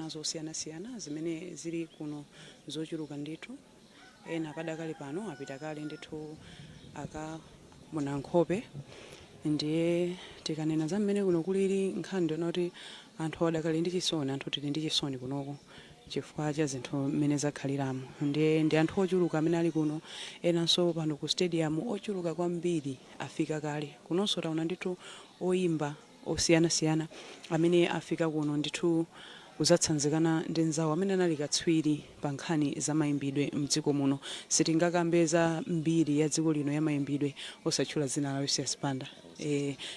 Nduna zosiyanasiyana zimene zili kuno zochuluka ndithu. Ena padakali pano apita kale ndithu akamuna nkhope. Ndiye tikanena za mmene kuno kulili, nkhani ndiona kuti anthu adakali ndi chisoni. Anthu tili ndi chisoni kunoko chifukwa cha zinthu mmene zakhaliramo. Ndiye ndi anthu ochuluka amene ali kuno, enanso pano ku stadium ochuluka kwambiri afika kale. Kunonso taona ndithu oyimba osiyanasiyana amene afika kuno ndithu kuzatsanzikana ndi nzawo amene anali katswiri pa nkhani za mayimbidwe mdziko muno. Sitingakambe za mbiri ya dziko lino ya mayimbidwe osatchula dzina la Lucius Banda.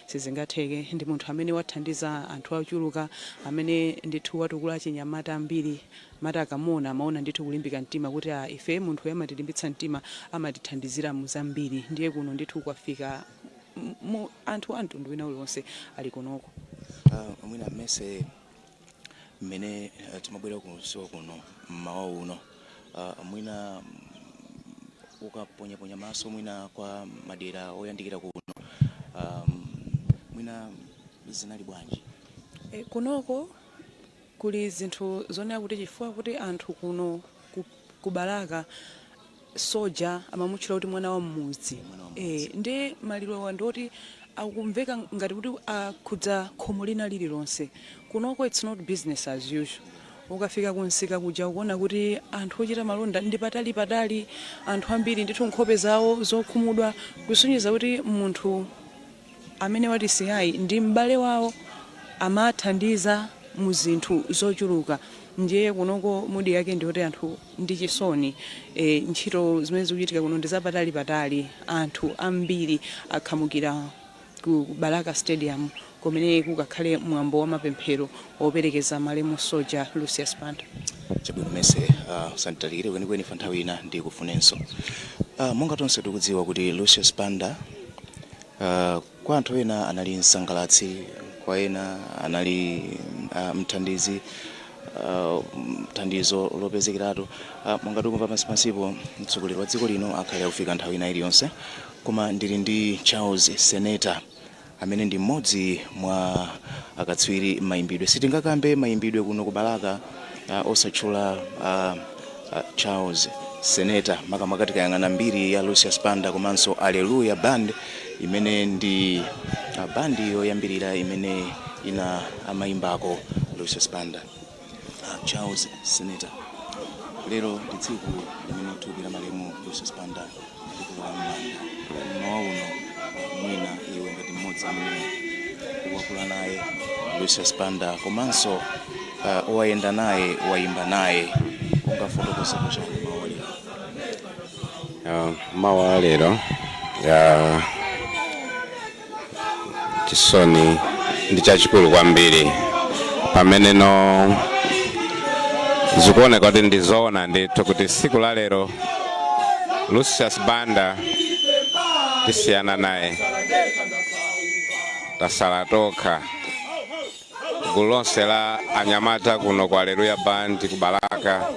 Sizingatheke. Ndi munthu amene wathandiza anthu ochuluka, amene ndithu watukula achinyamata ambiri. Mati akamuona amaona ndithu kulimbika mtima kuti a ife munthu amatilimbitsa mtima, amatithandizira mu zambiri. Ndiye kuno ndithu kwafika anthu a mtundu wina uliwonse ali kunoko. Mwina mmese mmene timabwera kusiwa kuno mmawa uno, mwina ukaponyaponya maso mwina kwa madera oyandikira kuno, mwina zinali bwanji? Kunoko kuli zinthu zonena kuti chifukwa kuti anthu kuno ku Balaka soja amamutchula kuti mwana wa mmudzi. Mwana wa mmudzi. Ndi malirowa ndoti akumveka ngati kuti akhudza khomo lina lililonse kunoko. It's not business as usual. Ukafika kunsika kuja ukuona kuti anthu ochita malonda ndi patali patali, anthu ambiri ndithu nkhope zawo zokhumudwa, kusonyeza kuti munthu amene watisiyayi ndi m'bale wawo, amathandiza mu zinthu zochuluka. Ndiye kunoko mood yake ndiyoti anthu ndi chisoni. Ntchito zimene zikuchitika kuno ndi zapatali patali. Anthu ambiri akhamukira ku Balaka Stadium kumene kukakhale mwambo wa mapemphero operekeza malemu soja Lucius Banda. Chabwino mese, sanitalikire kwenikweni fa nthawi ina ndikufunenso. Monga tonse tikudziwa kuti Lucius Banda, kwa anthu ena anali msangalatsi, kwa ena anali mthandizi, thandizo lopezekeratu. Monga tikumva pansi pansipo, mtsogoleri wa dziko lino akhale akufika nthawi ina iliyonse, koma ndili ndi Charles Senator amene ndi mmodzi mwa akatswiri mayimbidwe. Sitingakambe mayimbidwe kuno ku Balaka osatchula Charles Senator, makamaka tikayang'ana mbiri ya Lucius Banda komanso Alleluya Band imene ndi bandi yoyambirira imene ina amayimbako Lucius Banda. Charles Senator, lero ndi tsiku limene thupi la malemu Lucius Banda likulowa m'manda mmawa uno. Mwina iwe ngati mmodzi amene wakula naye Lucius Banda komanso wayenda naye, wayimba naye, ungafotokozepo chani mawa lero? Mawa lero ya chisoni ndi chachikulu kwambiri, pamene no zikuoneka kuti ndi zoona ndithu kuti tsiku la lero Lucius Banda tisiyana naye, tasala tokha gulu lonse la anyamata kuno ku Alleluya Band ku Balaka.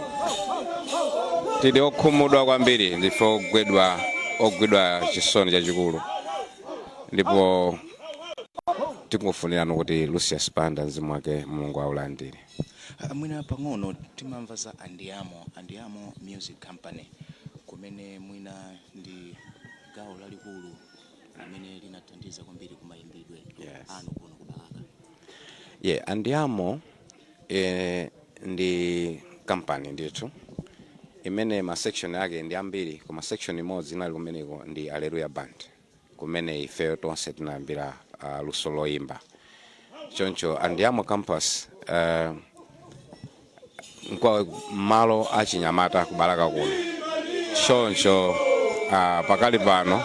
Tili okhumudwa kwambiri, ndife ogwidwa chisoni chachikulu, ndipo tingofunirani kuti Lucius Banda mzimu wake Mulungu aulandire. Mwina pang'ono timamva za Andiamo, Andiamo Music Company, kumene mwina ndi gawo lalikulu limene linathandiza kwambiri kumayimbidwe anu kuno ku Balaka. Yeah, Andiamo ndi company ndithu imene ma section ake ndi ambiri, koma section imodzi inali kumeneko ndi Alleluya Band, kumene ifeyo tonse tinayambira luso loyimba. Choncho Andiamo campus nkwa malo achinyamata kubalaka kuno. Choncho pakali pano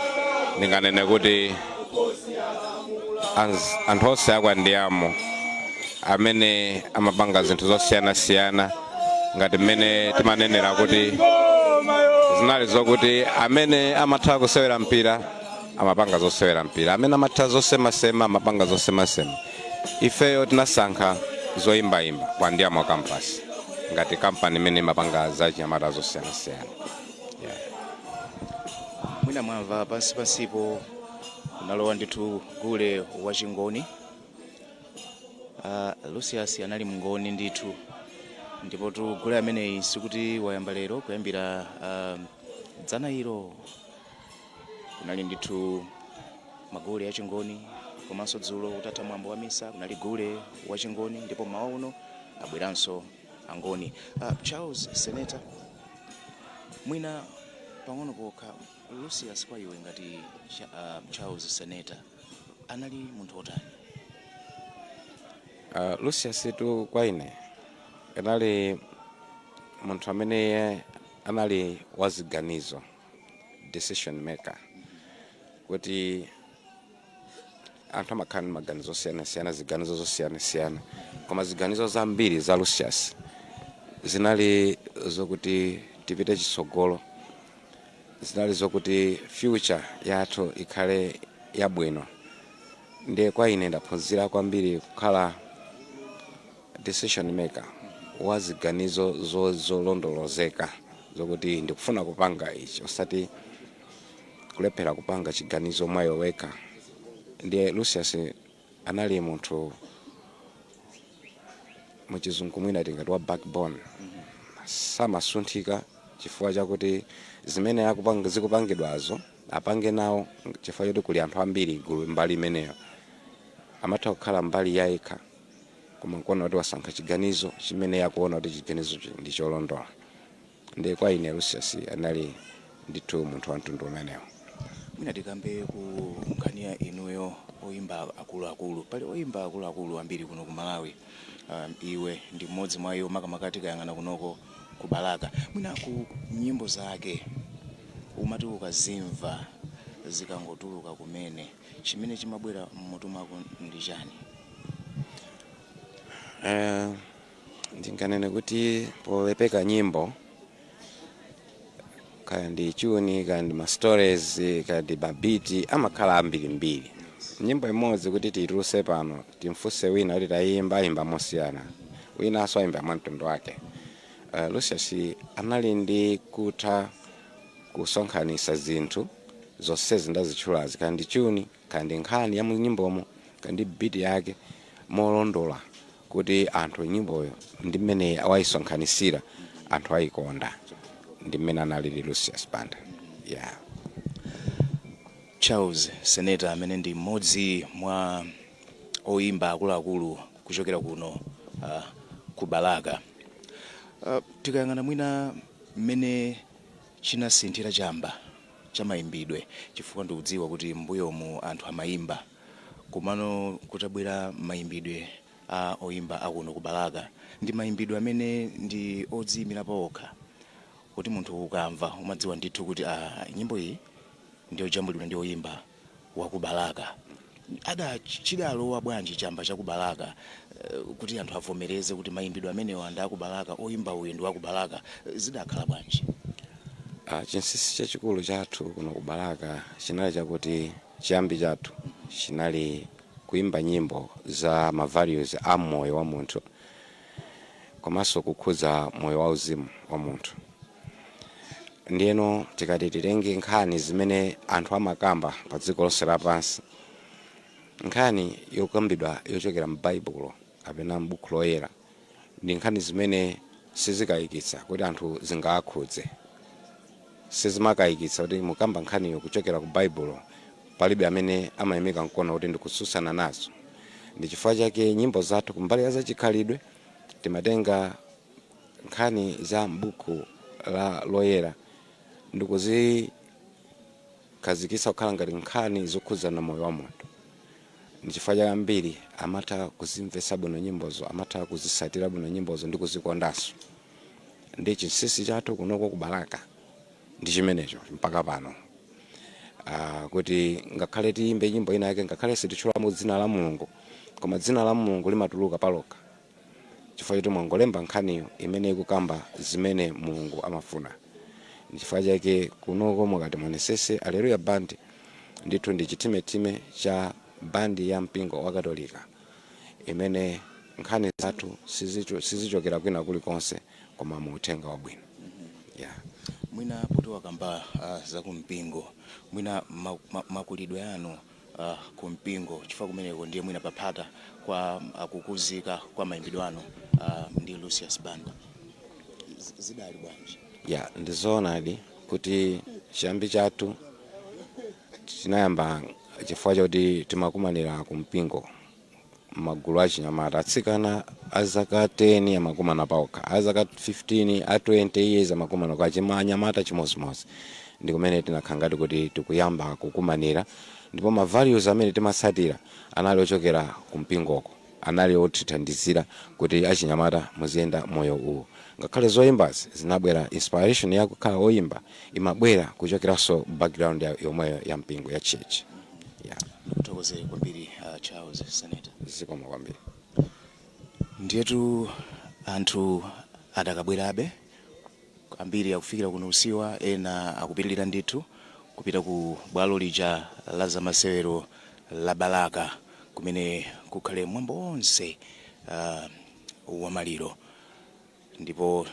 ndinganene kuti anthu onse aku Andiamo amene amapanga zinthu zosiyanasiyana, ngati mmene timanenera kuti zinali zokuti amene amatha kusewera mpira amapanga zosewera mpira, amene amatha zosemasema amapanga zosemasema, ifeyo tinasankha zoyimbayimba kwa Andiamo campus ngati kampani imene imapanga zachinyamata zosiyanasiyana, yeah. Mwina mwamva pansi pansipo kunalowa ndithu gule wachingoni. Lucius anali mngoni ndithu. Ndipo tu gule ameneyi sikuti wayamba lero, kuyambira dzana ilo kunali ndithu magule achingoni, komanso dzulo utatha mwambo wa misa kunali gule wachingoni, ndipo mawa uno abweranso angoni. Charles Seneta, mwina pang'ono pokha, Lucius kwa iwe ngati Charles Seneta anali munthu wotani? Lucius tu kwa ine anali munthu amene anali waziganizo, decision maker, kuti anthu amakhala ndi maganizo osiyanasiyana, ziganizo zosiyanasiyana, koma ziganizo zambiri za Lucius zinali zokuti tipite chitsogolo, zinali zokuti future yathu ikhale yabwino. Ndiye kwa ine ndaphunzira kwambiri kukhala decision maker wa ziganizo zolondolozeka, zokuti ndikufuna kupanga ichi, osati kulephera kupanga chiganizo mwayo wekha. Ndiye Lucius anali munthu, muchizungu mwina tingati wa backbone, samasunthika chifukwa chakuti zimene akupanga zikupangidwazo apange nawo chifukwa choti kuli anthu ambiri gulu mbali imeneyo. Amatha kukhala mbali yayekha, koma nkuona kuti wasankha chiganizo chimene yakuona kuti chiganizo ndi cholondola. Ndiye kwa ine Lucius anali ndithu munthu wa mtundu umenewo. Mwina tikambe ku nkhani ya inuyo oyimba akuluakulu. Pali oyimba akuluakulu ambiri kuno ku Malawi, iwe ndi mmodzi mwa iwo, makamaka tikayang'ana kunoko ku Balaka. Mwina ku nyimbo zake umati ukazimva zikangotuluka kumene, chimene chimabwera mmutu mwako ndi chani? Ndinganene kuti polepeka nyimbo, kaya ndi tune, kaya ndi ma stories, kaya ndi ma beat, amakhala ambirimbiri. Nyimbo imodzi kuti tiyituluse pano, timfunse wina kuti tayimba, ayimba mosiyana, winanso ayimba mwa mtundu wake. Lucius anali ndi kutha kusonkhanitsa zinthu zonsezi ndazitchulazi, kaya ndi tune, kaya ndi nkhani ya munyimbomo, kaya ndi beat yake, molondola kuti anthu nyimboyo ndi mmene wayisonkhanisira anthu ayikonda. Ndi mmene analili Lucius Banda, yeah. Charles Seneta, amene ndi mmodzi mwa oyimba akuluakulu kuchokera kuno ku Balaka. Tikayang'ana mwina mmene chinasinthira chamba cha mayimbidwe, chifukwa ndikudziwa kuti mbuyomu anthu amayimba, komano kutabwera mayimbidwe a oyimba akuno ku Balaka ndi mayimbidwe amene ndi odziyimira pawokha, kuti munthu ukamva umadziwa ndithu kuti nyimbo iyi ndiyo jambulidwa ndi oyimba wa ku Balaka. Ada chidalowa bwanji chamba cha ku Balaka, kuti anthu avomereze kuti mayimbidwe amenewa ndi aku Balaka, oyimba uyu ndi wa ku Balaka? Zidakhala bwanji? Chinsinsi chachikulu chathu kuno ku Balaka chinali chakuti chiyambi chathu chinali kuimba nyimbo za ma values a moyo wa munthu, komanso kukhudza moyo wauzimu wa munthu. Ndiyeno tikati titenge nkhani zimene anthu amakamba pa dziko lonse lapansi, nkhani yokambidwa yochokera m'Baibulo kapena m'buku loyera ndi nkhani zimene sizikayikitsa kuti anthu zingawakhudze, sizimakayikitsa kuti mukamba nkhaniyo kuchokera ku Baibulo, palibe amene amayimika mkono kuti ndikutsutsana nazo. Ndi chifukwa chake nyimbo zathu kumbali ya zachikhalidwe timatenga nkhani za m'buku la loyera ndikuzikhazikitsa kukhala ngati nkhani zokhudzana moyo wa munthu. Ndi chifukwa chake ambiri amatha kuzimvetsa bwino nyimbozo, amatha kuzisatira bwino nyimbozo ndi kuzikondanso. Ndi chinsinsi chathu kunoko ku Balaka ndi chimenecho mpaka pano, kuti ngakhale tiyimbe nyimbo ina yake, ngakhale sititchulamo dzina la Mulungu, koma dzina la Mulungu limatuluka palokha chifukwa choti mwangolemba nkhaniyo imene ikukamba zimene Mulungu amafuna. Ndi chifukwa chake kunoko mukati muonesese, Alleluya Band ndithu ndi chithimetime cha bandi ya mpingo wa Katolika imene nkhani zathu sizichokera kwina kulikonse koma mu uthenga wabwino, yeah. Mwina poti wakamba za kumpingo, mwina makulidwe anu kumpingo, chifukwa kumeneko ndiye mwina paphata kwa kukuzika kwa mayimbidwe anu ndi Lucius Banda. Zidali bwanji? Ya, ndizoonadi kuti chiyambi chathu chinayamba chifukwa choti timakumanira ku mpingo, magulu achinyamata, atsikana a zaka 10 amakumana paokha, a zaka 15, a 20 years amakumana kwa chima, anyamata chimozimozi. Ndi kumene tinakhala ngati kuti tikuyamba kukumanira, ndipo ma values amene timatsatira anali ochokera ku mpingoko, anali otithandizira kuti achinyamata muziyenda moyo uwu. Ngakhale zoyimbazi zinabwera, inspiration yakukhala oyimba imabwera kuchokeranso background yomweyo ya mpingo, ya church, yeah. Ndikuthokoze kwambiri, Charles Senator. Zikomo kwambiri. Ndiyetu anthu adakabwerabe ambiri, akufikira kuno usiwa, ena akupitirira ndithu kupita ku bwalo lija la zamasewero la Balaka kumene kukhale mwambo wonse wamaliro. Ndipo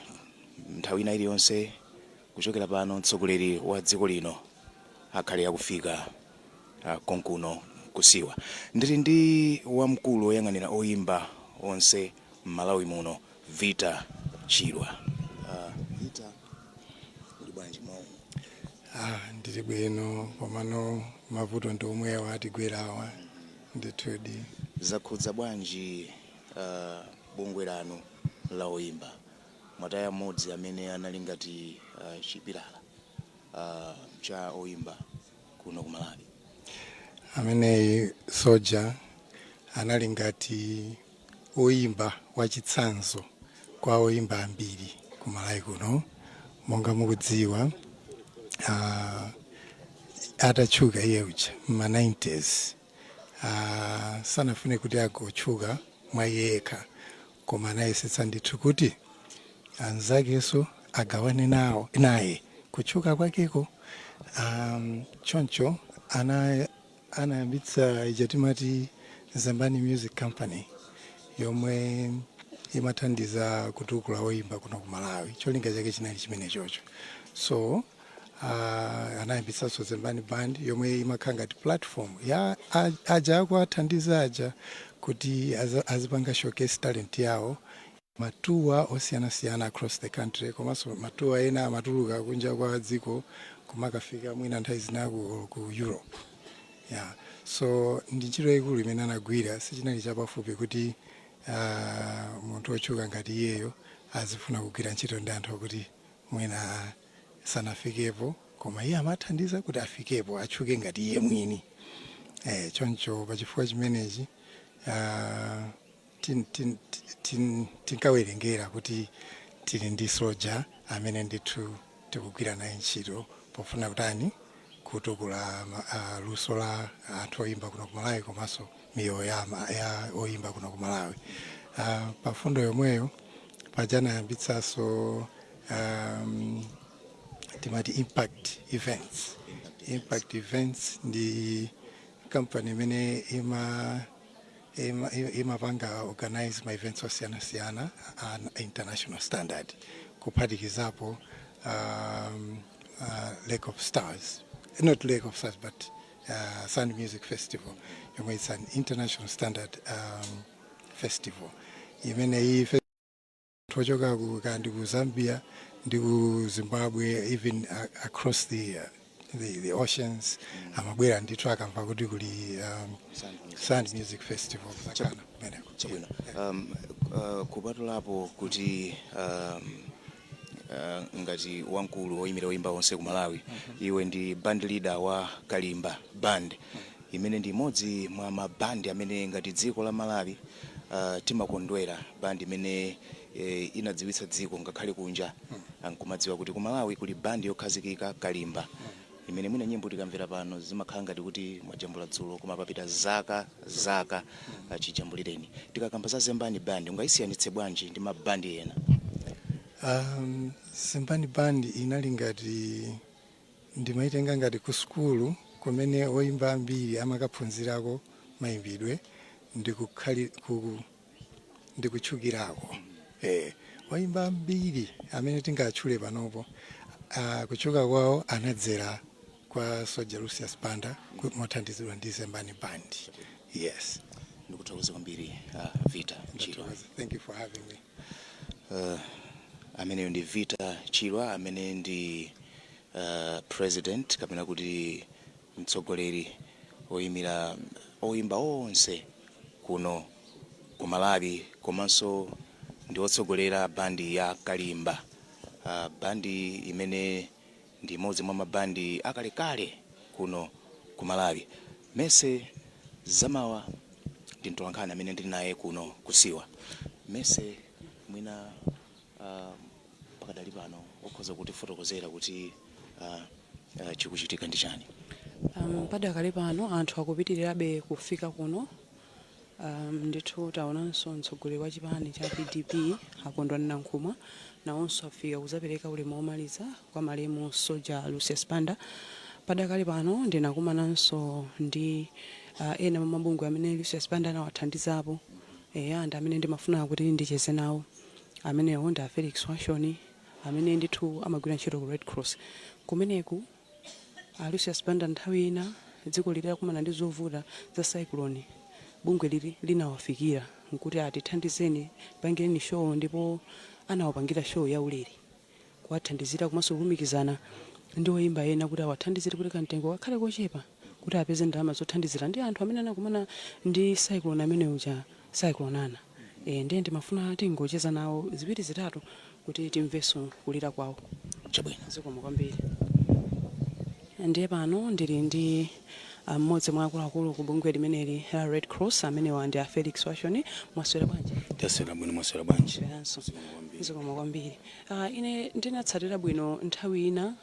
nthawi ina iliyonse kuchokera pano mtsogoleri wa dziko lino akhale akufika konkuno kusiwa. Ndili ndi wamkulu woyang'anira oyimba onse m'Malawi muno, Vita Chirwa. Vita, uli bwanji mwawu? Ah, ndili bwino, komano mavuto ndi omwewa atigwerawa ndithudi. Zakhudza bwanji bungwe lanu la oyimba? Mwataya mmodzi amene anali ngati chipilala cha oyimba kuno ku Malawi. Ameneyi Soja anali ngati oyimba wachitsanzo kwa oyimba ambiri ku Malawi kuno. Monga mukudziwa, atatchuka iye uja ma 90s, sanafune kuti agotchuka mwa iye yekha, koma anayesetsa ndithu kuti anzakenso agawane nawo naye kutchuka kwakeko. Choncho anayambitsa ija timati Zembani Music Company, yomwe imathandiza kutukula oyimba kuno ku Malawi. Cholinga chake chinali chimene chocho. So anayambitsanso Zembani Band, yomwe imakhala ngati platform ya aja akuathandiza aja kuti azipanga showcase talent yawo, ma tour osiyanasiyana across the country, komanso ma tour ena amatuluka kunja kwa dziko kumakafika mwina nthawi zina ku Europe, yeah. So ndi ntchito yayikulu imene anagwira. Sichinali chapafupi kuti munthu otchuka ngati iyeyo azifuna kugwira ntchito ndi anthu akuti mwina sanafikepo, koma iye amathandiza kuti afikepo, atchuke ngati iye mwini. Choncho pachifukwa chimenechi tinkawerengera kuti tili ndi Soja amene ndithu tikugwira naye ntchito pofuna kutani, kutukula luso la anthu oyimba kuno ku Malawi komanso miyoyo ya oyimba kuno ku Malawi. Pa fundo yomweyo paja anayambitsanso timati Impact Events. Impact Events ndi company imene imapanga organize ma events osiyanasiyana an international standard, kuphatikizapo Lake of Stars, not Lake of Stars, but Sand Music Festival, yomwe it's an international standard festival imene iyi tochoka ku kandi ku Zambia ndi ku Zimbabwe, even across the oceans, amabwera ndithu akamva kuti kuli Sand Music Festival kuzakhala kumeneko. Chabwino. Kupatulapo kuti ngati wamkulu woyimira oyimba onse ku Malawi, iwe ndi band leader wa Kalimba Band, imene ndi imodzi mwa mabandi amene ngati dziko la Malawi timakondwera, band imene inadziwitsa dziko ngakhale kunja, nkumadziwa kuti ku Malawi kuli band yokhazikika, Kalimba, imene mwina nyimbo tikamvera pano zimakhala ngati kuti mwajambula dzulo, koma papita zaka zaka chijambulireni. Tikakamba za Zembani Band, ungayisiyanitse bwanji ndi mabandi ena? Zembani Band inali ngati, ndimaitenga ngati ku sukulu kumene oyimba ambiri amakaphunzirako mayimbidwe ndikutchukirako. Oyimba ambiri amene tingatchule panopo, kutchuka kwawo anadzera kwa Soja Lucius Banda mothandizidwa ndi Zembani Band, yes. Ndikuthokoza kwambiri, Vita Chirwa. Ndathokoza. Thank you for having me. Ameneyo ndi Vita Chilwa, amene ndi president kapena kuti mtsogoleri oyimira oyimba onse kuno ku Malawi, komanso ndi otsogolera bandi ya Kalimba, bandi imene ndi imodzi mwa mabandi akalekale kuno ku Malawi. Mese Zamawa ndi mtolankhani amene ndili naye kuno kusiwa. Mese, mwina pakadali pano ukhoza kutifotokozera kuti chikuchitika ndi chani? Padakali pano anthu akupitirirabe kufika kuno. Ndithu taonanso mtsogoleri wa chipani cha PDP, Akondwani Nankhumwa, nawonso afika kuzapereka ulemu womaliza kwa malemu Soja Lucius Banda. Padakali pano ndinakumananso ndi ena mwa mabungwe amene Lucius Banda anawathandizapo, eya, ndi amene ndimafuna kuti ndicheze nawo. Amenewo ndi a Felix Washoni, amene ndithu amagwira ntchito ku Red Cross kumeneku. A Lucius Banda, nthawi ina dziko litakumana ndi zovuta za cyclone, bungwe lili linawafikira nkuti atithandizeni, pangireni show, ndipo anawapangira show yaulere kuwathandizira, komanso kulumikizana ndi oyimba ena kuti awathandizire kuti kamtengo kakhale kochepa, kuti apeze ndalama zothandizira ndi anthu amene anakumana ndi cyclone amene uja, Cyclone Ana. Ndiye ndimafuna tingocheza nawo ziwiri zitatu kuti timvenso kulira kwawo. Chabwino. Zikomo kwambiri. Ndiye pano ndili ndi mmodzi mwa akuluakulu ku bungwe limeneli la Red Cross. Amenewa ndi a Felix Washoni. Mwaswera bwanji? Taswera bwino. Mwaswera bwanji? Tasweranso, zikomo kwambiri. Ine ndinatsatira bwino nthawi ina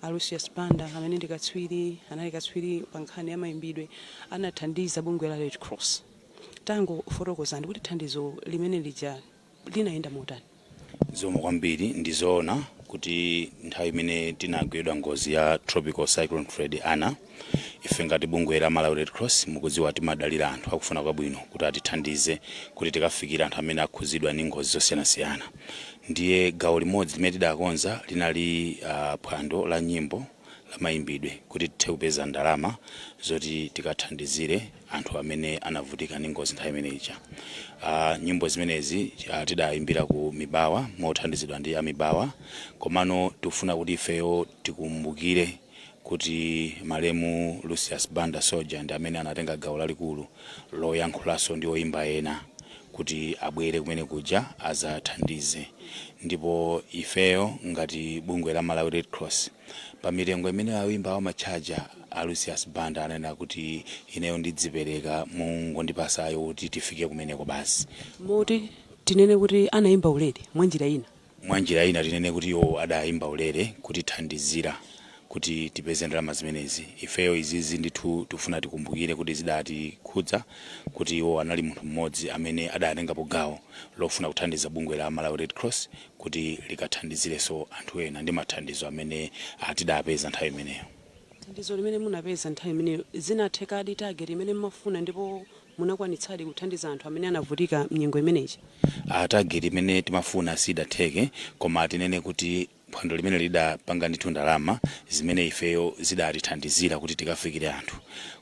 a Lucius Banda, amene ndi katswiri, anali katswiri pa nkhani ya mayimbidwe, anathandiza bungwe la Red Cross. Tangofotokozani kuti thandizo limene lija linayenda motani? Zikomo kwambiri. Ndizoona kuti nthawi imene tinagwidwa ngozi ya Tropical Cyclone Freddy, Ana, ife ngati bungwe la Malawi Red Cross, mukudziwa timadalira anthu akufuna kwabwino kuti atithandize kuti tikafikira anthu amene akhuzidwa ndi ngozi zosiyanasiyana. Ndiye gawo limodzi limene tidakonza linali phwando la nyimbo la mayimbidwe, kuti tithe kupeza ndalama zoti tikathandizire anthu amene anavutika ndi ngozi nthawi imene ija. Nyimbo zimenezi tidayimbira ku Mibawa mothandizidwa ndi amibawa. Komano tikufuna kuti ifeyo tikumbukire kuti malemu Lucius Banda Soldier ndi amene anatenga gawo lalikulu loyankhulanso ndi oyimba ena kuti abwere kumene kuja azathandize. Ndipo ifeyo ngati bungwe la Malawi Red Cross, pa mitengo imene oyimba amatchaja, a Lucius Banda ananena kuti ineyo ndidzipereka, mungondipasayo kuti tifike kumeneko basi. Moti tinene kuti anayimba ulere mwa njira ina? Mwa njira ina tinene kuti iwo adayimba ulere kutithandizira kuti tipeze ndalama zimenezi. Ifeyo izizi ndithu tifuna tikumbukire kuti zidatikhudza kuti iwo anali munthu mmodzi amene adatengapo gawo lofuna kuthandiza bungwe la Malawi Red Cross kuti likathandizirenso anthu ena ndi mathandizo amene tidapeza nthawi imeneyo. Thandizo limene munapeza nthawi imeneyo, zinathekadi target imene mmafuna, ndipo munakwanitsadi kuthandiza anthu amene anavutika mnyengo imeneyi? Target imene timafuna sidatheke, koma tinene kuti phwando limene lidapanga ndithu ndalama zimene ifeyo zidatithandizira kuti tikafikire anthu.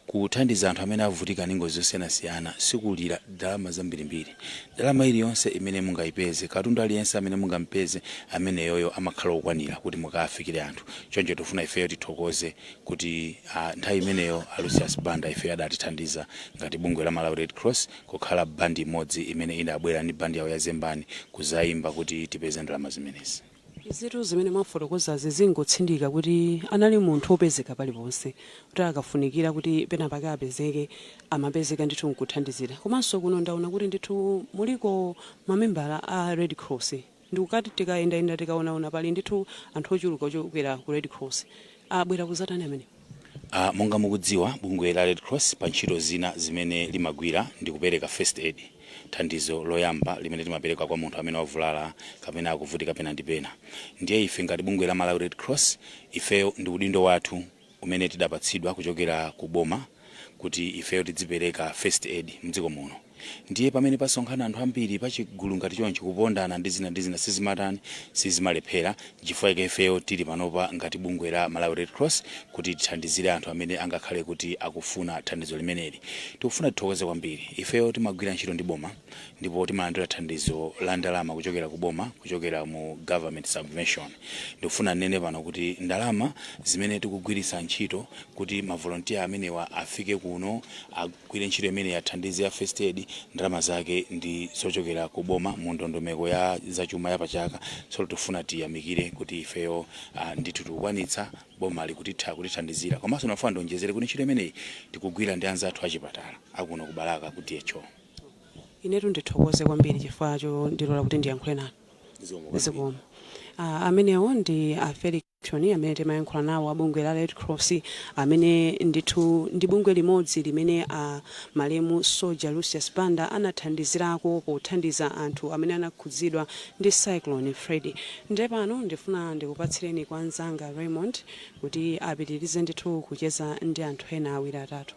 Kuthandiza anthu amene avutika ndi ngozi zosiyanasiyana sikulira ndalama zambirimbiri. Ndalama iliyonse imene mungayipeze, katundu aliyense amene mungampeze, ameneyoyo amakhala okwanira kuti mukafikire anthu. Choncho tifuna ifeyo tithokoze kuti nthawi imeneyo a Lucius Banda ifeyo adatithandiza ngati bungwe la Malawi Red Cross kukhala bandi imodzi imene idabwera ndi bandi yawo ya Zembani kuzayimba kuti tipeze ndalama zimenezi. Izitu zimene mwafotokozazi zingotsindika kuti anali munthu wopezeka paliponse, kuti akafunikira kuti pena pake apezeke, amapezeka ndithu nkuthandizira. Komanso kuno ndaona kuti ndithu muliko mamembala a Red Cross. Ndikukati tikayendayenda, tikaonaona, pali ndithu anthu ochuluka ochokera ku Red Cross. Abwera kuzatani amene? Monga mukudziwa, bungwe la Red Cross pa ntchito zina zimene limagwira ndi kupereka first aid, thandizo loyamba limene timapereka kwa munthu amene wavulala kapena akuvutika pena ndi pena. Ndiye ife ngati bungwe la Malawi Red Cross, ifeyo ndi udindo wathu umene tidapatsidwa kuchokera ku boma kuti ifeyo tidzipereka first aid mdziko muno. Ndiye pamene pasonkhana anthu ambiri pachigulu ngati chonchi, kupondana ndi zina ndi zina sizimatani, sizimalephera. Chifukwa chake ifeyo tili panopa ngati bungwe la Malawi Red Cross kuti tithandizire anthu amene angakhale kuti akufuna thandizo limeneli. Tikufuna tithokoze kwambiri. Ifeyo timagwira ntchito ndi boma ndipo timalandira thandizo la ndalama kuchokera ku boma, kuchokera mu government subvention. Ndikufuna nene pano kuti ndalama zimene tikugwiritsa ntchito kuti ma volunteer amenewa afike kuno, agwire ntchito imene yathandize ya first aid, ndalama zake ndi zochokera ku boma mu ndondomeko ya zachuma ya pachaka. So tifuna tiyamikire kuti ifeyo ndithu tikukwanitsa, boma likutitha kutithandizira. Komanso ndimafuna ndionjezere kuti ntchito imeneyi tikugwira ndi anzathu achipatala akuno ku Balaka, ku DHO. Inetu ndithokoze kwambiri chifukwa chondilola kuti ndiyankhule nanu. Zikomo. Amenewo ndi a Felix amene timayankhula nawo, a bungwe la Red Cross, amene ndithu ndi bungwe limodzi limene a malemu Soldier Lucius Banda anathandizirako pothandiza anthu amene anakhudzidwa ndi Cyclone Freddy. Ndiye pano ndifuna ndikupatsireni kwa anzanga Raymond kuti apitirize ndithu kucheza ndi anthu ena awiri atatu.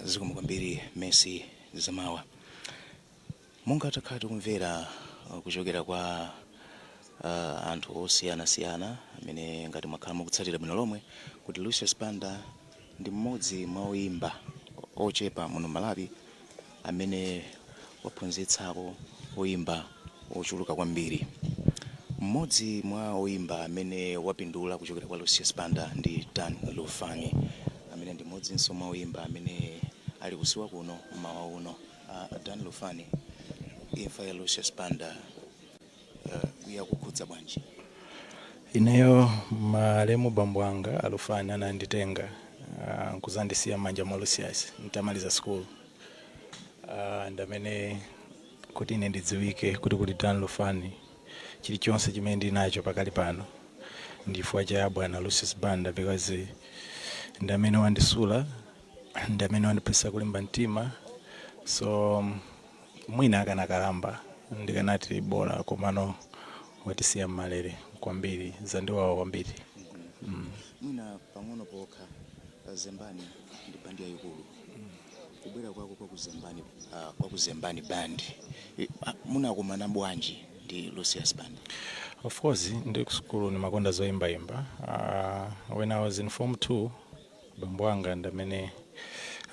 Zikomo kwambiri, Messi Zamawa. Monga takhala tikumvera kuchokera kwa anthu osiyanasiyana amene ngati mwakhala mukutsatira bwino lomwe kuti Lucius Banda ndi mmodzi mwa oyimba ochepa muno Malawi amene waphunzitsako oyimba ochuluka kwambiri. Mmodzi mwa oyimba amene wapindula kuchokera kwa Lucius Banda ndi Dan Lufani, amene ndi mmodzinso mwa oyimba amene ali kusiwa kuno mmawa uno. Dan Lufani, imfa ya Lucius Banda yakukhudza bwanji? Ineyo, malemu bambo anga Alufani ananditenga nkuzandisiya m'manja mwa Lucius ntamaliza school, ndamene kuti ine ndidziwike kuti kuli Dan Lufani. Chilichonse chimene ndili nacho pakali pano ndifukwa cha bwana Lucius Banda, because ndamene wandisula, ndamene wandiphunzitsa kulimba mtima. So mwina akanakalamba ndikanati bola, komano watisiya mmalere kwambiri, zandiwawa kwambiri. Mwina pang'ono pokha, Zembani ndi bandi yayikulu. Kubwera kwako kwa kuzembani band, munakumana bwanji ndi Lucius Banda? Of course, ndi ku sukulu ndimakonda zoyimbayimba. When I was in form 2, bambo anga ndamene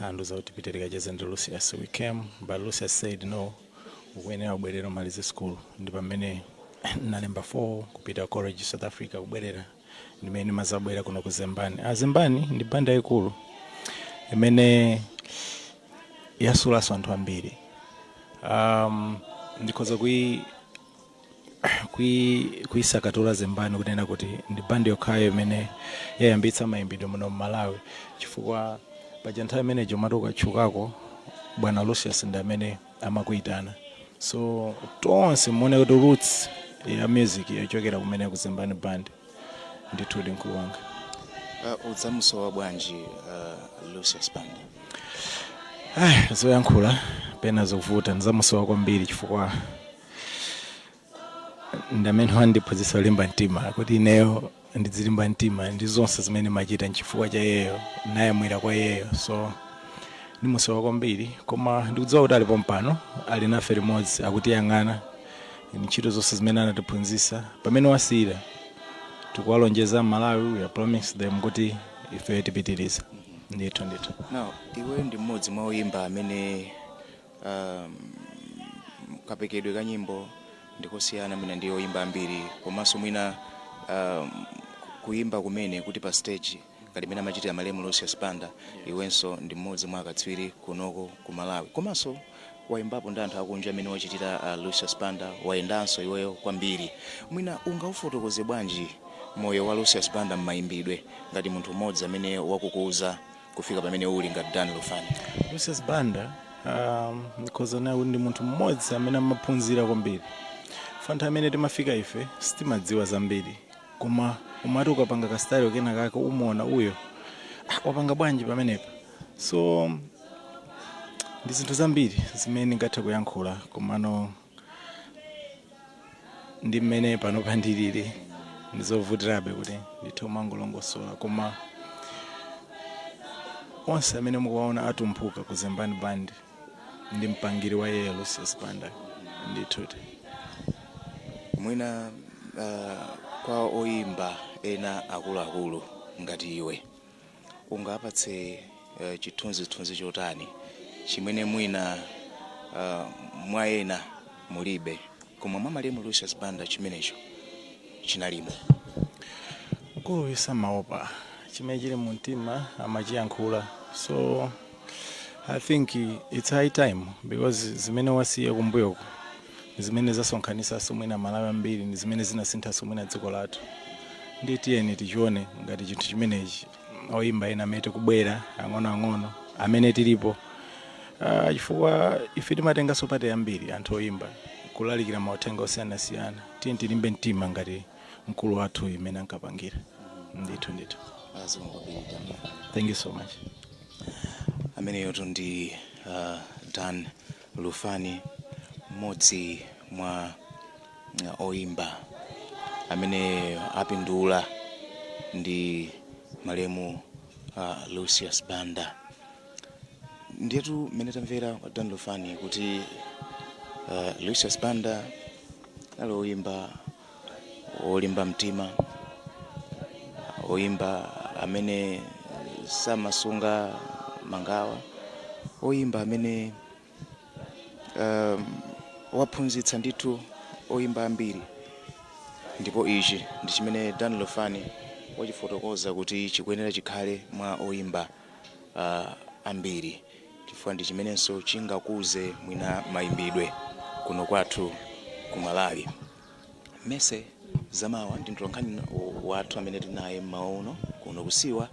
andiuza kuti pite tikacheze ndi Lucius. We came, but Lucius said, "No, ukuyenera ubwerere umalize school." Ndi pamene nalemba 4 kupita college South Africa, kubwerera ndimene ndimazabwera kuno ku Zembani. Zembani ndi bandi yayikulu imene yasulaso anthu ambiri. Ndikhoza kuyisakatula Zembani kunena kuti ndi bandi yokhayo imene yayambitsa mayimbidwe muno mMalawi, chifukwa paja nthawi imenejo umati ukatchukako, bwana Lucius ndi amene amakuyitana. So tonse muone kuti roots ya music yochokera kumene ku Zembani Band. Ndithu ndi mkulu wanga. Udzamusowa bwanji Lucius Banda? Ai, zoyankhula pena zovuta. Ndizamusowa kwambiri chifukwa ndamene wandiphunzitsa kulimba mtima, kuti ineyo ndidzilimba mtima ndi zonse zimene machita nchifukwa cha iyeyo, nayamwira kwa iyeyo. So ndimusowa kwambiri, koma ndikudziwa kuti alipo mpano, ali nafe limodzi, akutiyang'ana. Ntchito zonse zimene anatiphunzitsa pamene wasiyira, tikuwalonjeza Malawi, we are promise them kuti ife tipitiriza ndithu ndithu. Now, iwe ndi mmodzi mwa oyimba amene kapekedwe ka nyimbo ndikosiyana mwina ndi oyimba ambiri, komanso mwina kuyimba kumene kuti pa stage ngati imene amachitira malemu Lucius Banda. Iwenso ndi mmodzi mwa akatswiri kunoko ku Malawi, komanso wayimbapo ndi anthu akunja amene wachitira Lucius Banda. Wayendanso iweyo kwambiri. Mwina ungaufotokoze bwanji moyo wa Lucius Banda m'mayimbidwe ngati munthu mmodzi amene wakukuza kufika pamene uli ngati Dan Lufani? Lucius Banda, ndikhoza naye kuti ndi munthu mmodzi amene amaphunzira kwambiri. Fantha amene timafika ife sitimadziwa zambiri, koma umati ukapanga ka style kena kake, umuona uyo, "Ah, wapanga bwanji pamenepa?" So ndi zinthu zambiri zimene ndingathe kuyankhula, komano ndi mmene pano pandilili ndizovutirabe kuti ndithe kumangolongosola. Koma onse amene mukuwaona atumphuka ku Zembani Band. Ndi mpangiri wa yeye Lucius Banda ndithuti. Mwina kwa oyimba ena akuluakulu ngati iwe, ungapatse chithunzithunzi chotani chimene mwina mwa ena mulibe, koma mwa malemu Lucius Banda chimenecho chinalimo? Mkuluyu samaopa, chimene chili mu mtima amachiyankhula. So I think it's high time, because zimene wasiya kumbuyoko, zimene zasonkhanitsanso mwina Malawi ambiri, ndi zimene zinasinthanso mwina dziko lathu. Ndi tiyeni tichione ngati chinthu chimenechi, oyimba ena amene tikubwera ang'onoang'ono, amene tilipo, chifukwa ife timatenganso part yambiri, anthu oyimba, kulalikira mauthenga osiyanasiyana. Tiye tilimbe mtima ngati mkulu wathu imene ankapangira. Ndithu, ndithu. Zikomo kwambiri, Dan. Thank you so much. Ameneyotu ndi Dan Lufani, mmodzi mwa oyimba amene apindula ndi malemu Lucius Banda. Ndiyetu mmene tamvera kwa Dan Lufani kuti Lucius Banda ali oyimba olimba mtima, oyimba amene samasunga mangawa, oyimba amene waphunzitsa ndithu oyimba ambiri. Ndipo ichi ndi chimene Dan Lufani wachifotokoza kuti chikuyenera chikhale mwa oyimba ambiri, chifukwa ndi chimenenso chingakuze mwina mayimbidwe kuno kwathu ku Malawi. Mese zamawa ndi mtolankhani wathu amene tinaye mmawa uno kuno kusiwa.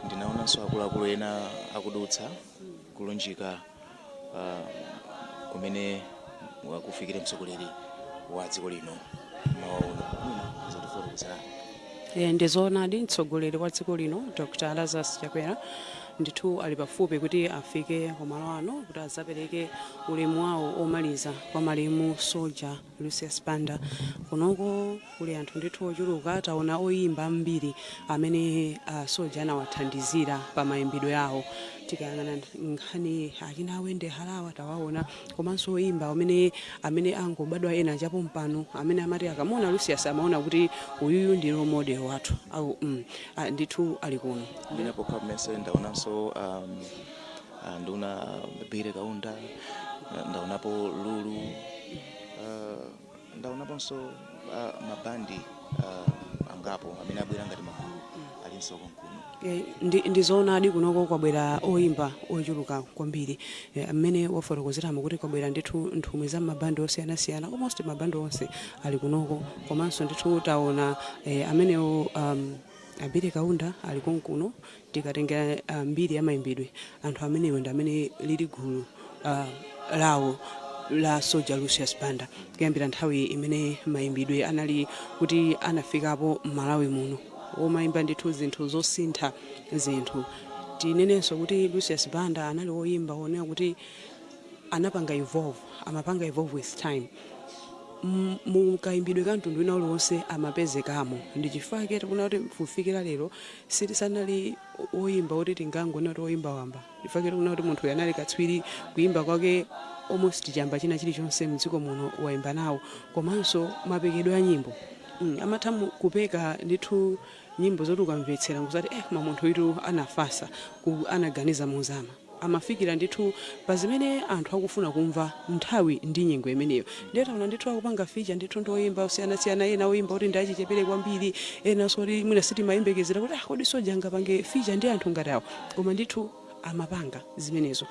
Ndinaonanso akuluakulu ena akudutsa kulunjika kumene wakufikire mtsogoleri wa dziko lino mmawa uno. Mwina zatifotokozerani. Ndizoonadi, mtsogoleri wa dziko lino Dr Lazarus Chakwera ndithu ali pafupi kuti afike kumalo ano kuti adzapereke ulemu wawo omaliza kwa malemu Soja Lucius Banda. Kunoko kuli anthu ndithu ochuluka. Taona oyimba ambiri amene Soja anawathandizira pa mayimbidwe awo. Tikayang'ana nkhani, achina Awende Halawa tawaona, komanso oyimba amene angobadwa ena chapompano, amene amati akamona Lucius amaona kuti uyuyu ndi role model wathu au ndithu ali kuno. Mwina pokha mmese ndaonanso nduna Billy Kaunda, ndaonapo Lulu, ndaonaponso mabandi angapo amene abwera ngati magulu alinso konkuno. Ndizoonadi, kunoko kwabwera oyimba ochuluka kwambiri. Amene wafotokozeramo kuti kwabwera ndithu nthumwi za mabandi osiyanasiyana, almost mabandi onse ali kunoko. Komanso ndithu taona amenewo a Billy Kaunda ali konkuno. Tikatengera mbiri ya mayimbidwe, anthu amenewo ndi amene lili gulu lawo la Soja Lucius Banda kuyambira nthawi imene mayimbidwe anali kuti anafikapo m'Malawi muno, womayimba ndithu zinthu zosintha zinthu. Tinenenso kuti Lucius Banda anali woyimba wonena kuti anapanga evolve, amapanga evolve with time. Mukayimbidwe ka mtundu wina uliwonse amapezekamo. Ndi chifukwa tikuona kuti kufikira lero sitisanali woyimba woti tingangoona kuti woyimba wamba, chifukwa tikuona kuti munthu uyu anali katswiri kuyimba kwake. Almost chamba china chilichonse mdziko muno wayimba nawo. Komanso mapekedwe a nyimbo, amatha kupeka ndithu nyimbo zoti ukamvetsera nkusati ma munthu uyu anafatsa, anaganiza mozama, amafikira ndithu pa zimene anthu akufuna kumva nthawi ndi nyengo imeneyo. Ndiye taona ndithu akupanga feature ndithu ndi oyimba osiyanasiyana, ena oyimba kuti ndi achichepere kwambiri, enanso kuti mwina sitimayembekezera kuti kodi Soja angapange feature ndi anthu ngati awo, koma ndithu amapanga zimenezo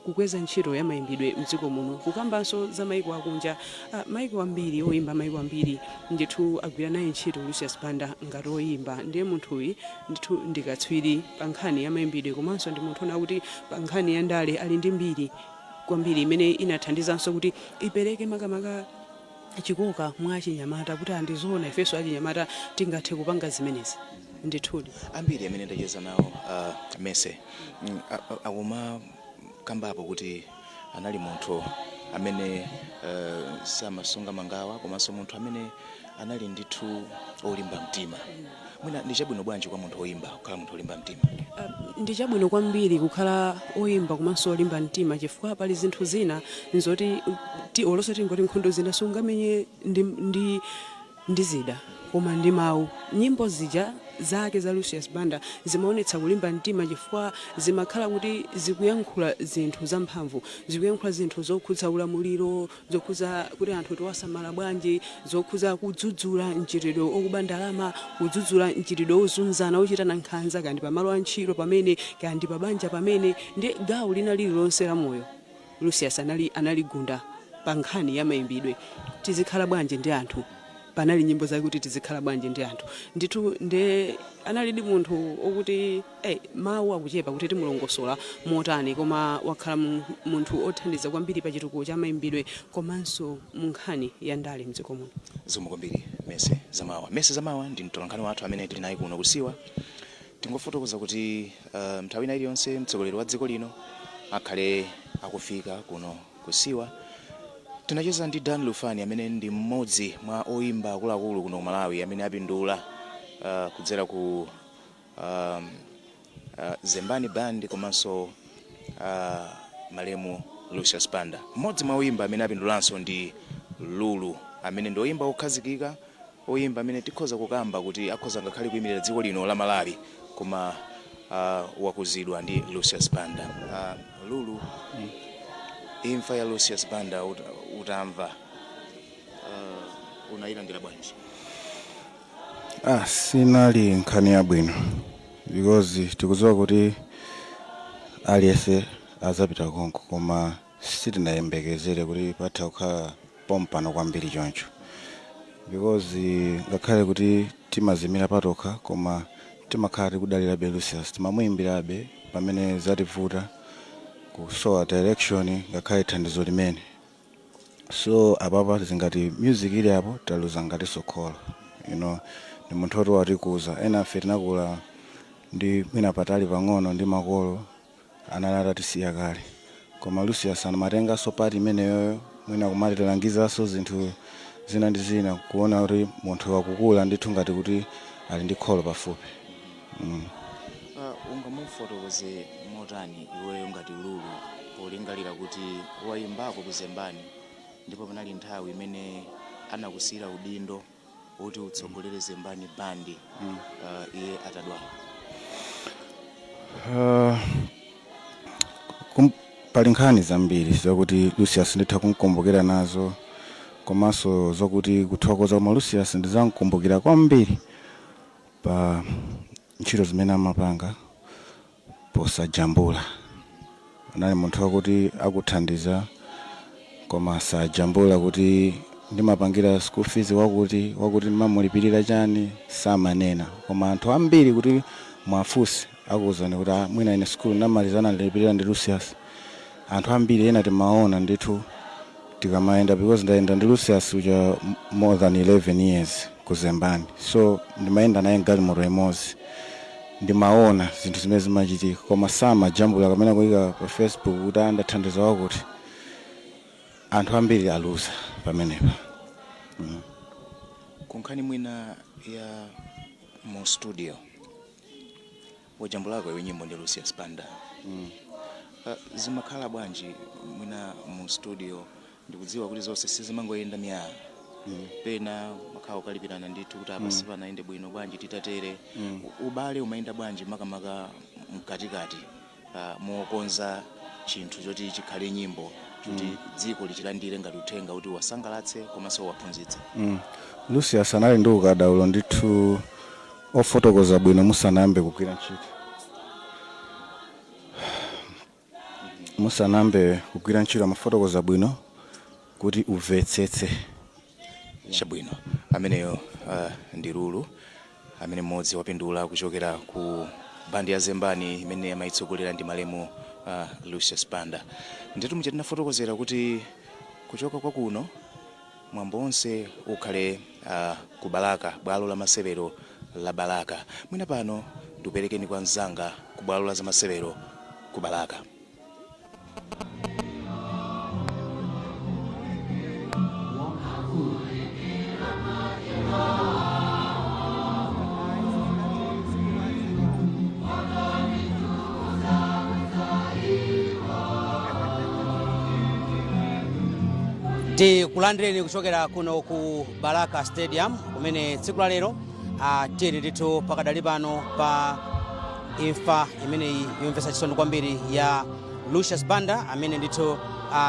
kukweza ntchito ya mayimbidwe mdziko muno. Kukambanso za maiko akunja, maiko ambiri, oyimba maiko ambiri ndithu agwira naye ntchito Lucius Banda ngati oyimba. Ndiye munthuyi ndithu ndikatswiri pa nkhani ya mayimbidwe, komanso ndi munthu ona kuti pa nkhani ya ndale ali ndi mbiri kwambiri imene inathandizanso kuti ipereke makamaka chikoka mwa achinyamata, kuti andizoona ifenso achinyamata tingathe kupanga zimenezi ndithudi. Ambiri amene ndacheza nawo, Mese, akumakambapo kuti anali munthu amene samasunga mangawa, komanso munthu amene anali ndithu olimba mtima. Mwina ndi chabwino bwanji kwa munthu woyimba kukhala munthu wolimba mtima? Ndi chabwino kwambiri kukhala oyimba komanso olimba mtima, chifukwa pali zinthu zina nzoti olonso tingoti nkhondo zina sungamenye ndi zida koma ndi mawu. Nyimbo zija zake za Lucius Banda zimaonetsa kulimba mtima, chifukwa zimakhala kuti zikuyankhula zinthu zamphamvu, zikuyankhula zinthu zokhudza ulamuliro, zokhudza kuti anthu tiwasamala bwanji, zokhudza kudzudzula mchitidwe okuba ndalama, kudzudzula mchitidwe ozunzana, ochitana nkhanza, kandi pamalo a ntchito pamene, kandi pabanja pamene, ndi gawo lina lililonse la moyo. Lucius analigunda pa nkhani ya mayimbidwe. Tizikhala bwanji ndi anthu, panali nyimbo zake kuti tizikhala bwanji ndi anthu ndithu. Nde analidi munthu okuti mawu akuchepa kuti timulongosola motani, koma wakhala munthu othandiza kwambiri pa chitukuko cha mayimbidwe komanso mu nkhani ya ndale mdziko muno. Zikomo kwambiri, Mese Zamawa. Mese Zamawa ndi mtolankhani wathu amene tili naye kuno kusiwa. Tingofotokoza kuti nthawi ina iliyonse mtsogoleri wa dziko lino akhale akufika kuno kusiwa. Tinacheza ndi Dan Lufani, amene ndi mmodzi mwa oyimba akuluakulu kuno ku Malawi amene apindula kudzera ku Zembani Band komanso malemu Lucius Banda. Mmodzi mwa oyimba amene apindulanso ndi Lulu, amene ndi oyimba okhazikika, oyimba amene tikhoza kukamba kuti akhoza ngakhale kuyimirira dziko lino la Malawi, koma wakuzidwa ndi Lucius Banda. Lulu, imfa ya Lucius Banda utamva, unayilandira bwanji? Ah, sinali nkhani yabwino, because tikudziwa kuti aliyense azapita konko, koma sitinayembekezere kuti patha kukhala pompano kwambiri choncho, because ngakhale kuti timazimira patokha, koma timakhala tikudalirabe Lucius, timamuyimbirabe pamene zativuta kusowa direction, ngakhale thandizo limene. So apapa zingati music ili apo, taluza ngati kholo. Ni munthu oti watikuza, ena afe tinakula ndi mwina patali pang'ono ndi makolo anali atatisiya kale, koma Lucius anamatenganso part imeneyoyo, mwina kumatilangizanso zinthu zina ndi zina, kuona kuti munthu wakukula ndithu ngati kuti ali ndi kholo pafupi. Ungamufotokoze motani iweyo ngati Lulu, polingalira kuti wayimbako kuzembani ndipo panali nthawi imene anakusiyira udindo woti utsogolere Zembani Band iye atadwala? Pali nkhani zambiri zokuti Lucius nditha kumkumbukira nazo, komanso zokuti kuthokoza, koma Lucius ndizamkumbukira kwambiri pa ntchito zimene amapanga posajambula. Anali munthu wakuti akuthandiza koma sajambula kuti ndimapangira school fees wakuti wakuti, ndimamulipirira chani, samanena. Koma anthu ambiri kuti mwafunse akuwuzani kuti, "Ah, mwina ine school ndamalizana ndilipirira ndi Lucius." Anthu ambiri ena timaona ndithu tikamayenda, because ndayenda ndi Lucius uja more than 11 years kuzembani, so ndimayenda naye mgalimoto imodzi, ndimaona zinthu zimene zimachitika, koma samajambula kamene kuyika pa Facebook kuti, "Ah, ndathandiza wakuti." Anthu ambiri aluza pamenepa. Kunkhani mwina ya mu studio, wajambulako iwe nyimbo ndi Lucius Banda, zimakhala bwanji mwina mu studio? Ndikudziwa kuti zonse sizimangoyenda miyaa, pena makhala ukalipirana ndithu kuti apa sipanayende bwino, bwanji titatere. Ubale umayenda bwanji, makamaka mkatikati mokonza chinthu choti chikhale nyimbo, choti dziko lichilandire ngati uthenga kuti wasangalatse komanso waphunzitse? Lucius anali ndi ukadaulo ndithu ofotokoza bwino musanayambe kugwira ntchito. Musanayambe kugwira ntchito amafotokoza bwino kuti umvetsetse. Chabwino, ameneyo ndi Lulu, amene mmodzi wapindula kuchokera ku bandi ya Zembani imene amayitsogolera ndi malemu Lucius Banda. Nditu muja tinafotokozera kuti kuchoka kwa kuno mwambo onse ukhale ku Balaka, bwalo la masewero la Balaka. Mwina pano ndikuperekeni kwa mzanga ku bwalo la zamasewero ku Balaka. Tikulandireni kuchokera kuno ku Balaka Stadium, kumene tsiku la lero tili ndithu pakadali pano pa imfa imeneyi yomvetsa chisoni kwambiri ya Lucius Banda, amene ndithu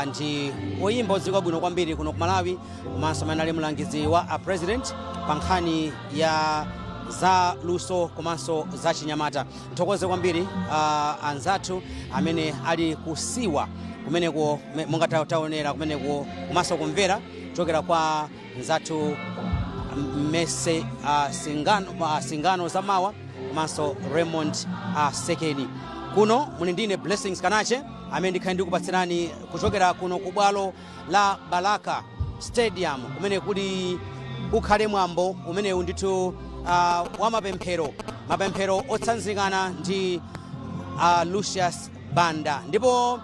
ndi oyimba odziwika bwino kwambiri kuno ku Malawi, komanso amene ali mlangizi wa a president pa nkhani ya za luso komanso za chinyamata. Nthokoze kwambiri anzathu amene ali kusiwa kumeneko, monga taonera kumeneko komanso kumvera kuchokera kwa nzathu Mese Singano Zamawa komanso Raymond Sekeni. Kuno muli ndine Blessings Kanache, amene ndikhale ndikupatsirani kuchokera kuno ku bwalo la Balaka Stadium, kumene kuli kukhale mwambo umenewu ndithu wa mapemphero, mapemphero otsanzikana ndi Lucius Banda. Ndipo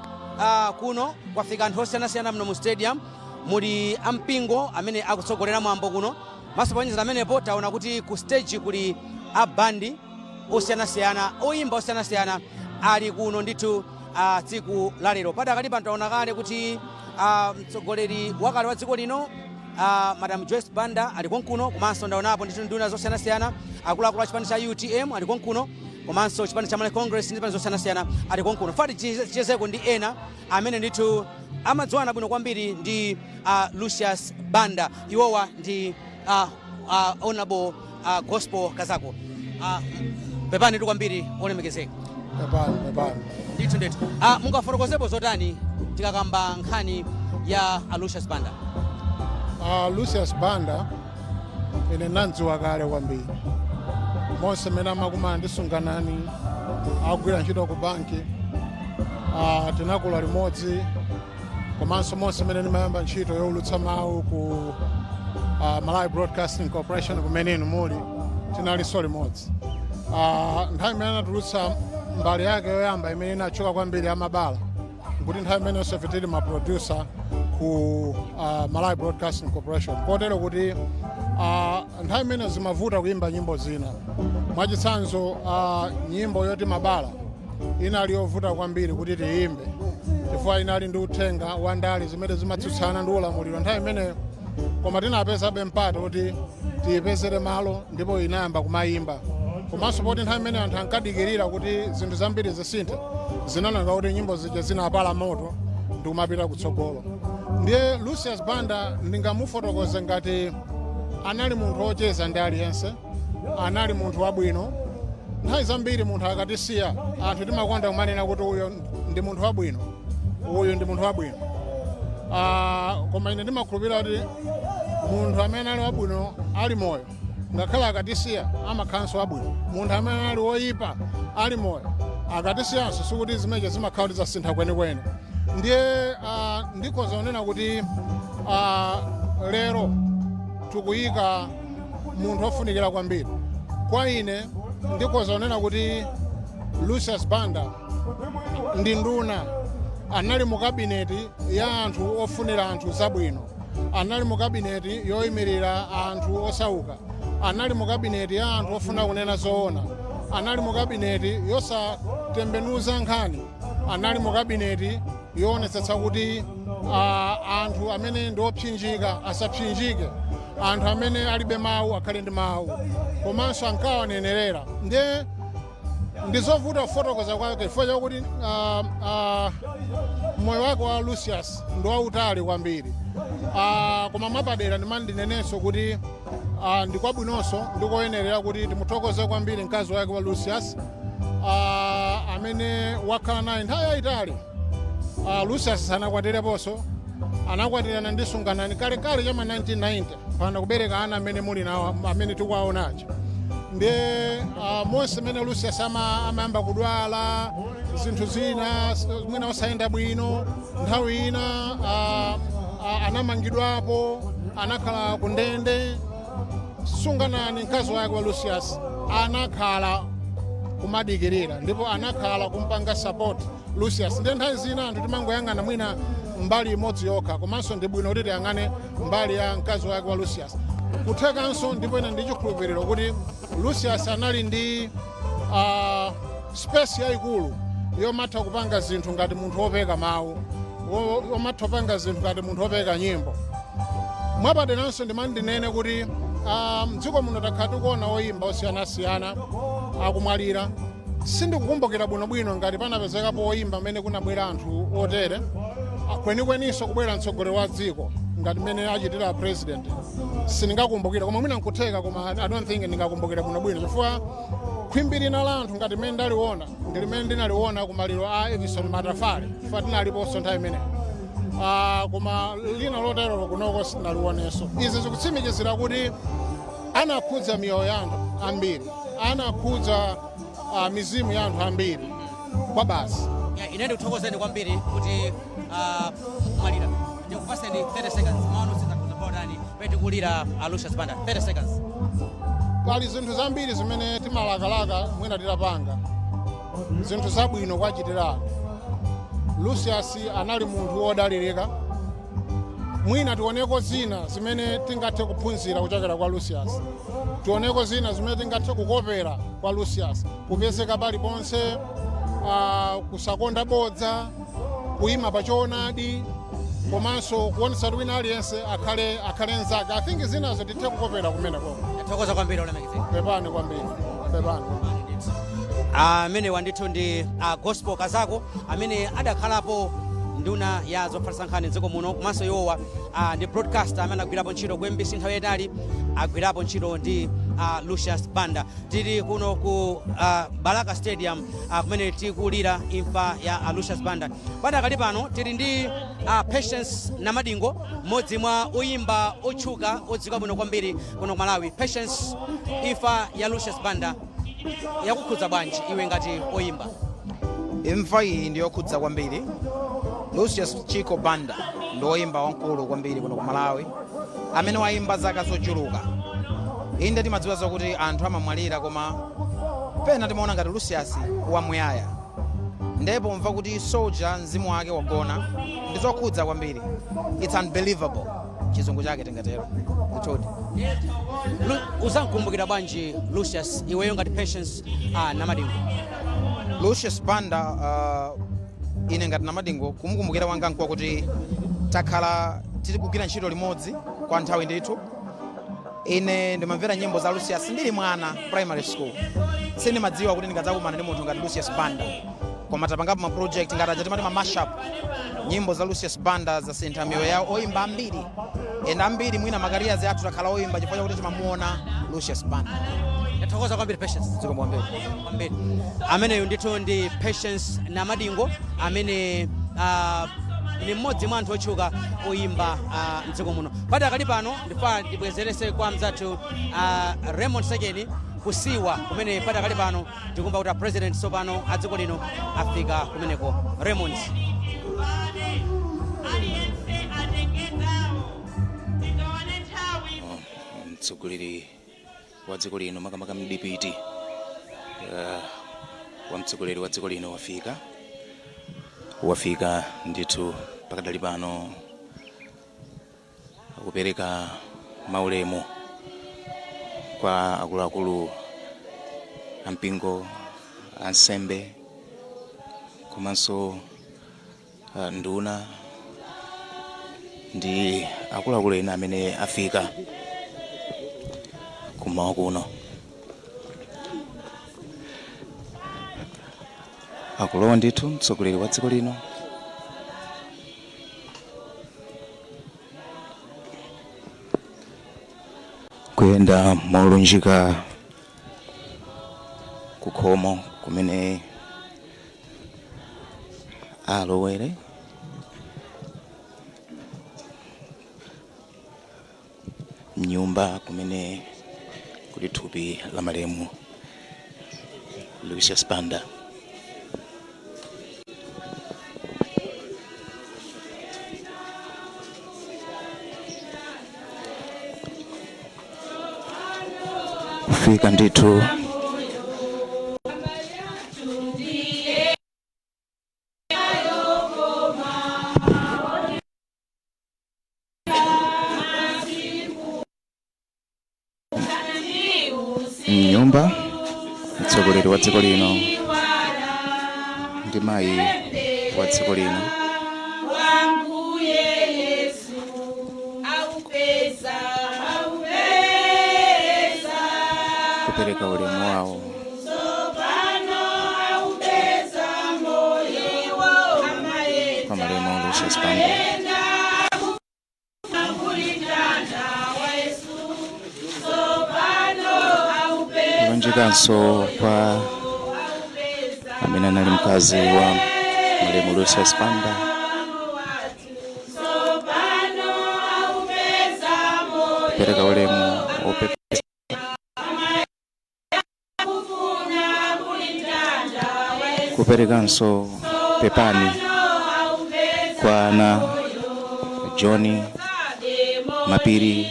kuno kwafika anthu osiyanasiyana. Muno mu stadium muli ampingo amene akutsogolera mwambo kuno. Maso ponyezera amenepo taona kuti ku stage kuli abandi osiyanasiyana, oyimba osiyanasiyana ali kuno ndithu tsiku la lero. Padakali pano taona kale kuti mtsogoleri wakale wa dziko lino, Madam Joyce Banda, ali konkuno, komanso ndaonapo ndithu nduna zosiyanasiyana, akuluakulu a chipani cha UTM ali konkuno, komanso chipani cha Malawi Congress ndi zipani zosiyanasiyana ali konkuno. Fati tichezeko ndi ena amene ndithu amadziwana bwino kwambiri ndi Lucius Banda. Iwowa ndi Honorable Gospel Kazako. Pepani tu kwambiri, olemekezeka. Pepani, pepani. Ndithu, ndithu. Mungafotokozepo zotani tikakamba nkhani ya a Lucius Banda? Lucius Banda ine nandziwa kale kwambiri, monse mmene amakumana ndi Sunganani akugwira ntchito ku banki. Tinakula limodzi, komanso monse mmene ndimayamba ntchito yowulutsa mawu ku Malawi Broadcasting Corporation, kumene inu muli, tinalinso limodzi. Nthawi imene anatulutsa mbali yake yoyamba imene inatchuka kwambiri, amabala, nkuti nthawi imene ife tili ma producer ku Malawi Broadcasting Corporation, kotero kuti nthawi imene zimavuta kuimba nyimbo zina. Mwachitsanzo, nyimbo yoti Mabala inali yovuta kwambiri kuti tiyimbe, chifukwa inali ndi uthenga wa ndale zimene zimatsutsana ndi ulamuliro nthawi imeneyo, koma tinapezabe mpata kuti tiyipezere malo ndipo inayamba kumayimba. Komanso poti nthawi imene anthu ankadikirira kuti zinthu zambiri zisinthe, zinananga kuti nyimbo zija zinapala moto ndi kumapita kutsogolo. Ndiye Lucius Banda ndingamufotokoze ngati anali munthu wocheza ndi aliyense, anali munthu wabwino. Nthawi zambiri munthu akatisiya, anthu timakonda kumanena kuti uyo ndi munthu wabwino, uyu ndi munthu wabwino. Koma ine ndimakhulupirira kuti munthu amene ali wabwino ali moyo, ngakhale akatisiya, amakhalanso wabwino. Munthu amene ali woyipa ali moyo, akatisiyanso, sikuti zimenezo zimakhala kuti zasintha kwenikweni. Ndiye ndikhoza kunena kuti lero tikuyika munthu wofunikira kwambiri. Kwa ine ndikhoza kunena kuti Lucius Banda ndi nduna, anali mu kabineti ya anthu ofunira anthu zabwino, anali mu kabineti yoyimirira anthu osauka, anali mu kabineti ya anthu ofuna kunena zoona, anali mu kabineti yosatembenuza nkhani, anali mu kabineti yoonetsetsa kuti anthu amene ndi opsinjika asapsinjike, anthu amene alibe mawu akhale ndi mawu, komanso ankawanenerera. Ndiye ndizovuta kufotokoza kwake chifukwa chakuti moyo wake wa Lucius ndi wautali kwambiri. Koma mwapadera ndimandinenenso kuti ndikwabwinonso, ndikoyenerera kuti timuthokoze kwambiri mkazi wake wa Lucius, amene wakhala naye nthawi yayitali. Lucius sanakwatireponso, anakwatirana ndi Sunganani kalekale chama 1990, pana kubereka ana amene muli nawo, amene tikuwaonacho. Ndiye monse mmene Lucius amayamba kudwala, zinthu zina mwina osayenda bwino, nthawi ina anamangidwapo, anakhala ku ndende, Sunganani mkazi wake wa Lucius anakhala kumadikirira ndipo anakhala kumpanga support Lucius. Ndiye nthawi zina anthu timangoyang'ana mwina mbali imodzi yokha, komanso ndi bwino kuti tiyang'ane mbali ya mkazi wake wa Lucius. Kuthekanso, ndipo ine ndi chikhulupiriro kuti Lucius anali ndi space yayikulu yomatha kupanga zinthu ngati munthu wopeka mawu, yomatha kupanga zinthu ngati munthu wopeka nyimbo. Mwapaderanso ndimandinene kuti mdziko muno takhala tikuona oyimba osiyanasiyana akumwalira. Sindikukumbukira bwinobwino ngati panapezekapo oyimba amene kunabwera anthu otere. Kwenikweninso kubwera mtsogoleri wa dziko ngati mmene achitira president sindingakumbukira, koma mwina nkutheka, koma I don't think ndingakumbukira bwinobwino, chifukwa khwimbi lina la anthu ngati mmene ndaliona ndi limene ndinaliona kumaliro a Evison Matafale, chifukwa tinaliponso nthawi imeneyo. Koma lina loterolo kunoko sindinalionenso. Izi zikutsimikizira kuti anakhudza miyoyo ya anthu ambiri, anakhudza mizimu ya anthu ambiri kwa basi. Yeah, ine ndikuthokozeni kwambiri kuti mwalira. Ndikupaseni 30 seconds, mawu sizakuzapautani pene tikulira a Lucius Banda. 30 seconds. Pali zinthu zambiri zimene timalakalaka mwina titapanga zinthu zabwino kwachitira anthu. Lucius anali munthu wodalirika. Mwina tioneko zina zimene tingathe kuphunzira kuchokera kwa Lucius, tioneko zina zimene tingathe kukopera kwa Lucius: kupezeka paliponse, kusakonda bodza, kuyima pa choonadi, komanso kuonetsa kuti wina aliyense akhale mnzake. I think zinazo tithe kukopera kumeneko. Tathokoza kwambiri, olemekezeka. Pepani kwambiri, pepani. Amene wandithu ndi Gospel Kazako, amene adakhalapo nduna ya zofalitsa nkhani mdziko muno, komanso iwowa ndi broadcaster amene agwirapo ntchito ku MBC nthawi yayitali, agwirapo ntchito ndi Lucius Banda. Tili kuno ku Balaka Stadium, kumene tikulira imfa ya Lucius Banda. Padakali pano tili ndi Patience Namadingo, mmodzi mwa oyimba otchuka odziwika bwino kwambiri kuno ku Malawi. Patience, imfa ya Lucius Banda yakukhudza bwanji iwe ngati oyimba? Imfa iyi ndiyokhudza kwambiri. Lucius Chico Banda ndi woyimba wamkulu kwambiri kuno ku Malawi, amene wayimba zaka zochuluka. Inde, timadziwa zokuti anthu amamwalira, koma pena timaona ngati Lucius wamuyaya. Ndipo mva kuti soldier mzimu wake wagona, ndi zokhudza kwambiri. It's unbelievable, chizungu chake tingatero ndithudi. Uzamkumbukira bwanji Lucius iweyo ngati Patience Namadingo? Lucius Banda, ine ngati Namadingo, kumukumbukira wanga nkuwa kuti takhala tili kugwira ntchito limodzi kwa nthawi ndithu. Ine ndimamvera nyimbo za Lucius ndili mwana, primary school. Sindimadziwa kuti ndingadzakumana ndi munthu ngati Lucius Banda, koma tapangapo ma project ngati aja timati ma mashup. Nyimbo za Lucius Banda zasintha miyoyo yawo oyimba ambiri, and ambiri mwina ma careers athu takhala oyimba chifukwa chakuti timamuona Lucius Banda. Tathokoza kwambiri, Patience. Zikomo kwambiri. Kwambiri. Ameneyu ndithu ndi Patience Namadingo, amene ni mmodzi mwa anthu otchuka oyimba mdziko muno. Padakali pano ndifa ndibwezerese kwa mzathu Raymond Sekeni kusiwa, kumene padakali pano tikumva kuti a president tsopano a dziko lino afika kumeneko. Raymond. Aliyense atenge gawo, tigawane nthawi. Mtsogoleri wa dziko lino, makamaka mdipiti wa mtsogoleri wa dziko lino wafika ndithu. Pakadali pano akupereka maulemu kwa akuluakulu ampingo, ansembe, komanso nduna ndi akuluakulu ena amene afika kumawa kuno. Akulowa ndithu mtsogoleri wa dziko lino kuyenda molunjika kukhomo kumene alowere. Mnyumba kumene kuli thupi la malemu Lucius Banda. Kufika ndithu. Mnyumba mtsogoleri wa dziko lino ndi mayi wa dziko lino. Wambuye Yesu aupeze. Kupereka ulemu wawo kwa malemu Lucius Banda. Kulonjekanso kwa amene anali mkazi wa malemu Lucius Banda, kupereka ulemu wopepesa kuperekanso pepani kwa ana John Mapiri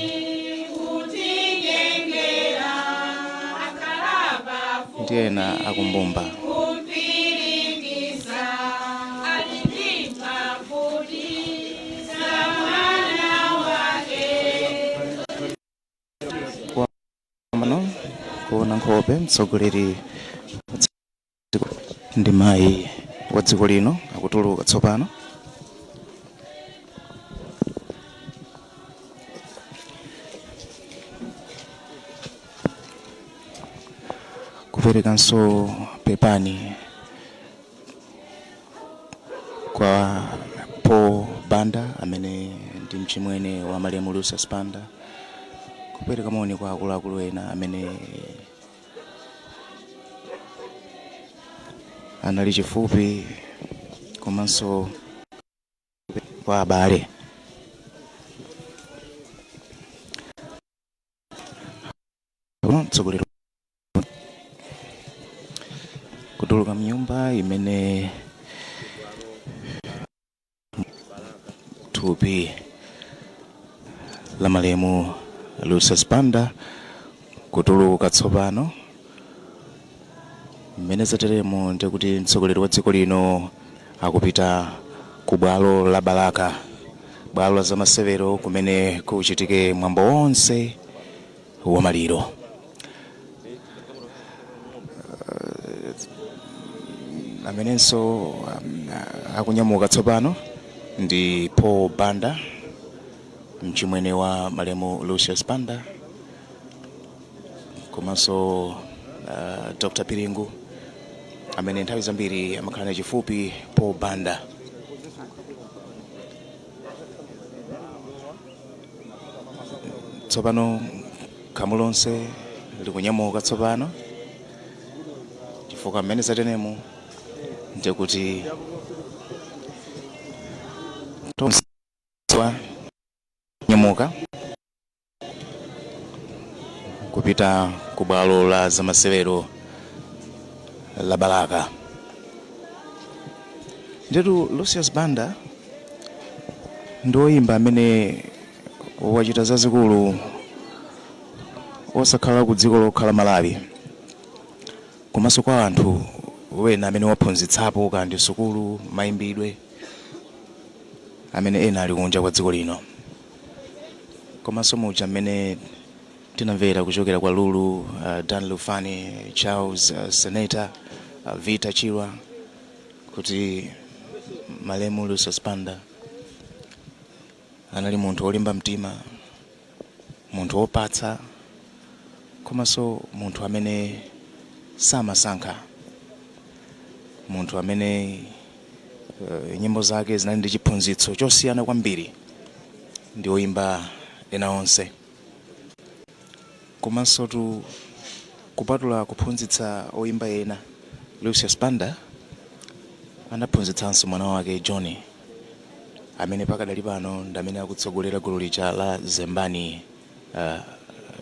ndi ena akumbumba. Mano kuona nkhope mtsogoleri wa dziko ndi mayi wa dziko lino akutuluka tsopano. Kuperekanso pepani kwa Paul Banda amene ndi mchimwene wa malemu Lucius Banda, kupereka moni kwa akuluakulu ena amene anali chifupi komanso kwa abale. Mtsogoleri kutuluka mnyumba imene thupi la malemu Lucius Banda kutuluka tsopano. Mmene zateremo ndikuti mtsogoleri wa dziko lino akupita ku bwalo la Balaka, bwalo la zamasewero, kumene kuchitike mwambo wonse wa maliro. Amenenso akunyamuka tsopano ndi Paul Banda, mchimwene wa malemu Lucius Banda, komanso Dr. Piringu amene nthawi zambiri amakhala naye chifupi Paul Banda. Tsopano khamu lonse likunyamuka tsopano, chifukwa mmene zatenemo ndikuti tonse nyamuka kupita ku bwalo la zamasewero la Balaka. Ndetu Lucius Banda ndi woyimba amene wachita zazikulu osakhala ku dziko lokhala Malawi, komanso kwa anthu wena amene waphunzitsapo kandi sukulu mayimbidwe, amene ena ali kunja kwa dziko lino. Komanso muja mmene tinamvera kuchokera kwa Lulu, Dan Lufani, Charles Senator, Vita Chilwa, kuti malemu Lucius Banda anali munthu wolimba mtima, munthu wopatsa, komanso munthu amene samasankha, munthu amene nyimbo zake zinali ndi chiphunzitso chosiyana kwambiri ndi oyimba ena onse. Komanso tu kupatula kuphunzitsa oyimba ena, Lucius Banda anaphunzitsanso mwana wake Johnny, amene pakadali pano ndi amene akutsogolera gulu lija la Zembani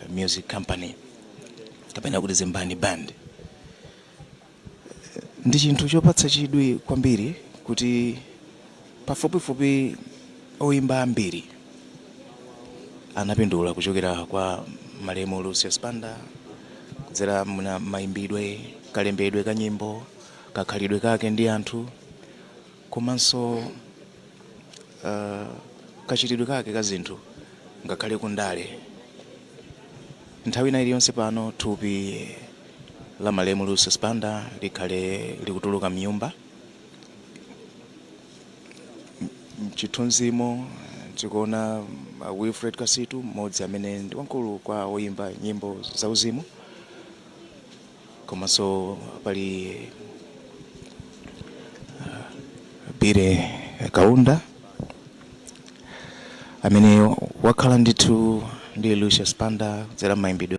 Music Company, kapena kuti Zembani Band. Ndi chinthu chopatsa chidwi kwambiri kuti pafupifupi oyimba ambiri anapindula kuchokera kwa malemu Lucius Banda kudzera muna mayimbidwe, kalembedwe ka nyimbo, kakhalidwe kake ndi anthu, komanso kachitidwe kake ka zinthu ngakhale kundale. Nthawi ina iliyonse pano thupi la malemu Lucius Banda likhale likutuluka mnyumba. Mchithunzimo tikuona Wilfred Kasitu, mmodzi amene ndi wamkulu kwa oyimba nyimbo zauzimu. Komanso pali Bire Kaunda amene wakhala ndithu ndi Lucius Banda kudzera mayimbidwe.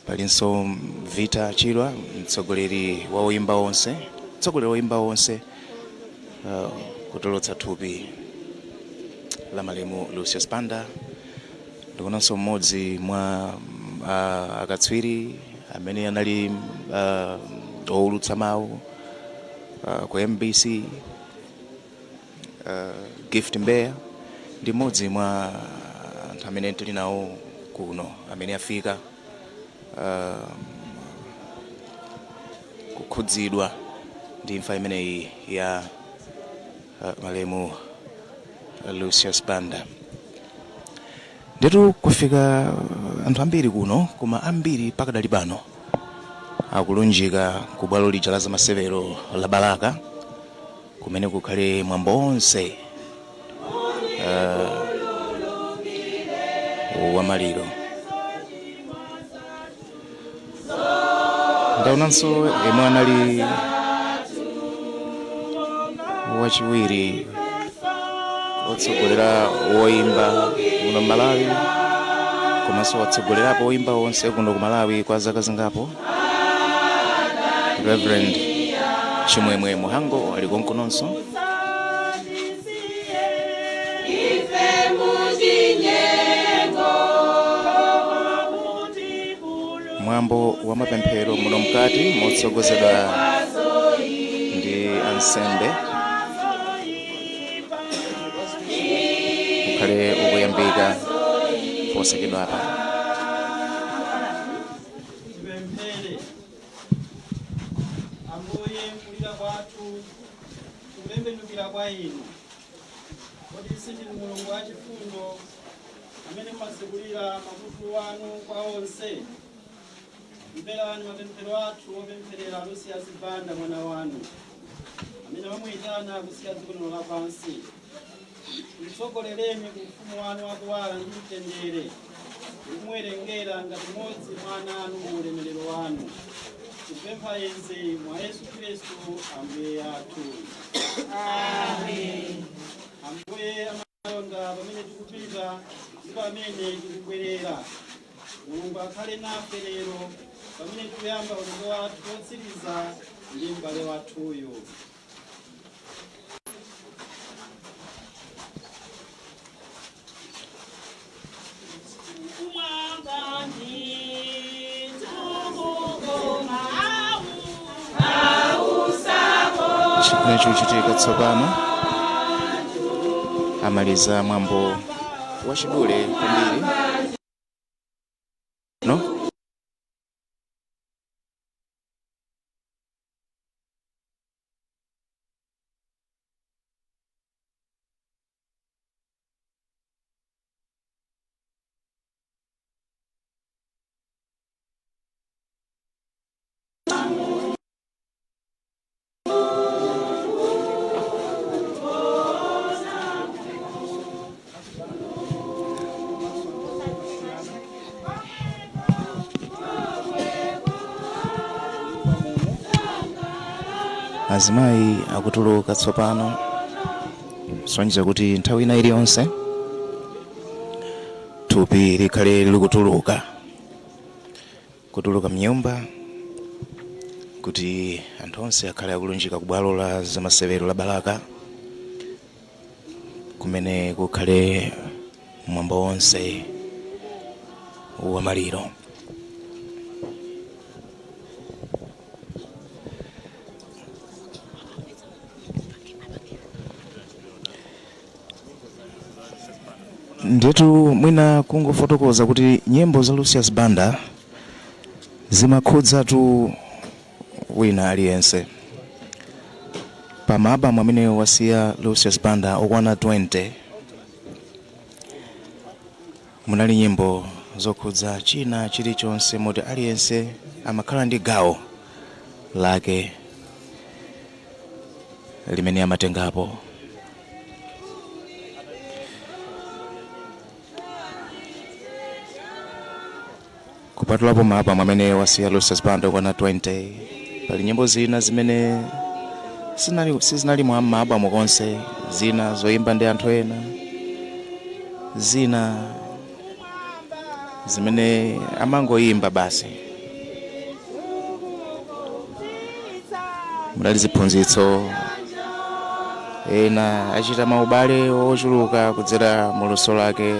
Palinso Vita Chilwa, mtsogoleri wa oyimba onse, mtsogoleri wa oyimba onse, kutulutsa thupi la malemu Lucius Banda. Ndikuonanso mmodzi mwa akatswiri amene anali owulutsa mawu ku MBC, Gift Mbeya, ndi mmodzi mwa anthu amene tili nawo kuno amene afika kukhudzidwa ndi imfa imeneyi ya malemu Lucius Banda. Ndetu kufika anthu ambiri kuno, koma ambiri pakadali pano akulunjika ku bwalo lija la zamasewero la Balaka, kumene kukhale mwambo onse wa maliro. Ndaonanso yemwe anali wachiwiri otsogolera woimba kuno Malawi, komanso watsogolerapo woimba onse kuno ku Malawi kwa zaka zingapo, Reverend Chimwemwe Muhango, ali konkononso. Ife muchinyengo. Mwambo wa mapemphero muno mkati motsogozedwa ndi ansembe ukhale ukuyambika posachedwapa. Tipemphere. Ambuye, kulira kwathu kutembenukira kwa inu. Kodi sindinu Mulungu wachifundo amene mumatsekulira makutu anu kwa onse? Mverani mapemphero athu opempherera Lucius Banda, mwana wanu amene wamuyitana kusiya dziko lino lapansi. Mtsogolereni ku ufumu wanu wakuwala ndi mtendere, ndikumuwerengera ngati mmodzi mwa ana anu mu ulemerero wanu. Tikupempha izi mwa Yesu Khristu Ambuye athu. Amen. Ambuye amalonda pamene tikupita ndi pamene tikubwerera. Mulungu akhale nafe lero pamene tikuyamba ulendo wathu wotsiriza ndi m'bale wathuyu. Kumwamba ndikukoma. Chimene chikuchitika tsopano, amaliza mwambo wachidule kwambiri, no. Azimayi akutuluka tsopano, kusonyeza kuti nthawi ina iliyonse thupi likhale likutuluka, kutuluka mnyumba, kuti anthu onse akhale akulunjika ku bwalo la zamasewero la Balaka, kumene kukhale mwambo wonse wamaliro. Ndetu mwina kungofotokoza kuti nyimbo za Lucius Banda zimakhudzatu wina aliyense. Pa maabamu amene wasiya Lucius Banda okwana 20, munali nyimbo zokhudza china chilichonse, moti aliyense amakhala ndi gawo lake limene amatengapo. Kupatulapo ma album amene wasiya Lucius Banda kwana 20, pali nyimbo zina zimene sizinali mwa ma album konse, zina zoyimba ndi anthu ena, zina zimene amangoyimba basi. Mudali ziphunzitso, ena achita maubale ochuluka kudzera mu luso lake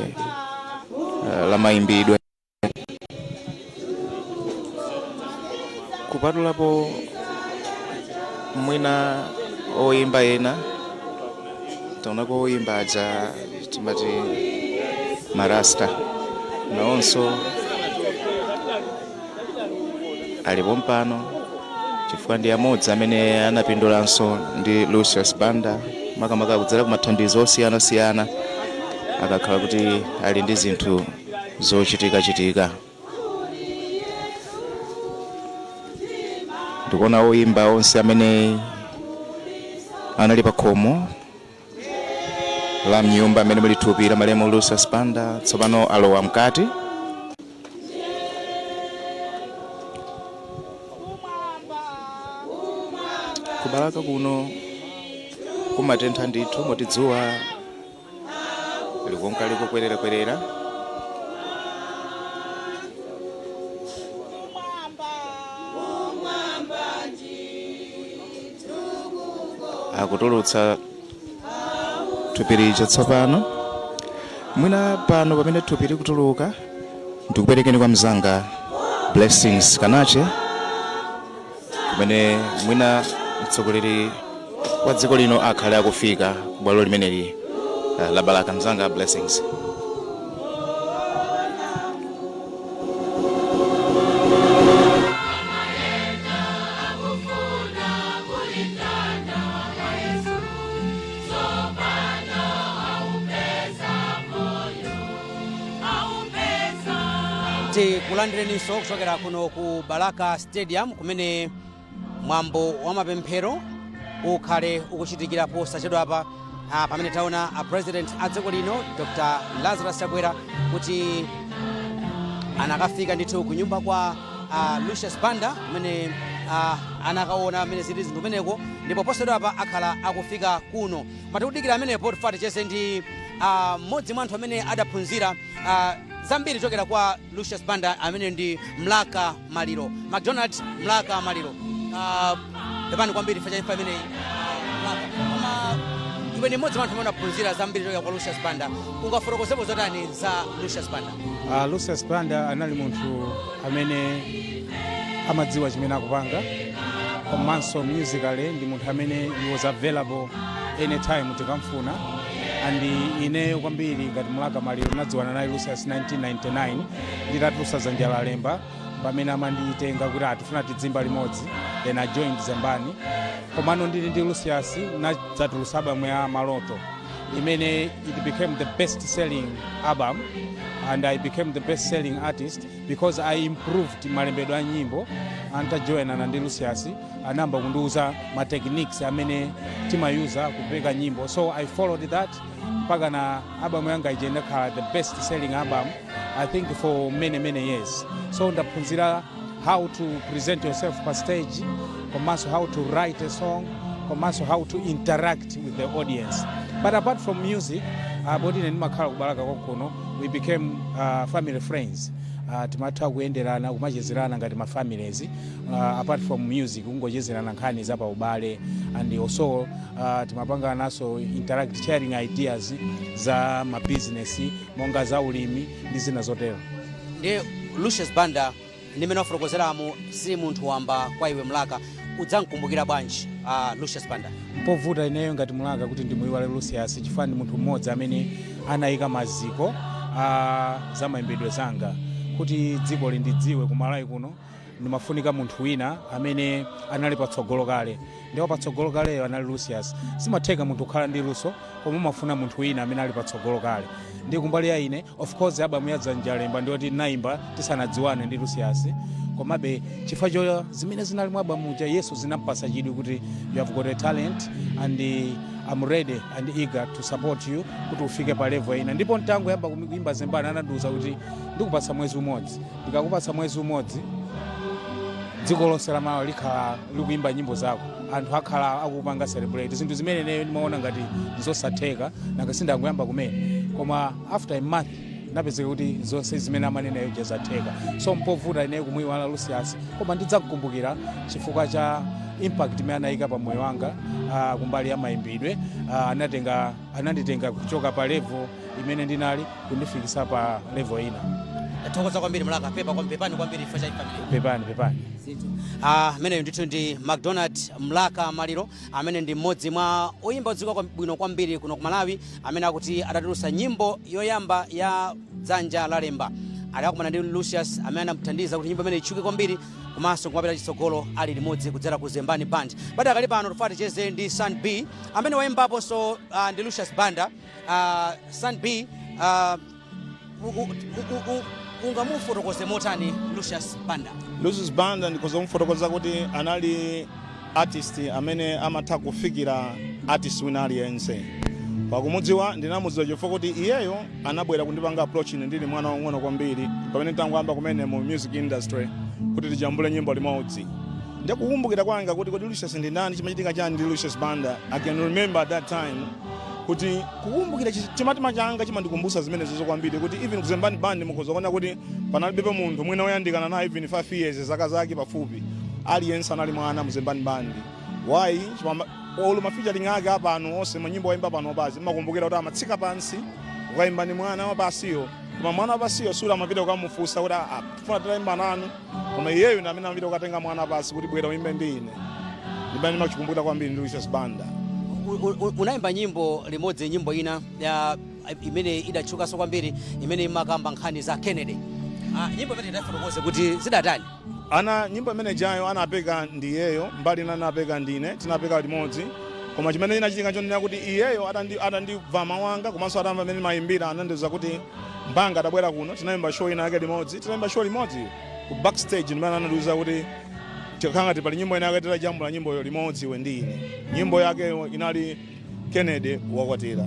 la mayimbidwe. Kupatulapo mwina oyimba ena, taonako oyimba aja timati marasta, nawonso alipo mpano, chifukwa ndi amodzi amene anapindulanso ndi Lucius Banda, makamaka kudzera ku mathandizo osiyanasiyana akakhala kuti ali ndi zinthu zochitikachitika. Ndikuona oyimba onse amene anali pa khomo la mnyumba amene muli thupi la malemu Lucius Banda tsopano alowa mkati. Kubalaka kuno kumatentha ndithu, moti dzuwa likonka likukwererakwerera. Akutulutsa thupi lija tsopano. Mwina pano pamene thupi likutuluka, ndikuperekeni kwa mzanga Blessings Kanache, kumene mwina mtsogoleri wa dziko lino akhale akufika kubwalo limeneli la Balaka. Mzanga Blessings. Tikulandireninso kuchokera kuno ku Balaka Stadium, kumene mwambo wa mapemphero ukhale ukuchitikira posachedwapa, pamene taona a President a dziko lino, Dr Lazarus Chakwera, kuti anakafika ndithu ku nyumba kwa Lucius Banda, kumene anakaona amene zili zinthu kumeneko, ndipo posachedwapa akhala akufika kuno. Matikudikira amenepo, tifuna ticheze ndi mmodzi mwa anthu amene adaphunzira zambiri kuchokera kwa Lucius Banda, amene ndi Mlaka Maliro, McDonald Mlaka Maliro. Pepani kwambiri chifukwa cha imfa imeneyi, Mlaka, koma iwe ndi mmodzi mwa anthu amene adaphunzira zambiri kuchokera kwa Lucius Banda. Ungafotokozepo zotani za Lucius Banda? Lucius Banda anali munthu amene amadziwa chimene akupanga, komanso musically ndi munthu amene he was available anytime tikamfuna. And ineyo kwambiri ngati Mlaka Maliro nadziwana naye Lucius 1999 nditatulutsa Dzanja Lalemba, pamene amanditenga kuti atifuna tidzimba limodzi. Then I joined Zembani. Komano ndili ndi Lucius nadzatulutsa album ya Maloto, imene it became the best selling album, and I became the best selling artist because I improved malembedwe a nyimbo. Antajoinana ndi Lucius, anayamba kundiuza ma techniques amene timayuza kupeka nyimbo, so I followed that mpaka na album yanga ija inakhala the best selling album, I think, for many, many years. So ndaphunzira how to present yourself pa stage, komanso how to write a song, komanso how to interact with the audience. But apart from music, poti ine ndimakhala kubalaka kwakuno, we became family friends. Timatha kuyenderana, kumachezerana ngati ma families, apart from music, kungochezerana nkhani za paubale, and also timapanga naso interact, sharing ideas za ma business monga za ulimi ndi zina zotero. Ndiye Lucius Banda, ndimene wafotokozeramo, si munthu wamba kwa iwe Mlaka. Udzamkumbukira bwanji Lucius Banda? Mpovuta ineyo ngati Mlaka kuti ndimuyiwale Lucius, chifukwa ndi munthu mmodzi amene anayika maziko a za mayimbidwe zanga kuti dziko lindidziwe. Kumalawi kuno ndimafunika munthu wina amene anali patsogolo kale, ndipo patsogolo kaleyo anali Lucius. Simatheka munthu kukhala ndi luso, koma umafuna munthu wina amene ali patsogolo kale. Ndi kumbali ya ine, of course, album ya Dzanja Lemba ndiyoti nayimba tisanadziwane ndi Lucius, komabe chifukwa cho zimene zinali mwa album muja, yesu zinampasa chidwi kuti you have got a talent, and I'm ready and eager to support you kuti ufike pa level ina. Ndipo ntangoyamba kuimba Zembani, anandiuza kuti ndikupatsa mwezi umodzi, ndikakupatsa mwezi umodzi, dziko lonse la Malawi likhala likuimba nyimbo zako, anthu akhala akupanga celebrate zinthu zimene ineyo ndimaona ngati zosatheka, nanga sindangoyamba kumene. Koma after a month napezeka kuti zonse zimene amanena iye zatheka. So mpovuta ineyo kumuiwala Lucius, koma ndidzakukumbukira chifukwa cha impact imene anayika pa moyo wanga kumbali ya mayimbidwe. Ananditenga kuchoka pa level imene ndinali kundifikisa pa level ina. Tathokoza kwambiri, Mlaka. Pepa kwa pepani kwambiri chifukwa cha imfa imeneyi. Pepani, pepani. Ameneyo ndithu ndi McDonald Mlaka Maliro, amene ndi mmodzi mwa oyimba odziwika bwino kwambiri kuno ku Malawi, amene akuti adatulutsa nyimbo yoyamba ya Dzanja Lalemba adakumana ndi Lucius, amene anamuthandiza kuti nyimbo imene itchuke kwambiri komanso kumapita chitsogolo ali limodzi kudzera ku Zembani Band. Padakali pano tifuna ticheze ndi San B, amene wayimbaponso ndi Lucius Banda. San B, ungamufotokoze motani Lucius Banda? Lucius Banda ndikhoza kumufotokoza kuti anali artist amene amatha kufikira artist wina aliyense. Pakumudziwa, ndinamudziwa chifukwa kuti iyeyo anabwera kundipanga approach ine ndili mwana wang'ono kwambiri, pamene ntangoyamba kumene mu music industry, kuti tijambule nyimbo limodzi. Ndikukumbukira kwanga kuti kodi Lucius ndi ndani, chimachitika chani ndi Lucius Banda, I can remember at that time kuti kukumbukira chimatima changa chimandikumbusa zimene zozo kwambiri, kuti even kuzembani Band mukhoza kuona kuti panalibepo munthu mwina woyandikana naye even 5 years, zaka zake pafupi. Aliyense anali mwana muzembani Band. Why? Olo ma featuring ake apano onse, manyimbo oyimba pano pazi, makumbukira kuti amatsika pansi ukayimba ni mwana wapasiyo, koma mwana wapasiyo sura amapita kukamufunsa kuti, "Ah, tifuna titayimba nanu," koma iyeyo ndi amene amapita kukatenga mwana pasi kuti, "Bwera uyimbe ndi ine." Ndimene ndimachikumbukira kwambiri ndi Lucius Banda. Unayimba nyimbo limodzi, nyimbo ina ya imene idatchukanso kwambiri, imene imakamba nkhani za Kennedy. Nyimbo imene idafotokoze kuti zidatani? Ana nyimbo imene jayo anapeka ndi iyeyo, mbali ina anapeka ndine, tinapeka limodzi. Koma chimene chinachitika chonena kuti iyeyo atandibva mawu anga komanso atamva amene mayimbira, anandiuza kuti mbanga atabwera kuno, tinayimba show ina yake limodzi, tinayimba show limodzi ku backstage, ndimene anandiuza kuti tikhala ngati pali nyimbo ina yake titajambula nyimboyo limodzi iwe ndi ine. Nyimbo yakeyo inali Kennedy Wakwatira.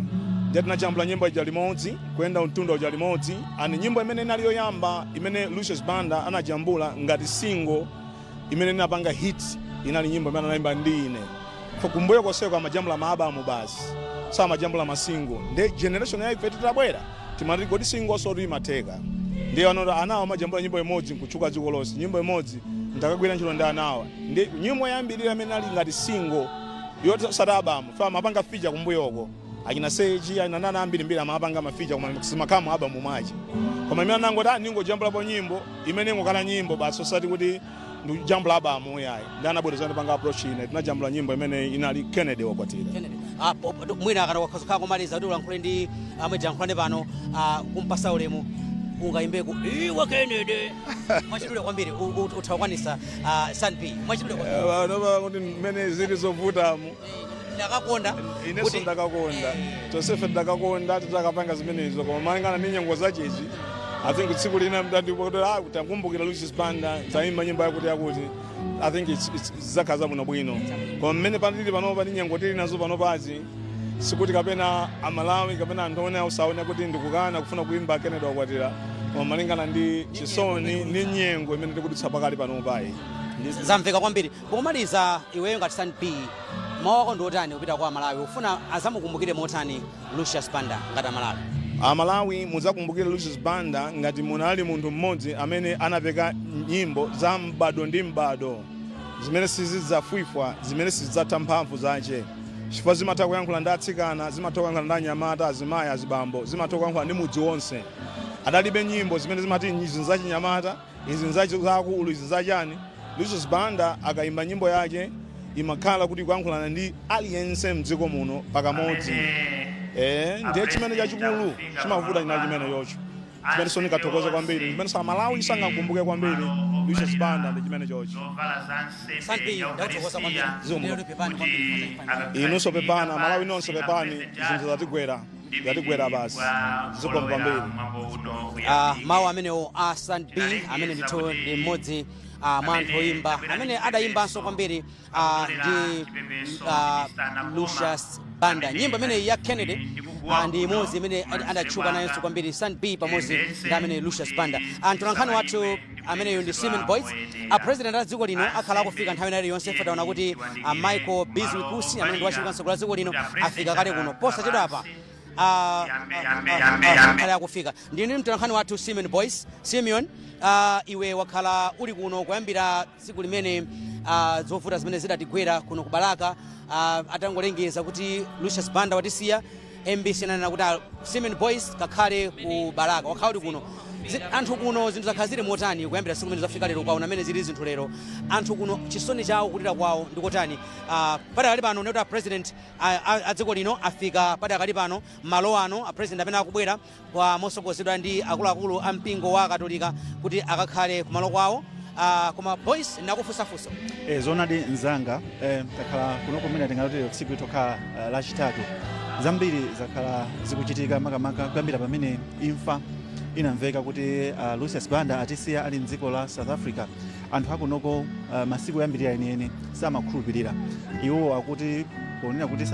Ndiye tinajambula nyimbo ija limodzi, kuyenda mtunda uja limodzi, and nyimbo imene inali yoyamba imene Lucius Banda anajambula ngati single imene inapanga hit inali nyimbo imene anayimba ndi ine. For kumbuyo konseko amajambula ma album basi, samajambula ma single. Ndi generation ya ife titabwera timati kodi single so imatheka? Ndiye anoti anawo amajambula nyimbo imodzi nkutchuka dziko lonse, nyimbo imodzi, ndakagwira ntchito ndi anawa. Ndi nyimbo yambirira imene ali ngati single yosati album fa amapanga feature kumbuyoko, achina Seji, achina nana ambirimbiri amapanga ma feature, koma simakhala mu album mwache. Koma imene anangoti, ah, ningojambulapo nyimbo imene ingokhala nyimbo basi, osati kuti ndikujambula album yayi, ndi anabwera ndipanga approach ine, tinajambula nyimbo imene inali Kennedy Wakwatira. Mwina kana wakhala kumaliza kuti ulankhule ndi amwe tiyankhulane pano, kumpasa ulemu, ungayimbeko "Iwe Kennedy" mwachidule kwambiri? Uthawakwanisa, San B, mwachidule kwambiri? Panopa kuti mmene zili zovutamu, Ndakakonda. Inenso ndakakonda, tonsefe ndakakonda titakapanga zimenezo, koma malingana ndi nyengo zachezi, I think tsiku lina mdandikuti, ah, takumbukira Lucius Banda, tayimba nyimbo yakuti yakuti, I think it's zakhala zabwino bwino. Koma mmene panili panopa ndi nyengo tili nazo panopazi, sikuti kapena Amalawi kapena anthu one ausaone kuti ndikukana kufuna kuimba Kennedy Wakwatira, koma malingana ndi chisoni ndi nyengo imene tikudutsa pakali panopayi. Zamveka kwambiri. Pomaliza, iweyo ngati San B, mawu ako ndi otani kupita kwa Amalawi? Ufuna azamukumbukire motani Lucius Banda ngati Amalawi? Amalawi, mudzakumbukire Lucius Banda ngati munali munthu mmodzi amene anapeka nyimbo za m'bado ndi m'bado, zimene sizidzafwifwa, zimene sizidzatha mphamvu zache, chifukwa zimatha kuyankhula ndi atsikana, zimatha kuyankhula ndi anyamata, azimayi, azibambo, zimatha kuyankhula ndi mudzi wonse. Adalibe nyimbo zimene zimati izi nzachinyamata, izi nzakulu, izi nzachani. Lucius Banda akayimba nyimbo yake imakhala kuti kuyankhulana ndi aliyense mdziko muno pakamodzi. Ndiye chimene chachikulu chimavuta china chimene chocho, chimene sonikathokoze kwambiri, chimene Amalawi sangakumbuke kwambiri Lucius Banda ndi chimene chocho. San B, ndakuthokoza kwambiri. Zikomo. Lero pepani kwambiri. Inunso pepani, Malawi nonse pepani, zinthu zatigwera, zatigwera basi. Zikomo kwambiri. Mawu amenewo a San B, amene ndithu ndi mmodzi Mwa anthu oyimba amene adayimbanso kwambiri ndi Lucius Banda. Nyimbo imeneyi ya Kennedy ndi imodzi imene adatchuka nayonso kwambiri, San B pamodzi ndi amene Lucius Banda. Mtolankhani wathu ameneyo ndi Simon Boys. A president a dziko lino akhala akufika nthawi ina iliyonse. Taona kuti Michael Bizwick Usi, amene ndi wachiwiri kwa dziko lino, afika kale kuno. Posachedwapa akhale akufika. Ndini mtolankhani wathu Simon Boys. Simeon, iwe wakhala uli kuno kuyambira tsiku limene zovuta zimene zidatigwera kuno ku Balaka. Atangolengeza kuti Lucius Banda watisiya, MBC ananena kuti Simon Boys kakhale ku Balaka. Wakhala uli kuno. Anthu kuno zinthu zakhala zili motani kuyambira tsiku limene zafika lero? Kwaona amene zili zinthu lero, anthu kuno chisoni chawo, kulira kwawo ndikotani? Padakali pano nekuti a president a dziko lino afika padakali pano malo ano. A president amene akubwera kwa mosogozedwa ndi akuluakulu a mpingo wa Katolika kuti akakhale kumalo kwawo. Koma Boys, nakufunsafunso. Zoonadi mzanga, takhala kuno kumene tingati tsiku litokhala Lachitatu. Zambiri zakhala zikuchitika, makamaka kuyambira pamene imfa inamveka kuti Lucius Banda atisiya ali mdziko la South Africa. Anthu akunoko masiku oyambirira enieni samakhulupirira. Iwo akuti ponena kuti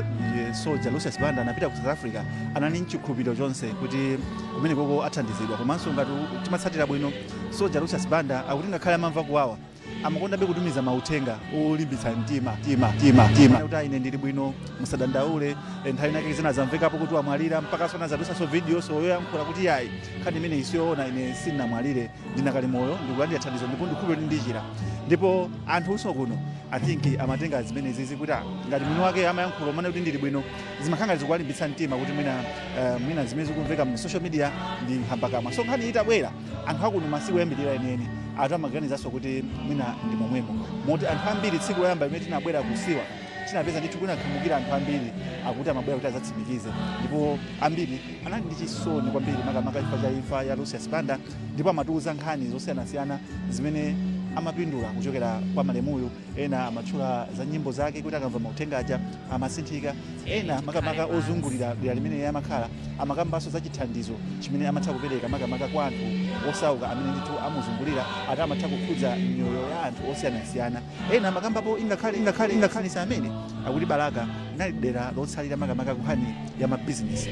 soja Lucius Banda anapita ku South Africa, anali mchikhulupiriro chonse kuti kumene koko athandizidwa. Komanso ngati timatsatira bwino, soja Lucius Banda akuti ngakhale amamva kuwawa, amakondabe kutumiza mauthenga olimbitsa mtima tima tima tima kuti ine ndili bwino, musadandaule. Nthawi inake zina zamvekapo kuti wamwalira, mpaka sona zatusaso video so yoyankhula kuti yayi, nkhani imene isiyoona, ine sindinamwalire, ndinakali moyo, ndikulandira thandizo ndipo ndikhulupirira kuti ndichira. Ndipo anthunso kuno, I think, amatenga zimenezi kuti ngati mwini wake amayankhula umane kuti ndili bwino, zimakhala ngati zikuwalimbitsa mtima kuti mwina zimene zikumveka mu social media ndi nkhambakamwa. So nkhani itabwera, anthu akuno masiku oyambirira enieni anthu amaganizanso kuti mwina ndi momwemo, moti anthu ambiri tsiku loyamba limene tinabwera kusiwa, tinapeza ndithu kunakhamukira anthu ambiri akuti amabwera kuti adzatsimikize. Ndipo ambiri anali ndi chisoni kwambiri, makamaka chifukwa cha imfa ya Lucius Banda, ndipo amatiuza nkhani zosiyanasiyana zimene amapindula kuchokera kwa malemuyu. Ena amatchula za nyimbo zake, kuti akamva mauthenga aja amasinthika. Ena, makamaka ozungulira dera limene iye amakhala, amakambanso za chithandizo chimene amatha kupereka, makamaka kwa anthu osauka amene ndithu amuzungulira, ati amatha kukhudza miyoyo ya anthu osiyanasiyana. Ena amakambapo ingakhale amene akuti Balaka inali dera lotsalira, makamaka nkhani ya mabizinesi,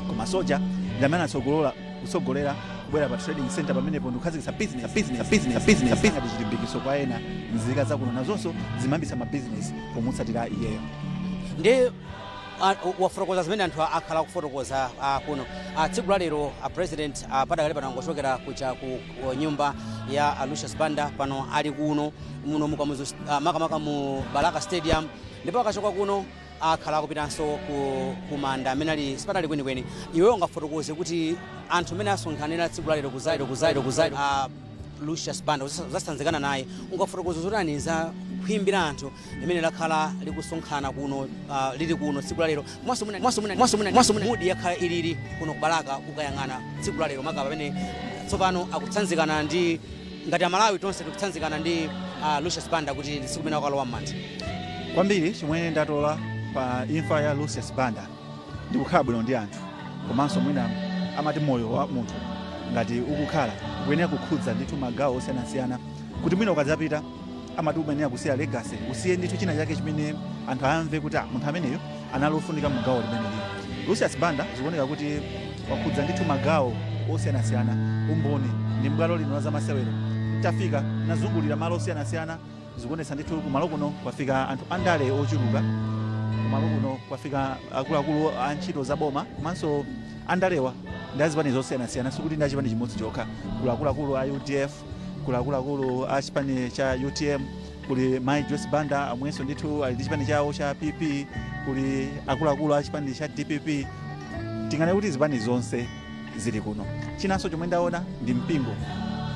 koma soja ndi amene anatsogolola kutsogolera kubwera pa trading center pamenepo ndikukhazikitsa business, business, business, business, ngati chilimbikitso kwa ena. Nzika zakuno nazonso zimayambitsa mabizinesi pomutsatira iyeyo. Ndi wafotokoza zimene anthu akhala akufotokoza kuno. Tsiku la lero president padakali pano angochokera kuja ku nyumba ya Lucius Banda. Pano ali kuno muno mukamuzu, makamaka mu Balaka Stadium, ndipo akachoka kuno akhala akupitanso ku manda amene ali sipatali kwenikweni. Iweyo ungafotokoze kuti anthu amene asonkhanira tsiku la lero kuza Lucius Banda uzatsanzikana naye, ungafotokoze zotani za khwimbi la anthu limene lakhala likusonkhana kuno, lili kuno tsiku la lero, komanso mwina mood yakhala ilili kuno ku Balaka ukayang'ana tsiku la lero, maka pamene tsopano akutsanzikana ndi, ngati Amalawi tonse tikutsanzikana ndi Lucius Banda, kuti ndi tsiku limene akalowa m'manda? Kwambiri chimene ndatola pa imfa ya Lucius Banda ndi kukhala bwino ndi anthu, komanso mwina amati moyo wa munthu ngati ukukhala ukuyenera kukhudza ndithu magawo osiyanasiyana, kuti mwina ukadzapita, amati umayenera kusiya legacy, usiye ndithu china chake chimene anthu amve kuti munthu ameneyo anali ofunika mu gawo limeneli. Lucius Banda zikuoneka kuti wakhudza ndithu magawo osiyanasiyana. Umboni ndi mbwalo lino la zamasewero. Tafika, nazungulira malo osiyanasiyana, zikuonetsa ndithu kumalo kuno kwafika anthu andale ochuluka, kumalo kuno kwafika akuluakulu a ntchito za boma, komanso andalewa ndi azipani zosiyanasiyana, sikuti ndi achipani chimodzi chokha. Kuli akuluakulu a UDF, kuli akuluakulu a chipani cha UTM, kuli Mai Joyce Banda amwenso ndithu ali ndi chipani chawo cha PP, kuli akuluakulu a chipani cha DPP. Tingane kuti zipani zonse zili kuno. Chinanso chomwe ndaona ndi mpingo.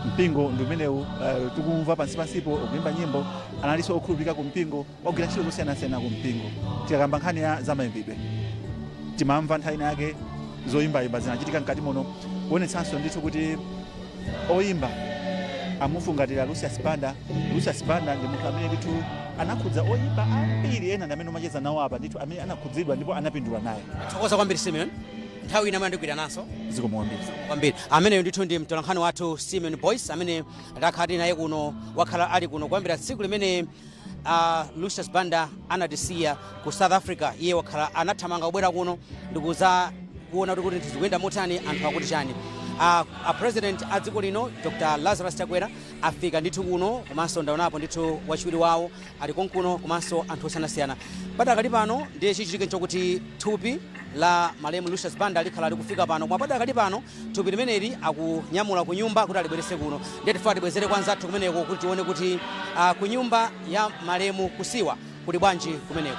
Mpingo ndi umenewu tikumva pansipansipo ukuimba nyimbo. Analinso okhulupirika ku mpingo, wagwira ntchito zosiyanasiyana ku mpingo. Tikakamba nkhani ya zamayimbidwe, timamva nthawi ina yake zoyimbayimba zinachitika mkati muno, kuonetsanso ndithu kuti oyimba amufungatira Lucius Banda. Lucius Banda ndi munthu amene ndithu anakhudza oyimba ambiri. Ena ndi amene umacheza nawo apa ndithu amene anakhudzidwa ndipo anapindula naye. Thokoza kwambiri, Simeon. Nthawi ina mandigwirananso. Zikomo kwambiri. Kwambiri. Ameneyo ndithu ndi mtolankhani wathu Simon Boyce, amene takhala tili naye kuno, wakhala ali kuno kuyambira tsiku limene Lucius Banda anatisiya ku South Africa. Iye wakhala anathamanga kubwera kuno ndikuza kuona kuti zikuyenda motani, anthu akuti chani. A president a dziko lino, Dr Lazarus Chakwera, afika ndithu kuno, komanso ndaonapo ndithu wachiwiri wawo ali konkuno, komanso anthu osiyanasiyana. Padakali pano ndiye chichitike nchokuti thupi la malemu Lucius Banda likhala likufika pano, koma padakali pano thupi limeneli akunyamula ku nyumba kuti alibwerese kuno. Ndiye tifuna tibwezere kwa anzathu kumeneko kuti tione kuti ku nyumba ya malemu kusiwa kuli bwanji kumeneko.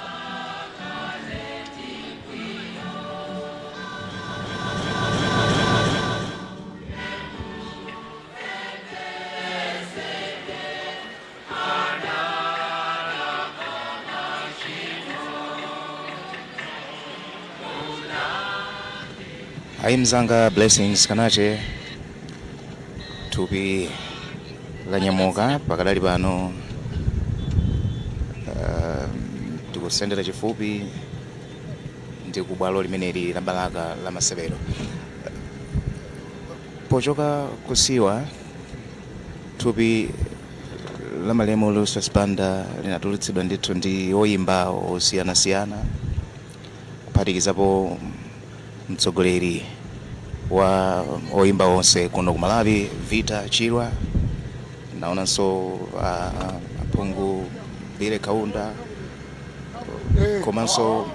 Ayi, mzanga Blessings Kanache, thupi lanyamuka pakadali pano. Tikusendera chifupi ndi kubwalo limeneli la Balaka la masewero. Pochoka kusiwa, thupi la malemu Lucius Banda linatulutsidwa ndithu ndi oyimba osiyanasiyana, kuphatikizapo mtsogoleri wa oyimba onse kuno ku Malawi, Vita Chilwa. Naonanso aphungu Billy Kaunda, komanso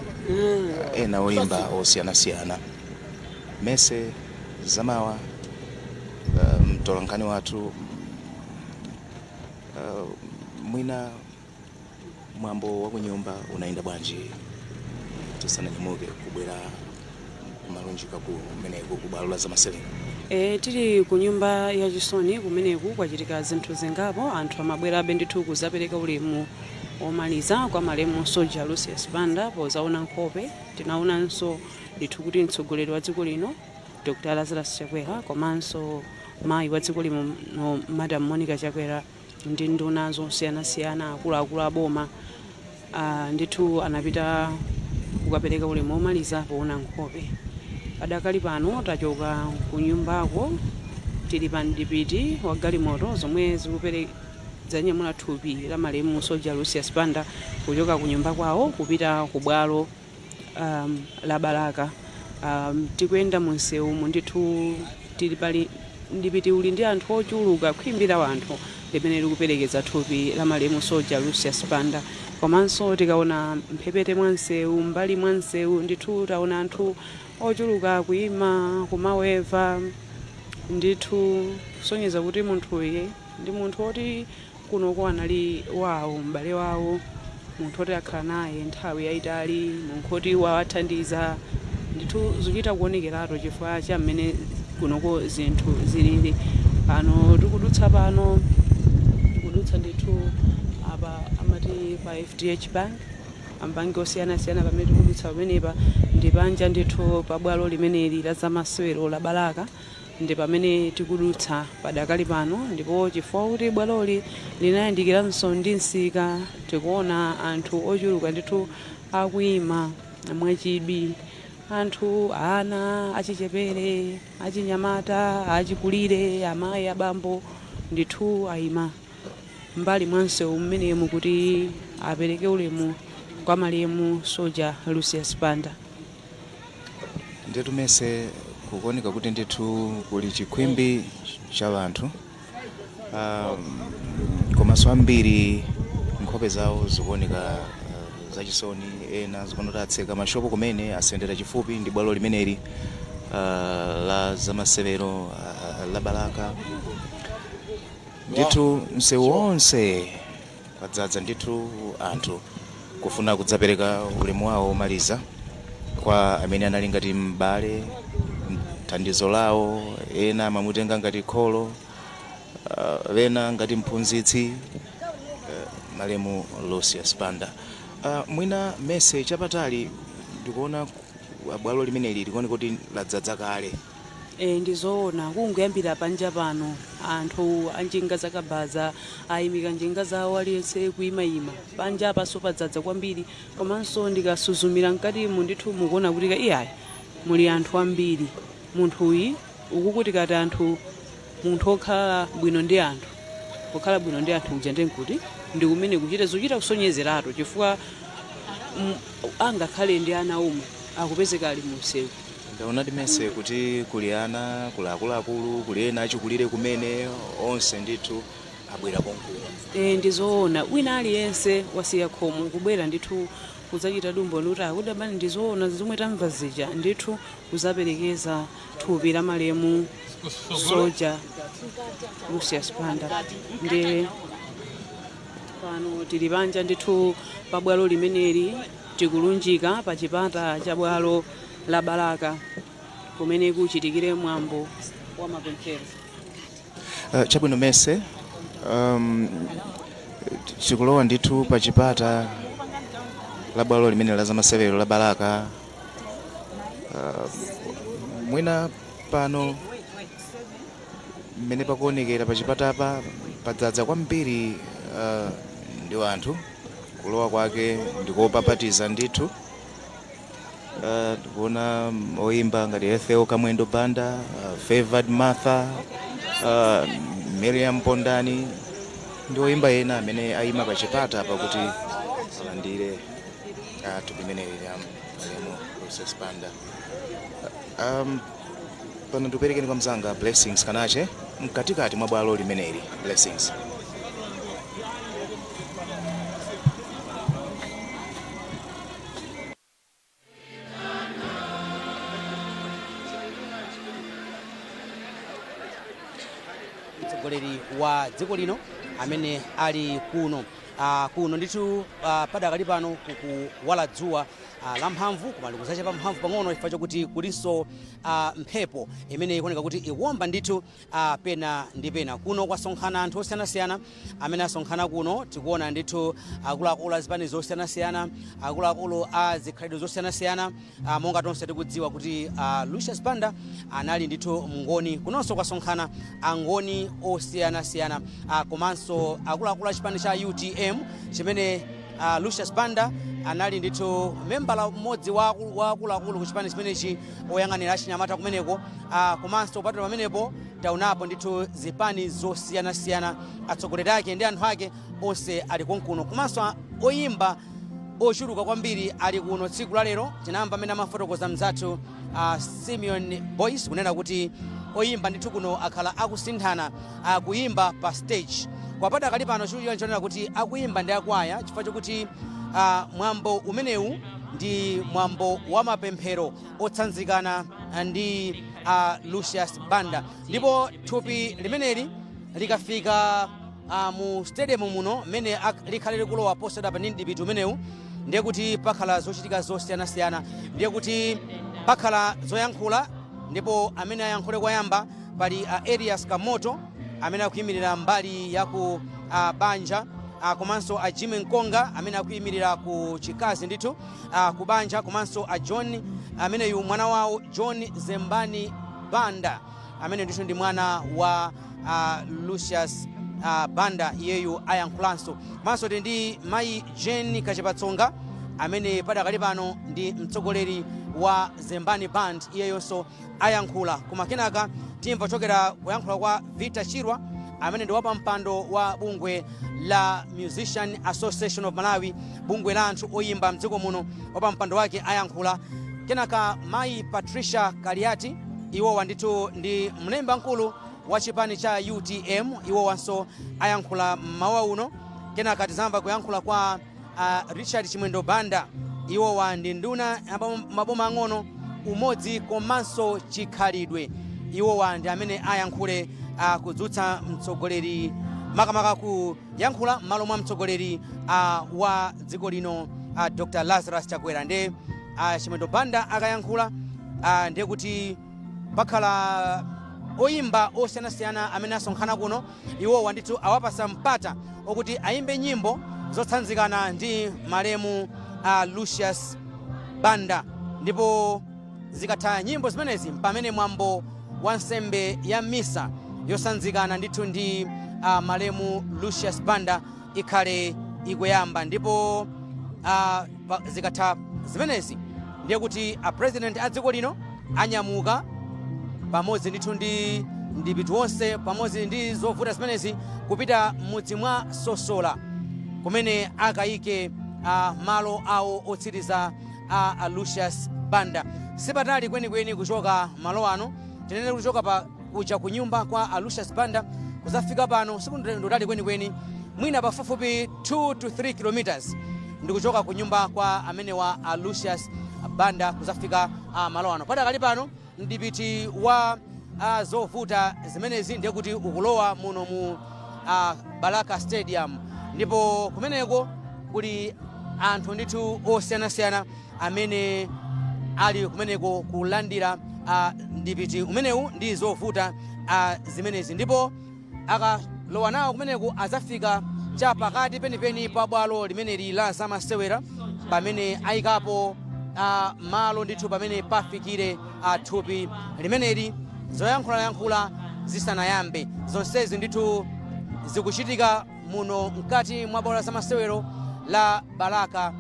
ena oyimba osiyanasiyana. Mese Zamawa, mtolankhani wathu, mwina mwambo wa kunyumba unayenda bwanji tisananyamuke kubwera kumalunjika kumeneku kubwalo la zamasewero? Tili ku nyumba yachisoni kumeneku, kwachitika zinthu zingapo. Anthu amabwerabe ndithu kuzapereka ulemu omaliza kwa malemu Soja Lucius Banda pozaona nkhope. Tinaonanso ndithu kuti mtsogoleri wa dziko lino, Dr Lazarus Chakwera, komanso mayi wa dziko lino, Madam Monica Chakwera, ndi nduna zosiyanasiyana, akuluakulu aboma, ndithu anapita kukapereka ulemu omaliza poona nkhope. Padakali pano tachoka ku nyumbako, tili pa mdipiti wa galimoto zomwe zikupere zanyamula thupi la malemu Soja Lucius Banda kuchoka ku nyumba kwawo kupita ku bwalo la Balaka. Tikuyenda mu msewu ndithu, tili pali mdipiti uli ndi anthu ochuluka, khwimbi la anthu limene likuperekeza thupi la malemu Soja Lucius Banda. Komanso tikaona mphepete mwa msewu, mbali mwa msewu ndithu, taona anthu ochuluka kuyima, kumaweva ndithu, kusonyeza kuti munthuyi ndi munthu woti kunoko anali wawo, m'bale wawo, munthu woti akhala naye nthawi yayitali, munthu woti wawathandiza ndithu. Zikuchita kuonekeratu chifukwa cha mmene kunoko zinthu zilili. Pano tikudutsa, pano tikudutsa ndithu apa amati pa FDH Bank, amabanki osiyanasiyana. Pamene tikudutsa pamenepa ndi panja ndithu pa bwalo limeneli la zamasewero la Balaka, ndi pamene tikudutsa padakali pano. Ndipo chifukwa kuti bwaloli linayandikiranso ndi msika, tikuona anthu ochuluka ndithu akuyima mwachidwi, anthu, ana achichepere, achinyamata, achikulire, amayi, abambo, ndithu ayima mbali mwa msewu mmenemu kuti apereke ulemu kwa malemu Soja Lucius Banda. Ndetu mese kukuoneka kuti ndithu kuli chikhwimbi cha anthu, komanso ambiri nkhope zawo zikuoneka zachisoni. Ena zikuoneka kuti atseka mashopo kumene asendera chifupi ndi bwalo limeneli la zamasewero la Balaka. Ndithu msewu wonse kwadzaza ndithu anthu kufuna kudzapereka ulemu wawo omaliza kwa amene anali ngati m'bale, thandizo lawo. Ena amamutenga ngati kholo, ena ngati mphunzitsi, malemu Lucius Banda. Mwina mese chapatali ndikuona bwalo limeneli likuoneka kuti ladzaza kale. Ndizoona, kungoyambira panja pano anthu anjinga zakabaza ayimika njinga zawo, aliyense kuyimayima panja apaso, padzaza kwambiri. Komanso ndikasuzumira mkatimu ndithu mukuona kuti iyayi. Muli anthu ambiri. Munthuyi ukukuti kati anthu, munthu okhala bwino ndi anthu, kukhala bwino ndi anthu kuja ndenkuti ndi kumene kuchita zochita kusonyezeratu, chifukwa angakhale ndi ana omwe akupezeka ali munsewu. Ndaonadi mese kuti kuli ana, kuli akuluakulu, kuli ena achikulire kumene, onse ndithu abwera konkuno. E, ndizoona, wina aliyense wasiya khomo kubwera ndithu kudzachita dumbo ndikuti akuti abani, ndizoona zomwe tamva zija, ndithu kuzaperekeza thupi la malemu Soja Lucius Banda. Ndi pano tili panja ndithu pa bwalo limeneli, tikulunjika pa chipata cha bwalo la Balaka kumene kuchitikire mwambo wa mapemphero. Chabwino mese, tikulowa ndithu pa chipata la bwalo limene la zamasewero la Balaka. Mwina pano mmene pakuonekera pa chipatapa padzaza kwambiri ndi anthu, kulowa kwake ndikopapatiza ndithu. Ndikuona oyimba ngati Ethel Kamwendo Banda, Favored Martha, Miriam Pondani ndi oyimba ena amene ayima pa chipata pakuti alandire thupi limeneli la malemu Lucius Banda. Pano ndikuperekeni kwa mzanga Blessings Kanache mkatikati mwa bwalo limeneli. Blessings. Mtsogoleri wa dziko lino amene ali kuno, kuno ndithu padakali pano kukuwala dzuwa lamphamvu, koma likuzachepa mphamvu pang'ono chifukwa chokuti kulinso mphepo imene ikuoneka kuti ikuwomba ndithu pena ndi pena. Kuno kwasonkhana anthu osiyanasiyana amene asonkhana kuno. Tikuona ndithu akuluakulu a zipani zosiyanasiyana, akuluakulu a zikhalidwe zosiyanasiyana. Monga tonse tikudziwa kuti Lucius Banda anali ndithu mngoni, kunonso kwasonkhana angoni osiyanasiyana, komanso akuluakulu a chipani cha UTM chimene Lucius Banda anali ndithu membala mmodzi wa akuluakulu ku chipani chimenechi, oyang'anira achinyamata kumeneko. Komanso kupatula pamenepo, taonapo ndithu zipani zosiyanasiyana, atsogoleri ake ndi anthu ake onse ali konkuno, komanso oyimba ochuluka kwambiri ali kuno tsiku la lero. Tinamva amene amafotokoza mzathu Simeon Boyce kunena kuti oyimba ndithu kuno akhala akusinthana kuyimba pa stage. Kwa padakali pano chikuchitika nchonena kuti akuyimba ndi akwaya, chifukwa chokuti mwambo umenewu ndi mwambo wa mapemphero otsanzikana ndi Lucius Banda. Ndipo thupi limeneli likafika mu stadium muno mmene likhale likulowa posachedwapa ndi mdipiti umenewu, ndiye kuti pakhala zochitika zosiyanasiyana, ndiye kuti pakhala zoyankhula. Ndipo amene ayankhule koyamba pali Elias Kamoto amene akuyimirira mbali ya ku banja, komanso a Jimmy Nkonga amene akuyimirira ku chikazi ndithu ku banja, komanso a John ameneyu mwana wawo John Zembani Banda amene ndithu ndi mwana wa Lucius Banda, iyeyu ayankhulanso. Komanso tili ndi mayi Jane Kachipatsonga amene padakali pano ndi mtsogoleri wa Zembani Band, iyeyonso ayankhula. Koma kenaka timva kuchokera kuyankhula kwa Victor Chirwa amene ndi wapampando wa bungwe la Musician Association of Malawi, bungwe la anthu oyimba mdziko muno, wapampando wake ayankhula. Kenaka mayi Patricia Kaliati, iwowa ndithu ndi mlembi mkulu wa chipani cha UTM, iwowanso ayankhula mmawa uno. Kenaka tizamva kuyankhula kwa Richard Chimwendo Banda, iwowa ndi nduna ya maboma ang'ono, umodzi komanso chikhalidwe, iwowa ndi amene ayankhule kudzutsa mtsogoleri, makamaka kuyankhula m'malo mwa mtsogoleri wa dziko lino Dr Lazarus Chakwera. Ndi Chimwendo Banda akayankhula, ndiye kuti pakhala oyimba osiyanasiyana amene asonkhana kuno, iwowa ndithu awapasa mpata okuti ayimbe nyimbo zotsanzikana ndi malemu Lucius Banda. Ndipo zikatha nyimbo zimenezi, pamene mwambo wa nsembe ya misa yosanzikana ndithu ndi malemu Lucius Banda ikhale ikuyamba. Ndipo zikatha zimenezi, ndiye kuti a president a dziko lino Anyamuka pamodzi ndithu ndi mdipiti wonse, pamodzi ndi zovuta zimenezi, kupita m'mudzi mwa Sosola kumene akayike malo awo otsiriza a Lucius Banda. Sipatali kwenikweni kuchoka malo ano, tinene kuchoka pa kuja ku nyumba kwa a Lucius Banda kuzafika pano sikundotali kwenikweni, mwina pafupifupi 2 to 3 kilometers ndikuchoka ku nyumba kwa amenewa a Lucius Banda kuzafika malo ano. Padakali pano mdipiti wa zovuta zimenezi ndiye kuti ukulowa muno mu Balaka Stadium, ndipo kumeneko kuli anthu ndithu osiyanasiyana amene ali kumeneko kulandira mdipiti umenewu ndi zovuta zimenezi. Ndipo akalowa nawo kumeneko azafika cha pakati penipeni pa bwalo limeneli la zamasewera pamene ayikapo malo ndithu pamene pafikire thupi limeneli zoyankhulayankhula zisanayambe. Zonsezi ndithu zikuchitika muno mkati mwa bwalo la zamasewero la Balaka,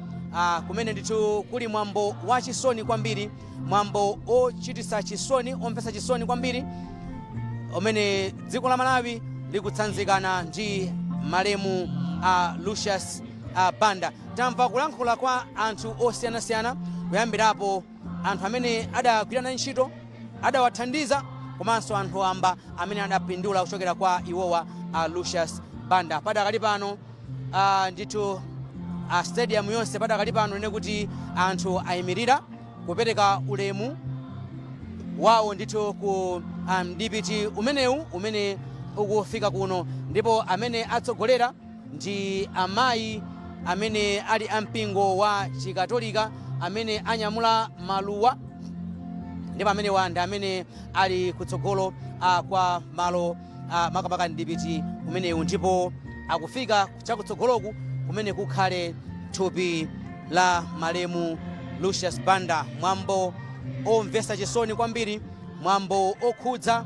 kumene ndithu kuli mwambo wachisoni kwambiri, mwambo ochititsa chisoni, omvetsa chisoni kwambiri, umene dziko la Malawi likutsanzikana ndi malemu a Lucius Banda. Tamva kulankhula kwa anthu osiyanasiyana, kuyambirapo anthu amene adagwirana ntchito, adawathandiza, komanso anthu amba amene adapindula kuchokera kwa iwowa a Lucius Banda. Padakali pano ndithu stadium yonse padakali pano ine kuti anthu ayimirira kupereka ulemu wawo ndithu ku mdipiti umenewu umene ukufika kuno. Ndipo amene atsogolera ndi amayi amene ali ampingo wa Chikatolika amene anyamula maluwa, ndipo amenewa ndi amene ali kutsogolo kwa malo makamaka mdipiti umenewu, ndipo akufika chakutsogoloku kumene kukhale thupi la malemu Lucius Banda. Mwambo omvetsa chisoni kwambiri, mwambo okhudza,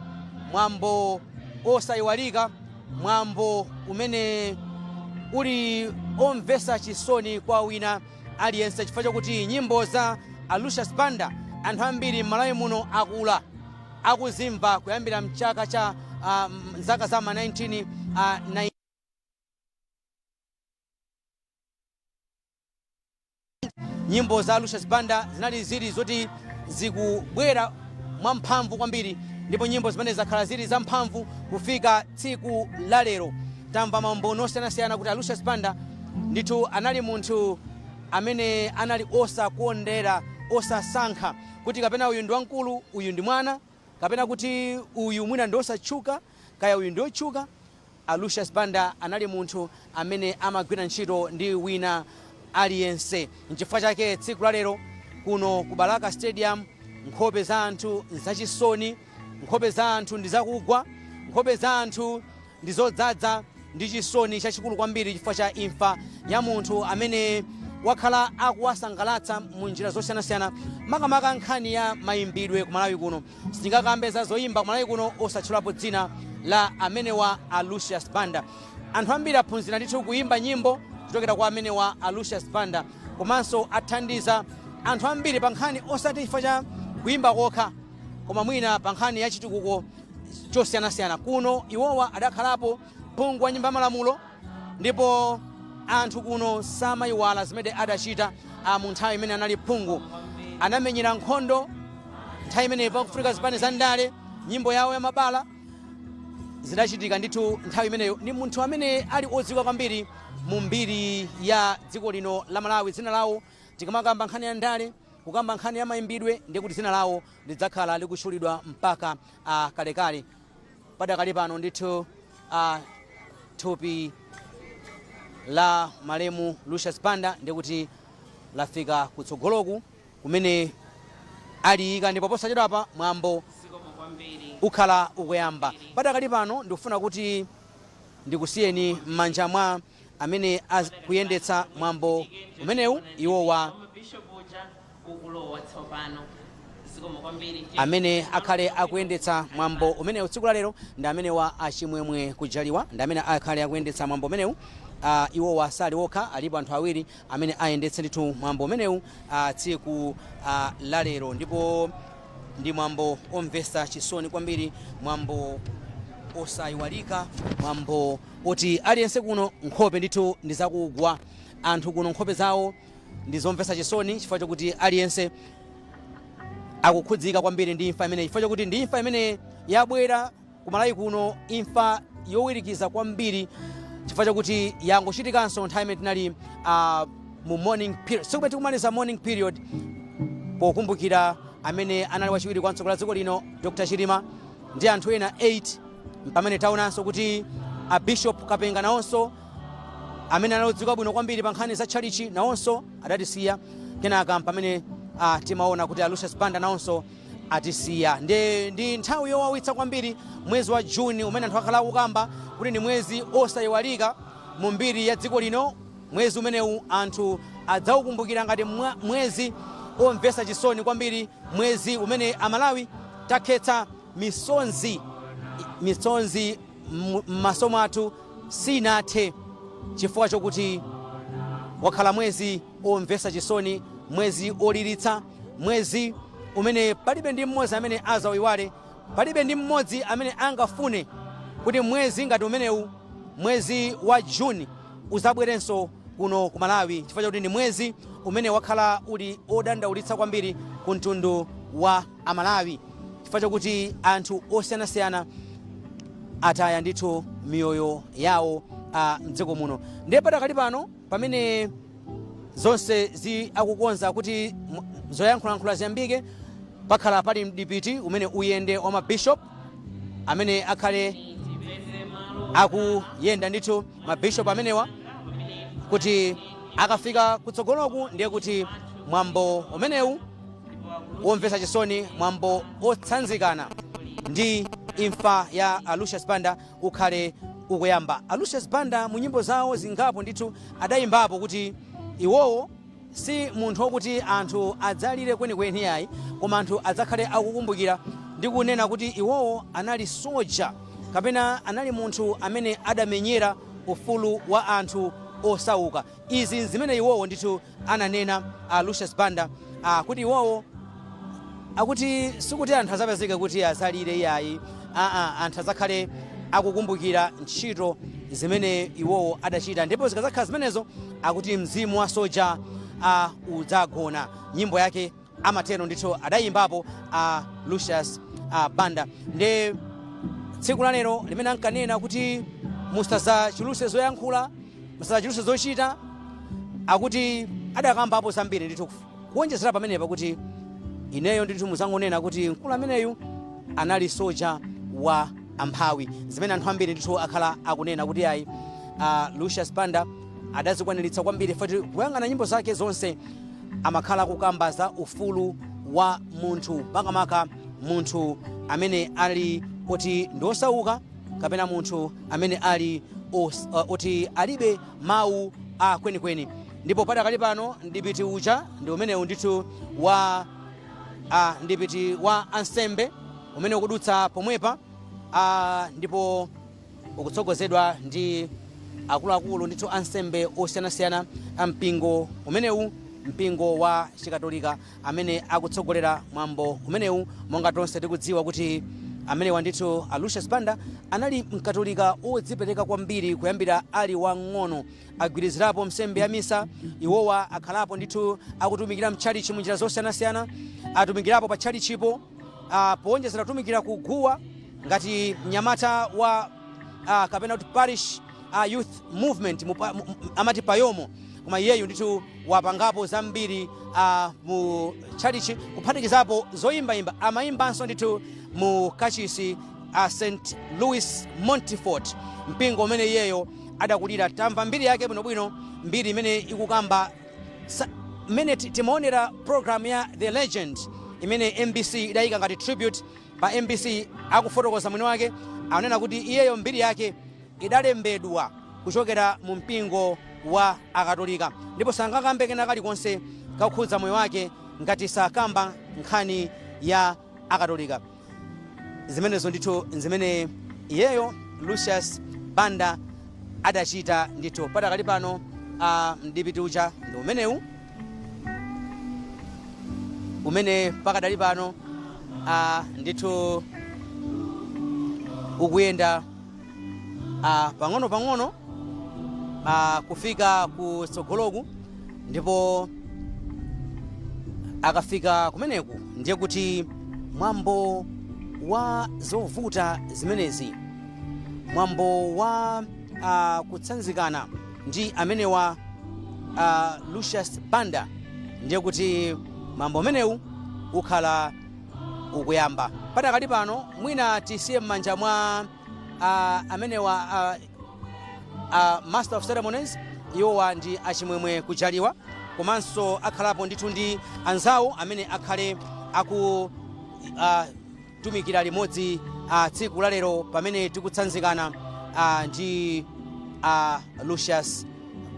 mwambo osayiwalika, mwambo umene uli omvetsa chisoni kwa wina aliyense, chifukwa chakuti nyimbo za a Lucius Banda anthu ambiri m'Malawi muno akula akuzimva kuyambira mchaka cha zaka za ma 19 nyimbo za Lucius Banda zinali zili zoti zikubwera mwamphamvu kwambiri, ndipo nyimbo zimene zakhala zili zamphamvu kufika tsiku la lero. Tamva maumboni osiyanasiyana kuti a Lucius Banda ndithu anali munthu amene anali osakondera, osasankha kuti kapena uyu ndi wamkulu, uyu ndi mwana, kapena kuti uyu mwina ndi osatchuka, kaya uyu ndi otchuka. A Lucius Banda anali munthu amene amagwira ntchito ndi wina aliyense. Nchifukwa chake tsiku la lero kuno ku Balaka Stadium nkhope za anthu nzachisoni, nkhope za anthu ndi zakugwa, nkhope za anthu ndi zodzadza ndi chisoni chachikulu kwambiri chifukwa cha imfa ya munthu amene wakhala akuwasangalatsa mu njira zosiyanasiyana, makamaka nkhani ya mayimbidwe ku Malawi kuno. Sitingakambe za zoyimba ku Malawi kuno osatchulapo dzina la amenewa a Lucius Banda. Anthu ambiri aphunzira ndithu kuyimba nyimbo kuchokera kwa amenewa a Lucius Banda, komanso athandiza anthu ambiri pa nkhani osati chifukwa cha kuyimba kokha, koma mwina pa nkhani ya chitukuko chosiyanasiyana kuno. Iwowa adakhalapo phungu wa nyumba ya malamulo, ndipo anthu kuno samayiwala zimene adachita mu nthawi imene anali phungu. Anamenyera nkhondo nthawi imeneyi pakufunika zipani za ndale, nyimbo yawo ya mabala zidachitika ndithu nthawi imeneyo. Ni munthu amene ali odziwika kwambiri mu mbiri ya dziko lino la Malawi. Dzina lawo tikamakamba nkhani ya ndale, kukamba nkhani ya mayimbidwe, ndiye kuti dzina lawo lidzakhala likutchulidwa mpaka kalekale. Padakali pano ndithu thupi la malemu Lucius Banda ndiye kuti lafika kutsogoloku kumene aliyika, ndipo posachedwapa mwambo ukhala ukuyamba. Padakali pano ndikufuna kuti ndikusiyeni m'manja mwa amene akuyendetsa mwambo umenewu, iwowa amene akhale akuyendetsa mwambo umenewu tsiku la lero ndi amene wa Achimwemwe Kujaliwa, ndi amene akhale akuyendetsa mwambo umenewu. Iwowa sali okha, alipo anthu awiri amene ayendetse ndithu mwambo umenewu tsiku la lero, ndipo Ndi mwambo omvetsa chisoni kwambiri, mwambo osayiwalika, mwambo oti aliyense kuno nkhope ndithu ndi zakugwa. Anthu kuno nkhope zawo ndi zomvetsa chisoni chifukwa chokuti aliyense akukhudzika kwambiri ndi imfa imeneyi, chifukwa chokuti ndi imfa imene yabwera kumalawi kuno, imfa yowirikiza kwambiri, chifukwa chokuti yangochitikanso nthawi imene tinali mu mourning period, sikumene tikumaliza mourning period pokumbukira amene anali wachiwiri kwa mtsogoleri wa dziko lino, Dr Chilima, ndi anthu ena 8, pamene taonanso kuti a Bishop Kapenga nawonso, amene analodziwika bwino kwambiri pa nkhani za tchalichi, nawonso adatisiya. Kenaka pamene timaona kuti a Lucius Banda nawonso atisiya. Ndi nthawi yowawitsa kwambiri, mwezi wa Juni umene anthu akhala akukamba kuti ndi mwezi osayiwalika mu mbiri ya dziko lino. Mwezi umenewu anthu adzaukumbukira ngati mwezi omvetsa chisoni kwambiri, mwezi umene Amalawi takhetsa misonzi, misonzi m'maso mwathu sinathe, chifukwa chokuti wakhala mwezi omvetsa chisoni, mwezi oliritsa, mwezi umene palibe ndi mmodzi amene azauyiwale, palibe ndi mmodzi amene angafune kuti mwezi ngati umenewu, mwezi wa Juni, uzabwerenso kuno ku Malawi, chifukwa chakuti ndi mwezi umene wakhala uli odandaulitsa kwambiri ku mtundu wa Amalawi, chifukwa chakuti anthu osiyanasiyana ataya ndithu miyoyo yawo mdziko muno. Ndiye padakali pano, pamene zonse zi akukonza kuti zoyankhulayankhula ziyambike, pakhala pali mdipiti umene uyende wa mabishop amene akhale akuyenda ndithu, mabishop amenewa, kuti akafika kutsogoloku ndiye kuti mwambo umenewu womvetsa chisoni, mwambo otsanzikana ndi imfa ya a Lucius Banda, ukhale ukuyamba. A Lucius Banda mu nyimbo zawo zingapo ndithu adayimbapo kuti iwowo si munthu wokuti anthu adzalire kwenikweni ayi, koma anthu adzakhale akukumbukira ndi kunena kuti iwowo anali soja kapena anali munthu amene adamenyera ufulu wa anthu osauka. Izi zimene iwowo ndithu ananena a Lucius Banda, kuti iwowo akuti sikuti anthu azapezeke kuti azalire iyayi, aa, anthu azakhale akukumbukira ntchito zimene iwowo adachita, ndipo zikazakhala zimenezo akuti mzimu wa soja udzagona. Nyimbo yake amatero ndithu, adayimbapo a Lucius Banda. Ndi tsiku la lero limene ankanena kuti musadzachulutse zoyankhula, musadzachulutse zochita, akuti adakambapo zambiri ndithu kuwonjezera pamenepa kuti ineyo ndithu muzangonena kuti mkulu ameneyu anali soja wa amphawi, zimene anthu ambiri ndithu akhala akunena kuti ayi, Lucius Banda adazikwaniritsa kwambiri, fati kuyang'ana nyimbo zake zonse amakhala kukamba za ufulu wa munthu, makamaka munthu amene ali oti ndi osauka kapena munthu amene ali oti alibe mawu a kwenikweni. Ndipo padakali pano mdipiti uja ndi umenewu ndithu wa mdipiti wa ansembe umene ukudutsa pomwepa, ndipo ukutsogozedwa ndi akuluakulu ndithu, ansembe osiyanasiyana a mpingo umenewu, mpingo wa Chikatolika, amene akutsogolera mwambo umenewu. Monga tonse tikudziwa kuti amenewa ndithu a Lucius Banda anali Mkatolika odzipereka kwambiri kuyambira ali wang'ono, agwirizirapo nsembe ya misa. Iwowa akhalapo ndithu akutumikira mtchalichi munjira zosiyanasiyana, atumikirapo pa tchalichipo, powonjezera kutumikira ku guwa ngati mnyamata wa kapena kuti parish youth movement, amati PAYOMO. Koma iyeyu ndithu wapangapo zambiri mu tchalichi, kuphatikizapo zoyimbayimba, amayimbanso ndithu mu kachisi St Louis Montfort, mpingo umene iyeyo adakulira. Tamva mbiri yake bwinobwino, mbiri imene ikukamba mmene timaonera program ya The Legend imene MBC idayika ngati tribute pa MBC. Akufotokoza mwini wake anena kuti iyeyo mbiri yake idalembedwa kuchokera mu mpingo wa Akatolika, ndipo sangakambe kena kalikonse kakhudza moyo wake ngati sakamba nkhani ya Akatolika. Zimenezo ndithu zimene iyeyo Lucius Banda adachita ndithu. Padakali pano mdipiti uja ndi umenewu umene pakadali pano ndithu ukuyenda pang'ono pang'ono kufika kutsogoloku, ndipo akafika kumeneku ndiye kuti mwambo wa zovuta zimenezi, mwambo wa kutsanzikana ndi amenewa Lucius Banda, ndiye kuti mwambo umenewu ukhala ukuyamba. Padakali pano mwina tisiye m'manja mwa amenewa master of ceremonies. Iwowa ndi Achimwemwe Kujaliwa, komanso akhalapo ndithu ndi anzawo amene akhale aku tumikira limodzi tsiku la lero pamene tikutsanzikana ndi Lucius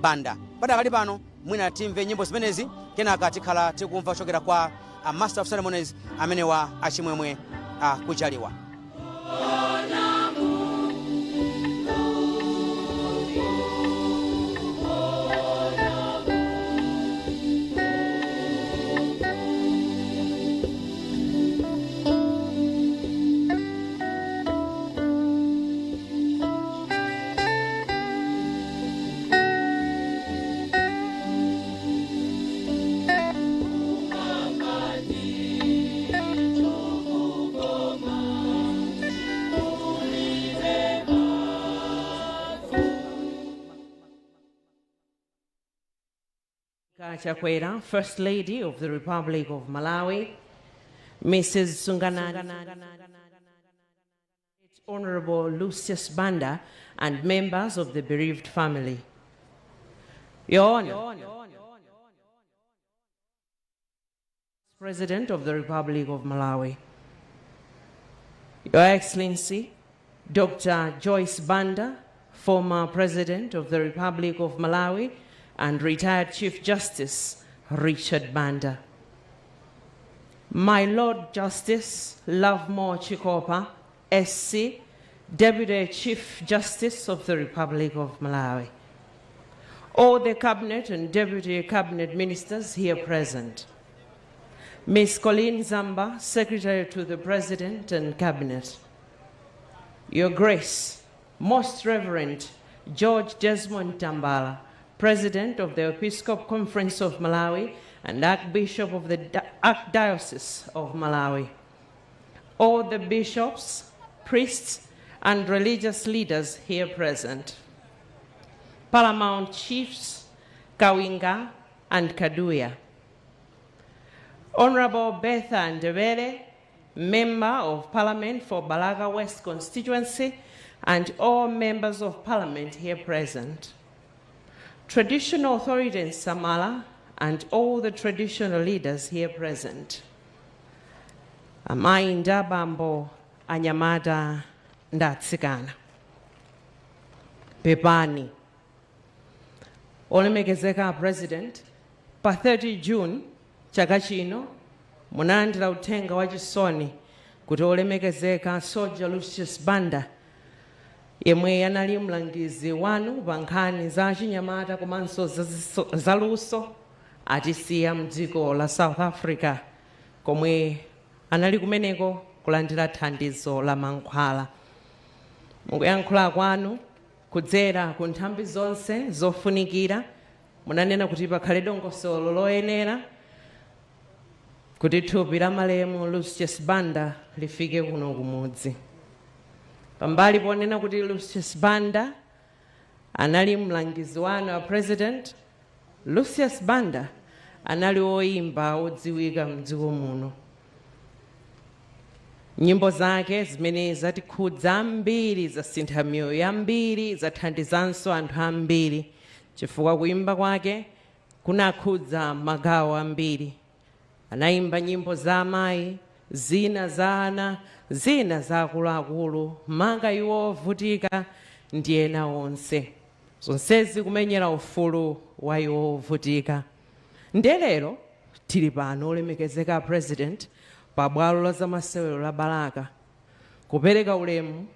Banda. Padakali pano mwina timve nyimbo zimenezi, kenaka tikhala tikumva kuchokera kwa master of ceremonies amenewa, Achimwemwe Kujaliwa. Chakwera, First Lady of the Republic of Malawi, Mrs. Sunganani, Honorable Lucius Banda, and members of the bereaved family. Your Honor, President of the Republic of Malawi, Your Excellency, Dr. Joyce Banda, former President of the Republic of Malawi, and retired Chief Justice Richard Banda. My Lord Justice Lovemore Chikopa, SC, Deputy Chief Justice of the Republic of Malawi. All the Cabinet and Deputy Cabinet Ministers here present. Ms. Colleen Zamba, Secretary to the President and Cabinet. Your Grace, Most Reverend George Desmond Tambala, President of the Episcopal Conference of Malawi and Archbishop of the Archdiocese of Malawi. All the bishops, priests, and religious leaders here present. Paramount Chiefs Kawinga and Kaduya. Honorable Bertha Ndebele, Member of Parliament for Balaka West Constituency, and all members of Parliament here present. Traditional Authority in Samala, and all the traditional leaders here present. Amayi ndi abambo, anyamata ndi atsikana, pepani. Olemekezeka President, pa 30 June chaka chino munalandira uthenga wachisoni kuti olemekezeka Soldier Lucius Banda, yemwe anali mlangizi wanu pa nkhani za chinyamata komanso zaluso, atisiya mdziko la South Africa, komwe anali kumeneko kulandira thandizo la mankhwala. Mukuyankhula kwanu kudzera ku nthambi zonse zofunikira, munanena kuti pakhale dongosolo loyenera kuti thupi la malemu Lucius Banda lifike kuno kumudzi. Pambali ponena kuti Lucius Banda anali mlangizi wanu wa President, Lucius Banda anali woyimba odziwika mdziko muno. Nyimbo zake zimene zatikhudza ambiri, zasintha miyoyo yambiri, zathandizanso anthu ambiri, chifukwa kuyimba kwake kunakhudza magawo ambiri. Anayimba nyimbo za amayi, zina za ana, zina za akuluakulu, manga iwo ovutika ndi ena onse, zonsezi kumenyera ufulu wa iwo ovutika. Ndiye lero tili pano, olemekezeka President, pa bwalo la zamasewero la Balaka, kupereka ulemu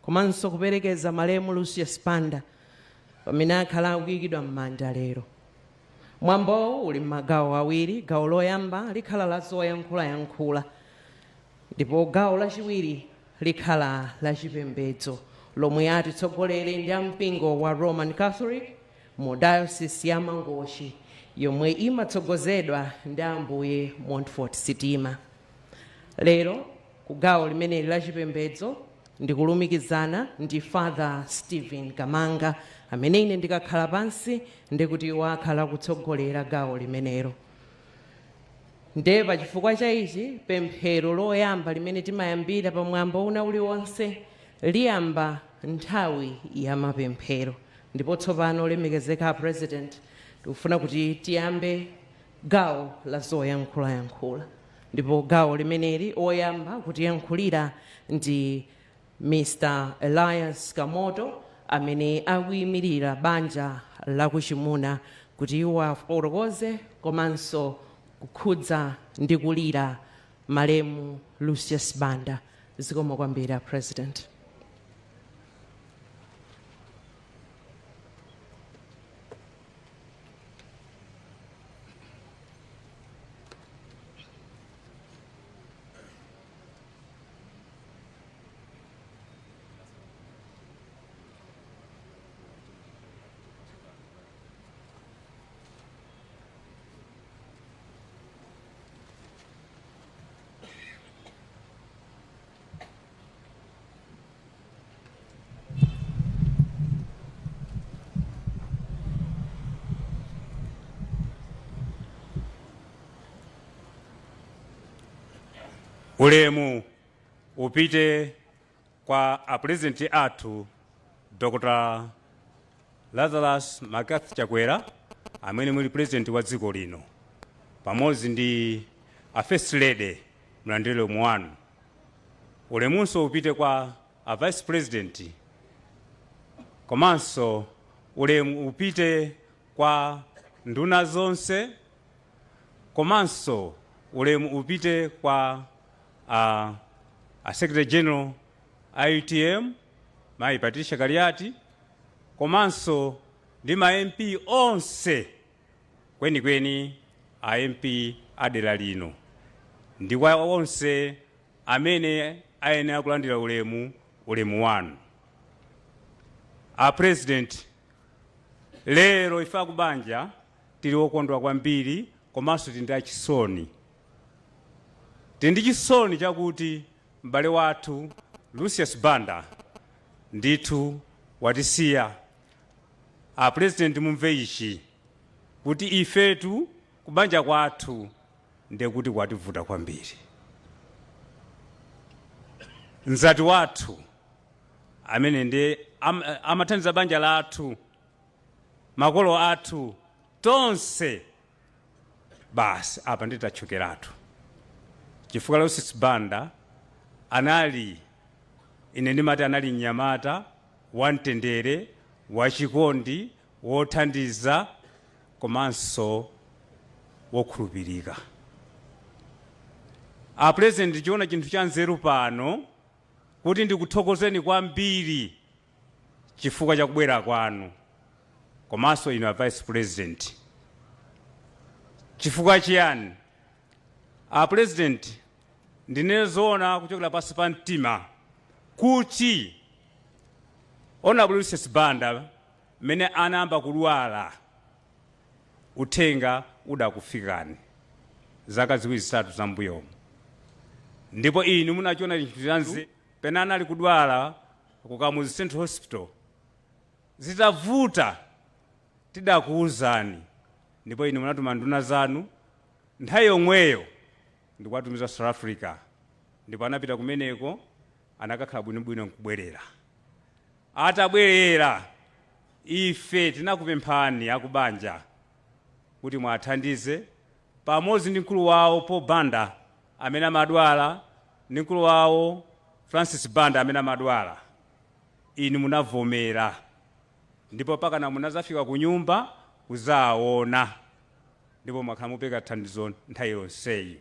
komanso kuperekeza malemu Lucius Banda pamene akhala akuyikidwa m'manda lero. Mwambowu uli m'magawo awiri. Gawo loyamba likhala la zoyankhulayankhula. Ndipo gawo lachiwiri likhala la chipembedzo lomwe atitsogolere ndi ampingo wa Roman Catholic mu Diocese ya Mangochi, yomwe imatsogozedwa ndi Ambuye Montfort Sitima. Lero ku gawo limeneli la chipembedzo ndikulumikizana ndi Father Stephen Kamanga, amene ine ndikakhala pansi ndikuti wakhala kutsogolera gawo limenelo. Ndiye pachifukwa cha ichi, pemphero loyamba limene timayambira pamwambo una uliwonse liyamba nthawi ya mapemphero. Ndipo tsopano, olemekezeka President, tikufuna kuti tiyambe gawo la zoyankhulayankhula, ndipo gawo limeneli oyamba kutiyankhulira ndi Mr Elias Kamoto, amene akuyimirira banja lakuchimuna, kuti iwo afotokoze komanso kukhudza ndi kulira malemu Lucius Banda. Zikomo kwambiri, a President. Ulemu upite kwa apurezidenti athu Dr Lazarus McCarthy Chakwera, amene muli purezidenti wa dziko lino, pamodzi ndi a First Lady, mlandire ulemu wanu. Ulemunso upite kwa a Vice President, komanso ulemu upite kwa nduna zonse, komanso ulemu upite kwa a Secretary General a UTM, Mayi Patricia Kaliati, komanso ndi ma MP onse, kwenikweni a MP a dera lino, ndi kwa onse amene ayenera kulandira ulemu, ulemu wanu. A President, lero ife akubanja tili okondwa kwambiri, komanso tili ndi achisoni. Tili ndi chisoni chakuti m'bale wathu Lucius Banda ndithu watisiya. A President, mumve ichi, kuti ifetu kubanja kwathu ndekuti kwativuta kwambiri. Mzati wathu amene ndi amathandiza banja lathu, makolo athu tonse, basi apa nditachokeratu, chifukwa Lucius Banda anali, ine ndimati anali mnyamata wamtendere, wachikondi, wothandiza komanso wokhulupirika. A President, ndichiona chinthu cha nzeru pano kuti ndikuthokozeni kwambiri chifukwa cha kubwera kwanu, komanso inu a Vice President. Chifukwa chiyani? A President, ndinene zoona kuchokera pansi pa mtima kuti Honorable Lucius Banda mmene anayamba kudwala, uthenga udakufikani zaka 2 3 zambuyomu, ndipo inu munachiona chinthu cha nzeru pena anali kudwala ku Kamuzu Central Hospital. Zitavuta tidakuwuzani, ndipo inu munatuma nduna zanu nthawi yomweyo ndikuwatumiza South Africa, ndipo anapita kumeneko, anakakhala bwinobwino nkubwerera. Atabwerera, ife tinakupemphani akubanja kuti mwathandize pamodzi ndi mkulu wawo Paul Banda amene amadwala, ndi mkulu wawo Francis Banda amene amadwala. Inu munavomera, ndipo pakana munazafika ku nyumba kuzaona, ndipo mwakhala mupereka thandizo nthawi yonseyi.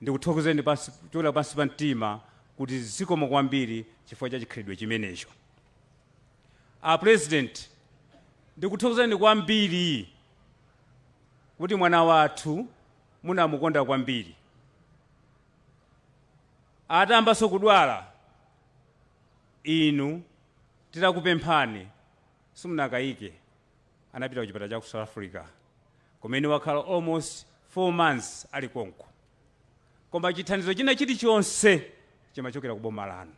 Ndikuthokozeni kuchokera pansi pa mtima kuti zikomo kwambiri chifukwa cha chikhalidwe chimenecho. A President, ndikuthokozeni kwambiri kuti mwana wathu munamukonda kwambiri. Atayambanso kudwala, inu titakupemphani simunakayike, anapita ku chipatala cha ku South Africa kumene wakhala almost 4 months ali konko, koma chithandizo china chilichonse chimachokera ku boma lanu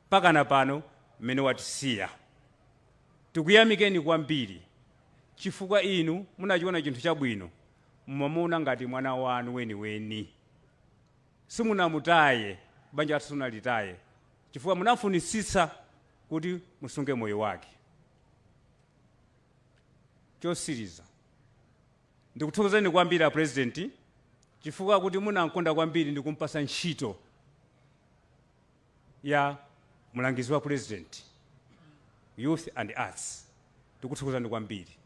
mpakana pano mmene watisiya. Tikuyamikeni kwambiri chifukwa inu munachiona chinthu chabwino, mumamuona ngati mwana wanu weniweni, simunamutaye, banja lathu simunalitaye chifukwa munafunitsitsa kuti musunge moyo wake. Chosiriza, ndikuthokozeni kwambiri a President chifukwa kuti munamkonda kwambiri ndi kumpasa ntchito ya mlangizi wa President, Youth and Arts. Tikuthokozani kwambiri,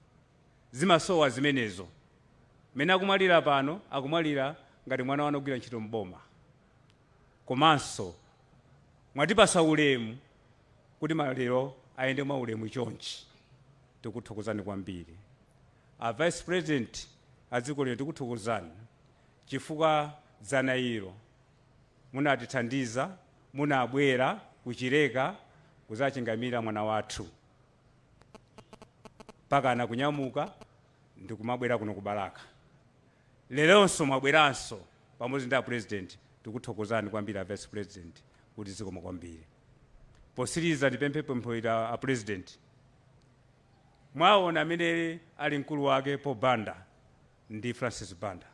zimasowa zimenezo. Mmene akumwalira pano, akumwalira ngati mwana wanu ogwira ntchito mboma, komanso mwatipasa ulemu kuti maliro ayende mwa ulemu chonchi. Tikuthokozani kwambiri. A Vice President a dziko lino, tikuthokozani chifukwa dzana ilo munatithandiza, munabwera kuchileka kuzachingamira mwana wathu mpaka kunyamuka ndikumabwera kuno ku Balaka. Leronso mwabweranso pamodzi ndi a President. Tikuthokozani kwambiri a Vice President kuti zikomo kwambiri. Posiriza, ndipemphe pempho ili a President. Mwaona amene ali mkulu wake Paul Banda ndi Francis Banda.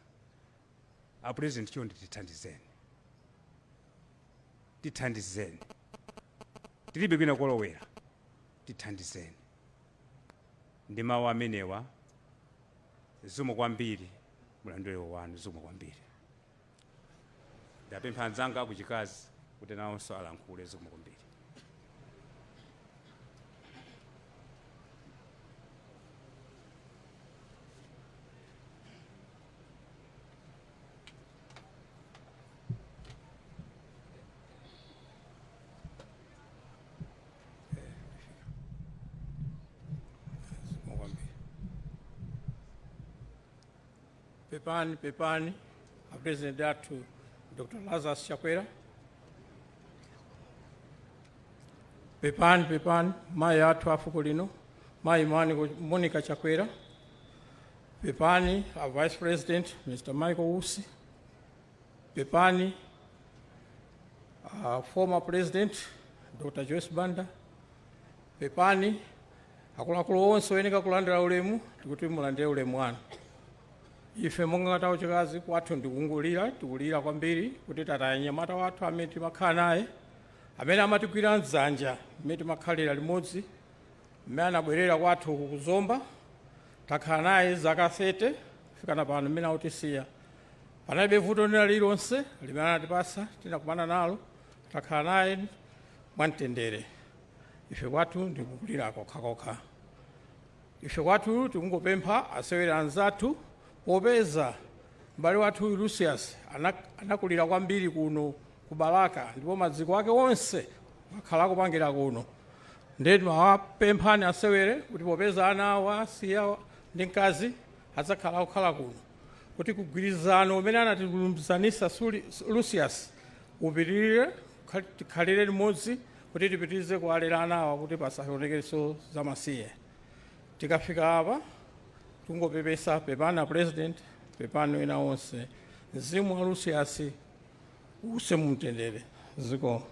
A President, chonde tithandizeni, tithandizeni, tilibe kwina kolowera, tithandizeni. Ndi mawu amenewa, zikomo kwambiri, mulandire wanu, zikomo kwambiri. Ndapempha anzanga akuchikazi kuti nawonso alankhule. Zikomo kwambiri. Zikomo kwambiri. Pepani, pepani a President athu Dr. Lazarus Chakwera. Pepani, pepani mayi athu a fuko lino, mayi Monica Chakwera. Pepani a Vice President Mr. Michael Usi. Pepani former President Dr. Joyce Banda. Pepani akuluakulu onse oyeneka kulandira ulemu, tikuti mulandire ulemu wanu. Ife monga ngati achikazi, kwathu ndikungulira, tikulira kwambiri kuti tataya mnyamata wathu amene timakhala naye, amene amatigwira mdzanja mmene timakhalira limodzi, mmene anabwerera kwathu ku Zomba. Takhala naye zaka 30 kufikana pano mmene akutisiya, panalibe vuto lina lililonse limene anatipasa, tinakumana nalo. Takhala naye mwamtendere. Ife kwathu ndikukulira kokhakokha. Ife kwathu tikungopempha asewera anzathu, popeza m'bale wathu Lucius anakulira kwambiri kuno ku Balaka ndipo maziko ake onse akhala akupangira kuno. Ndiye timawapemphani asewere kuti popeza ana awo asiya ndi mkazi adzakhala akukhala kuno, kuti kugwirizano umene anatilumikizanisa Lucius upitirire, tikhalire limodzi kuti tipitirize kuwalera ana awa kuti pasaonekenso zamasiye. Tikafika apa tungopepesa. Pepani President, pepani ena onse. Mzimu wa Lucius uuse mumtendere. Zikomo.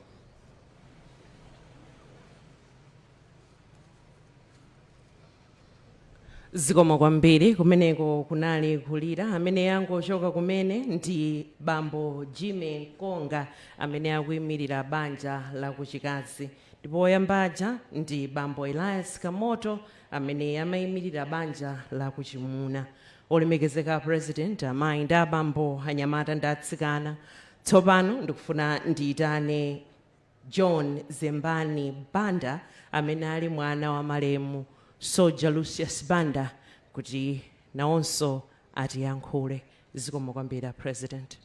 Zikomo kwambiri. Kumeneko kunali kulira. Amene yangochoka kumene ndi bambo Jimmy Nkonga amene akuyimirira banja la kuchikazi, ndipo woyambaja ndi bambo Elias Kamoto amene amayimirira banja la kuchimuna. Olemekezeka President, amayi ndi abambo, anyamata ndi atsikana, tsopano ndikufuna ndiyitane John Zembani Banda amene ali mwana wa malemu Soldier Lucius Banda kuti nawonso atiyankhule. Zikomo kwambiri, President.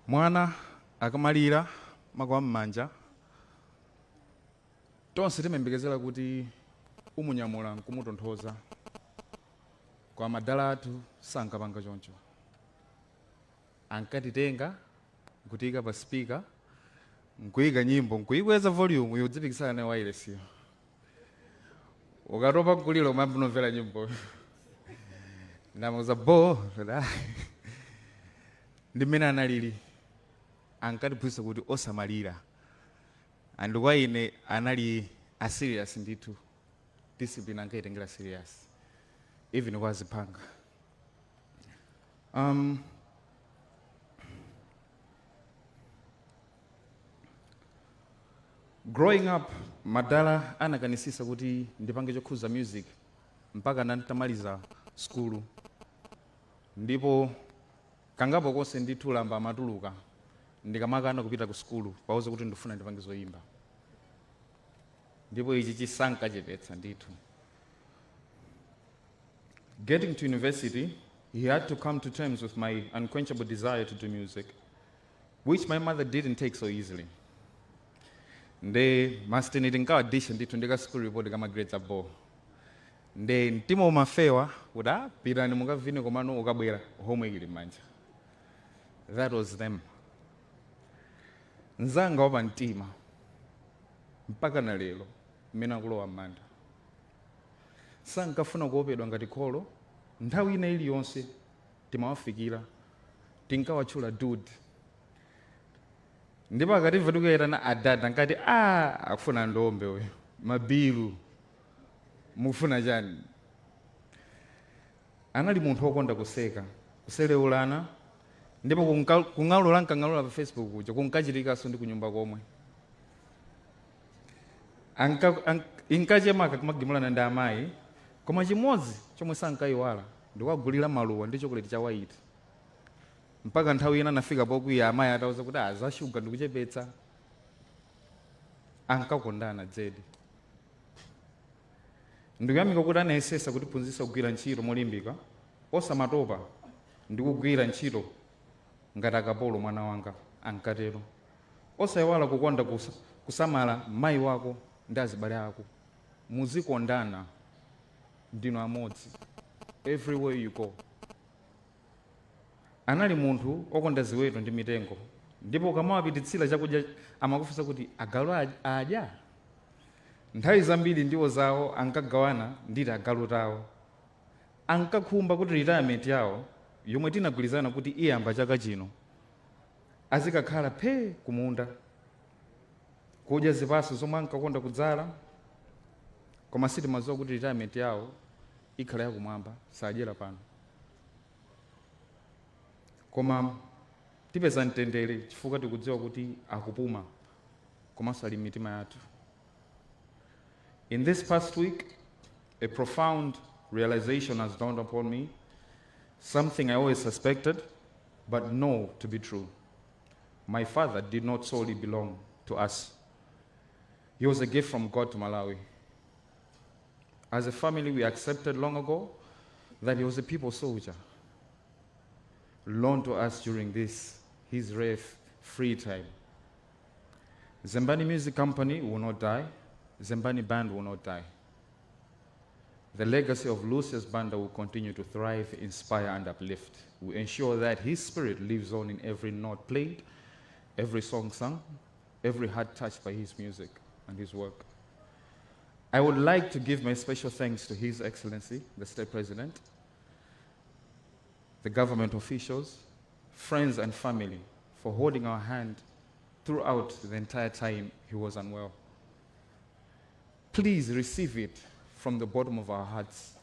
Mwana akamalira makuwa m'manja, tonse timayembekezera kuti umunyamula nkumutonthoza, kwa madala athu sankapanga choncho. Ankatitenga nkutiyika pa speaker, nkuyika nyimbo, nkuyikweza volume, yodzipikisana nayo wailesiyo. Ukatopa nkulira, umayamba unomvera nyimbo ndamuza bo. Ndi mmene analili. Ankatiphunzitsa kuti osamalira, and kwa ine anali a serious ndithu. Discipline ankayitengera serious, even kwa aziphanga. Growing up, madala anakanisisa kuti ndipange chokhuza music mpaka nditamaliza skulu, ndipo kangapo konse ndithu lamba amatuluka ndikamakana kupita ku skulu pauza kuti ndifuna ndipange zoyimba, ndipo ichi chisankachepetsa ndithu. Getting to university, he had to come to terms with my unquenchable desire to do music, which my mother didn't take so easily. Nde masteni tinkawadisha ndithu ndika school report kama grades abo, nde mtima umafewa kuti, "Ah, pitani mukavine," komano ukabwera homework ili m'manja. That was them. Mzanga wapa mtima mpaka na lero mmene akulowa m'manda sankafuna kuopedwa ngati kholo. Nthawi ina iliyonse timawafikira, tinkawatchula dude, ndipo akatimva tikuyitana adada ankati, "A, akufuna ndombe uyu, mabilu mufuna chani?" Anali munthu wokonda kuseka, kuselewulana, ndipo kung'alula nkang'alula pa Facebook kuja kunkachitikanso ndi kunyumba komwe. Inkachemaka kumagimulana ndi amayi, koma chimodzi chomwe sankayiwala ndikuwagulira maluwa ndi chokoleti cha white, mpaka nthawi ina anafika pokwiya amayi atauza kuti za shuga ndikuchepetsa. Ankakondana dzedi. Ndikuyamika kuti anayesesa kutiphunzitsa kugwira ntchito molimbika, osamatopa ndi kugwira ntchito ngati akapolo. "Mwana wanga," ankatero, "osayiwala kukonda kusamala mayi wako ndi azibale ako. Muzikondana, ndinu amodzi everywhere you go." Anali munthu okonda ziweto ndi mitengo, ndipo ukamawapititsira chakudya amakufunsa kuti, "Agalu adya?" Nthawi zambiri ndiwo zawo ankagawana nditi agalu tawo. Ankakhumba kuti retirement yawo yomwe tinagwirizana kuti iyamba chaka chino azikakhala phe kumunda kudya zipatso zomwe ankakonda kudzala, koma sitimadziwa kuti retirement yawo ikhala yakumwamba, sadyera pano. Koma tipeza mtendere chifukwa tikudziwa kuti akupuma komanso ali m'mitima yathu. In this past week, a profound realization has dawned upon me, something I always suspected but know to be true. My father did not solely belong to us. He was a gift from God to Malawi. As a family, we accepted long ago that he was a people soldier, loaned to us during this, his rare free time. Zembani Music Company will not die. Zembani Band will not die. The legacy of Lucius Banda will continue to thrive, inspire, and uplift. We ensure that his spirit lives on in every note played, every song sung, every heart touched by his music and his work. I would like to give my special thanks to His Excellency, the State President, the government officials, friends, and family for holding our hand throughout the entire time he was unwell. Please receive it from the bottom of our hearts.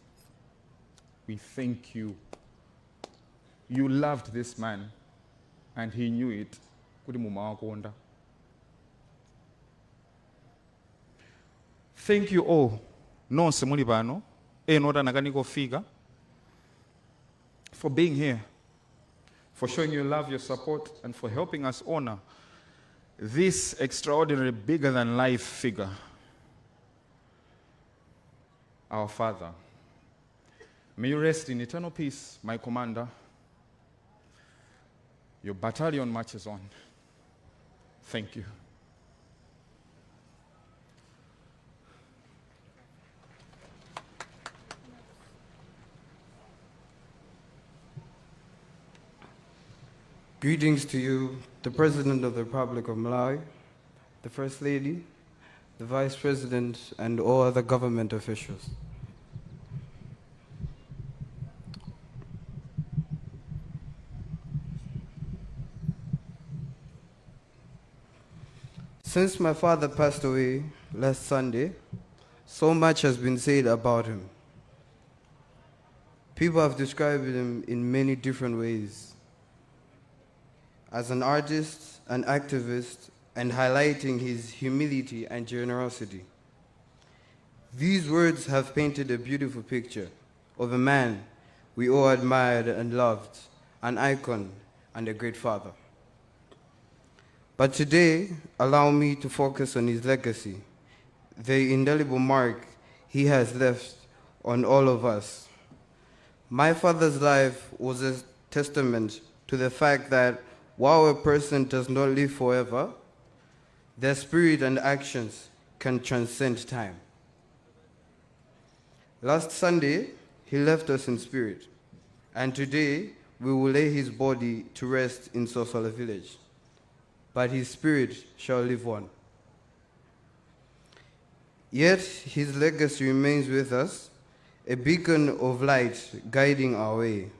We thank you. You loved this man, and he knew it. Kuti mumawakonda. Thank you all, nonse muli pano, ena oti anakanika kufika, for being here, for showing your love, your support, and for helping us honor this extraordinary, bigger than life figure, our father. May you rest in eternal peace, my commander. Your battalion marches on. Thank you. Greetings to you, the President of the Republic of Malawi, the First Lady, the Vice President, and all other government officials. Since my father passed away last Sunday, so much has been said about him. People have described him in many different ways. As an artist, an activist, and highlighting his humility and generosity. These words have painted a beautiful picture of a man we all admired and loved, an icon and a great father. But today, allow me to focus on his legacy, the indelible mark he has left on all of us. My father's life was a testament to the fact that while a person does not live forever, their spirit and actions can transcend time. Last Sunday, he left us in spirit, and today we will lay his body to rest in Sosala village, but his spirit shall live on. Yet his legacy remains with us, a beacon of light guiding our way.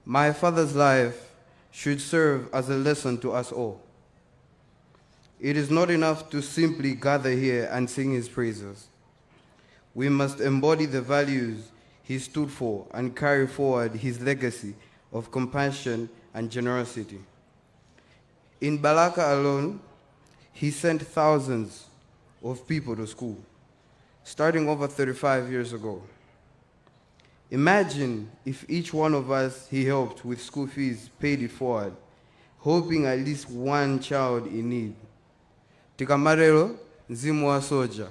My father's life should serve as a lesson to us all. It is not enough to simply gather here and sing his praises. We must embody the values he stood for and carry forward his legacy of compassion and generosity. In Balaka alone, he sent thousands of people to school, starting over 35 years ago. Imagine if each one of us he helped with school fees paid it forward, hoping at least one child in need. Tikamatero, mzimu wa soja,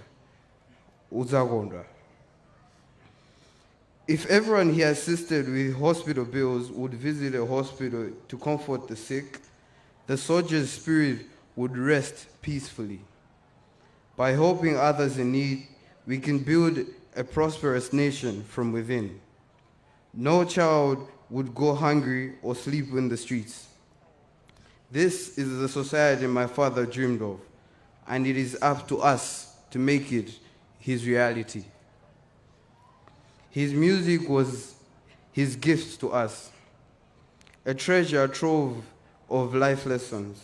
udzakondwa. If everyone he assisted with hospital bills would visit a hospital to comfort the sick, the soldier's spirit would rest peacefully. By helping others in need, we can build a prosperous nation from within. No child would go hungry or sleep in the streets. This is the society my father dreamed of, and it is up to us to make it his reality. His music was his gift to us, a treasure trove of life lessons.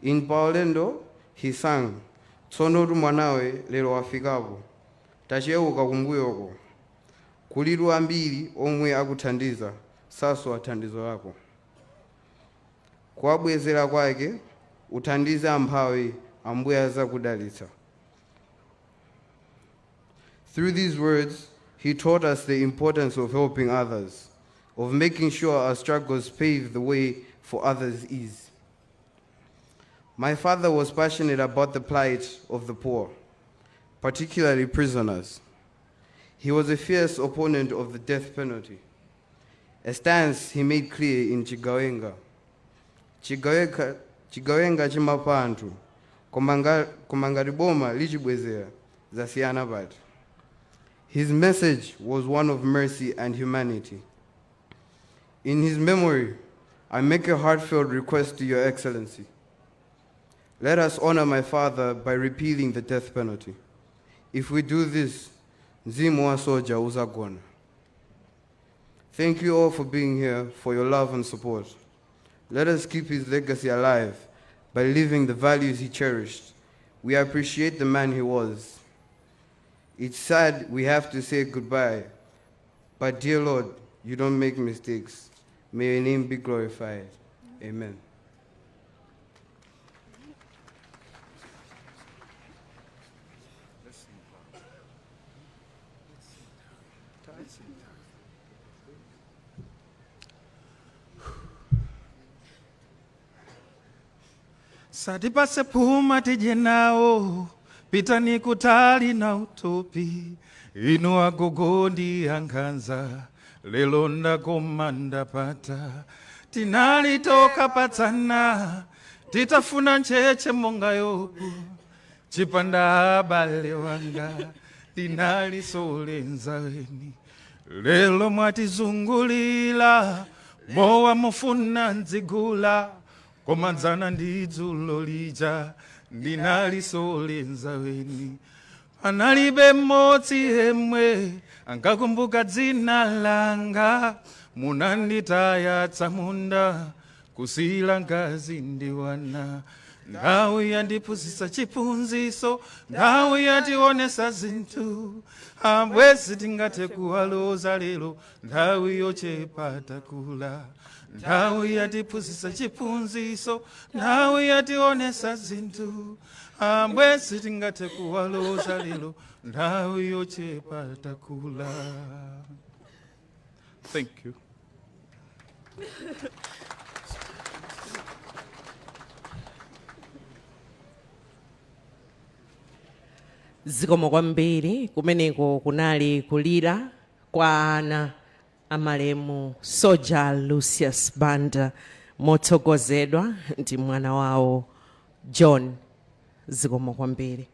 In Paulendo, he sang, "Tsono mwanawe lero wafikapo, tacheuka kumbuyoko, kulitu ambiri omwe akuthandiza, sasowa thandizo lako. Kuwabwezera kwake, uthandize amphawi, Ambuye adzakudalitsa." Through these words, he taught us the importance of helping others, of making sure our struggles pave the way for others' ease. My father was passionate about the plight of the poor, particularly prisoners. He was a fierce opponent of the death penalty, a stance he made clear in Chigawenga. Chigawenga, chigawenga chimapha anthu, koma ngati boma lichibwezera, zasiyana pati. His message was one of mercy and humanity. In his memory, I make a heartfelt request to Your Excellency. Let us honor my father by repealing the death penalty. If we do this, mzimu wa soja udzagona. Thank you all for being here, for your love and support. Let us keep his legacy alive by living the values he cherished. We appreciate the man he was. It's sad we have to say goodbye, but dear Lord, you don't make mistakes. May your name be glorified. Amen. Satipase phuma tidye nawo, pitani kutali na utopi, inu agogo ndi ankhanza, lero ndakoma ndapata. Tinali tokapatsana titafuna ncheche monga Yobu, chipanda abale wanga tinali solenza weni. Lelo mwatizungulira mowa mufuna ndzigula, koma dzana ndi dzulo lija ndinali solenza weni. Analibe mmodzi yemwe angakumbuka dzina langa, munanditaya tsamunda kusila ngazi ndiwana. Nthawi yandiphunzitsa chiphunzitso, nthawi yationesa zinthu, abwezi tingathe kuwaloza lero, nthawi yochepa takula. Nthawi yatiphunzitsa chiphunzitso, nthawi yationesa zinthu, abwezi tingathe kuwaloza lero, nthawi yochepa takula. Thank you. Zikomo kwambiri. Kumeneko kunali kulira kwa ana amalemu Soja Lucius Banda motsogozedwa ndi mwana wawo John. Zikomo kwambiri.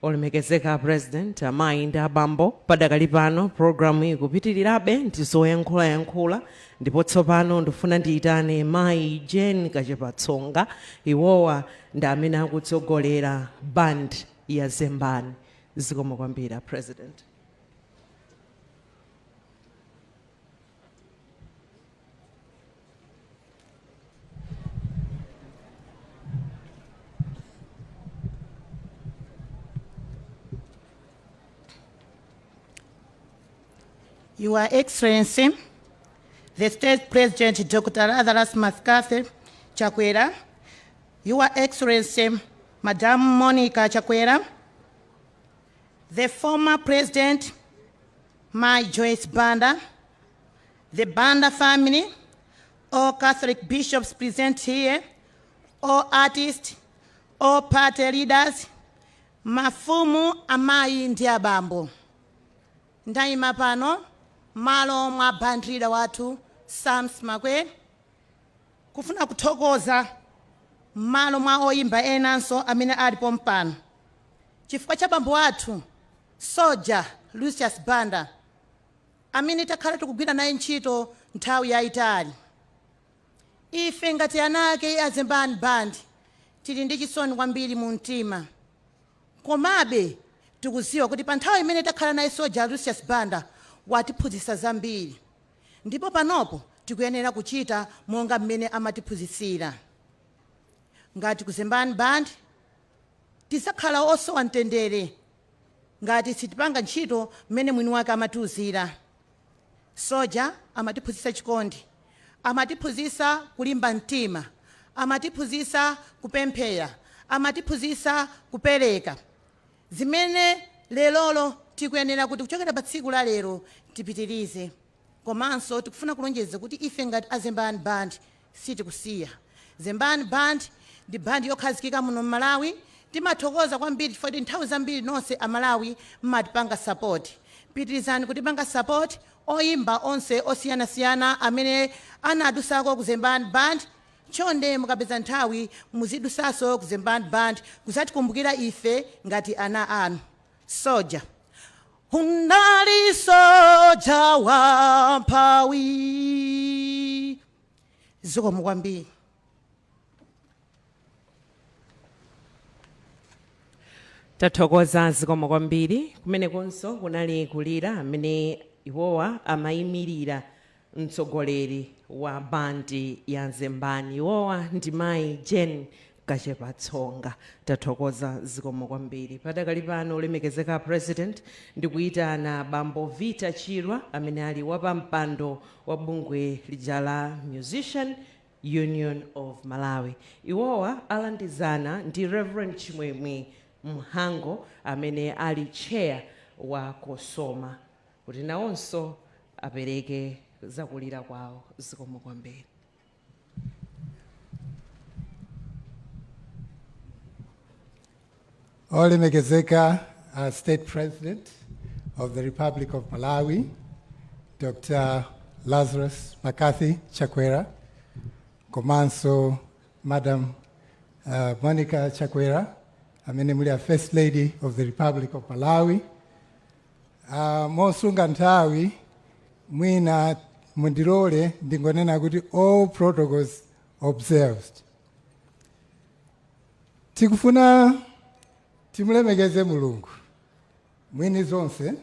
Olemekezeka President, amayi ndi abambo, padakali pano programu ikupitirirabe ndi zoyankhulayankhula, ndipo tsopano ndifuna ndiyitane mayi Jane Kachepatsonga. Iwowa ndi amene akutsogolera band ya Zembani. Zikomo kwambiri, President. Your Excellency, the State President Dr. Lazarus McCarthy Chakwera, Your Excellency, Madam Monica Chakwera, the former President, Mai Joyce Banda, the Banda family, all Catholic bishops present here, all artists, all party leaders, mafumu, amayi ndi abambo. Ndayima pano malo mwa band leader wathu Sams Makwe kufuna kuthokoza m'malo mwa oyimba enanso amene alipo mpano chifukwa cha bambo athu Soja Lucius Banda amene takhala tikugwira naye ntchito nthawi yayitali. Ife ngati ana ake a Zembani Band tili ndi chisoni kwambiri mu mtima. Komabe tikudziwa kuti pa nthawi imene takhala naye Soja Lucius Banda watiphunzitsa zambiri ndipo panopo tikuyenera kuchita monga mmene amatiphunzitsira. Ngati ku Zembani Band tidzakhala osowa mtendere ngati sitipanga ntchito mmene mwini wake amatiuzira. Soja amatiphunzitsa chikondi, amatiphunzitsa kulimba mtima, amatiphunzitsa kupemphera, amatiphunzitsa kupereka, zimene lerolo tikuyenera kuti kuchokera pa tsiku la lero tipitirize. Komanso tikufuna kulonjeza kuti ife ngati a Zembani Band sitikusiya. Zembani Band ndi band yokhazikika muno m'Malawi. Timathokoza kwambiri chifukwa kuti nthawi zambiri nonse Amalawi mmatipanga support. Pitirizani kutipanga support. Oyimba onse osiyanasiyana amene anadusako ku Zembani Band, chonde mukapeza nthawi muzidusanso ku Zembani Band kuzatikumbukira ife ngati ana anu. Soja. Unali soja wamphawi. Zikomo kwambiri. Tathokoza, zikomo kwambiri. Kumenekonso kunali kulira amene iwowa amayimirira mtsogoleri wa bandi ya Zembani. Iwowa ndi mayi Jane Kachepatsonga. Tathokoza, zikomo kwambiri. Padakali pano, olemekezeka President, ndikuyitana bambo Vita Chirwa amene ali wapampando wa bungwe lija la Musician Union of Malawi. Iwowa alandizana ndi Reverend Chimwemwe Mhango amene ali chair wa COSOMA kuti nawonso apereke zakulira kwawo. Zikomo kwambiri. Olemekezeka State President of the Republic of Malawi, Dr. Lazarus McCarthy Chakwera, Komanso Madam Monica Chakwera, amene muli a First Lady of the Republic of Malawi. Mosunga nthawi, mwina mundilole ndingonena kuti all protocols observed. Tikufuna timulemekeze Mulungu mwini zonse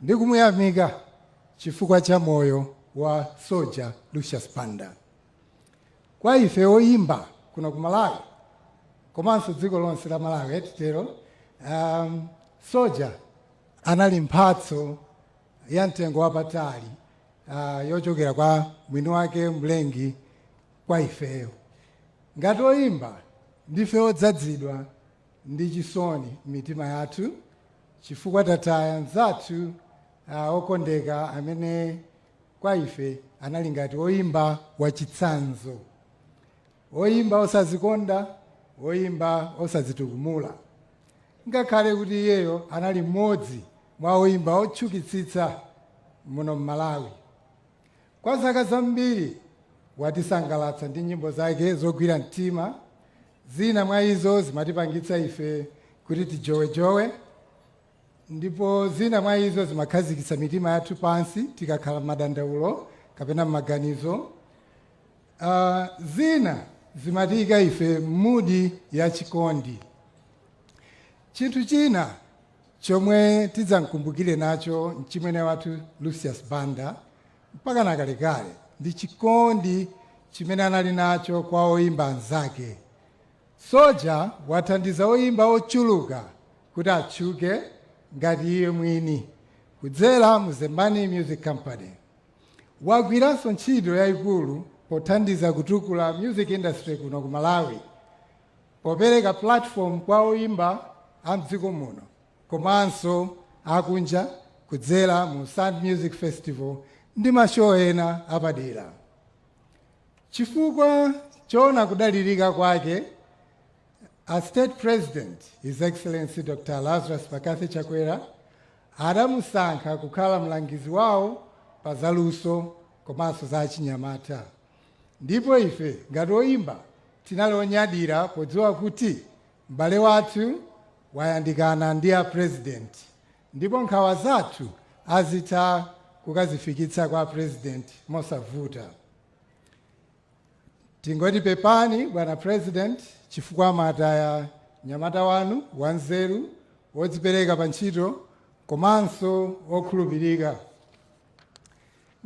ndi kumuyamika chifukwa cha moyo wa Soja Lucius Banda. Kwa ife oyimba kuno ku Malawi komanso dziko lonse la Malawi titero, Soja anali mphatso ya mtengo wapatali yochokera kwa mwini wake mlengi kwa ifeyo. Ngati oyimba, ndife odzazidwa ndi chisoni m'mitima yathu chifukwa tataya mnzathu okondeka amene kwa ife anali ngati oyimba wachitsanzo, oyimba osazikonda, oyimba osadzitukumula, ngakhale kuti iyeyo anali mmodzi mwa oyimba otchukitsitsa muno m'Malawi. Kwa zaka zambiri watisangalatsa ndi nyimbo zake zogwira mtima. Zina mwa izo zimatipangitsa ife kuti tijowejowe, ndipo zina mwa izo zimakhazikitsa mitima yathu pansi tikakhala m'madandaulo kapena m'maganizo. Zina zimatiyika ife m'mood ya chikondi. Chinthu china chomwe tidzamkumbukire nacho mchimwene wathu Lucius Banda mpaka nakalekale ndi chikondi chimene anali nacho kwa oyimba anzake. Soja wathandiza oyimba ochuluka kuti atchuke ngati iye mwini kudzera mu Zembani Music Company. Wagwiranso ntchito yayikulu pothandiza kutukula music industry kuno ku Malawi, popereka platform kwa oyimba a mdziko muno komanso akunja kudzera mu Sand Music Festival ndi mashow ena apadera. Chifukwa choona kudalirika kwake, a State President, His Excellency Dr. Lazarus McCarthy Chakwera, adamusankha kukhala mlangizi wawo pa zaluso komanso za achinyamata, ndipo ife ngati oyimba tinali onyadira podziwa kuti m'bale wathu wayandikana ndi a President ndipo nkhawa zathu azitha kukazifikitsa kwa President mosavuta. Tingoti pepani, bwana President, chifukwa mwataya mnyamata wanu wanzeru, wodzipereka pa ntchito komanso wokhulupirika.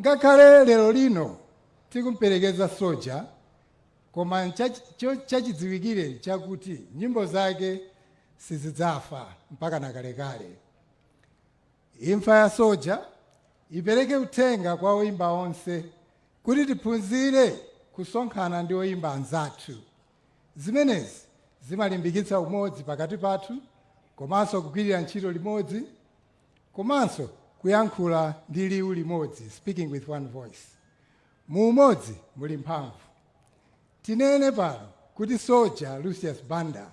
Ngakhale lero lino tikumperekeza Soja, koma chachidziwikire chakuti nyimbo zake sizidzafa mpaka nakalekale. Imfa ya Soja ipereke uthenga kwa oyimba onse kuti tiphunzire kusonkhana ndi oyimba anzathu. Zimenezi zimalimbikitsa umodzi pakati pathu komanso kugwirira ntchito limodzi komanso kuyankhula ndi liwu limodzi, speaking with one voice. Mu umodzi muli mphamvu. Tinene pano kuti Soja Lucius Banda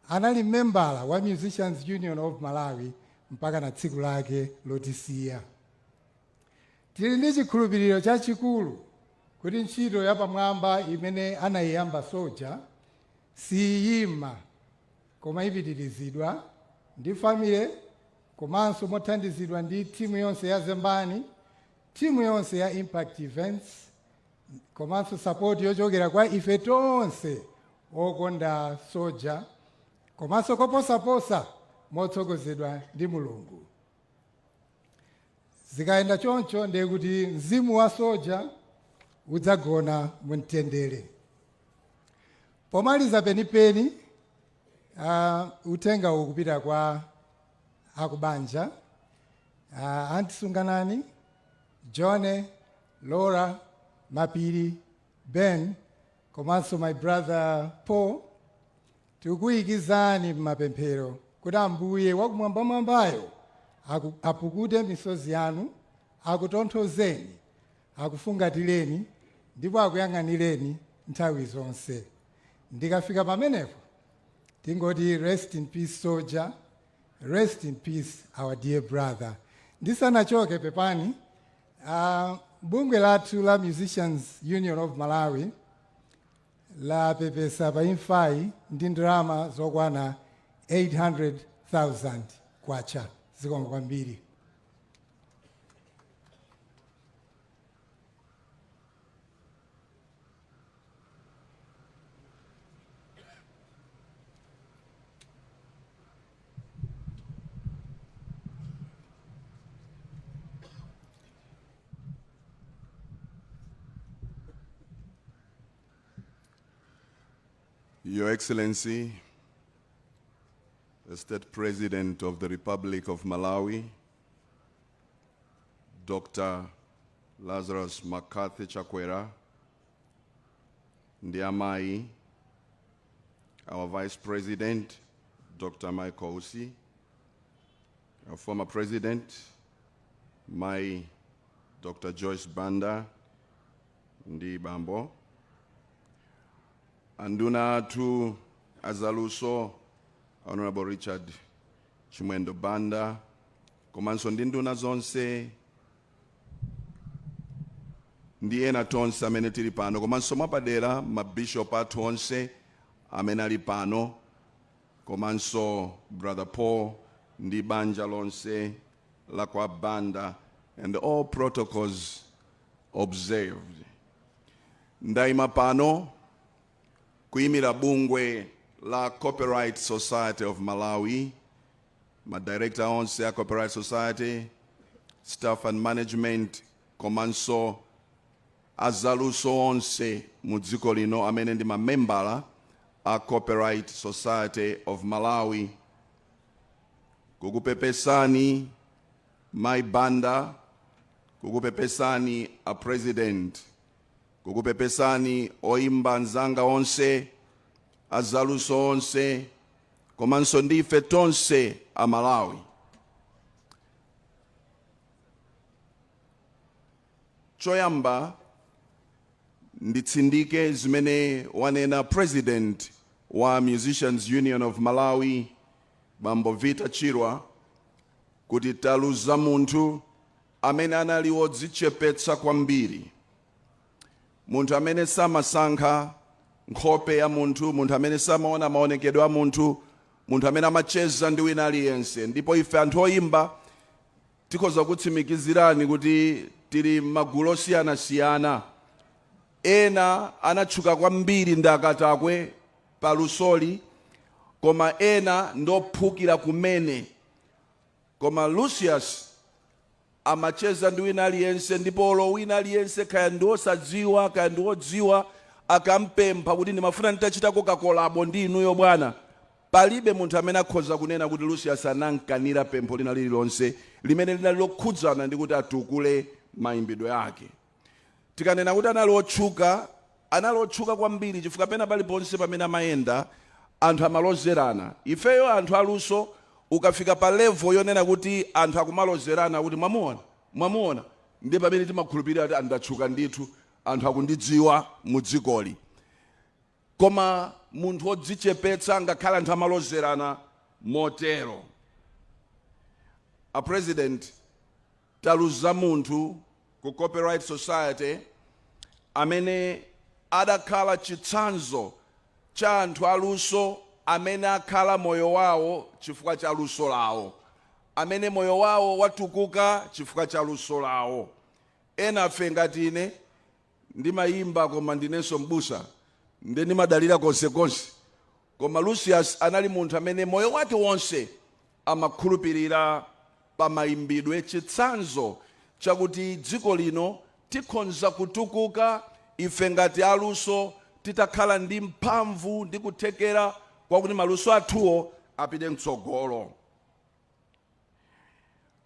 anali membala wa Musicians Union of Malawi mpaka na tsiku lake lotisiya. Tili ndi chikhulupiriro chachikulu kuti ntchito yapamwamba imene anayiyamba Soja siyima, koma ipitirizidwa ndi family komanso mothandizidwa ndi timu yonse ya Zembani, timu yonse ya Impact Events, komanso support yochokera kwa ife tonse okonda Soja, komanso koposaposa motsogozedwa ndi Mulungu. Zikayenda choncho, ndiye kuti mzimu wa Soja udzagona mumtendere. Pomaliza penipeni, uthenga ukupita kwa akubanja, Auntie Sunganani, John, Laura, Mapiri, Ben komanso my brother Paul. Tikukuyikizani m'mapemphero kuti Ambuye wakumwambamwambayo apukute misozi yanu, akutonthozeni, akufungatireni ndipo akuyang'anireni nthawi zonse. Ndikafika pamenepo tingoti rest in peace, Soldier, rest in peace, our dear brother. Ndisanachoke, pepani, bungwe lathu la Musicians Union of Malawi. Lapepesa pa imfayi ndi ndalama zokwana 800,000 kwacha. Zikomo kwambiri. Your Excellency, the State President of the Republic of Malawi, Dr. Lazarus McCarthy Chakwera, ndi amayi, our Vice President, Dr. Michael Usi, our former President, Mai Dr. Joyce Banda, ndi bambo, anduna athu azaluso, Honorable Richard Chimwendo Banda, komanso ndi nduna zonse ndi ena tonse amene tili pano, komanso mwapadera mabishop athu onse amene ali pano, komanso Brother Paul ndi banja lonse la kwa Banda, and all protocols observed. Ndayima pano kuyimira bungwe la Copyright Society of Malawi, madirector onse a Copyright Society, staff and management, komanso azaluso onse mu dziko lino amene ndi mamembala a Copyright Society of Malawi, kukupepesani Mai Banda, kukupepesani a President, kukupepesani oimba anzanga onse, azaluso onse, komanso ndife tonse a Malawi. Choyamba nditsindike zimene wanena President wa Musicians Union of Malawi, Bambo Vita Chirwa, kuti taluza munthu amene anali wodzichepetsa kwambiri, munthu amene samasankha nkhope ya munthu, munthu amene samaona maonekedwe a munthu, munthu amene amacheza ndi wina aliyense. Ndipo ife anthu oyimba tikhoza kutsimikizirani kuti tili m'magulu osiyanasiyana. Ena anatchuka kwambiri ndi akatakwe palusoli, koma ena ndophukira kumene. Koma Lucius amacheza ndi wina aliyense, ndipo olo wina aliyense, kaya ndi wosadziwa kaya ndi wodziwa, akampempha kuti ndimafuna nditachitako ka collabo ndi inuyo bwana, palibe munthu amene akhoza kunena kuti Lucius anamkanira pempho lina lililonse limene linali lokhudzana ndi kuti atukule mayimbidwe ake. Tikanena kuti anali otchuka, anali otchuka kwambiri, chifukwa pena paliponse pamene amayenda anthu amalozerana. Ifeyo anthu aluso, ukafika pa level yonena kuti anthu akumalozerana kuti mwamuona, mwamuona, ndiye pamene timakhulupirira kuti ndatchuka ndithu, anthu akundidziwa mu dzikoli. Koma munthu wodzichepetsa, ngakhale anthu amalozerana motero. A President, taluza munthu ku Copyright Society amene adakhala chitsanzo cha anthu aluso amene akhala moyo wawo chifukwa cha luso lawo, amene moyo wawo watukuka chifukwa cha luso lawo. Enafe ngati ine ndimayimba koma ndinenso mbusa, nde ndimadalira konsekonse. Koma Lucius anali munthu amene moyo wake wonse amakhulupirira pa mayimbidwe, chitsanzo chakuti dziko lino tikhonza kutukuka ife ngati aluso titakhala ndi mphamvu ndi kuthekera kwakuti maluso athuwo apite mtsogolo.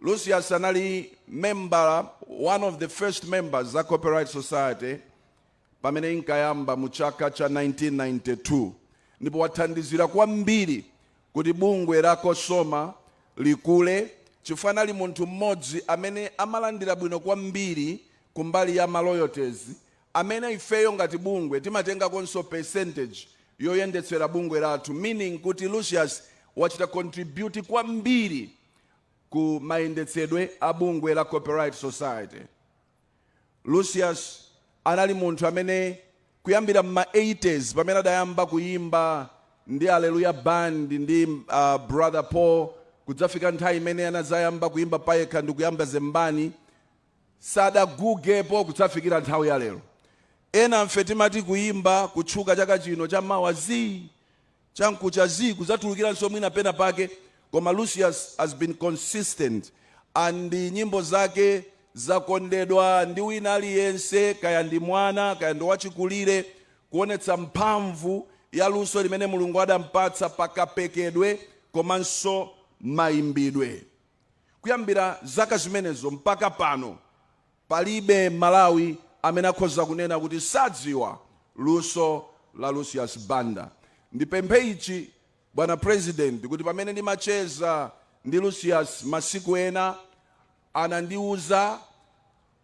Lucius anali member, one of the first members za Copyright Society pamene inkayamba mu chaka cha 1992, ndipo wathandizira kwambiri kuti bungwe la COSOMA likule, chifukwa anali munthu mmodzi amene amalandira bwino kwambiri kumbali ya ma royalties amene ifeyo ngati bungwe timatengakonso percentage yoyendetsera bungwe lathu, meaning kuti Lucius wachita contribute kwambiri ku mayendetsedwe a bungwe la Copyright Society. Lucius anali munthu amene Kuyambira ma 80s pamene adayamba kuyimba ndi Alleluya Band ndi Brother Paul, kudzafika nthawi imene anadzayamba kuyimba payekha ndi kuyamba Zembani, sadagugepo kudzafikira nthawi ya lero. Ena mfe timati kuyimba kutchuka chaka chino, chamawa zi, chamkucha zi, kudzatulukiranso mwina pena pake, koma Lucius has been consistent and nyimbo zake zakondedwa ndi wina aliyense, kaya ndi mwana kaya ndi wachikulire, kuonetsa mphamvu ya luso limene Mulungu adampatsa pakapekedwe komanso mayimbidwe. Kuyambira zaka zimenezo mpaka pano, palibe Malawi amene akhoza kunena kuti sadziwa luso la Lucius Banda. Ndipemphe ichi, bwana President, kuti pamene ndimacheza ndi Lucius masiku ena, anandiuza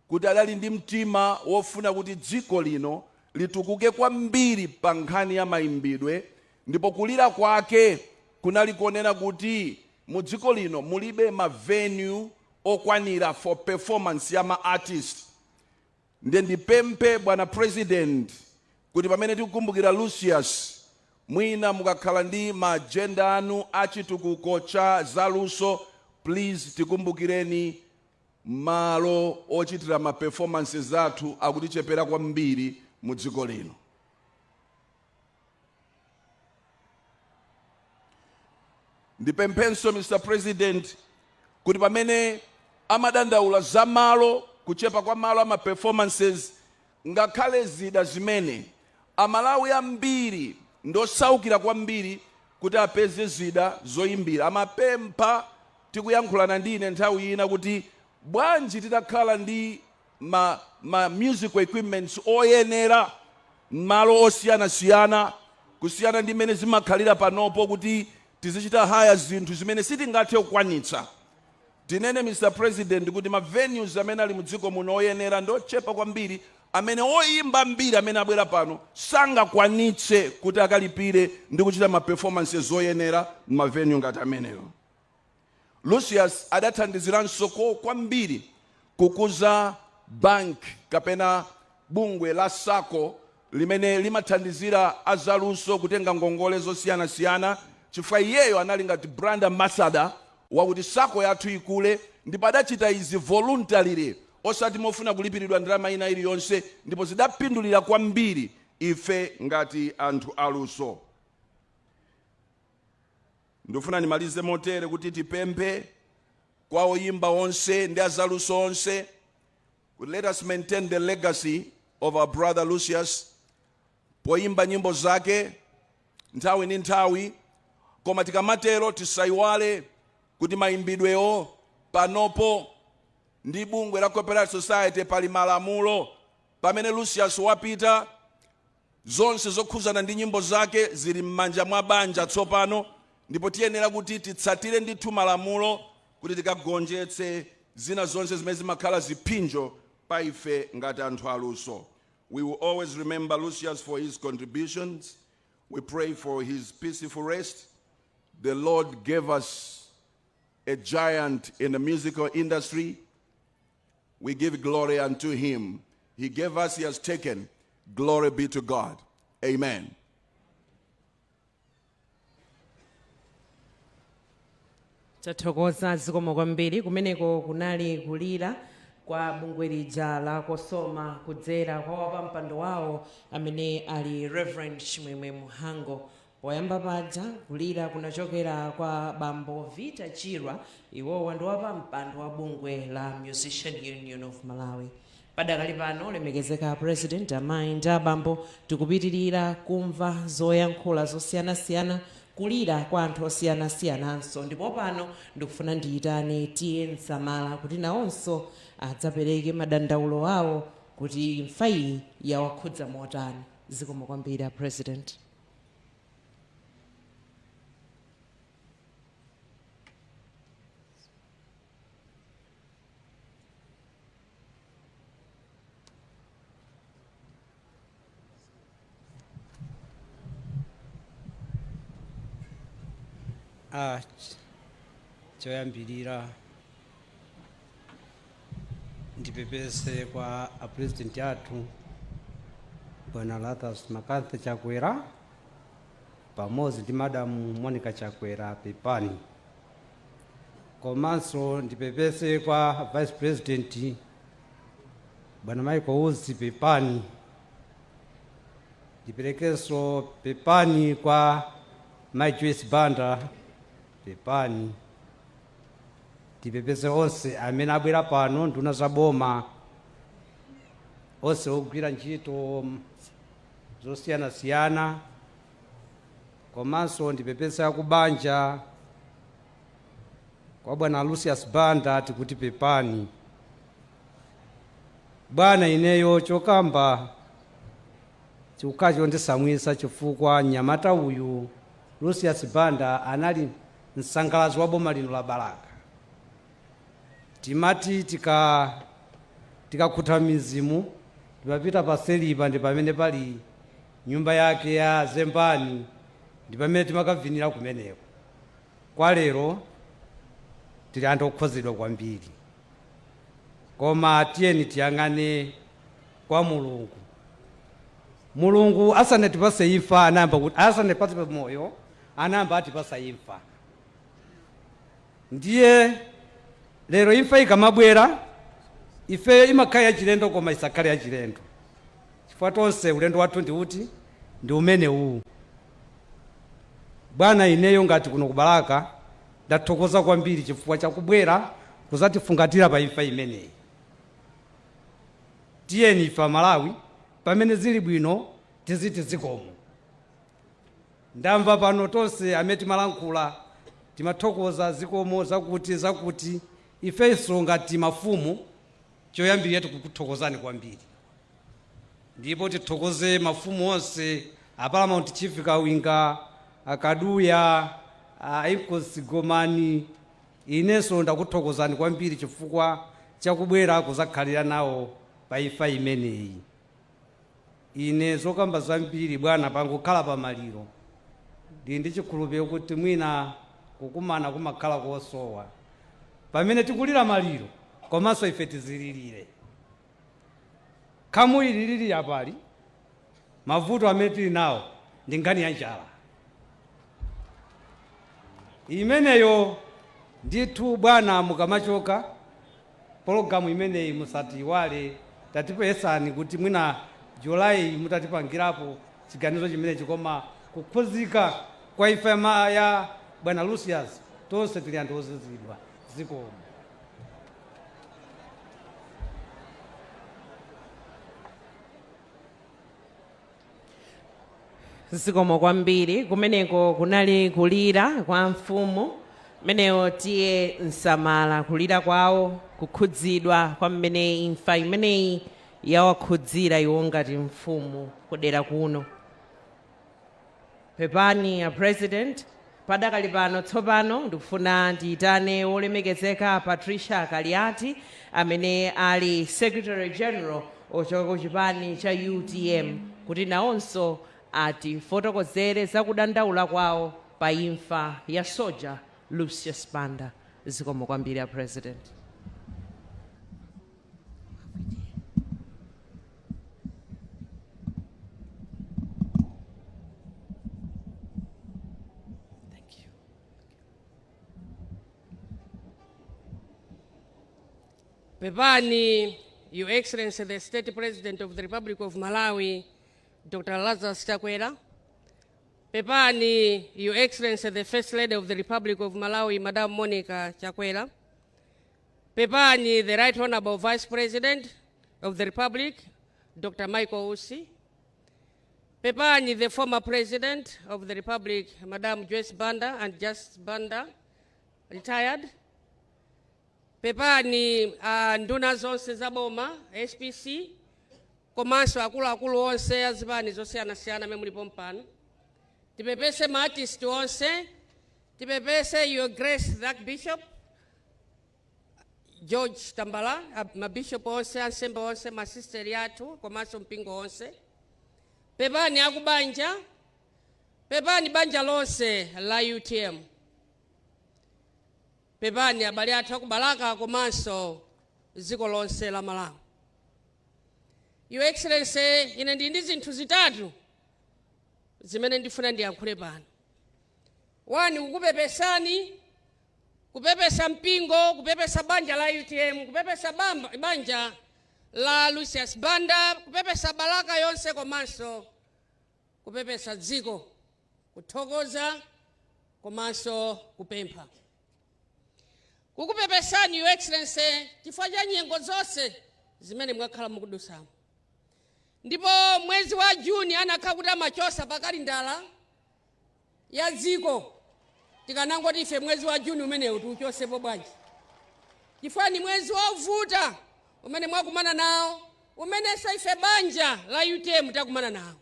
kuti adali ndi mtima wofuna kuti dziko lino litukuke kwambiri pa nkhani ya mayimbidwe, ndipo kulira kwake kunali konena kuti mu dziko lino mulibe ma venue okwanira for performance ya ma artist. Ndiye ndipemphe, bwana President, kuti pamene tikukumbukira Lucius, mwina mukakhala ndi ma agenda anu achitukuko cha zaluso, please tikumbukireni. Malo ochitira ma performances athu akutichepera kwambiri mu dziko lino. Ndipemphenso, Mr President, kuti pamene amadandaula za malo, kuchepa kwa malo ama performances, ngakhale zida zimene Amalawi ambiri ndosaukira kwambiri kuti apeze zida zoyimbira, amapempha tikuyankhulana ndine nthawi ina kuti bwanji titakhala ndi ma musical equipments oyenera m'malo osiyanasiyana, kusiyana ndi mmene zimakhalira panopo kuti tizichita hire zinthu zimene sitingathe kukwanitsa. Tinene, Mr President, kuti ma venues amene ali mudziko muno oyenera ndochepa kwambiri, amene oyimba ambiri amene abwera pano sangakwanitse kuti akalipire ndi kuchita ma performances oyenera ma venue ngati ameneyo. Lucius adathandiziranso kwambiri kukuza bank kapena bungwe la SACCO limene limathandizira azaluso kutenga ngongole zosiyanasiyana, chifukwa iyeyo anali ngati brand ambassador wakuti SACCO yathu ikule, ndipo adachita izi voluntarily, osati mofuna kulipiridwa ndalama ina iliyonse, ndipo zidapindulira kwambiri ife ngati anthu aluso. Ndifuna ndimalize motere kuti tipemphe kwa oyimba onse ndi azaluso onse kuti let us maintain the legacy of our brother Lucius poyimba nyimbo zake nthawi ndi nthawi, koma tikamatero tisayiwale kuti mayimbidwewo panopo ndi bungwe la Copyright Society pali malamulo. Pamene Lucius wapita, zonse zokhuzana ndi nyimbo zake zili m'manja mwa banja tsopano, ndipo tiyenera kuti titsatire ndithu malamulo kuti tikagonjetse zina zonse zimene zimakhala ziphinjo pa ife ngati anthu aluso. We will always remember Lucius for his contributions. We pray for his peaceful rest. The Lord gave us a giant in the musical industry. We give glory unto him. He gave us, he has taken. Glory be to God. Amen. Tathokoza, zikomo kwambiri. Kumeneko kunali kulira kwa bungwe lija la COSOMA kudzera kwa wapampando wawo amene ali Reverend Chimwemwe Muhango. Poyamba paja kulira kunachokera kwa bambo Vita Chirwa, iwowa ndi wapampando wa bungwe la Musician Union of Malawi. Padakali pano, lemekezeka President, amayi ndi abambo, tikupitirira kumva zoyankhula zosiyanasiyana, kulira kwa anthu osiyanasiyananso, ndipo pano ndikufuna ndiyitane T/A Nsamala kuti nawonso adzapereke madandaulo awo kuti imfa iyi yawakhudza motani. Zikomo kwambiri, a President. Choyambirira ndipepese kwa a President athu. Bwana Lazarus McCarthy Chakwera pamodzi ndi Madamu Monica Chakwera, pepani. Komanso ndipepese kwa Vice President Bwana Michael Usi, pepani. Ndiperekenso pepani kwa Mai Joyce Banda, pepani. Tipepese onse amene abwera pano, nduna za boma, onse ogwira ntchito zosiyanasiyana. Komanso ndipepese akubanja kwa Bwana Lucius Banda, tikuti pepani. Bwana, ineyo chokamba chikukhala chondisamwisa chifukwa mnyamata uyu Lucius Banda anali msangalazi wa boma lino la Balaka. Timati tikakhutha mizimu timapita pa selipa, ndi pamene pali nyumba yake ya Zembani, ndi pamene timakavinira kumeneko. Kwa lero tili anthu okhozedwa kwambiri, koma tiyeni tiyang'ane kwa Mulungu. Mulungu asanatipase imfa anayamba kuti, asanatipase moyo anayamba atipasa imfa. Ndiye lero imfa ikamabwera ifeyo imakhala yachilendo, koma isakhale yachilendo chifukwa tonse ulendo wathu ndi uti? Ndi umene uwu. Bwana, ineyo ngati kuno kubalaka ndathokoza kwambiri chifukwa chakubwera kuzatifungatira pa imfa imeneyi. Tiyeni ife Amalawi pamene zili bwino tiziti zikomo. Ndamva pano tonse amene timalankhula timathokoza, zikomo, zakuti zakuti. Ifenso ngati mafumu choyambirira tikukuthokozani kwambiri, ndipo tithokoze mafumu onse, a Paramount Chief Kawinga, Akaduya, a Inkosi Gomani. Inenso ndakuthokozani kwambiri chifukwa chakubwera kuzakhalira nawo pa imfa imeneyi. Ine zokamba zambiri, bwana, pangokhala pamaliro. Ndili ndi chikhulupiriro kuti mwina kukumana kumakhala kosowa pamene tikulira maliro, komanso ife tizililire khamu ili lili apali. Mavuto amene tili nawo ndi nkhani ya njala imeneyo. Ndithu bwana, mukamachoka pologalamu imeneyi musatiiwale, tatipesani kuti mwina Julayi mutatipangirapo chiganizo chimenechi. Koma kukhuzika kwa imfa ya bwana Lucius, tonse tili anthu ozizidwa. Zikomo. Zikomo kwambiri. Kumeneko kunali kulira kwa mfumu meneyo tiye msamala, kulira kwawo, kukhudzidwa kwa mmene imfa imeneyi yawakhudzira iwo ngati mfumu kudera kuno. Pepani ya President. Padakali pano tsopano ndikufuna ndiyitane wolemekezeka Patricia Kaliati amene ali Secretary General ochoka ku chipani cha UTM kuti nawonso atifotokozere za kudandaula kwawo pa imfa ya soja Lucius Banda. Zikomo kwambiri a President. Pepani, Your Excellency, the State President of the Republic of Malawi, Dr. Lazarus Chakwera. Pepani, Your Excellency, the First Lady of the Republic of Malawi, Madam Monica Chakwera. Pepani, the Right Honorable Vice President of the Republic, Dr. Michael Usi. Pepani, the former President of the Republic, Madam Joyce Banda and Just Banda, retired. Pepani nduna zonse za boma, SPC, komanso akuluakulu onse azipani zosiyanasiyana amene mulipo mpano. Tipepese ma artist onse. Tipepese Your Grace the Archbishop George Tambala, mabishop onse, ansembe onse, masisteri athu, komanso mpingo onse. Pepani akubanja, pepani banja lonse la UTM, pepani abale athu akubalaka komanso dziko lonse la Malawi. Your Excellency, ine ndili ndi zinthu zitatu zimene ndifuna ndiyankhule pano. One, kukupepesani, kupepesa mpingo, kupepesa banja la UTM, kupepesa banja la Lucius Banda, kupepesa Balaka yonse, komanso kupepesa dziko, kuthokoza komanso kupempha. Kukupepesani, Your Excellency, chifukwa cha nyengo zonse zimene mwakhala mukudusamo. Ndipo mwezi wa Juni anakhala kuti amachosa pa kalendala ya dziko, tikanangoti ife mwezi wa Juni umenewu tiuchosepo bwanji, chifukwa ni mwezi wovuta umene mwakumana nawo, umenenso ife banja la UTM takumana nawo,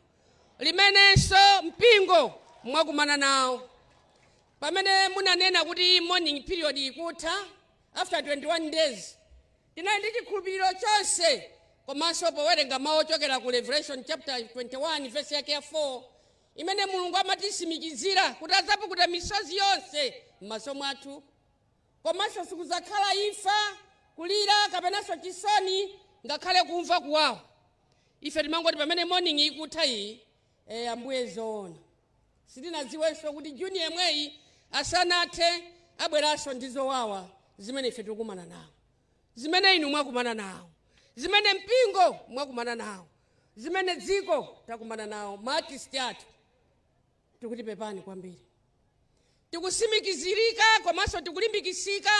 limenenso mpingo mwakumana nawo. Pamene munanena kuti mourning period ikutha after 21 days, tinali ndi chikhulupiriro chonse, komanso powerenga mawu ochokera ku Revelation chapter 21 verse yake ya 4, imene Mulungu amatisimikizira kuti adzapukuta misozi yonse m'maso mwathu, komanso sikudzakhala imfa, kulira kapenanso chisoni, ngakhale kumva kuwawa. Ife timangoti pamene mourning ikutha iyi, Ambuye, zoona sitinadziwenso kuti Juni yemweyi asanathe abweranso ndi zowawa zimene ife tikukumana nawo, zimene inu mwakumana nawo, zimene mpingo mwakumana nawo, zimene dziko takumana nawo, ma artist athu. Tikuti pepani kwambiri. Tikusimikizirika komanso tikulimbikisika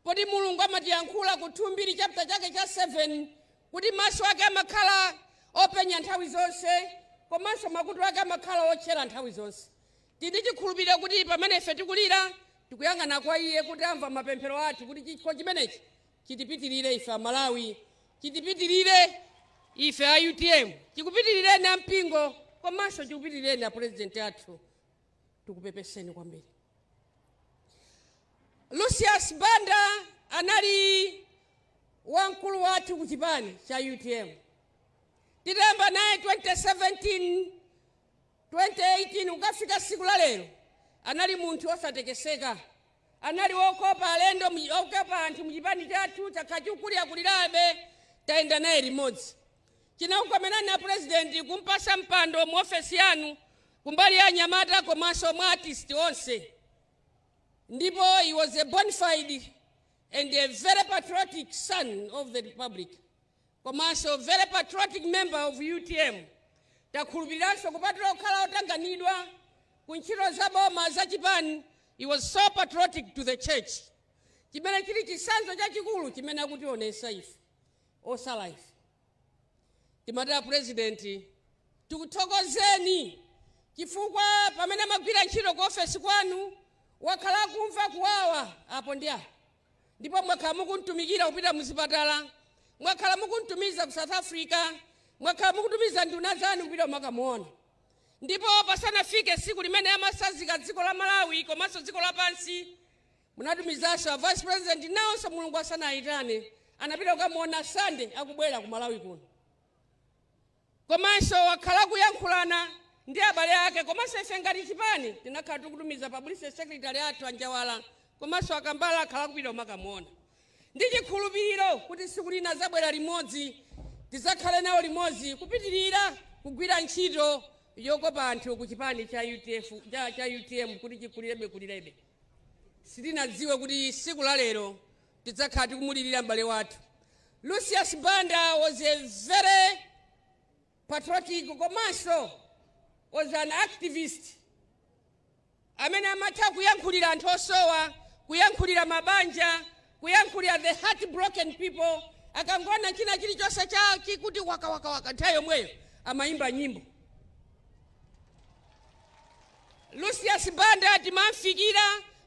poti Mulungu amatiyankhula ku 2 Mbiri chapter chake cha 7 kuti maso ake amakhala openya nthawi zonse, komanso makutu ake amakhala otchera nthawi zonse. Tili chikhulupiriro kuti pamene ife tikulira, tikuyang'ana kwa iye kuti amva mapemphero athu, kuti chikho chimenechi chitipitirire ife Amalawi, chitipitirire ife a UTM, chikupitirireni ampingo, komanso chikupitirireni a president athu. Tikupepeseni kwambiri. Lucius Banda anali wamkulu wathu ku chipani cha UTM. Titayamba naye 2017, 2018, kukafika siku la lero, anali munthu osatekeseka, anali wokopa alendo, okopa anthu muchipani chathu. Chakhala chikukulirakulirabe, tayenda naye limodzi. Chinakukomerani na president kumpasa mpando mu ofesi yanu kumbali ya anyamata komanso mwa artist onse. Ndipo he was a bonafide and a very patriotic son of the republic, komanso very patriotic member of UTM. Takhulupiriranso kupatula kukhala otanganidwa ku ntchito za boma za chipani, he was so patriotic to the church, chimene chili chitsanzo chachikulu chimene akutionesa ife osala ife. Timati a president, tikuthokozeni chifukwa pamene amagwira ntchito ku ofesi kwanu wakhala akumva kuwawa apo ndi apo, ndipo mwakhala mukuntumikira kupita muzipatala, mwakhala mukuntumiza ku South Africa, mwakhala mukutumiza nduna zanu kupita makamuona. Ndipo pasanafike tsiku limene amasazika dziko la Malawi komanso dziko lapansi, munatumizanso a vice president, nawonso Mulungu asanayitane anapita kukamuona Sunday akubwera ku Malawi kuno. Komanso wakhala kuyankhulana ndi abale ake, komanso ife ngati chipani tinakhala tikutumiza publicity secretary athu Anjawala, komanso Akambala akhala kupita kumakamuona, ndi chikhulupiriro kuti tsiku lina zabwera limodzi, tidzakhale nawo limodzi kupitirira kugwira ntchito yokopa anthu ku chipani cha UTF, cha UTM kuti chikulirebe kulirebe. Sitinadziwe kuti tsiku la lero tidzakhala tikumulirira m'bale wathu. Lucius Banda was a very patriotic komanso was an activist amene amatha kuyankhulira anthu osowa, kuyankhulira mabanja, kuyankhulira the heartbroken people. Akangona china chilichonse cha chikuti wakawakawaka, nthawi yomweyo amayimba nyimbo. Lucius Banda timamfikira,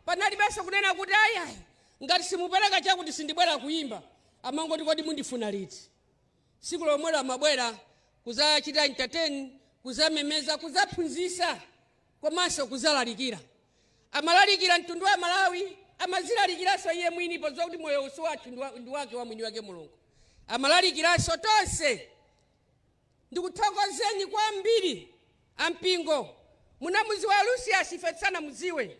panalibenso kunena kuti ayi, ngati simupereka chakuti sindibwera kuyimba. Amangoti, "Kodi mundifuna liti?" Tsiku lomwelo amabwera kuzachita entertain, kuzamemeza, kuzaphunzitsa komanso kuzalalikira. Amalalikira mtundu wa Malawi, amazilalikiranso iye mwini, podziwa kuti moyo usi wathu ndi wake wa mwini wake Mulungu. Amalalikiranso tonse. Ndikuthokozeni kwambiri ampingo. Munamuziwa Lucius ife tisanamudziwe.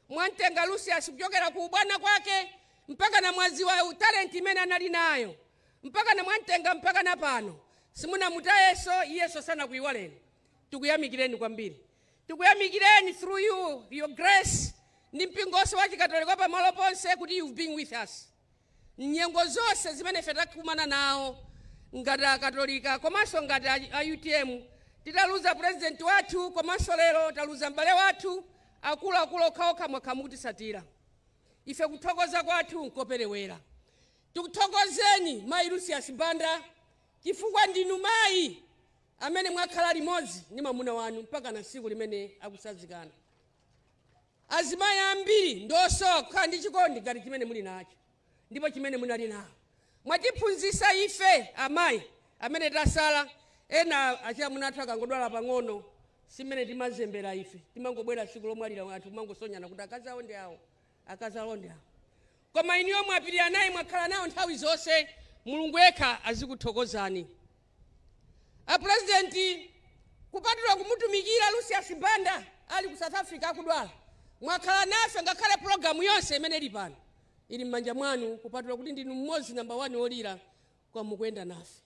Mwamtenga Lucius kuchokera ku ubwana kwake mpaka na mwaziwa talent imene anali nayo, mpaka na mwamtenga mpaka na pano. Simunamutayeso, iyeso sanakuyiwaleni. Tikuyamikireni kwambiri, tikuyamikireni through you, Your Grace, ndi mpingonso wa Chikatolika pamalo ponse, kuti you've been with us nyengo zonse zimene ife takumana nawo ngati Akatolika komanso ngati a UTM. Titaluza president wathu komanso lero taluza m'bale wathu, akuluakulu okhaokha mwakhala mukutisatira ife. Kuthokoza kwathu nkoperewera. Tikuthokozeni, Mayi Lucius Banda, chifukwa ndinu mayi amene mwakhala limodzi ndi mwamuna wanu mpaka na tsiku limene akusazikana. Azimayi ambiri ndosowa kukhala ndi chikondi ngati chimene muli nacho ndipo chimene munali nawo. Mwatiphunzitsa ife amayi amene tasala. Ena achamuna athu akangodwala pang'ono, simene timazembera ife, timangobwera tsiku lomwalira, anthu kumangosonyana kuti akazi awo ndi awo, akazi awo ndi awo. Koma inuyo mwapirira naye, mwakhala nawo nthawi zonse. Mulungu yekha azikuthokozani. Apurezidenti, kupatula kumutumikira Lucius Banda ali ku South Africa akudwala, mwakhala nafe ngakhale pulogalamu yonse imene ili pano ili m'manja mwanu. Kupatula kuti ndinu mmodzi namba 1 wolira, kwa mukuyenda nafe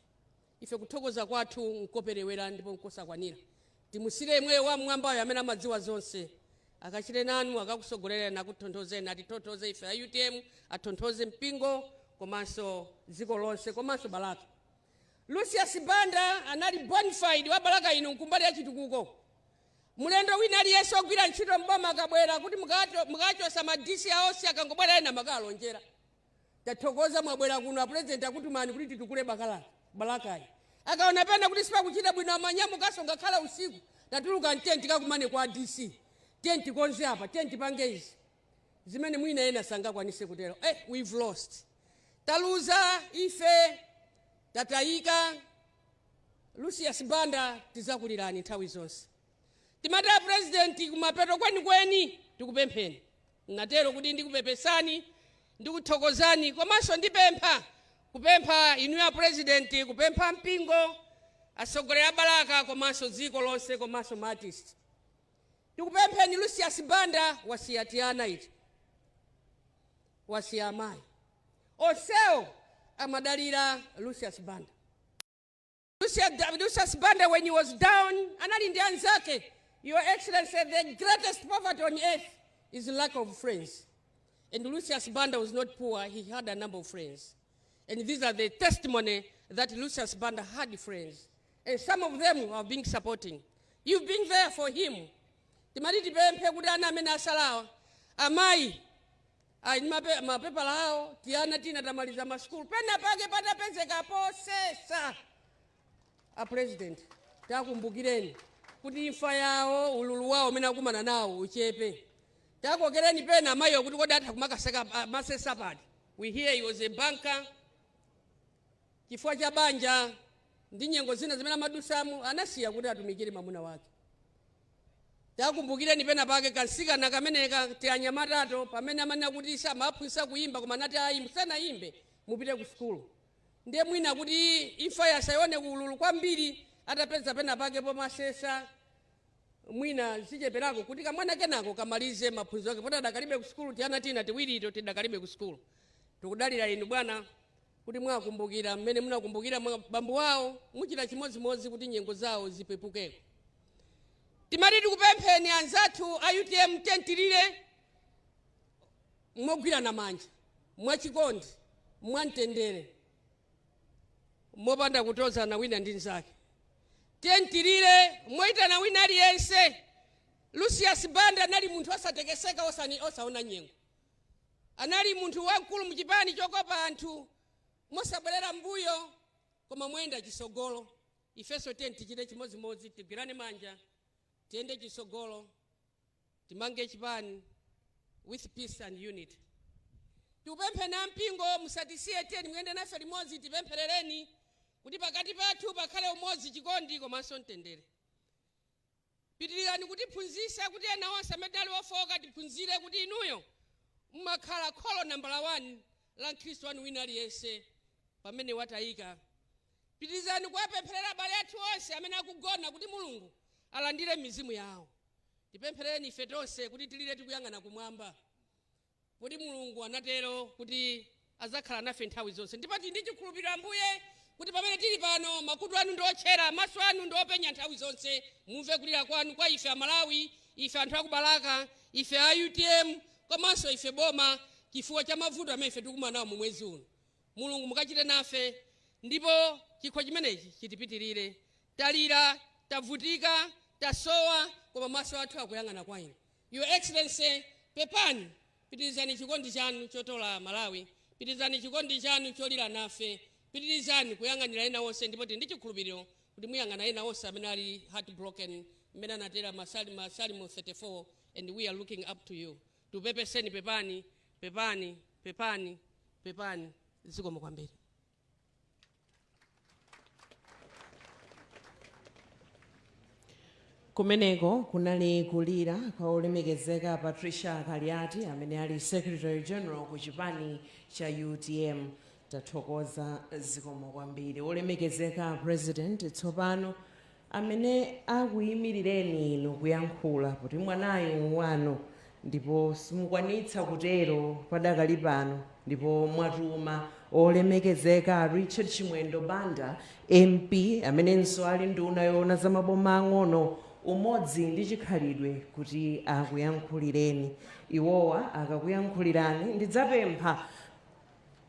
ife, kuthokoza kwathu nkoperewera ndipo nkosakwanira. Timusire imweyo wamwambayo amene amadziwa zonse akachite nanu, akakusogolereni, akutonthozeni, atitonthoze ife a UTM, atonthoze mpingo komanso dziko lonse komanso Balaka. Lucius Banda anali bonafide wa Balaka ino nkumbali ya chitukuko. Mlendo wina aliyense ogwira ntchito mboma akabwera kuti mukachosa ma DC aonse, akangobwera ena makalonjera, "Tathokoza mwabwera kuno, apresident akutumani kuti titukule Balakayi." Akaona pena kuti sipakuchita bwino, amanyamukaso ngakhala usiku, "Tatuluka, tiye tikakumane kwa DC, tiye tikonze apa, tiye tipange izi," zimene mwina ena sangakwanise kutero. We've lost, taluza ife, tatayika Lucius Banda. Tizakulirani nthawi zonse. Timati apresidenti, kumapeto kwenikweni tikupempheni, natero kuti ndikupepesani, ndikuthokozani, komanso ndipempha, kupempha inu ya president, kupempha mpingo, atsogoleri a Balaka komanso dziko lonse komanso ma artist, tikupempheni. Lucius Banda wasiya tiana iti, wasiya amayi, onsewo amadalira Lucius Banda. Lucius Banda, when he was down, anali ndi anzake. Your Excellency, the greatest poverty on earth is lack of friends. And Lucius Banda was not poor, he had a number of friends. And these are the testimony that Lucius Banda had friends. And some of them have been supporting. You've been there for him. Timati tipemphe kuti ana amene asalawa, amayi ali ndi mapepala awo, tiana tina tamaliza masukulu, pena pake patapezeka posesa, a president, takumbukireni kuti imfa yawo, ululu wawo umene akumana nawo uchepe. Takokereni pena amayiwo kuti kodi atha kumakaseka masesa pati. We hear he was a banker. Chifukwa cha banja ndi nyengo zina zimene amadusamo, anasiya kuti atumikire mwamuna wake. Takumbukireni pena pake kansikana kameneka, tianyamatato, pamene amanena kuti samaphunzitsa kuyimba, koma anati, "Ayi, musanayimbe mupite ku sukulu." Ndiye mwina kuti imfa yasayione ululu kwambiri, atapeza pena pake pomasesa, mwina zicheperako kuti kamwana kenako kamalize maphunziro ake, poti adakalibe ku sukulu. Tiana tina tiwirito tidakalibe ku sukulu. Tikudalira inu bwana kuti mwakumbukira mmene munakumbukira bambo wawo, muchita chimodzimodzi kuti nyengo zawo zipepukeko. Timati tikupempheni anzathu a UTM, tentilire mogwirana manja, mwachikondi, mwamtendere, mopanda kutozana wina ndi nzake. Tentilire moyitana wina aliyense. Lucius Banda anali munthu osatekeseka, osaona nyengo. Anali munthu wamkulu muchipani chokopa anthu mosabwerera mbuyo koma moyenda chisogolo. Ifenso tiye tichite chimodzimodzi, tigwirane manja, tiyende chisogolo, timange chipani with peace and unity. Tikupempheni ampingo, musatisiye, tiyeni muyende nafe limodzi. Tipempherereni kuti pakati pathu pakhale umodzi, chikondi komanso mtendere. Pitirirani kutiphunzitsa kuti ena onse amene ali ofoka tiphunzire kuti inuyo mmakhala kholo nambala 1 la mkhristu wanu wina aliyense pamene watayika. Pitirizani kuwapempherera abale athu onse amene akugona kuti Mulungu alandire mizimu yawo. Tipempherereni ife tonse kuti tilire tikuyang'ana kumwamba, kuti Mulungu anatero kuti azakhala nafe nthawi zonse, ndipo tili ndi chikhulupiriro, Ambuye, kuti Kuti pamene tili pano, makutu anu ndi otchera, maso anu ndi openya nthawi zonse. Mumve kulira kwanu kwa ife Amalawi, ife anthu aku Balaka, ife a UTM, komanso ife boma, chifukwa cha mavuto amene ife tikumana nawo mu mwezi uno. Mulungu, mukachite nafe ndipo chikho chimenechi chitipitirire. Talira, tavutika, tasowa, koma maso athu akuyang'ana kwa inu. Your Excellency, pepani. Pitirizani chikondi chanu chotola Malawi, pitirizani chikondi chanu cholira nafe, pitirizani kuyang'anira ena onse, ndipo tili ndi chikhulupiriro kuti muyang'ana ena onse amene ali heartbroken, mmene anatera Masalimo 34, and we are looking up to you. Tupepeseni, pepani, pepani, pepani, pepani. Zikomo kwambiri. Kumeneko kunali kulira kwa olemekezeka Patricia Kaliati, amene ali Secretary General ku chipani cha UTM. Tathokoza, zikomo kwambiri. Olemekezeka President, tsopano amene akuyimirireni inu kuyankhula, kuti mwanayu wanu ndipo simukwanitsa kutero padakali pano, ndipo mwatuma olemekezeka Richard Chimwendo Banda MP, amenenso ali nduna yoona za maboma ang'ono, umodzi ndi chikhalidwe, kuti akuyankhulireni. Iwowa akakuyankhulirani, ndidzapempha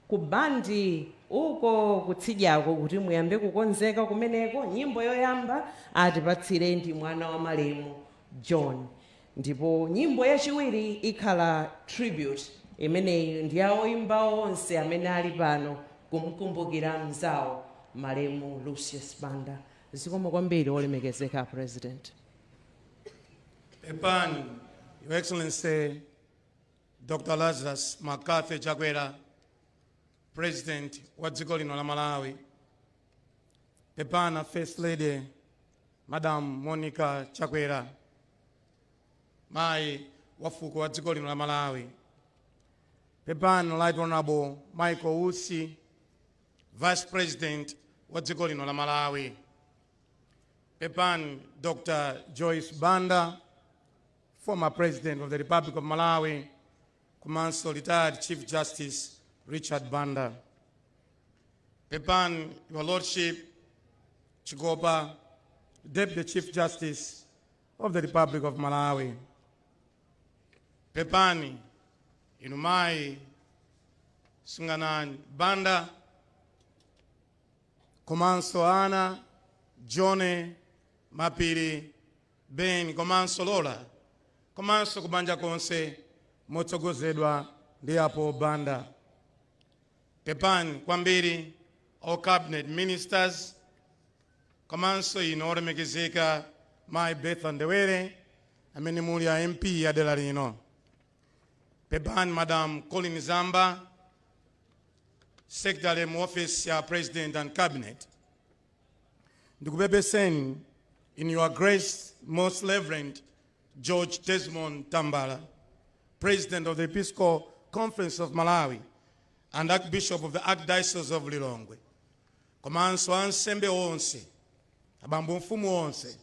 ku bandi uko kutsidyako kuti muyambe kukonzeka kumeneko. Nyimbo yoyamba atipatsire ndi mwana wa malemu John, ndipo nyimbo yachiwiri ikhala tribute. Imeneyi ndi ya oyimba onse amene ali pano kumkumbukira mzawo malemu Lucius Banda. Zikomo kwambiri, olemekezeka President. Pepani, Your Excellency Dr. Lazarus McCarthy Chakwera, President wa dziko lino la Malawi. Pepani, First Lady Madam Monica Chakwera, mayi wa fuko wa dziko lino la Malawi. Pepani, Right Honorable Michael Usi, Vice President wa dziko lino la Malawi. Pepani, Dr. Joyce Banda, former President of the Republic of Malawi, komanso retired Chief Justice Richard Banda. Pepani, Your Lordship Chikopa, Deputy Chief Justice of the Republic of Malawi. Pepani, inu mayi Sunganani Banda, komanso ana John, Mapiri, Ben komanso Lola, komanso kubanja konse motsogozedwa ndi apo Banda. Pepani kwambiri, all cabinet ministers, komanso inu olemekezeka mayi Bertha Ndewere, amene muli a MP ya dera lino. Pepani, Madam Colleen Zamba, Secretary mu Office ya President and Cabinet. Ndikupepeseni in Your Grace Most Reverend George Desmond Tambala, President of the Episcopal Conference of Malawi and Archbishop of the Archdiocese of Lilongwe, komanso ansembe onse, abambo mfumu onse,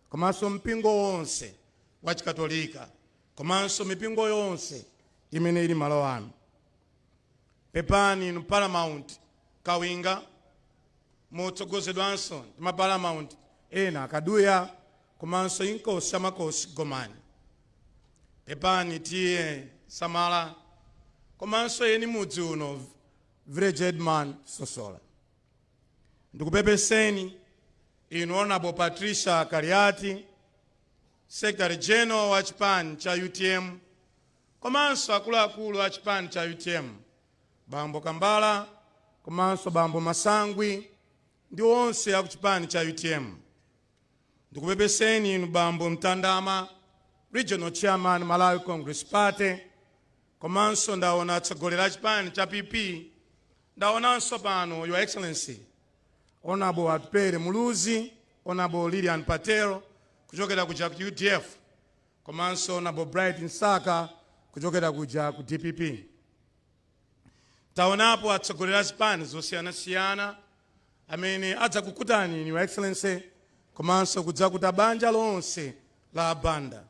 komanso mpingo wonse wa Chikatolika, komanso mipingo yonse imene ili malo ano. Pepani, inu Paramount Kawinga, motsogozedwanso ndi ma Paramount ena, Akaduya komanso Inkosi Amakosi Gomani. Pepani, T/A Samala, komanso eni mudzi uno, Village Headman Sosola. Ndikupepeseni inu Honorable Patricia Kaliati, Secretary General wa chipani cha UTM, komanso akuluakulu a chipani cha UTM, Bambo Kambala komanso Bambo Masangwi ndi onse aku chipani cha UTM. Ndikupepeseni inu Bambo Mtandama, Regional Chairman, Malawi Congress Party, komanso ndaona atsogoleri a chipani cha PP. Ndaonanso pano Your Excellency Honorable Atupele Muluzi, Honorable Lilian Patel kuchokera kuja ku UDF, komanso Honorable Bright Msaka kuchokera kuja ku DPP. Taonapo atsogoleri a zipani zosiyanasiyana amene adzakukutani, Your Excellency, komanso kudzakuta banja lonse la Banda.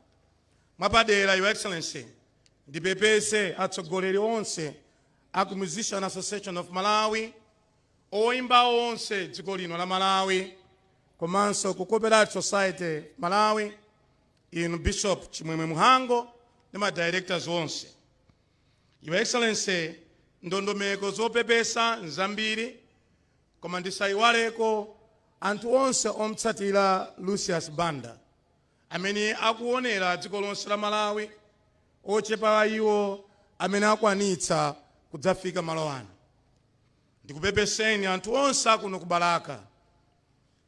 Mwapadera, Your Excellency, ndipepese atsogoleri onse aku Musician Association of Malawi. Oyimba onse dziko lino la Malawi komanso ku Copyright Society Malawi, inu Bishop Chimwemwe Muhango ndi ma directors onse. Your Excellency, ndondomeko zopepesa nzambiri, koma ndisayiwaleko anthu onse omtsatira Lucius Banda amene akuonera dziko lonse la Malawi, ochepa iwo amene akwanitsa kudzafika malo ano. Ndikupepeseni anthu onse akuno ku Balaka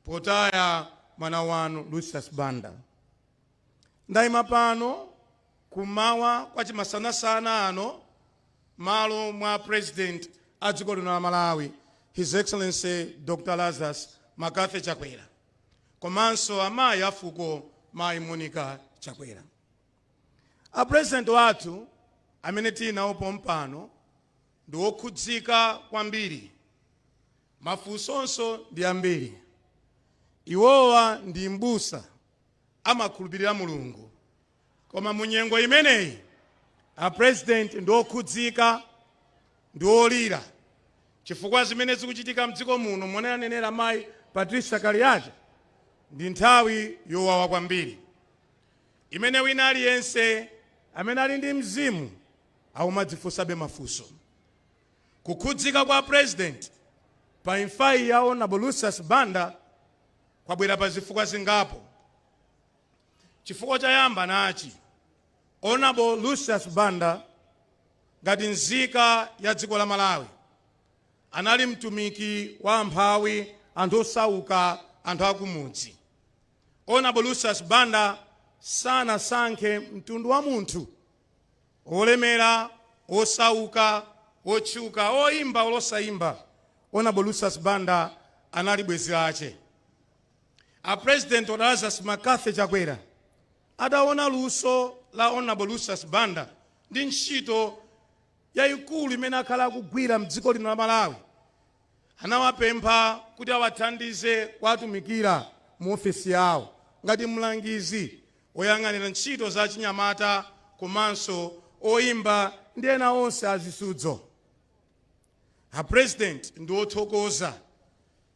potaya mwana wanu Lucius Banda. Ndayima pano kumawa kwa chimasanasana ano malo mwa President a dziko lino la Malawi, His Excellency Dr Lazarus McCarthy Chakwera, komanso amayi afuko, Mayi Monica Chakwera. A President wathu amene tili nawo pompano ndi wokhudzika kwambiri, mafunsonso ndi ambiri. Iwowa ndi mbusa, amakhulupirira Mulungu, koma mu nyengo imeneyi a President ndi okhudzika, ndi olira, chifukwa zimene zikuchitika mdziko muno, momwe anenera mayi Patricia Kaliati, ndi nthawi yowawa kwambiri imene wina aliyense amene ali ndi mzimu akumadzifunsabe mafunso. Kukhudzika kwa President pa imfayi ya Honorable Lucius Banda kwabwera pa zifukwa zingapo. Chifukwa choyamba nachi: Honorable Lucius Banda, ngati nzika ya dziko la Malawi, anali mtumiki wa amphawi, anthu osauka, anthu akumudzi. Honorable Lucius Banda sanasankhe mtundu wa munthu, olemera, osauka, otchuka, oyimba, olosayimba. Honorable Lucius Banda anali bwenzi lache. A President Lazarus McCarthy Chakwera adaona luso la Honorable Lucius Banda ndi ntchito yayikulu imene akhala akugwira mdziko lino la Malawi, anawapempha kuti awathandize kuwatumikira mu ofesi yawo ngati mlangizi oyang'anira ntchito za chinyamata komanso oyimba ndi ena onse azisudzo. A President ndi othokoza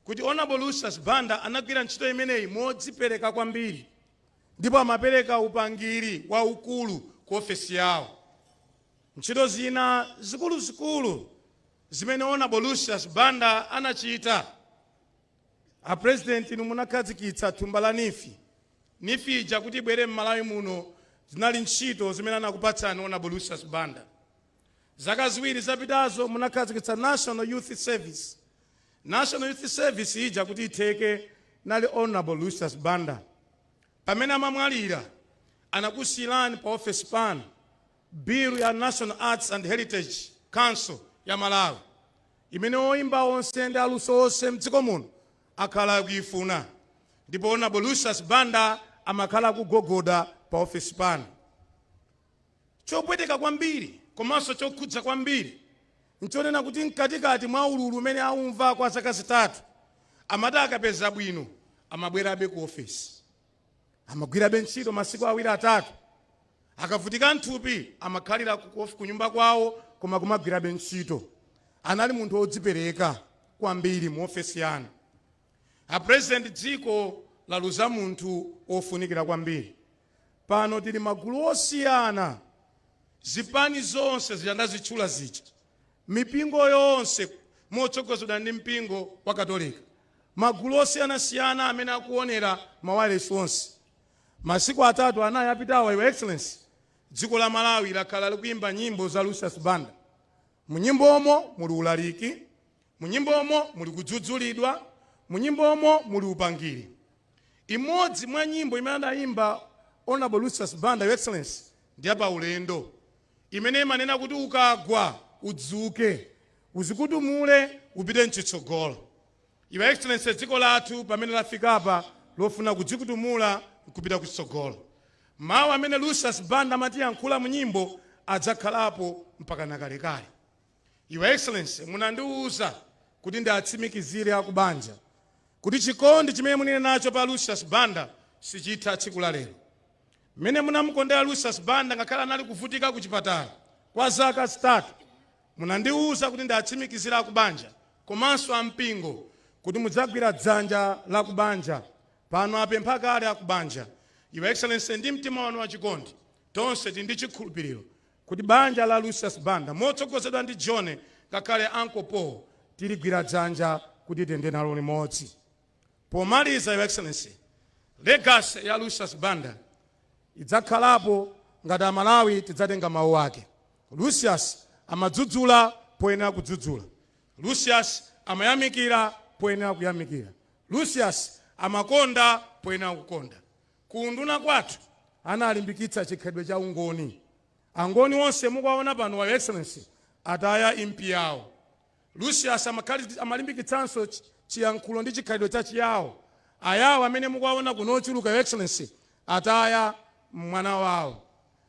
kuti Honorable Lucius Banda anagwira ntchito imeneyi modzipereka kwambiri, ndipo amapereka upangiri waukulu ku ofesi yawo. Ntchito zina zikuluzikulu zimene Honorable Lucius Banda anachita, a President, inu munakhazikitsa thumba la NEEF. NEEF ija kuti ibwere m'Malawi muno zinali ntchito zimene anakupatsani Honorable Lucius Banda. Zaka 2 zapitazo munakhazikitsa National Youth Service. National Youth Service ija kuti itheke nali Honorable Lucius Banda. Pamene amamwalira anakusiyirani pa ofesi pano bill ya National Arts and Heritage Council ya Malawi, imene oyimba onse ndi aluso onse mdziko muno akhala akuifuna, ndipo Honorable Lucius Banda amakhala akugogoda pa ofesi pano. Chopweteka kwambiri komanso chokhudza kwambiri nchonena kuti mkatikati mwa ululu umene aumva kwa zaka 3, amati akapeza bwino amabwerabe ku ofesi, amagwirabe ntchito masiku 2 3. Akavutika mthupi amakhalira ku nyumba kwawo koma kumagwirabe ntchito. Anali munthu wodzipereka kwambiri mu ofesi yanu. A President, dziko laluza munthu ofunikira kwambiri. Pano tili magulu osiyana, zipani zonse zija ndazitchula zija, mipingo yonse motsogozedwa ndi mpingo wa Katolika, magulu osiyanasiyana amene akuonera mawayilesi onse. Masiku 3 4 apitawa, Your Excellency, dziko la Malawi lakhala likuyimba nyimbo za Lucius Banda. Munyimbomo muli ulaliki, munyimbomo muli kudzudzulidwa, munyimbomo muli upangiri. Imodzi mwa nyimbo imene anayimba Honorable Lucius Banda, Your Excellency, ndi ya paulendo, imene imanena kuti ukagwa udzuke, uzikutumule, upite mchitsogolo. Your Excellency, dziko lathu pamene lafikapa lofuna kudzikutumula kupita kuchitsogolo, mawu amene Lucius Banda amatiyankhula mu nyimbo adzakhalapo mpaka nakalekale. Your Excellency, munandiwuza kuti ndiatsimikizire akubanja kuti chikondi chimene munene nacho pa Lucius Banda sichitha tsiku la lero. Mmene munamukondera Lucius Banda ngakhale anali kuvutika ku chipatala kwa zaka 3, munandiwuza kuti ndiatsimikizire akubanja. Komanso ampingo kuti mudzagwira dzanja la kubanja. Pano apempha kale akubanja. Your Excellency, ndi mtima wanu wachikondi, tonse tili ndi chikhulupiriro kuti banja la Lucius Banda motsogozedwa ndi John, ngakhale Uncle Paul, tiligwira dzanja kuti tiyende nalo limodzi. Pomaliza, Your Excellency, legacy ya Lucius Banda idzakhalapo ngati Amalawi tidzatenga mawu ake. Lucius amadzudzula poyenera kudzudzula. Lucius amayamikira poyenera kuyamikira. Lucius amakonda poyenera kukonda. Kunduna kwathu analimbikitsa chikhalidwe cha ungoni. Angoni onse mukuwaona pano, Your Excellency, ataya impi yawo. Lucius amalimbikitsanso chiyankhulo ndi chikhalidwe cha Chiyawo. Ayawo amene mukuwaona kuno ochuluka, Your Excellency, ataya mwana wawo.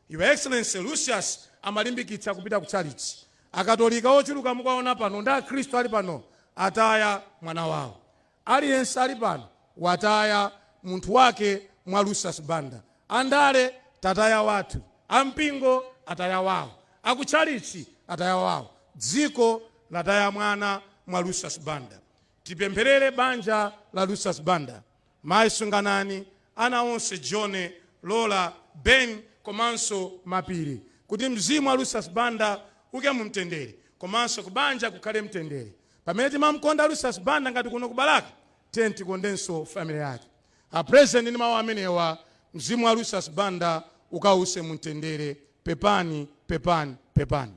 Your Excellency, Lucius amalimbikitsa kupita ku chalichi. Akatolika ochuluka mukuwaona pano ndi Akhristu ali pano ataya mwana wawo. Aliyense ali pano wataya munthu wake mwa Lucius Banda. Andale tataya wathu, ampingo ataya wawo, akutchalichi ataya wawo, dziko lataya mwana mwa Lucius Banda. Tipempherere banja la Lucius Banda, mayi Sunganani, ana onse, John, Lola, Ben komanso Mapiri, kuti mzimu wa Lucius Banda uke mumtendere, komanso kubanja kukhale mtendere. Pamene timamkonda Lucius Banda ngati kuno ku Balaka, tiye tikondenso family yake. A President, ndi mawu amenewa, mzimu wa Lucius Banda ukause mumtendere. Pepani, pepani, pepani.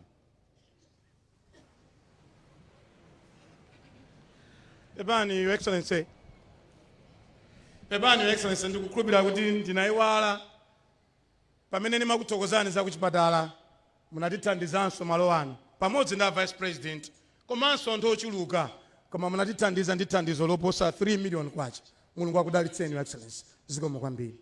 Pepani, Your Excellency. Pepani, Your Excellency, ndikukhulupirira kuti ndinayiwala pamene ndimakuthokozani za kuchipatala. Munatithandizanso malo ano pamodzi ndi a Vice President komanso anthu ochuluka, koma munatithandiza ndi thandizo loposa 3 million kwacha. Mulungu akudalitseni, Your Excellency. Zikomo kwambiri.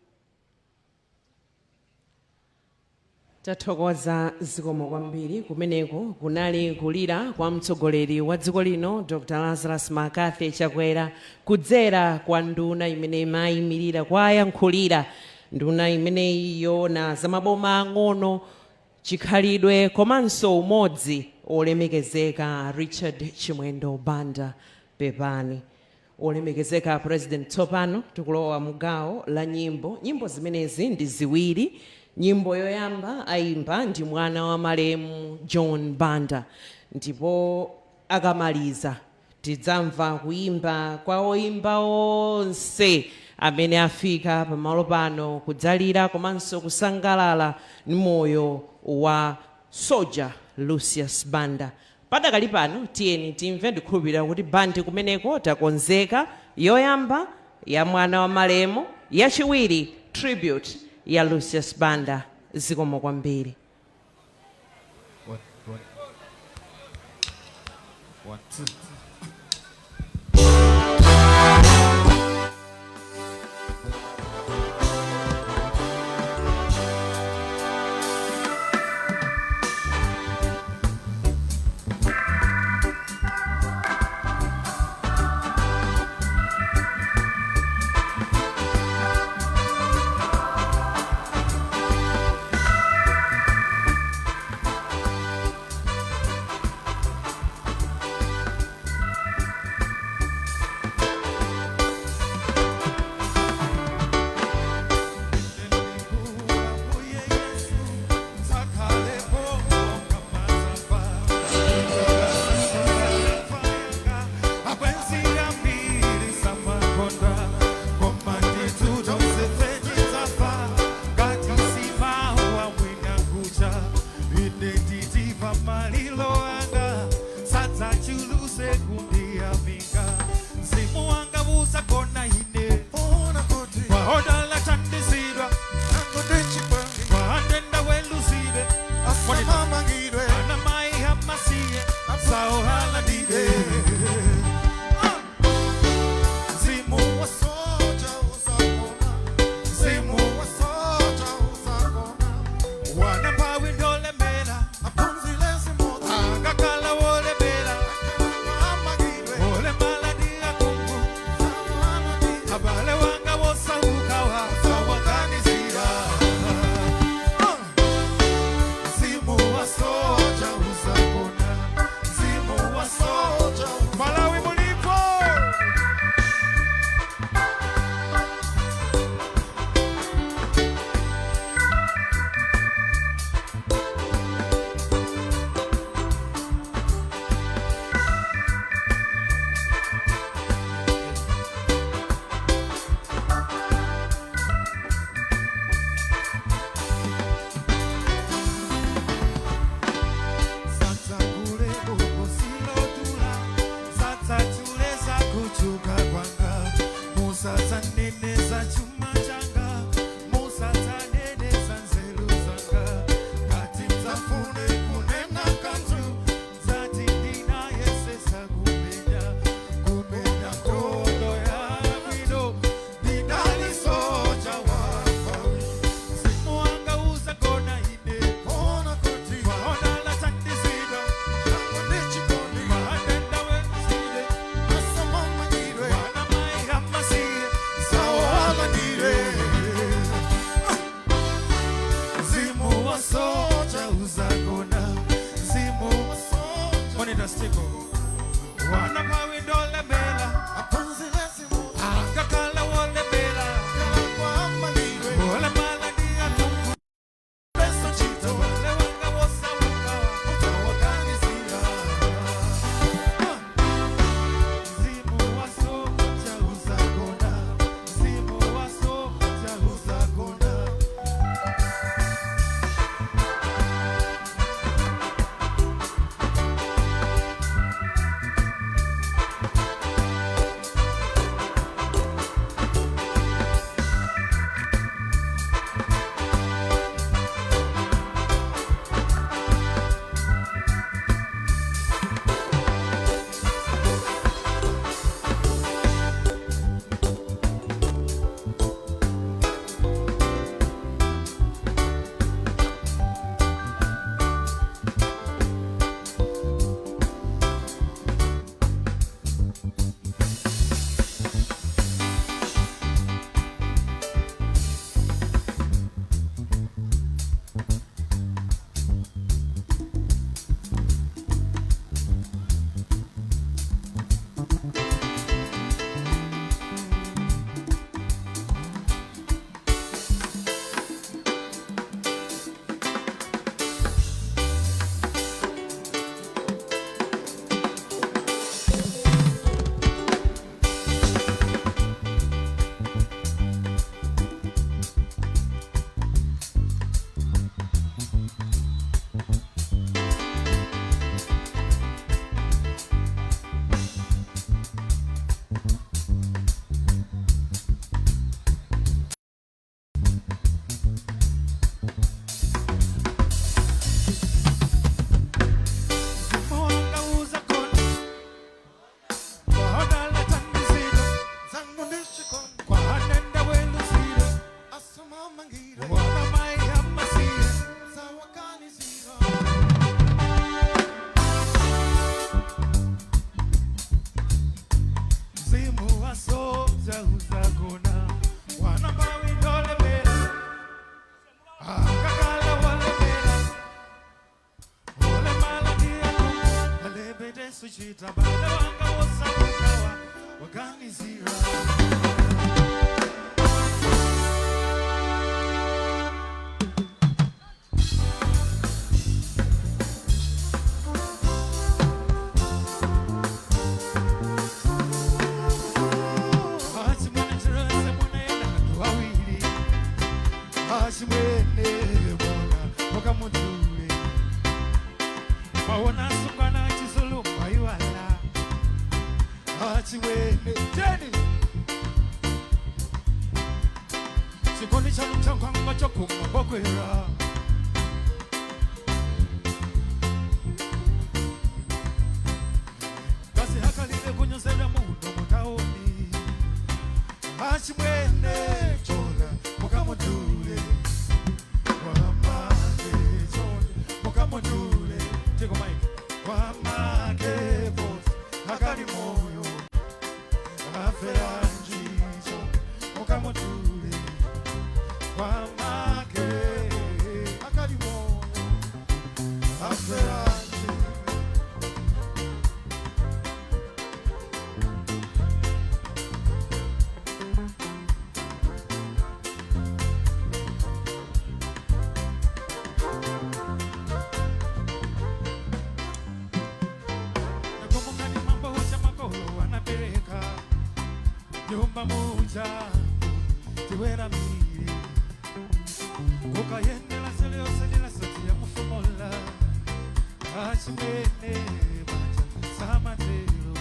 Tathokoza, zikomo kwambiri. Kumeneko kunali kulira kwa mtsogoleri wa dziko lino, Dr Lazarus McCarthy Chakwera, kudzera kwa nduna imene imayimirira kwayankhulira, nduna imeneyi yoona zamaboma ang'ono, chikhalidwe komanso umodzi, olemekezeka Richard Chimwendo Banda. Pepani, olemekezeka President. Tsopano tikulowa mu gawo la nyimbo. Nyimbo zimenezi ndi ziwiri. Nyimbo yoyamba ayimba ndi mwana wa malemu John Banda, ndipo akamaliza tidzamva kuyimba kwa oyimba onse amene afika pamalo pano kudzalira komanso kusangalala ndi moyo wa Soja Lucius Banda. Padakali pano tiyeni timve. Ndikhulupirira kuti bandi kumeneko takonzeka. Yoyamba ya mwana wa malemu, yachiwiri tribute ya Lucius Banda. Zikomo kwambiri. One, one. One, two. Castigo wana pawe dole mela akakala wole mela wole mala dia tungu peso chito wole wanga wosa wuka utawaganizira Zimu waso cha uzagona Zimu waso cha uzagona. Suchita bala wanga wosabukawa waganizira. Ashimwene bona mukamudule maona sukana chizulu maiwala achimwene jeni chikondi chanu chankwanga chokuma bokwera kasi hakalile kunyozera muno mutaoni achimwene chona mukamudule Mukamudule, take a mic. Wamake boss, hakari moyo, aferanjizo. Mukamudule, wamake, hakari moyo, aferanjizo. Nyumba moja tiwera mire ukayendela seleo selela soti ya mufumola achimene bacha samatero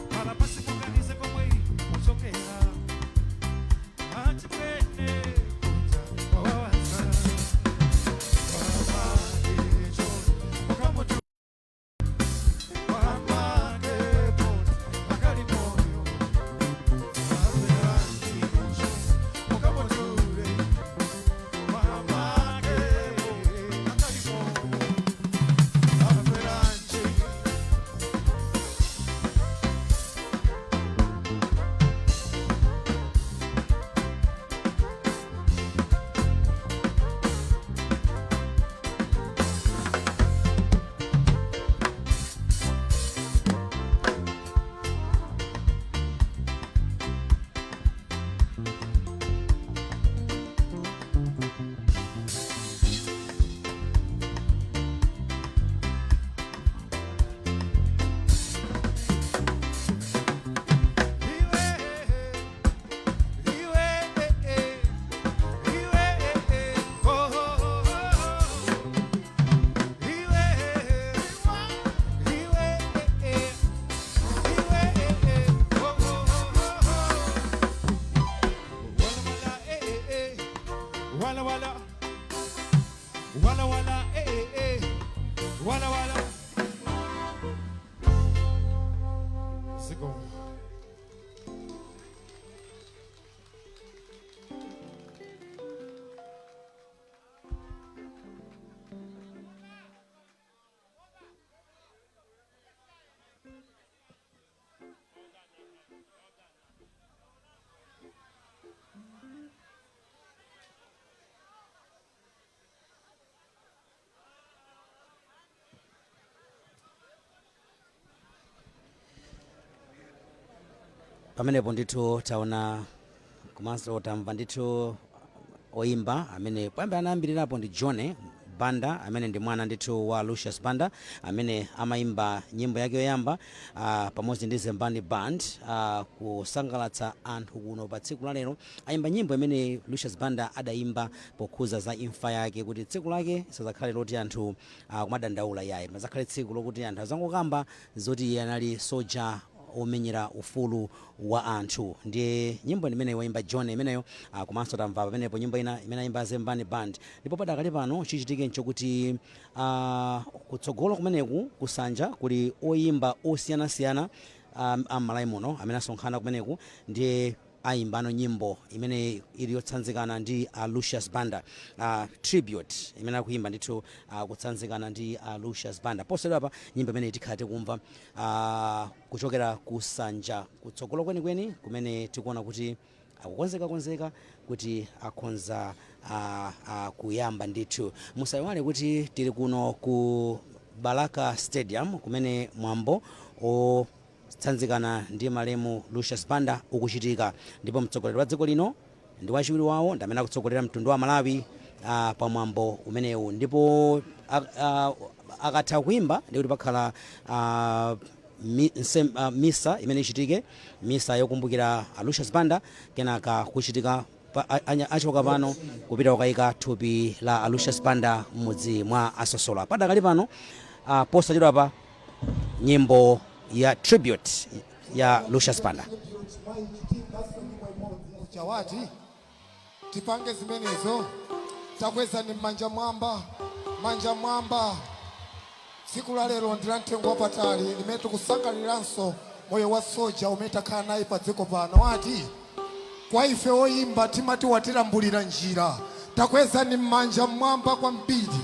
para pasi kuganize komwe muchokera achimene kuja wawaza wamakecho ukamutu wamake pot akali moyo Zikomo. Pamenepo ndithu taona komanso tamva ndithu oyimba amene poyamba anayambirirapo ndi John Banda, amene ndi mwana ndithu wa Lucius Banda, amene amayimba nyimbo yake yoyamba pamodzi ndi Zembani Band kusangalatsa anthu kuno pa tsiku la lero. Ayimba nyimbo imene Lucius Banda adayimba pokhuza za imfa yake, kuti tsiku lake sadzakhale loti anthu kumadandaula yayi, pazakhale tsiku lokuti anthu azangokamba zoti iye anali soja omenyera ufulu wa anthu. Ndiye nyimbo imene waimba John imeneyo. Komanso tamva pamenepo nyimbo ina imene ayimba Zembani Band. Ndipo padakali pano chichitike nchokuti kutsogolo kumeneku kusanja kuli oyimba osiyanasiyana am'Malawi muno amene asonkhana kumeneku. Ndiye ayimbano nyimbo imene ili yotsanzikana ndi Lucius Banda, tribute imene akuyimba ndithu kutsanzikana ndi Lucius Banda. Posachedwapa nyimbo imene tikhala tikumva kuchokera kusanja kutsogolo kwenikweni kumene tikuona kuti akukonzekakonzeka kuti akhonza kuyamba ndithu. Musayiwale kuti tili kuno ku Balaka Stadium kumene mwambo otsanzikana ndi malemu Lucius Banda ukuchitika, ndipo mtsogoleri wa dziko lino ndi wachiwiri wawo ndi amene akutsogolera mtundu wa Malawi pamwambo umenewu. Ndipo akatha kuimba ndikuti pakhala misa imene ichitike, misa yokumbukira Lucius Banda. Kenaka kuchitika achoka pano kupita kukayika thupi la Lucius Banda m'mudzi mwa Asosola. Padakali pano posachedwapa nyimbo ya tribute ya Lucius Banda. Chawati tipange zimenezo. Takwezani m'manja mwamba, manja mwamba. Tsiku la lero ndi la mtengo wapatali limene tikusangalaliranso moyo wa soja umene takhala naye pa dziko pano. Ati kwa ife oyimba timati watilambulira njira. Takwezani m'manja mwamba kwambiri.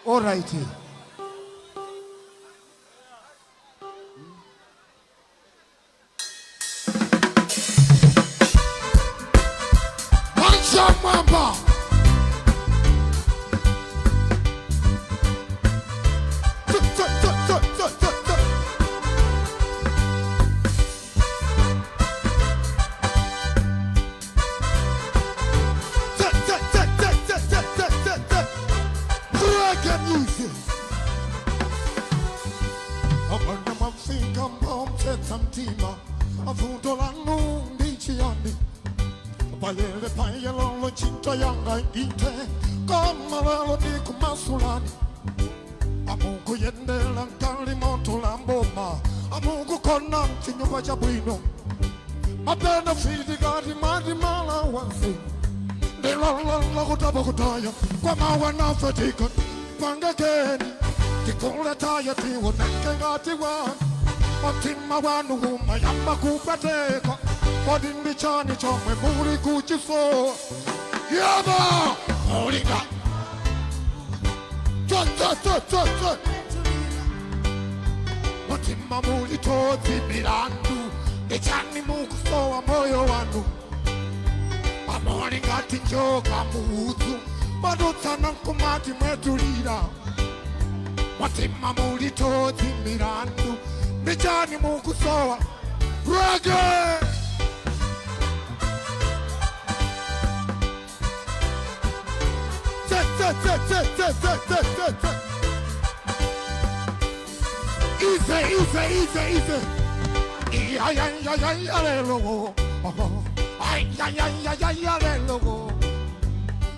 Alright. Manja mwamba. Tse, tse, tse, tse, tse, tse, tse. Tse, tse, tse, tse, tse, tse, tse, tse, tse. Reggae music. Abana mafika mpomthetsa mtima, avuto lanu ndi chiyani? Payele payelolo ntchito yanga ite, koma lero ndikumasulani. Amukuyendera mgalimoto la mboma, amukukona mchinyumba chabwino, ma benefit kati mati ma allowance, ndilololo kutapa kutaya kwamawa. Nafe tikapangekeni tikuletaya tioneke ngati wanu. Mtima wanu umayamba kupateka, kodi ndi chani chomwe muli kuchisowa? Yaba mulinga tse tse tse tse tse. Mutima mulitodzi milandu, ndichani mukusowa moyo wanu? Amuli ngati njoka muudzu, madutsana nkumati mwetulira. Mutima mulitodzi milandu, ndichani mukusowa? Reggae. Tse tse tse tse tse tse tse tse tse. Easy, easy, easy, easy. Ya ya ya ya ya lelo. Ay ya ya ya ya ya lelo.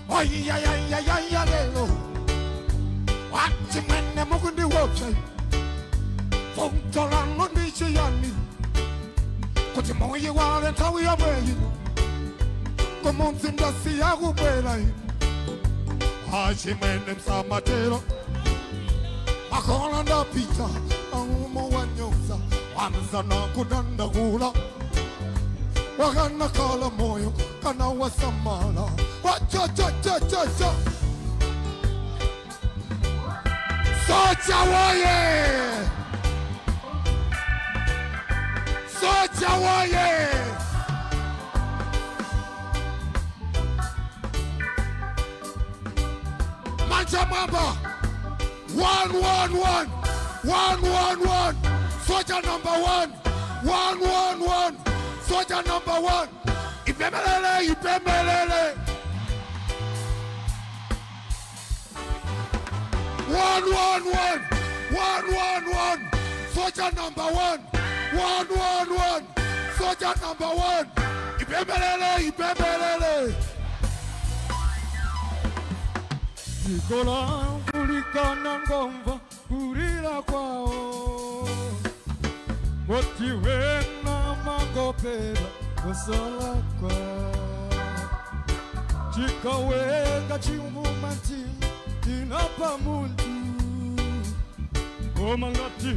Ay ya ya ya ya ya lelo. Wati mwene mukundiwopsa. Vuto lanu ndi chiyani? Kuti muyiwale nthawi yomwe ino. Kumudzi ndasiya kubwera ino. Achimwene msamatero. Makola ndapita. Aumo wanyoza. Anzana kudandagula wakana kala moyo kana wasamala wa cha cha cha cha cha Socha woye! Socha woye! Manja mamba! 1 1 1 1 1 1 Soja number 1 1 1 1 Soja number 1 Ipemelele, ipemelele. 1 1 1 1 1 1 Soja number 1 1 1 1 Soja number 1 Ipemelele, ipemelele. Dziko langu ngomva kulira kwawo kuti wena mangopera kusalakwa chikawenga chiumumati tinapa muntu koma ngati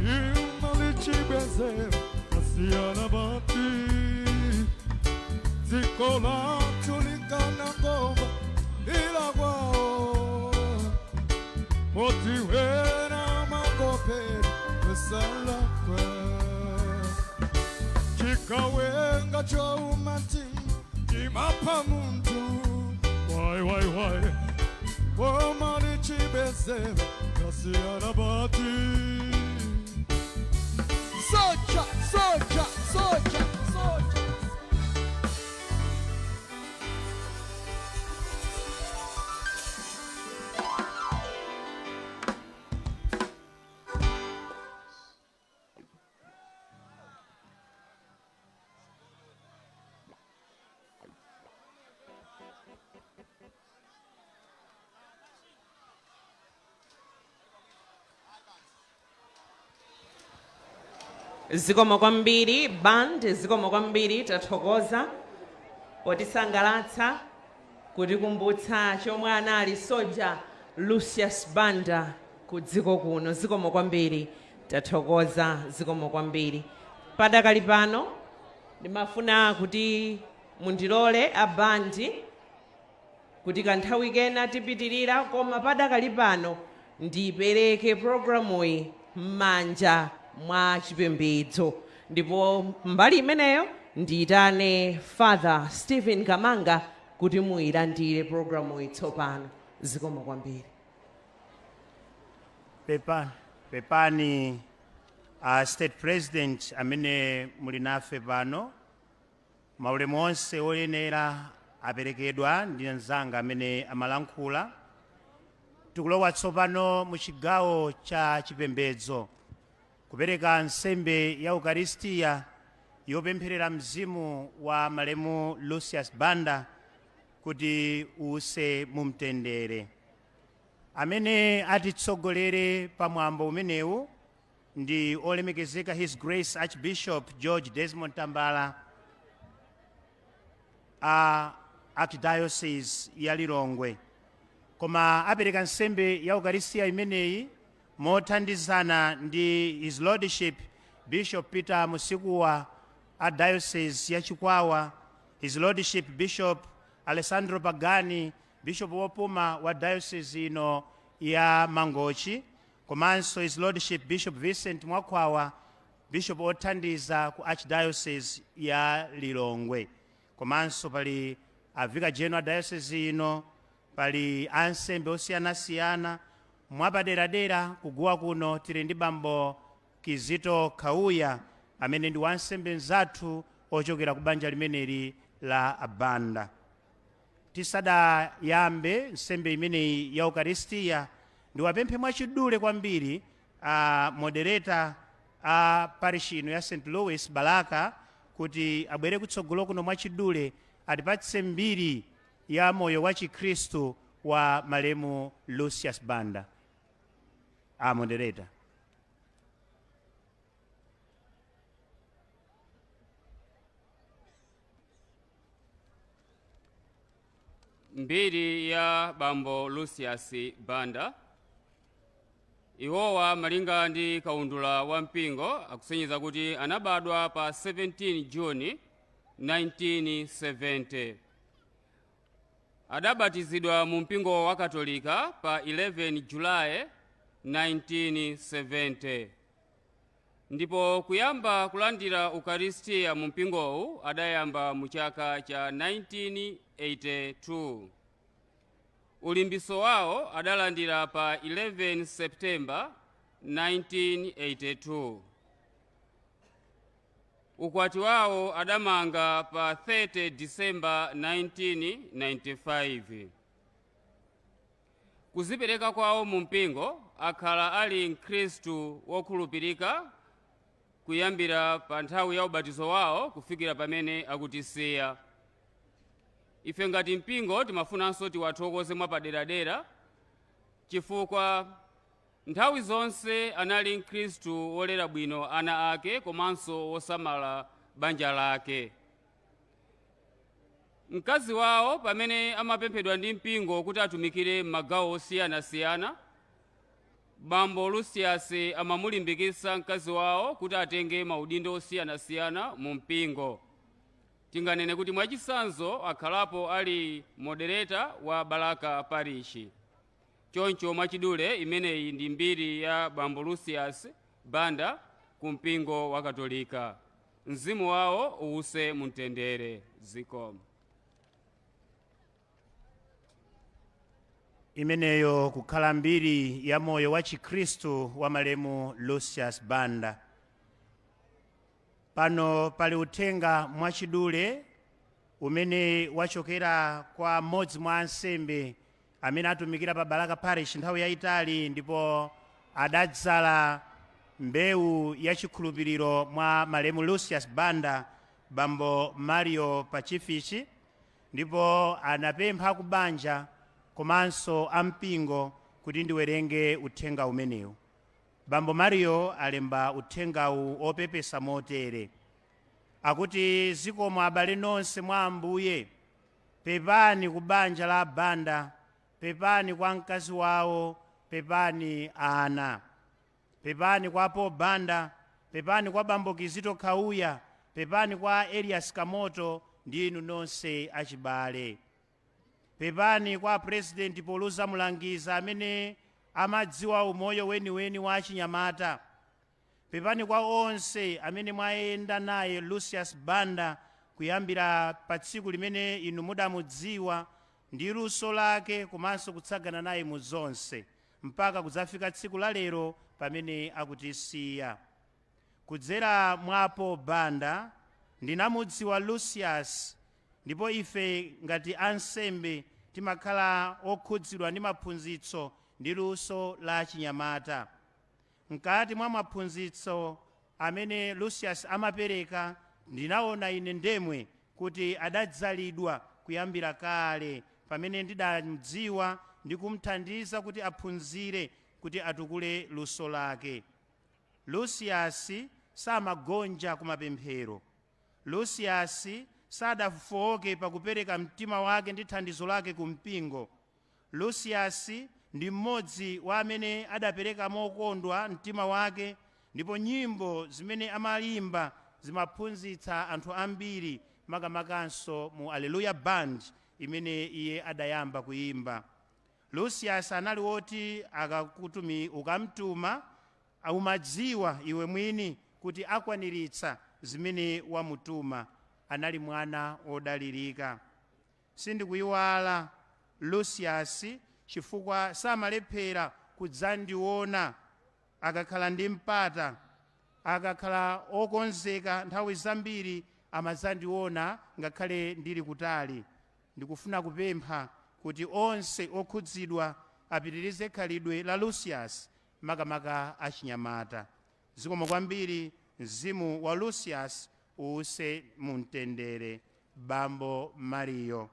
malichibwezera asiyana bati dziko lathu likana ngomva ila kwawo poti wena mangopera kusalakwa chikawenga choumati timapa muntu wai wai wai omalichibwezera asiyana bati. Soja, soja, soja, soja. Zikomo kwambiri band, zikomo kwambiri, tathokoza potisangalatsa kutikumbutsa chomwe anali Soja Lucius Banda ku dziko kuno. Zikomo kwambiri, tathokoza, zikomo kwambiri. Padakali pano ndimafuna kuti mundilole abandi kuti kanthawi kena tipitirira, koma padakali pano ndipereke programuyi m'manja mwa chipembedzo, ndipo mbali imeneyo ndiyitane Father Stephen Kamanga kuti muyilandire programu itsopano. Zikomo kwambiri. Pepani, state president amene muli nafe pano, maulemu onse oyenera aperekedwa ndi anzanga amene amalankhula. Tikulowa tsopano mu chigawo cha chipembedzo, kupereka nsembe ya Ukaristiya yopempherera mzimu wa malemu Lucius Banda kuti uuse mumtendere. Amene atitsogolere pamwambo umenewu ndi olemekezeka His Grace Archbishop George Desmond Tambala a Archdiocese ya Lilongwe, koma apereka nsembe ya Ukaristiya imeneyi mothandizana ndi His Lordship Bishop Peter Musikuwa a Diocese ya Chikwawa, His Lordship Bishop Alessandro Pagani, Bishop wopuma wa Diocese ino ya Mangochi, komanso His Lordship Bishop Vincent Mwakhwawa, Bishop othandiza ku Archdiocese ya Lilongwe. Komanso pali a Vicar General Diocese ino, pali ansembe osiyanasiyana. Mwapaderadera kuguwa kuno tili ndi Bambo Kizito Khauya amene ndi wansembe mzathu ochokera ku banja limeneli la Abanda. Tisadayambe nsembe imeneyi ya Ukaristiya, ndiwapemphe mwachidule kwambiri a moderator a parish ino ya St. Louis Balaka kuti abwere kutsogolo kuno mwachidule atipatse mbiri ya moyo wa Chikhristu wa malemu Lucius Banda. A moderator. Mbiri ya Bambo Lucius Banda. Iwowa malinga ndi kaundula wa mpingo akusonyeza kuti anabadwa pa 17 Juni 1970. Adabatizidwa mu mpingo wa Katolika pa 11 Julayi 1970, ndipo kuyamba kulandira Ukaristiya mu mpingowu adayamba mu chaka cha 1982. Ulimbiso wawo adalandira pa 11 Septemba 1982. Ukwati wawo adamanga pa 30 Disemba 1995. Kuzipereka kwawo mu mpingo, akhala ali mkhristu wokhulupirika kuyambira pa nthawi ya ubatizo wawo kufikira pamene akutisiya. Ife ngati mpingo timafunanso tiwathokoze mwapaderadera chifukwa nthawi zonse anali mkhristu wolera bwino ana ake komanso wosamala banja lake. Mkazi wawo, pamene amapemphedwa ndi mpingo kuti atumikire m'magawo osiyanasiyana, bambo Lucius amamulimbikitsa mkazi wawo kuti atenge maudindo osiyanasiyana mu mpingo. Tinganene kuti mwachitsanzo akhalapo ali moderator wa Balaka Parish. Choncho mwachidule, imeneyi ndi mbiri ya bambo Lucius Banda ku mpingo wa Katolika. Mzimu wawo uwuse mumtendere. Zikomo. Imeneyo kukhala mbiri ya moyo wa Chikhristu wa malemu Lucius Banda. Pano pali uthenga mwachidule umene wachokera kwa mmodzi mwa ansembe amene atumikira pa Balaka Parish nthawi yayitali ndipo adadzala mbewu ya chikhulupiriro mwa malemu Lucius Banda, bambo Mario Pachifichi, ndipo anapempha kubanja komanso ampingo kuti ndiwerenge uthenga umenewu. Bambo Mario alemba uthengawu opepesa motere, akuti: "Zikomo abale nonse mwa Ambuye. Pepani ku banja la Banda, pepani kwa mkazi wawo, pepani ana, pepani kwa Paul Banda, pepani kwa bambo Kizito Khauya, pepani kwa Elias Kamoto ndi inu nonse achibale. Pepani kwa President poluza mulangiza amene amadziwa umoyo weniweni wa achinyamata. Pepani kwa onse amene mwayenda naye Lucius Banda kuyambira pa tsiku limene inu mudamudziwa ndi luso lake komanso kutsagana naye mu zonse mpaka kudzafika tsiku la lero pamene akutisiya. Kudzera mwa Paul Banda ndinamudziwa Lucius, ndipo ife ngati ansembe timakhala okhudzidwa ndi maphunzitso ndi luso la chinyamata. Mkati mwa maphunzitso amene Lucius amapereka, ndinaona ine ndemwe kuti adadzalidwa kuyambira kale pamene ndidamdziwa ndi kumthandiza kuti aphunzire kuti atukule luso lake. Lucius samagonja kumapemphero. Lucius sadafowoke pakupereka mtima wake ndi thandizo lake ku mpingo. Lucius ndi mmodzi wa amene adapereka mokondwa mtima wake, ndipo nyimbo zimene amalimba zimaphunzitsa anthu ambiri, makamakanso mu Alleluya Band imene iye adayamba kuyimba. Lucius anali woti akakutumi ukamtuma, umadziwa iwe mwini kuti akwaniritsa zimene wamutuma. Anali mwana wodalirika. Sindikuyiwala Lucius chifukwa samalephera kudzandiona akakhala ndi mpata. Akakhala okonzeka, nthawi zambiri amadzandiona ngakhale ndili kutali. Ndikufuna kupempha kuti onse okhudzidwa apitirize khalidwe la Lucius, makamaka achinyamata. Zikomo kwambiri. Mzimu wa Lucius uwuse mumtendere. Bambo Mario."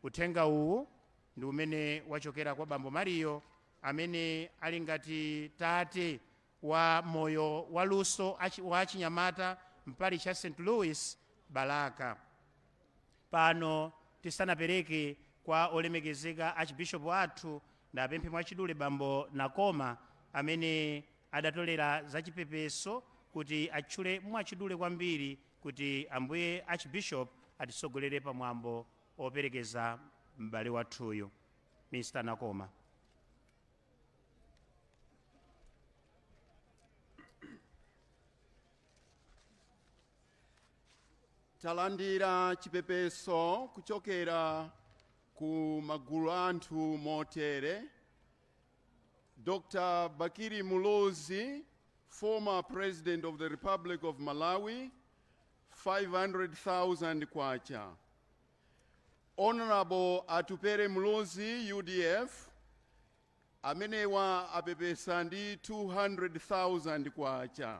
Uthenga uwu ndi umene wachokera kwa bambo Mario, amene ali ngati tate wa moyo wa luso wa achinyamata mparish ya St Louis Balaka. Pano tisanapereke kwa olemekezeka archbishop athu, ndapemphe mwachidule bambo Nakoma. Amene adatolera zachipepeso kuti atchule mwachidule kwambiri kuti Ambuye Archbishop atitsogolere pamwambo operekeza m'bale wathuyu Mr. Nakoma. Talandira chipepeso kuchokera ku magulu anthu motere: Dr. Bakili Muluzi, former President of the Republic of Malawi, 500,000 kwacha. Honorable Atupele Muluzi, UDF, amenewa apepesa ndi 200,000 kwacha.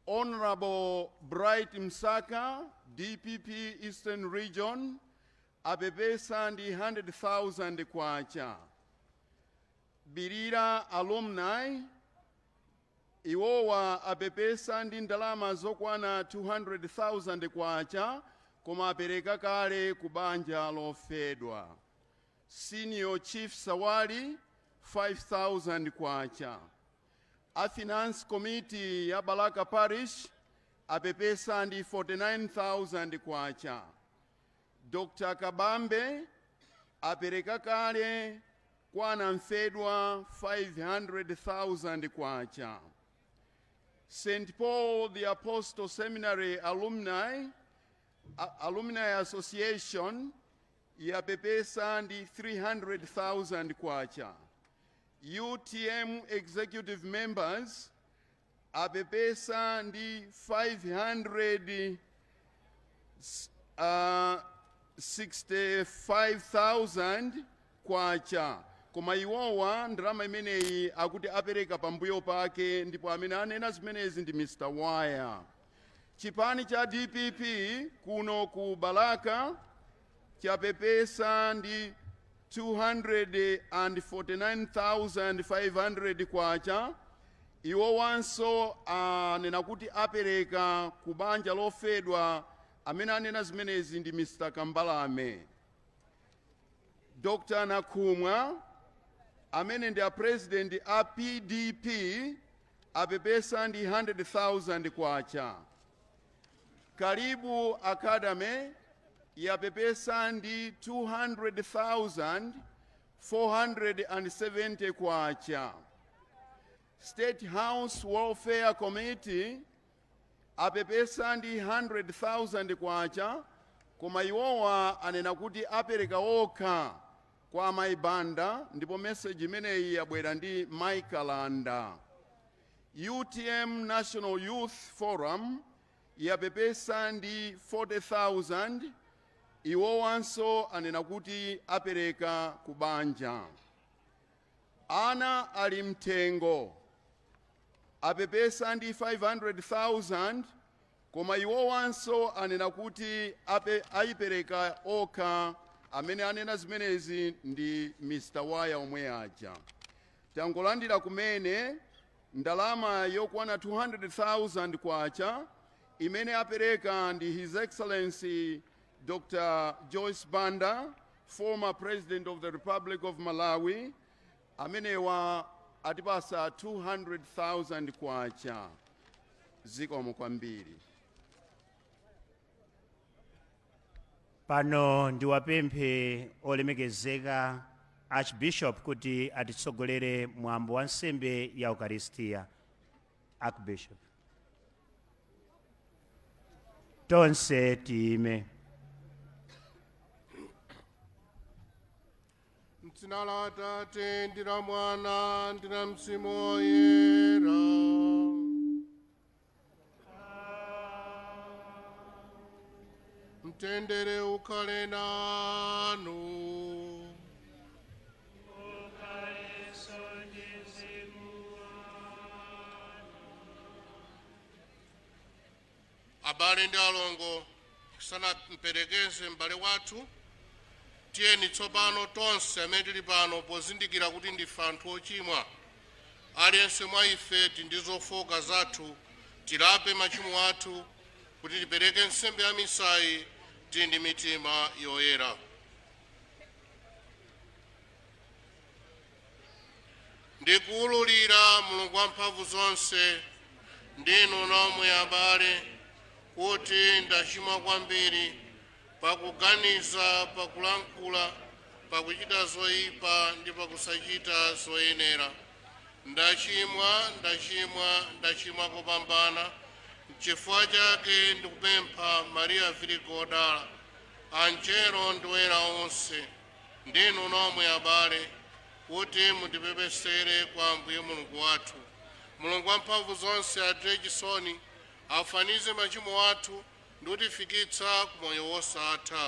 Honorable Bright Msaka, DPP Eastern Region, apepesa ndi 100,000 kwacha. Bilira Alumni, iwowa apepesa ndi ndalama zokwana 200,000 kwacha, koma apereka kale ku banja lofedwa. Senior Chief Sawali, 5,000 kwacha. A Finance Committee ya Balaka Parish apepesa ndi 49,000 kwacha. Dr. Kabambe apereka kale kwa anamfedwa 500,000 kwacha. St. Paul the Apostle Seminary Alumni Association yapepesa ndi 300,000 kwacha. UTM executive members apepesa ndi 500 65,000 kwacha, koma iwowa ndalama imeneyi akuti apereka pambuyo pake, ndipo amene anena zimenezi ndi Mr. Waya. Chipani cha DPP kuno ku Balaka chapepesa ndi 249,500 kwacha. Iwowanso anena kuti apereka ku banja lofedwa. Amene anena zimenezi ndi Mr. Kambalame. Dr. Nakhumwa, amene ndi a president a PDP, apepesa ndi 100,000 kwacha. Karibu Academy yapepesa ndi 200,470 kwacha. State House Welfare Committee apepesa ndi 100,000 kwacha, koma iwowa anena kuti apereka okha kwa Amayi Banda, ndipo message imeneyi yabwera ndi Michaelanda. UTM National Youth Forum yapepesa ndi 40,000. Iwowanso anena kuti apereka ku banja. Ana ali mthengo apepesa ndi 500,000, koma iwowanso anena kuti ayipereka okha. Amene anena zimenezi ndi Mr. Waya omwe aja. Tangolandira kumene ndalama yokwana 200,000 kwacha imene apereka ndi His Excellency Dr. Joyce Banda, former President of the Republic of Malawi. Amenewa atipasa 200,000 kwacha. Zikomo kwambiri. Pano ndiwapemphe olemekezeka Archbishop kuti atitsogolere mwambo wa nsembe ya Ukaristiya. Archbishop. Tonse tiyime. M'dzina la Atate ndi la Mwana ndi la Mzimu Woyera. Mtendere ukhale nanu. Ukhalenso ndi mzimu. Abale ndi alongo, tisanamperekeze m'bale wathu, tiyeni tsopano tonse amene tili pano, pozindikira kuti ndife anthu ochimwa, aliyense mwa ife tili ndi zofowoka zathu, tilape machimo athu kuti tipereke nsembe ya misayi tili ndi mitima yoyera. Ndikuwululira Mulungu wamphamvu zonse ndinu nomwe abale kuti ndachimwa kwambiri pakuganiza, pakulankhula, pakuchita zoyipa ndi pakusachita zoyenera. Ndachimwa, ndachimwa, ndachimwa kopambana. N'chifukwa chake ndikupempha Mariya Virigo wodala, anjelo ndi oyera onse, ndinu nomwe abale, kuti mundipepesere kwa Ambuye Mulungu wathu. Mulungu wamphamvu zonse atire chisoni, afafanize machimo athu ndi kutifikitsa ku moyo wosatha.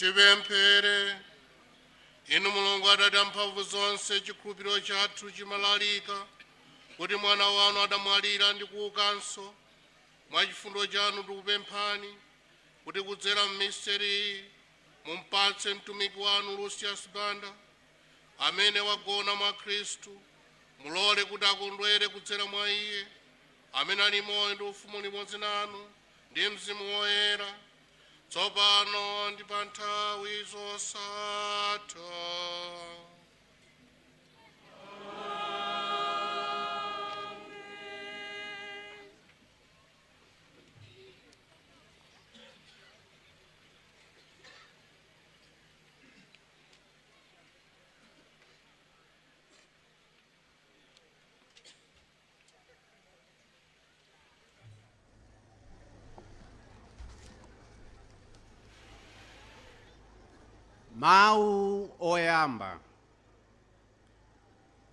Tipemphere. Inu Mulungu Atate amphamvu zonse, chikhulupiriro chathu chimalalika kuti mwana wanu adamwalira ndi kuukanso. Mwa chifundo chanu tikupemphani kuti kudzera m'misteri mumpatse mtumiki wanu Lucius Banda, amene wagona mwa Khristu, mulole kuti akondwere kudzera mwa iye, amene ali moyo ndi ufumu limodzi nanu ndi Mzimu Woyera, tsopano ndi pa nthawi zosatha. Mawu oyamba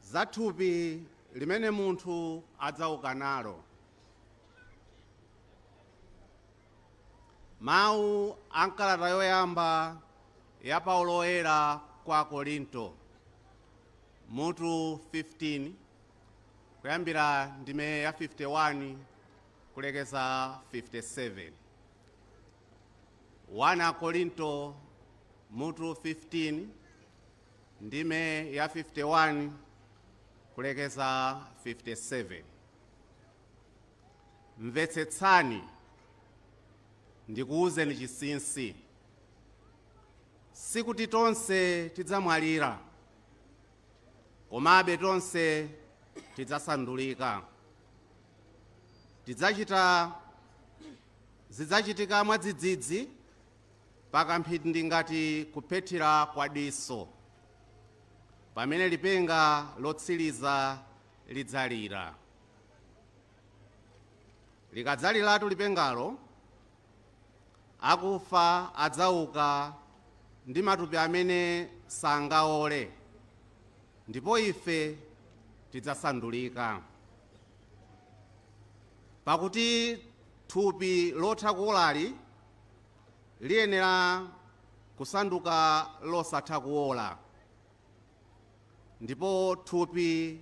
za thupi limene munthu adzauka nalo. Mawu a mkalata yoyamba ya Paulo Woyera kwa Korinto, mutu 15, kuyambira ndime ya 51 kulekeza 57. 1 Korinto mutu 15, ndime ya 51 kulekeza 57. Mvetsetsani, ndikuwuzeni chinsinsi: sikuti tonse tidzamwalira, komabe tonse tidzasandulika. Tidzachita zidzachitika mwadzidzidzi, pakamphindi, ngati kuphethira kwa diso, pamene lipenga lotsiriza lidzalira. Likadzaliratu lipengalo, akufa adzauka ndi matupi amene sangaole, ndipo ife tidzasandulika. Pakuti thupi lotha kuolali liyenera kusanduka losatha kuola, ndipo thupi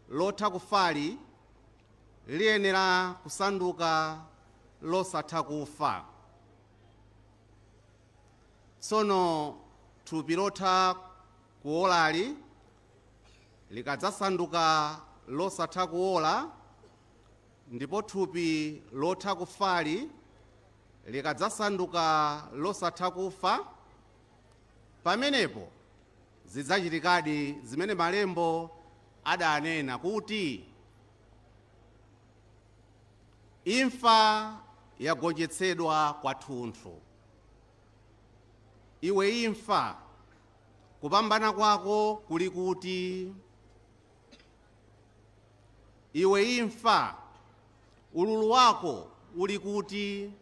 lotha kufali liyenera kusanduka losatha kufa. Tsono thupi lotha kuolali likadzasanduka losatha kuola, ndipo thupi lotha kufali likadzasanduka losatha kufa, pamenepo zidzachitikadi zimene malembo adanena kuti, "Imfa yagonjetsedwa kwathunthu. Iwe imfa, kupambana kwako kuli kuti? Iwe imfa, ululu wako uli kuti?"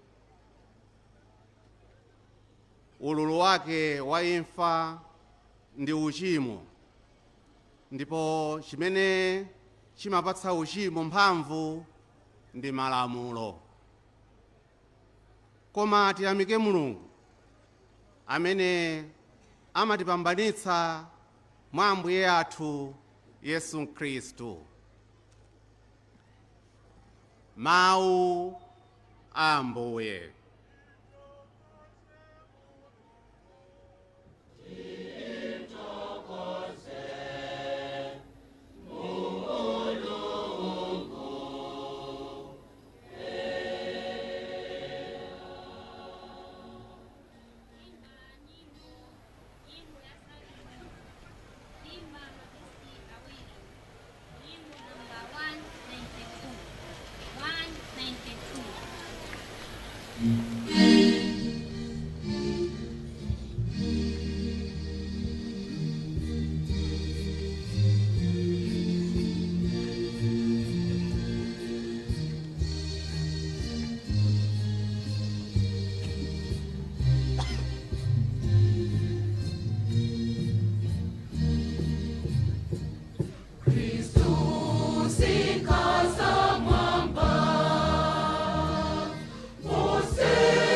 Ululu wake wa imfa ndi uchimo, ndipo chimene chimapatsa uchimo mphamvu ndi malamulo. Koma tiyamike Mulungu amene amatipambanitsa mwa Ambuye athu Yesu Khristu. Mawu a Ambuye. Kristu sikasa mwamba. Ose.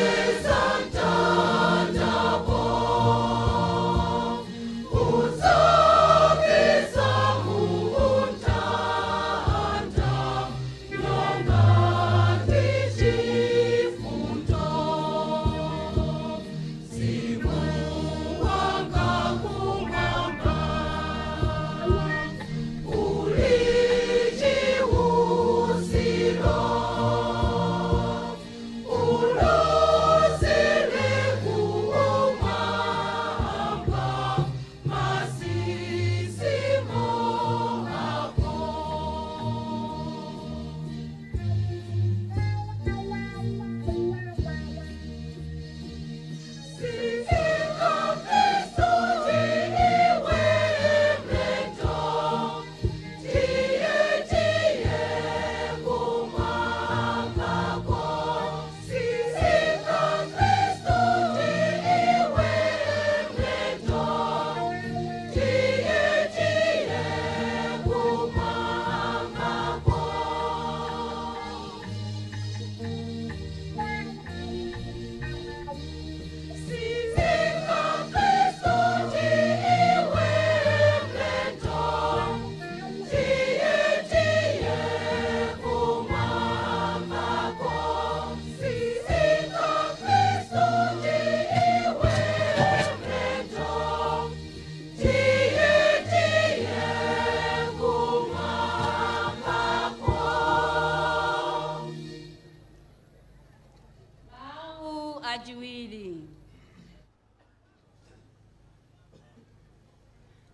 achiwiri.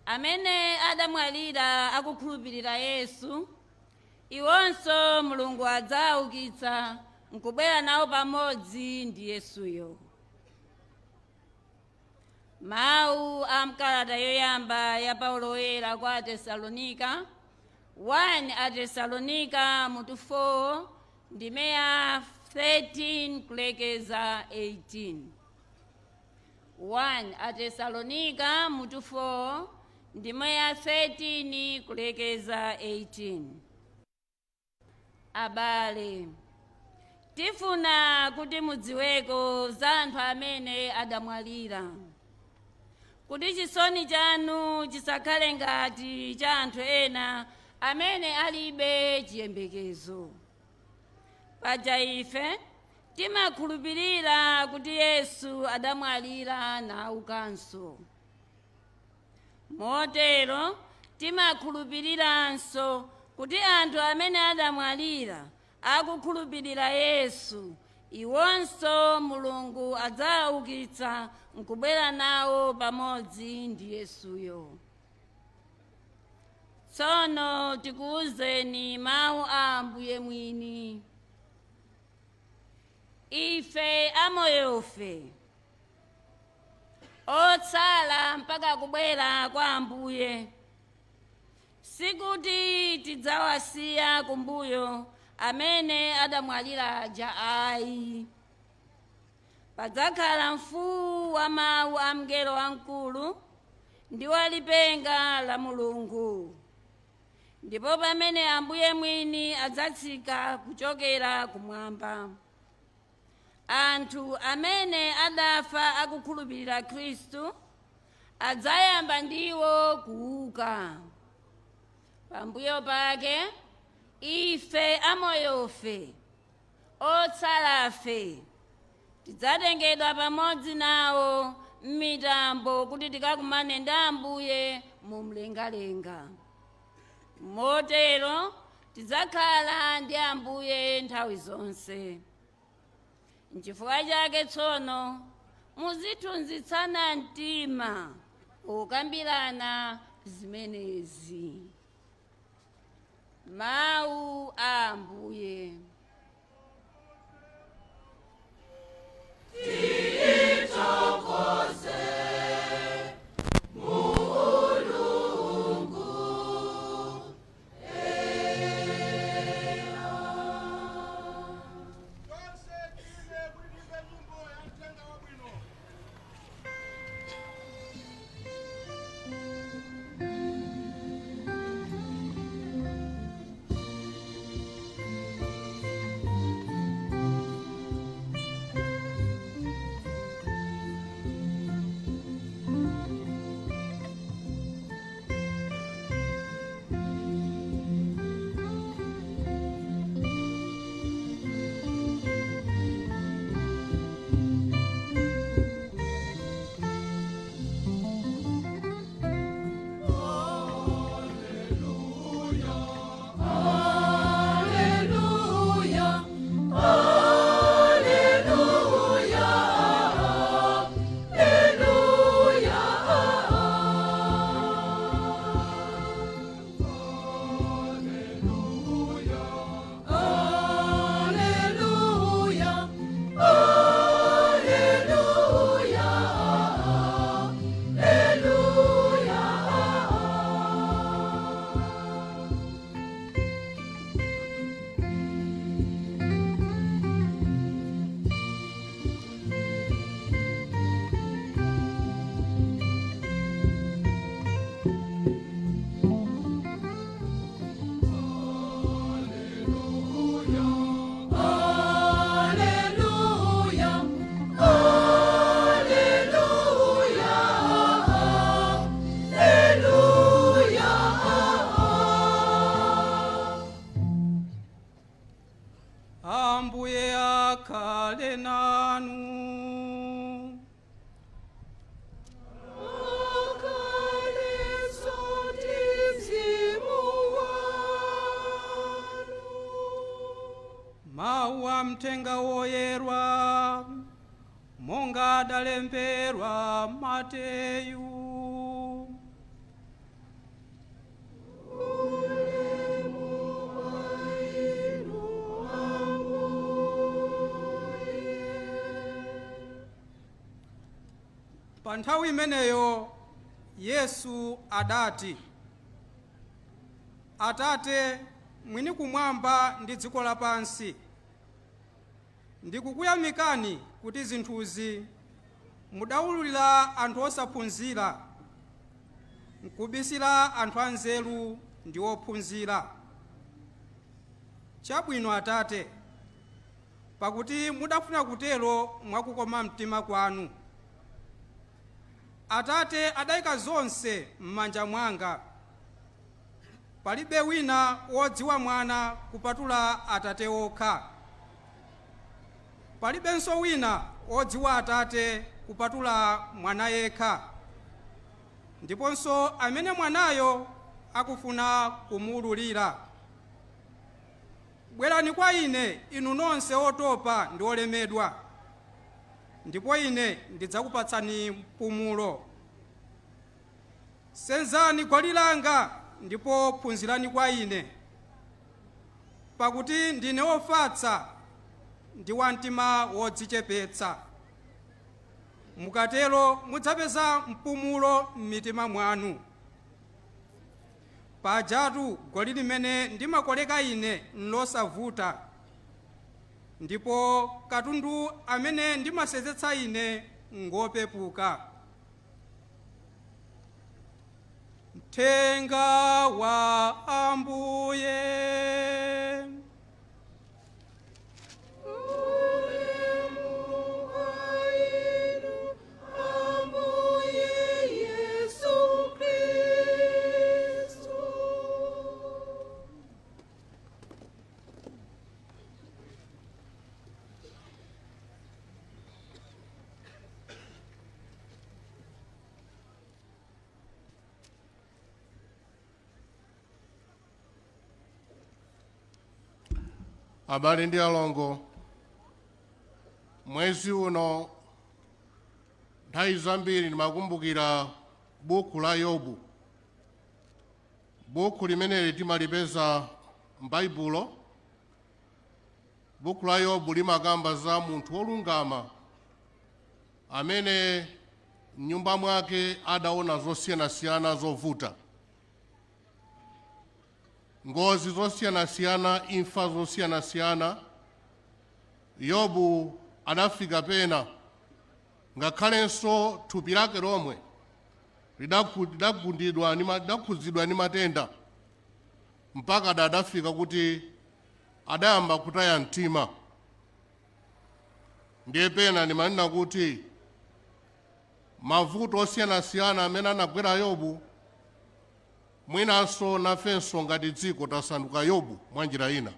Amene adamwalira akukhulupirira Yesu, iwonso Mulungu adzawaukitsa nkubwera nawo pamodzi ndi Yesuyo. Mawu a mkalata yoyamba ya Paulo Woyera kwa Atesalonika, 1 Atesalonika mutu 4 ndime ya 13 kulekeza 18. 1 Atesalonika mutu 4 ndime ya 13 kulekeza 18. Abale, tifuna kuti mudziweko za anthu amene adamwalira, kuti chisoni chanu chisakhale ngati cha anthu ena amene alibe chiyembekezo. Paja ife timakhulupirira kuti Yesu adamwalira naukanso. Motero timakhulupiriranso kuti anthu amene adamwalira akukhulupirira Yesu, iwonso Mulungu adzawaukitsa nkubwera nawo pamodzi ndi Yesuyo. Tsono tikuwuzeni mawu a Ambuye mwini. Ife amoyofe otsala mpaka kubwera kwa Ambuye, sikuti tidzawasiya kumbuyo amene adamwalira aja ayi. Padzakhala mfuwu wa mawu a mngelo wamkulu ndi wa lipenga la Mulungu, ndipo pamene Ambuye mwini adzatsika kuchokera kumwamba, anthu amene adafa akukhulupirira Khristu adzayamba ndiwo kuuka. Pambuyo pake ife amoyofe otsalafe tidzatengedwa pamodzi nawo m'mitambo kuti tikakumane ndi Ambuye mu mlengalenga. Motero tidzakhala ndi Ambuye nthawi zonse. Nchifukwa chake tsono muzithunzitsana mtima pokambirana zimenezi. Mawu a Ambuye. Tithokoze Mulungu. Alleluia, Alleluia, Alleluia. Alleluia, Alleluia, Alleluia. Alleluia, Alleluia, Alleluia. Ambuye akhale nanu. Mawu a mthenga woyerwa Monga adalembera Mateyu. Pa nthawi imeneyo Yesu adati, Atate mwini kumwamba ndi dziko lapansi, ndikukuyamikani kuti zinthuzi mudawululira anthu osaphunzira, nkubisira anthu anzeru ndi ophunzira. Chabwino Atate, pakuti mudafuna kutero mwakukoma mtima kwanu. Atate adayika zonse m'manja mwanga. Palibe wina wodziwa Mwana kupatula Atate okha. Palibenso wina wodziwa Atate kupatula Mwana yekha, ndiponso amene Mwanayo akufuna kumuwululira. Bwerani kwa Ine, inu nonse otopa ndi olemedwa, ndipo Ine ndidzakupatsani mpumulo. Senzani goli langa ndipo phunzirani kwa Ine, pakuti ndine wofatsa ndi wa mtima wodzichepetsa. Mukatero mudzapeza mpumulo m'mitima mwanu. Pajatu goli limene ndimakoleka Ine nlosavuta, ndipo katundu amene ndimasenzetsa Ine ngopepuka. Mthenga wa Ambuye. Abale ndi alongo, mwezi uno nthawi zambiri ndimakumbukira buku la Yobu. Buku limeneli timalipeza m'Baibulo. Buku la Yobu limakamba za munthu wolungama amene m'nyumba mwake adaona zosiyanasiyana zovuta, ngozi zosiyanasiyana, imfa zosiyanasiyana. Yobu adafika pena ngakhalenso thupi lake lomwe lidakhudzidwa ndi matenda, mpaka adafika kuti adayamba kutaya mtima. Ndiye pena ndimanena kuti mavuto osiyanasiyana amene anagwera Yobu, mwinanso nafenso ngati dziko tasanduka Yobu mwa njira ina.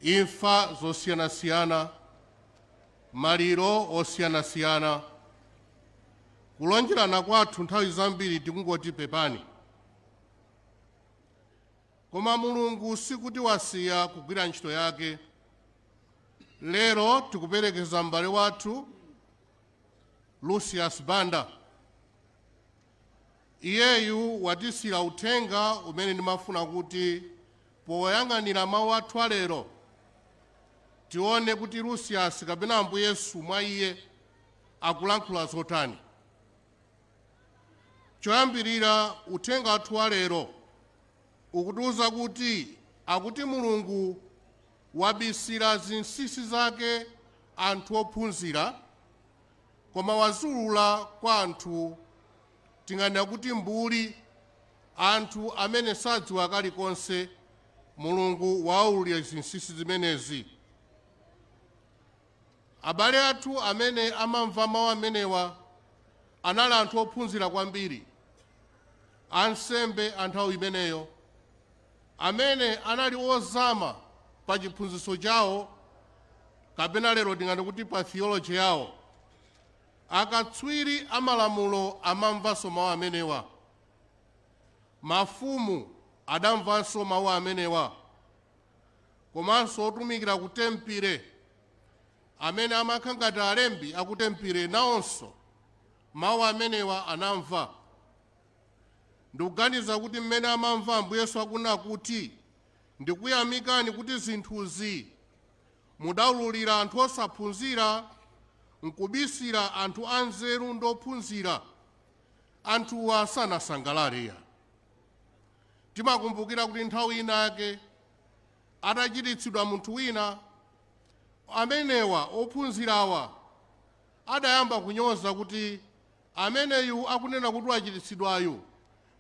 Imfa zosiyanasiyana, maliro osiyanasiyana, kulonjerana kwathu nthawi zambiri tikungoti pepani. Koma Mulungu sikuti wasiya kugwira ntchito yake. Lero tikuperekeza m'bale wathu Lucius Banda. Iyeyu watisiyira uthenga umene ndimafuna kuti poyang'anira mawu athu alero tione kuti Lucius kapena Ambuye Yesu mwa iye akulankhula zotani. Choyambirira, uthenga wathu wa lero ukutiuza kuti akuti Mulungu wabisira zinsinsi zake anthu ophunzira, koma waziulula kwa anthu tinganena kuti mbuli, anthu amene sadziwa kalikonse. Mulungu waululira zinsinsi zimenezi. Abale athu amene amamva mawu amenewa anali anthu ophunzira kwambiri, ansembe a nthawi imeneyo, amene anali ozama pa chiphunzitso chawo, kapena lero tingati kuti pa theology yawo. Akatswiri amalamulo amamvanso mawu amenewa. Mafumu adamvanso mawu amenewa, komanso otumikira ku tempile. Amene amakhala ngati alembi akutempere nawonso mawu amenewa anamva. Ndikuganiza kuti mmene amamva Ambuye Yesu akunena kuti, ndikuyamikani kuti zinthuzi mudaululira anthu osaphunzira, nkubisira anthu anzeru ndi ophunzira, anthuwa sanasangalale ya. Timakumbukira kuti nthawi ina yake atachiritsidwa munthu wina, amenewa ophunzirawa adayamba kunyoza kuti ameneyu akunena kuti wachiritsidwayu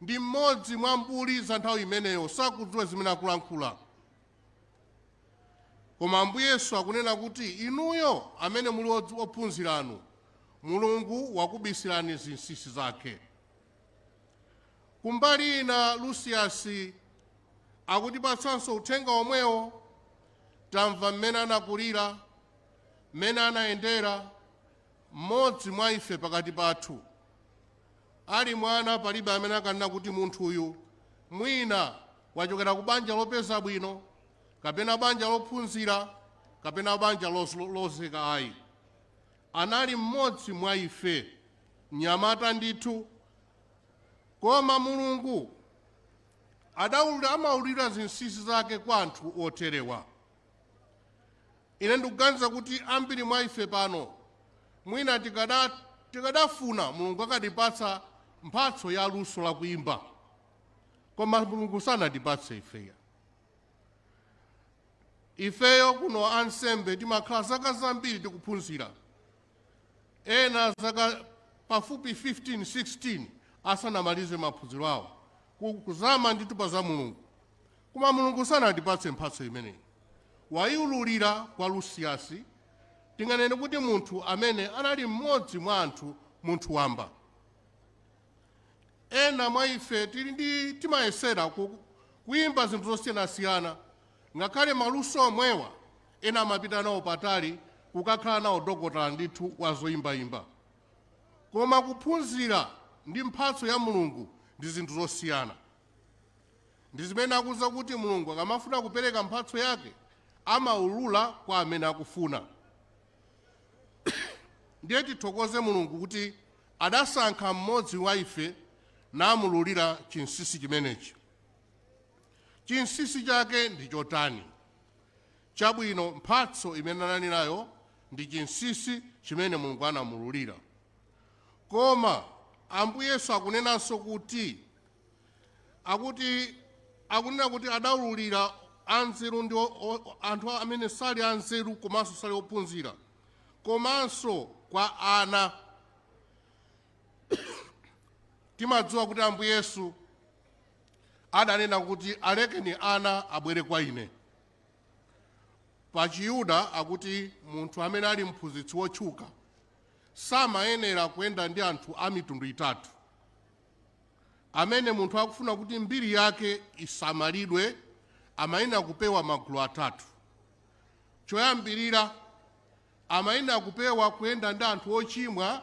ndi mmodzi mwa mbuli za nthawi imeneyo, sakudziwa zimene akulankhula. Koma Ambuye Yesu akunena kuti inuyo amene muli ophunziranu, Mulungu wakubisirani zinsinsi zake. Kumbali ina, Lucius akutipatsanso uthenga omwewo. Tamva mmene anakulira, mmene anayendera, mmodzi mwa ife pakati pathu. Ali mwana, palibe amene akanena kuti munthuyu mwina wachokera ku banja lopeza bwino, kapena banja lophunzira, kapena banja lozeka ayi. Anali mmodzi mwa ife, mnyamata ndithu. Koma Mulungu amaululira zinsinsi zake kwa anthu oterewa. Ine ndikuganiza kuti ambiri mwa ife pano mwina tikadafuna Mulungu akatipatsa mphatso ya luso la kuimba, koma Mulungu sanatipatse ifeya. Ifeyo kuno ansembe timakhala zaka zambiri tikuphunzira, ena zaka pafupi 15 16 asanamalize maphunziro awo, kuzama ndithu pa za Mulungu, koma Mulungu sanatipatse mphatso imeneyi. Wayiululira kwa Lucius, tinganene kuti munthu amene anali mmodzi mwa anthu, munthu wamba. Ena mwa ife tili ndi timayesera kuyimba zinthu zosiyanasiyana, ngakhale maluso omwewa ena amapita nawo patali kukakhala nawo dokotala ndithu wa zoyimbayimba. Koma kuphunzira ndi mphatso ya Mulungu ndi zinthu zosiyana. Ndi zimene akuza kuti Mulungu akamafuna kupereka mphatso yake amaulula kwa amene akufuna. Ndiye tithokoze Mulungu kuti adasankha mmodzi wa ife namululira chinsinsi chimenechi. Chinsinsi chake ndi chotani? Chabwino, mphatso imene anali nayo ndi chinsinsi chimene Mulungu anamululira. Koma Ambuye Yesu akunenanso kuti akunena kuti adaululira anzeru ndi anthu amene sali anzeru komanso sali ophunzira, komanso kwa ana. Timadziwa kuti Ambuye Yesu adanena kuti alekeni ana abwere kwa ine. Pa Chiyuda akuti munthu amene ali mphunzitsi wotchuka samayenera kuyenda ndi anthu a mitundu itatu. Amene munthu akufuna kuti mbiri yake isamalidwe amayenera kupewa magulu atatu. Choyambirira, amayenera kupewa kuyenda ndi anthu ochimwa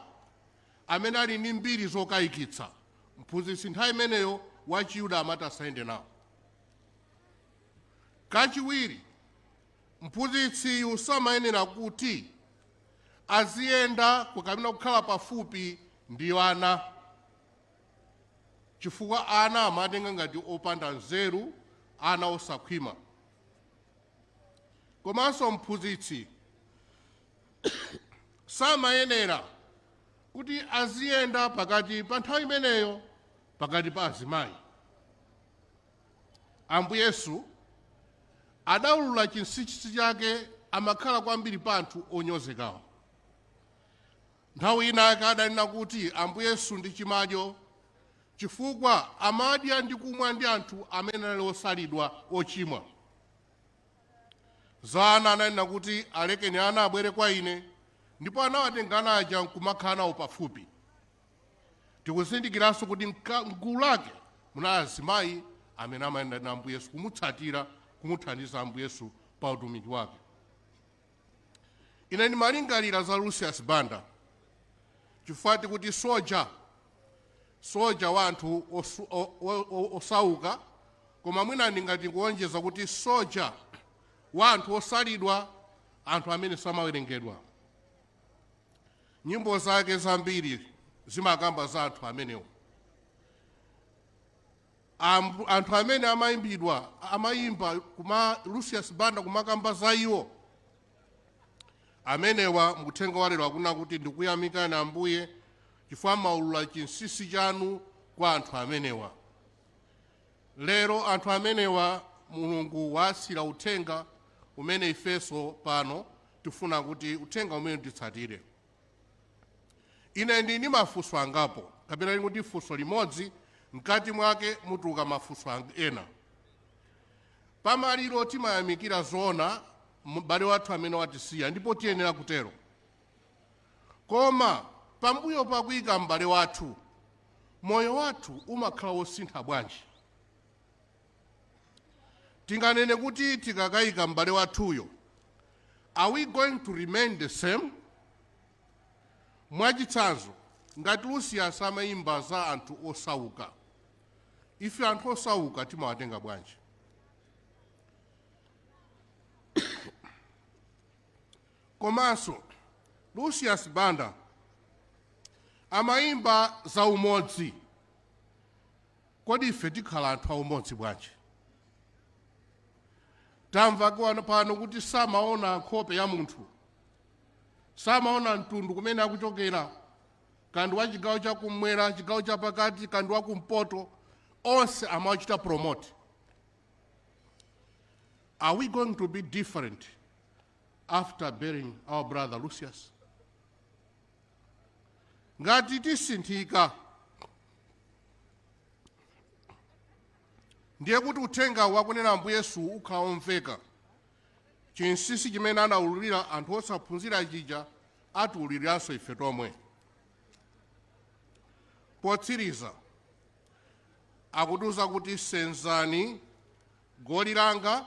amene ali ndi mbiri zokayikitsa. Mphunzitsi nthawi imeneyo wa Chiyuda amati asayende nawo. Kachiwiri, mphunzitsiyu samayenera kuti aziyenda kapena kukhala pafupi ndi ana, chifukwa ana amatenga ngati opanda nzeru, ana osakhwima. Komanso mphunzitsi samayenera kuti aziyenda pakati pa nthawi imeneyo pakati pa azimayi. Ambuye Yesu adaulula chinsinsi chake, amakhala kwambiri pa anthu onyozekawo. Nthawi ina ake adanena kuti Ambuye Yesu ndi chimadyo, chifukwa amadya ndi kumwa ndi anthu amene anali osalidwa, ochimwa. Za ana ananena kuti alekeni ana abwere kwa ine, ndipo anawatenga ana aja nkumakhala nawo pafupi. Tikuzindikiranso kuti mgulu lake munali azimayi amene amayenda ndi Ambuye Yesu, kumutsatira, kumuthandiza Ambuye Yesu pa utumiki wake. Ine ndimalingalira za Lucius Banda chifukwa tikuti soja wa anthu osauka, koma mwina ndingati kuonjeza kuti soja wa anthu osalidwa, Anthu amene samawerengedwa. Nyimbo zake zambiri zimakamba za anthu amenewo. Anthu amene amayimbidwa, amayimba kuma Lucius Banda kumakamba za iwo amenewa. Muthenga walero akunena kuti, "Ndikuyamikani Ambuye chifukwa mwaulula chinsinsi chanu kwa anthu amenewa." Lero anthu amenewa Mulungu wasira uthenga umene ifenso pano tifuna kuti uthenga umene titsatire. Ine ndi ndi mafunso angapo, kapena kuti funso limodzi, mkati mwake mutuluka mafunso ena. Pamaliro timayamikira zoona m'bale wathu amene watisiya, ndipo tiyenera kutero. Koma pambuyo pakuyika m'bale wathu, moyo wathu umakhala wosintha bwanji? Tinganene kuti tikakayika m'bale wathuyo, are we going to remain the same? Mwachitsanzo, ngati Lucius amayimba za anthu osauka, ife anthu osauka timawatenga bwanji? Komanso Lucius Banda amayimba za umodzi, kodi ife tikhala anthu aumodzi bwanji? Tamva pano kuti samaona nkhope ya munthu, samaona mtundu kumene akuchokera, kandi wa chigawo chakumwera, chigawo chapakati, kandi wa kumpoto, onse amawachita promote. Are we going to be different after burying our brother Lucius? Ngati tisinthika, ndiye kuti uthenga wakunena Ambuye Yesu ukhala omveka. Chinsinsi chimene anawululira anthu osaphunzira chija atiwululiranso ife tomwe. Potsiriza, akutiuza kuti, "Senzani goli langa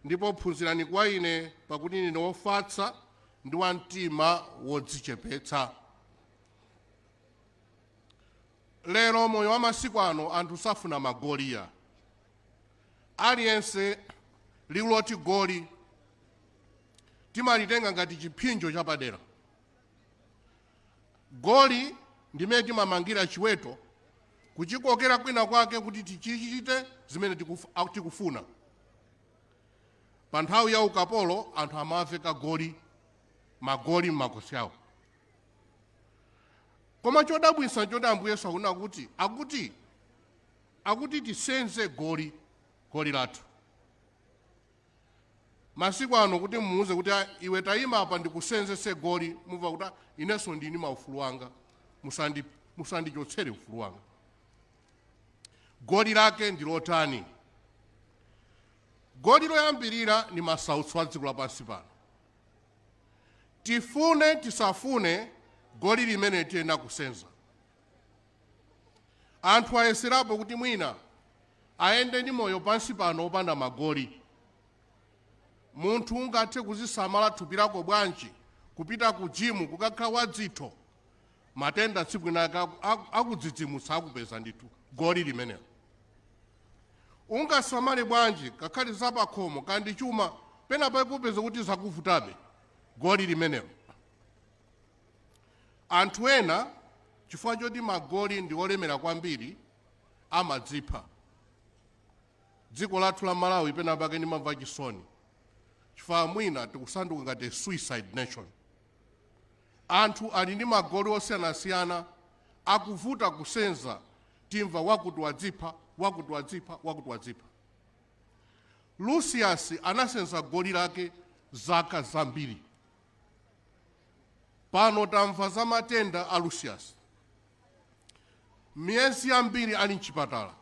ndipo phunzirani kwa ine, pakuti ndine wofatsa ndi wa mtima wodzichepetsa." Lero moyo wa masiku ano, anthu safuna magoliya. Aliyense liwu loti goli timalitenga ngati chipsinjo chapadera. Goli ndimene timamangira chiweto, kuchikokera kwina kwake kuti tichichite zimene tikufuna. Pa nthawi ya ukapolo anthu amaveka goli, magoli m'makosi awo. Koma chodabwitsa choti Ambuye Yesu akunena kuti akuti tisenze goli lathu. Masiku ano kuti mumuuze kuti, "Ah, iwe tayima apa ndikusenzese goli," mumva kuti, "Ah, inenso ndini maufulu anga, musandichotsere ufulu wanga." Goli lake ndi lotani? Goli loyambirira ni masautso a dziko lapansi pano. Tifune tisafune, goli limene tiyenera kusenza. Anthu ayeserapo kuti mwina ayende ndi moyo pansi pano opanda magoli. Munthu ungathe kuzisamala thupi lako bwanji, kupita ku gym kukakhala wadzitho, matenda tsiku linake akudzidzimutsa, akupeza ndithu. Goli limenelo. Ungasamale bwanji kakhale zapakhomo kandi chuma, pena pakupeza kuti zakuvutabe. Goli limenelo. Anthu ena chifukwa choti magoli ndi olemera kwambiri amadzipha. Dziko lathu la Malawi, pena pake ndimamva chisoni chifukwa mwina tikusanduka ngati suicide nation. Anthu ali ndi magoli osiyanasiyana akuvuta kusenza, timva wakuti wadzipha, wakuti wadzipha, wakuti wadzipha. Lucius anasenza goli lake zaka zambiri. Pano tamva za matenda a Lucius, miyezi yambiri ali mchipatala,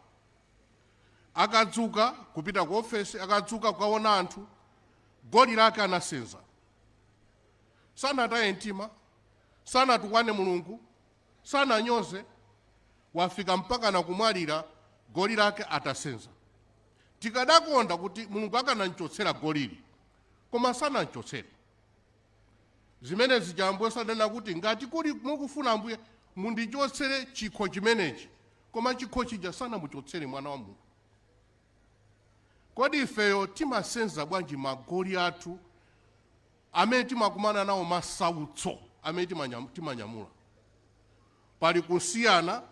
akadzuka kupita ku ofesi, akadzuka kukaona anthu. Goli lake anasenza. Sanataye mtima, sanatukwane Mulungu, sananyoze. Wafika mpaka nakumwalira goli lake atasenza. Tikadakonda kuti Mulungu akanamchotsera golili, koma sanamchotsere. Zimene zija Ambuye sanena kuti, "Ngati kuli mukufuna Ambuye, mundichotsere chikho chimenechi," koma chikho chija sanamuchotsere mwana wa Mulungu. Kodi ifeyo timasenza bwanji magoli athu? Amene timakumana nawo, masautso amene timanyamula. Pali kusiyana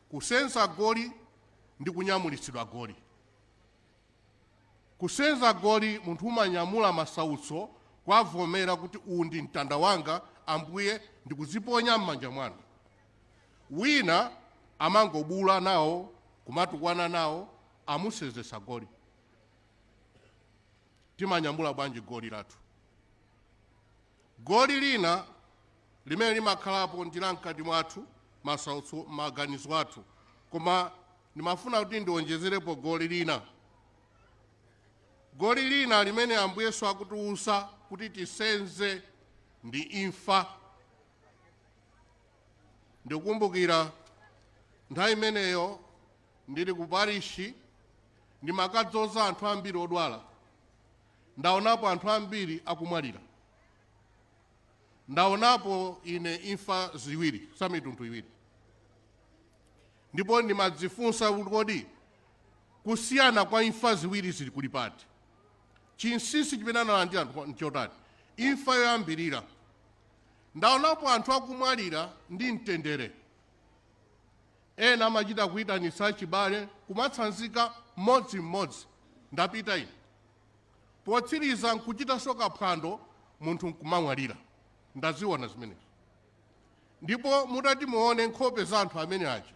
kusenza goli ndi kunyamulitsidwa goli. Kusenza goli, munthu umanyamula masautso, kwavomera kuti uwu ndi mtanda wanga, Ambuye, ndikuziponya m'manja mwanu. Wina amangobula nawo, kumatukwana nawo, amusenzesa goli. Timanyamula bwanji goli lathu? Goli lina limene limakhalapo ndi la mkati mwathu, masautso, maganizo athu. Koma ndimafuna kuti ndionjezerepo goli lina, goli lina limene Ambuye Yesu akutiwuza kuti tisenze ndi imfa. Ndikukumbukira nthawi imeneyo ndili ku parishi, ndimakadzoza anthu ambiri odwala. Ndaonapo anthu ambiri akumwalira. Ndaonapo ine imfa ziwiri za mitundu iwiri, ndipo ndimadzifunsa kuti kodi kusiyana kwa imfa ziwiri zili kuli pati? Chinsinsi chimene analandira anthu nchotani? Imfa yoyambirira, ndaonapo anthu akumwalira ndi mtendere. Ena amachita kuyitanitsa chibale, kumatsanzika mmodzimmodzi, ndapita ine. Potsiriza nkuchitanso kaphwando, munthu nkumamwalira. Ndaziona zimenezo. Ndipo mutati muone nkhope za anthu amene aja,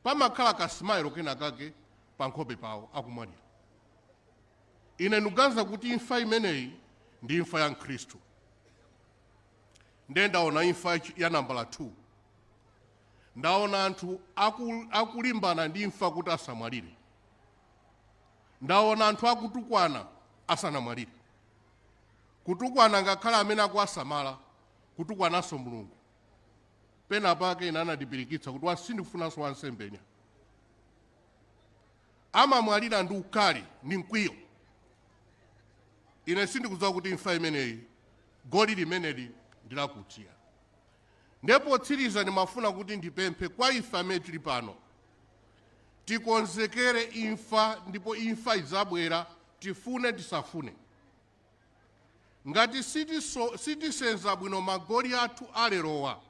pamakhala ka smile kena kake pa nkhope pawo akumwalira. Ine ndikuganiza kuti imfa imeneyi ndi imfa ya Mkhristu. Ndiye ndaona imfa ya nambala 2. Ndaona anthu akulimbana ndi imfa kuti asamwalire. Ndaona anthu akutukwana asanamwalire, kutukwana ngakhale amene akuwasamala, kutukwananso Mulungu. Pena pake ine anandipirikitsa kuti sindikufunanso wansembenya. Amamwalira ndi ukali ndi mkwiyo. Ine sindikudziwa kuti imfa imeneyi, goli limeneli ndilakutiya. Ndipo tsiriza, ndimafuna kuti ndipemphe kwa ife amene tili pano, tikonzekere imfa, ndipo imfa idzabwera tifune tisafune. Ngati sitisenza bwino magoli athu alerowa,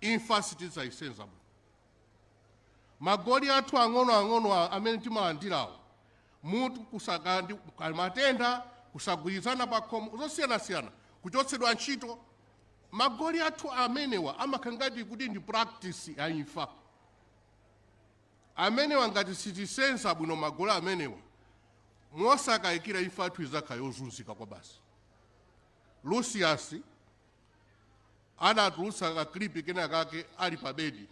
imfa sitidzayisenza bwino. Magoli athu ang'onoang'ono amene timalandirawo, mutu kusaka ndi matenda, kusagwirizana pa khomo, zosiyanasiyana, kuchotsedwa ntchito, magoli athu amenewa amakhala ngati kuti ndi practice ya imfa. Amenewa ngati sitisenza bwino magoli amenewa, mosakayikira imfa yathu idzakhala yozunzika kwa basi. Lucius anatulutsa ka clip kena kake ali pa bedi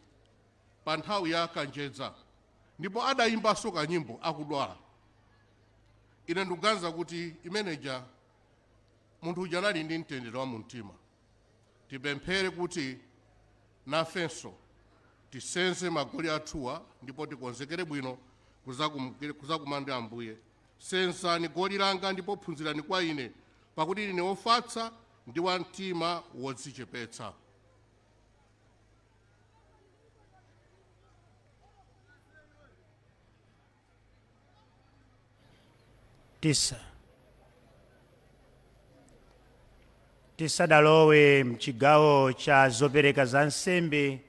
pa nthawi ya kanjedza, ndipo adayimbanso kanyimbo akudwala. Ine ndikuganiza kuti imeneja munthu uja anali ndi mtendere wa mumtima. Tipemphere kuti nafenso tisenze magoli athuwa ndipo tikonzekere bwino kuzakumana ndi Ambuye. Senzani goli langa ndipo phunzirani kwa ine, pakuti ndine wofatsa ndi wa mtima wodzichepetsa. Tisadalowe mchigawo cha zopereka za nsembe,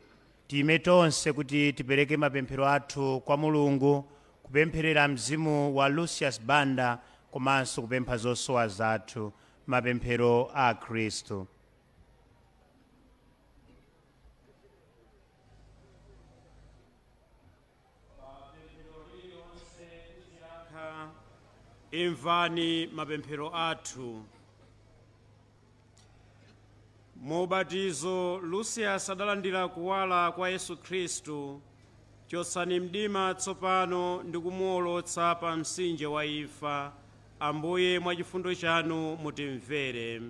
tiyime tonse kuti tipereke mapemphero athu kwa Mulungu, kupempherera mzimu wa Lucius Banda komanso kupempha zosowa zathu. Mapemphero a Khristu. Imvani mapemphero athu. Mu ubatizo Lucius adalandira kuwala kwa Yesu Khristu. Chotsani mdima tsopano ndi kumuwolotsa pa mtsinje wa imfa. Ambuye, mwa chifundo chanu mutimvere.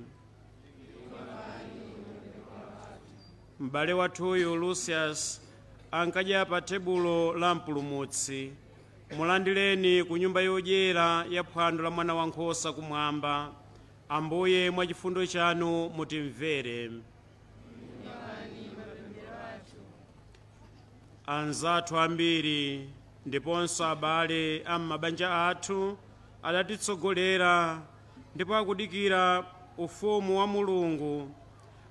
M'bale wathuyu Lucius ankadya pa tebulo la Mpulumutsi. Mulandireni ku nyumba yodyera ya phwando la Mwana Wankhosa kumwamba. Ambuye, mwa chifundo chanu mutimvere. Anzathu ambiri ndiponso abale a m'mabanja athu adatitsogolera ndipo akudikira. Ufumu wa Mulungu,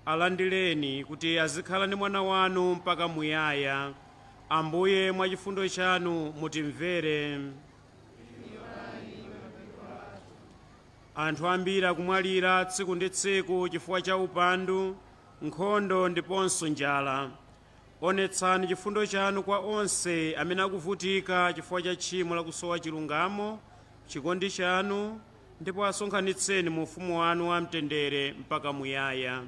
alandireni kuti azikhala ndi mwana wanu mpaka muyaya. Ambuye, mwa chifundo chanu mutimvere. Anthu ambiri akumwalira tsiku ndi tsiku chifukwa cha upandu, nkhondo ndiponso njala. Onetsani chifundo chanu kwa onse amene akuvutika chifukwa cha tchimo lakusowa chilungamo, chikondi chanu, ndipo asonkhanitseni mu ufumu wanu wa mtendere mpaka muyaya.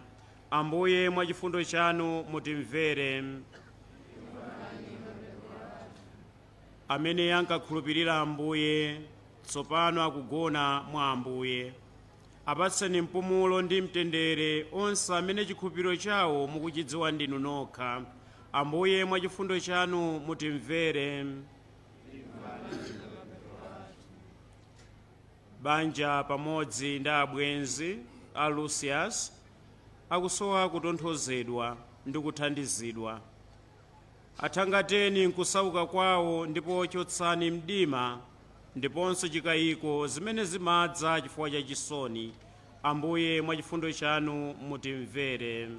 Ambuye, mwa chifundo chanu mutimvere. Amene ankakhulupirira Ambuye tsopano akugona mwa Ambuye, apatseni mpumulo ndi mtendere onse amene chikhulupiriro chawo mukuchidziwa ndinu nokha. Ambuye, mwa chifundo chanu mutimvere. Banja pamodzi ndi abwenzi a Lucius akusowa kutonthozedwa ndi kuthandizidwa. Athangateni nkusauka kwawo ndipo chotsani mdima ndiponso chikayiko zimene zimadza chifukwa cha chisoni. Ambuye, mwa chifundo chanu mutimvere.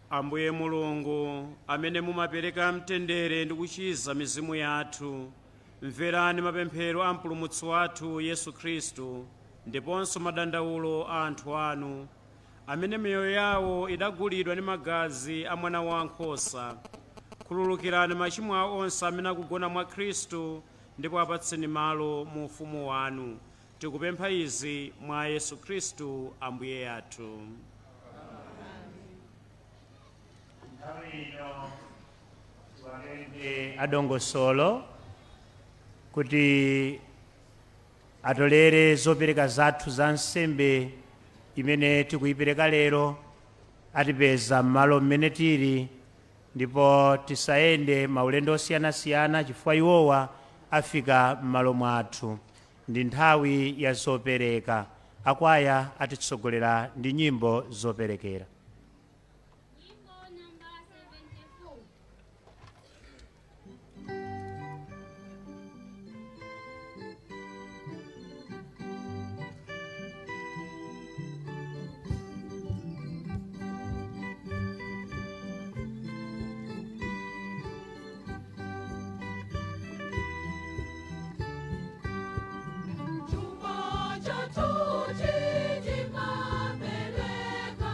Ambuye Mulungu, amene mumapereka mtendere ndi kuchiza mizimu yathu, mverani mapemphero a Mpulumutsi wathu Yesu Khristu ndiponso madandaulo a anthu anu amene miyoyo yawo idagulidwa ndi magazi a mwana wankhosa. Khululukirani machimo awo onse amene akugona mwa Khristu ndipo apatseni malo mu ufumu wanu. Tikupempha izi mwa Yesu Khristu Ambuye athu. Nthawi ino tiwapemphe adongosolo kuti atolere zopereka zathu za nsembe imene tikuyipereka lero. Atipeza m'malo mmene tili, ndipo tisayende maulendo osiyanasiyana chifukwa iwowa afika m'malo mwathu. Ndi nthawi ya zopereka. Akwaya atitsogolera ndi nyimbo zoperekera. Chuma chathu chichimapereka.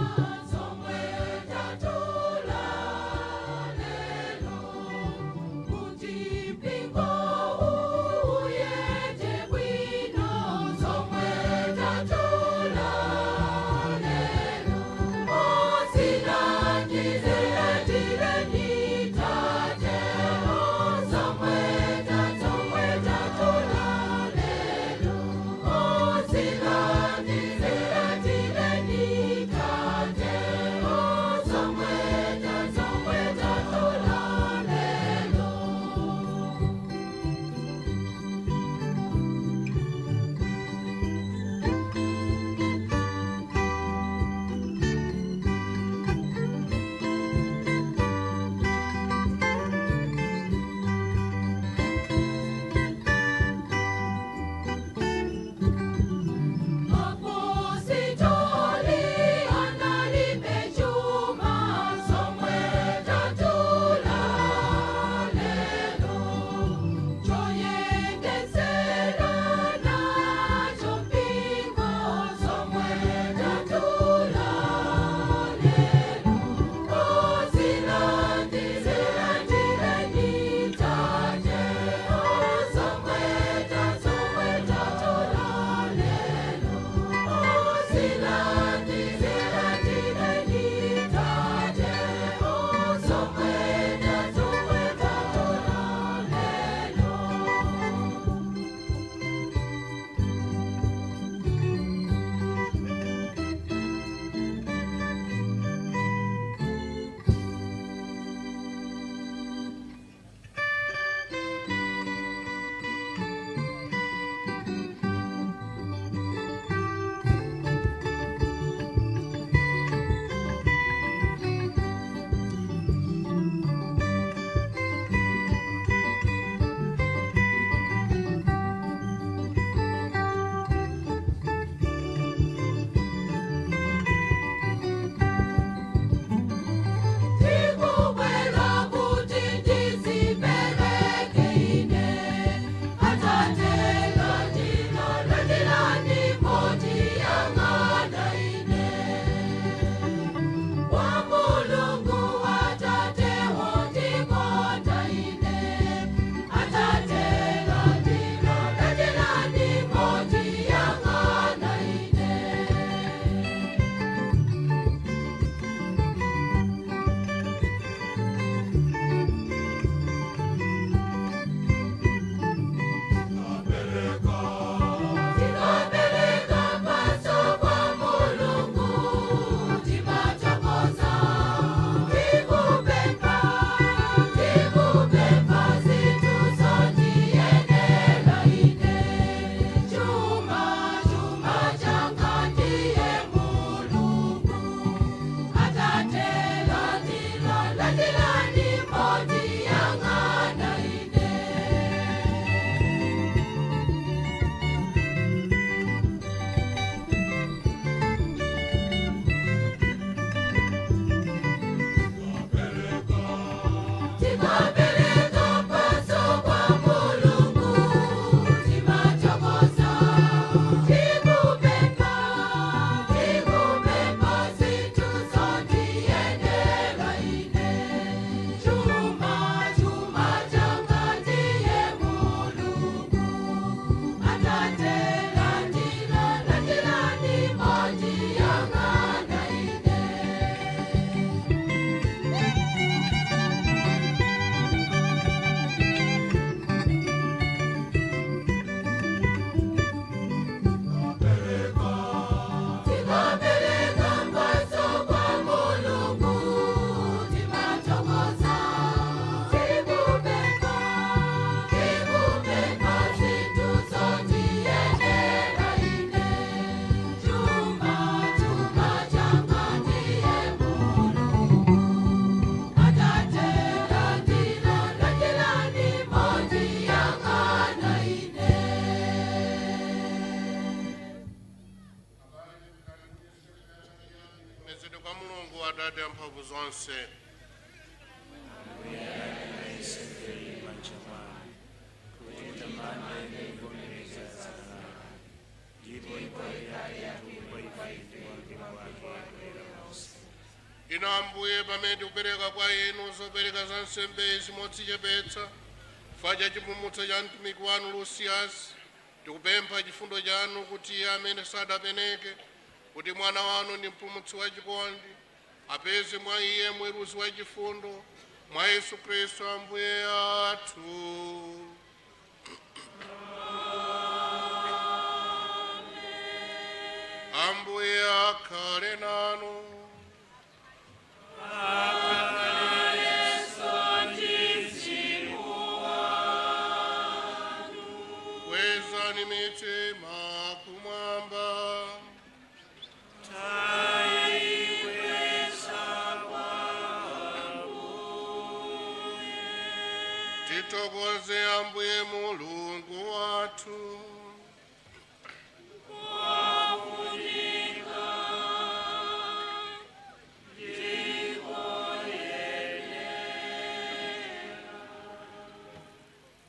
Mezedwe kwa Mulungu Atate amphamvu zonse. Inu Ambuye, pamene tikupereka kwa inu zopereka za nsembe izi modzichepetsa chifukwa cha chipulumutso cha mtumiki wanu Lusiyasi, tikupempha chifundo chanu kuti iye amene sadapeneke kuti mwana wanu ndi mpulumutsi wachikondi apeze mwa iye mweruzi wachifundo, mwa Yesu Khristu Ambuye athu. Ambuye akhale nanu. Kwezani mitima kumwamba. Titokoze Ambuye Mulungu wathu.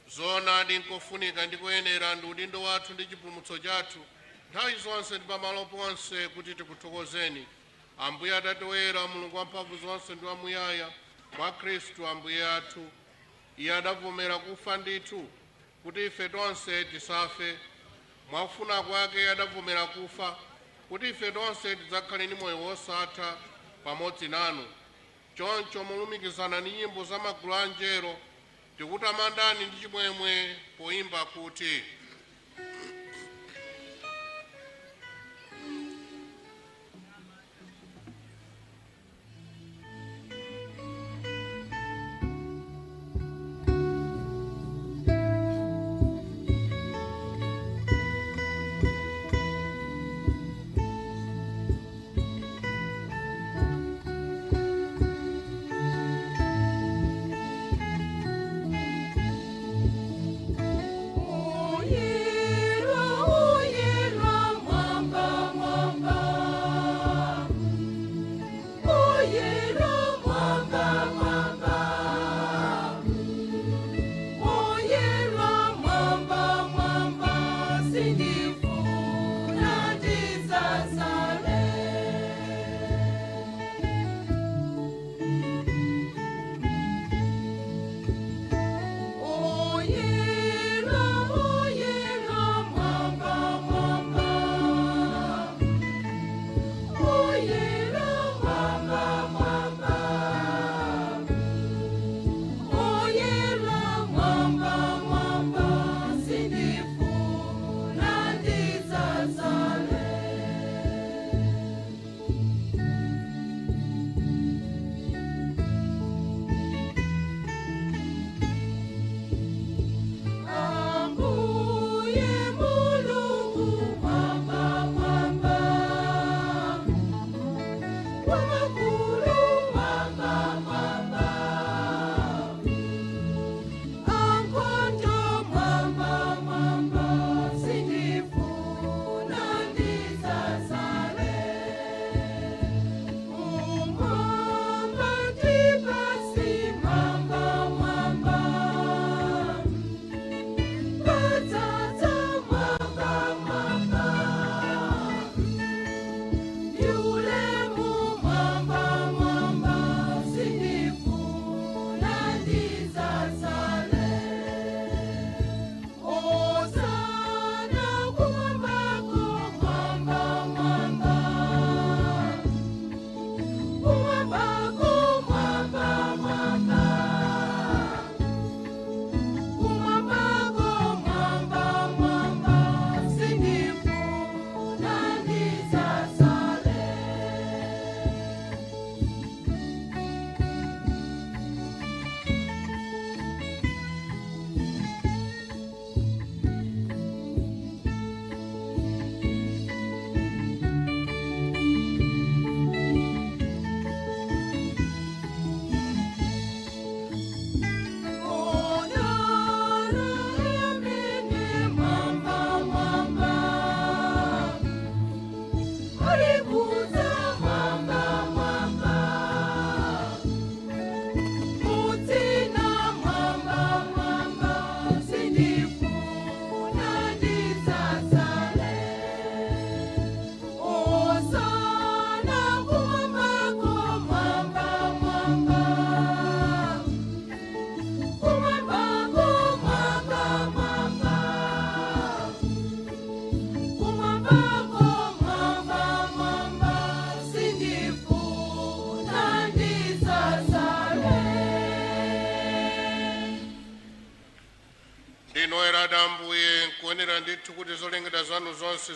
Zoonadi, nkofunika ndi kuyenera, ndi udindo wathu ndi chipulumutso chathu, nthawi zonse ndi pamalo ponse kuti tikuthokozeni, Ambuye Atate woyera, Mulungu wamphamvu zonse ndi wamuyaya, mwa Khristu Ambuye athu. Iye adavomera kufa ndithu kuti ife tonse tisafe. Mwakufuna kwake adavomera kufa kuti ife tonse tidzakhale ndi moyo wosatha pamodzi nanu. Choncho molumikizana ndi nyimbo za magulu a angelo, tikutamandani ndi chimwemwe poyimba kuti: Oh,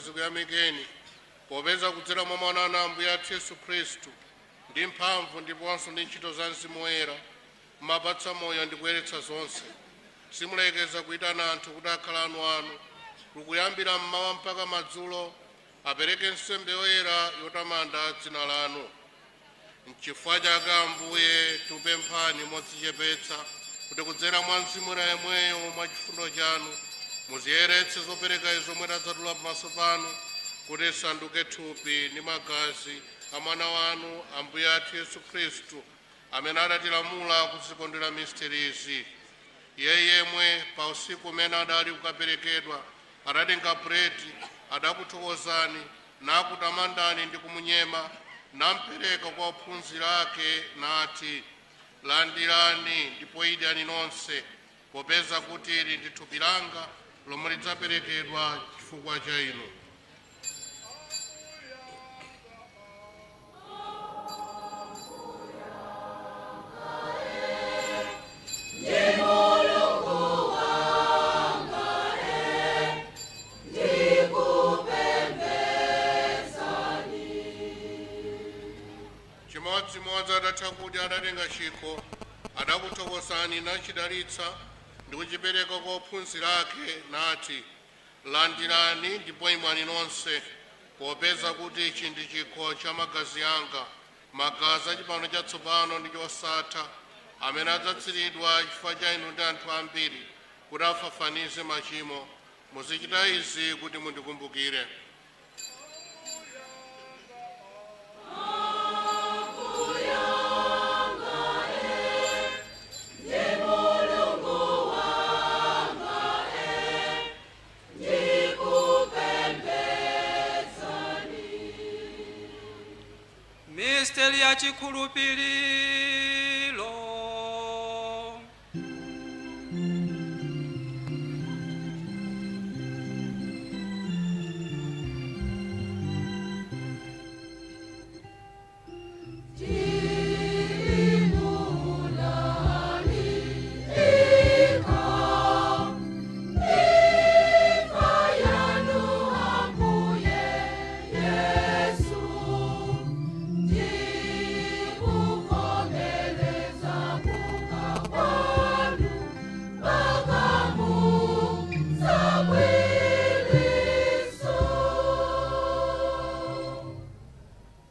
zikuyamikeni, popeza kudzera mwa Mwana wanu Ambuye athu Yesu Khristu, ndi mphamvu ndiponso ndi ntchito za Mzimu Woyera, mumapatsa moyo ndi kuyeretsa zonse. Simulekeza kuyitana anthu kuti akhale anu anu, kuyambira mmawa mpaka madzulo apereke nsembe yoyera yotamanda dzina lanu. Nchifukwa chake, Ambuye, tikupemphani modzichepetsa kuti kudzera mwa Mzimu Woyera yemweyo, mwa chifundo chanu, muziyeretse zopereka izo zomwe tadzatula pamaso panu, kuti isanduke thupi ndi magazi a Mwana wanu, Ambuye athu Yesu Khristu, amene adatilamula kuzikondwera misterizi. Iye yemwe, pa usiku umene adali kukaperekedwa, adatenga buledi, adakuthokozani nakutamandani ndi kumunyema, nampereka kwa ophunzira ake, nati: "Landirani ndipo idyani nonse, popeza kuti ili ndi thupi langa lomwe lidzaperekedwa chifukwa cha inu." Chimodzimodzi, atatha kudya, adatenga chikho, adakuthokozani nachidalitsa ndi kuchipereka kwa ophunzira ake, nati: "Landirani ndipo imwani nonse, popeza kuti ichi ndi chikho cha magazi anga, magazi a pangano chatsopano ndi chosatha, amene adzatsiridwa chifukwa cha inu ndi anthu ambiri kuti afafanize machimo. Muzichita izi kuti mundikumbukire." Misteri ya chikhulupiriro.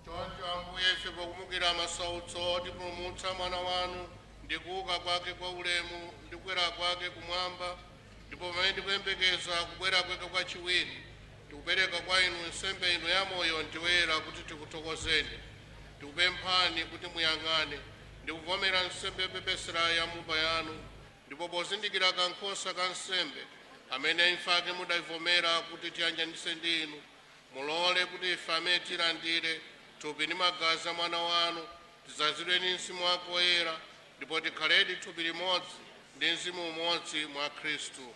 Choncho, Ambuye, ife pokumbukira masautso otipulumutsa Mwana wanu ndi kuuka kwake kwa ulemu ndi kukwera kwake kumwamba, ndipo pamene tikuyembekeza kubwera kwake kwachiwiri, tikupereka kwa inu nsembe ino ya moyo ndi woyera kuti tikuthokozeni. Tikupemphani kuti muyang'ane ndi kuvomera nsembe yopepesera ya mbumba yanu, ndipo pozindikira kankhosa ka nsembe amene imfa yake mudayivomera kuti tiyanjanise ndi inu, mulole kuti ife amene tilandire thupi ndi magazi a Mwana wanu tidzazidwe ndi Mzimu wake Woyera, ndipo tikhaledi thupi limodzi ndi mzimu umodzi mwa Khristu.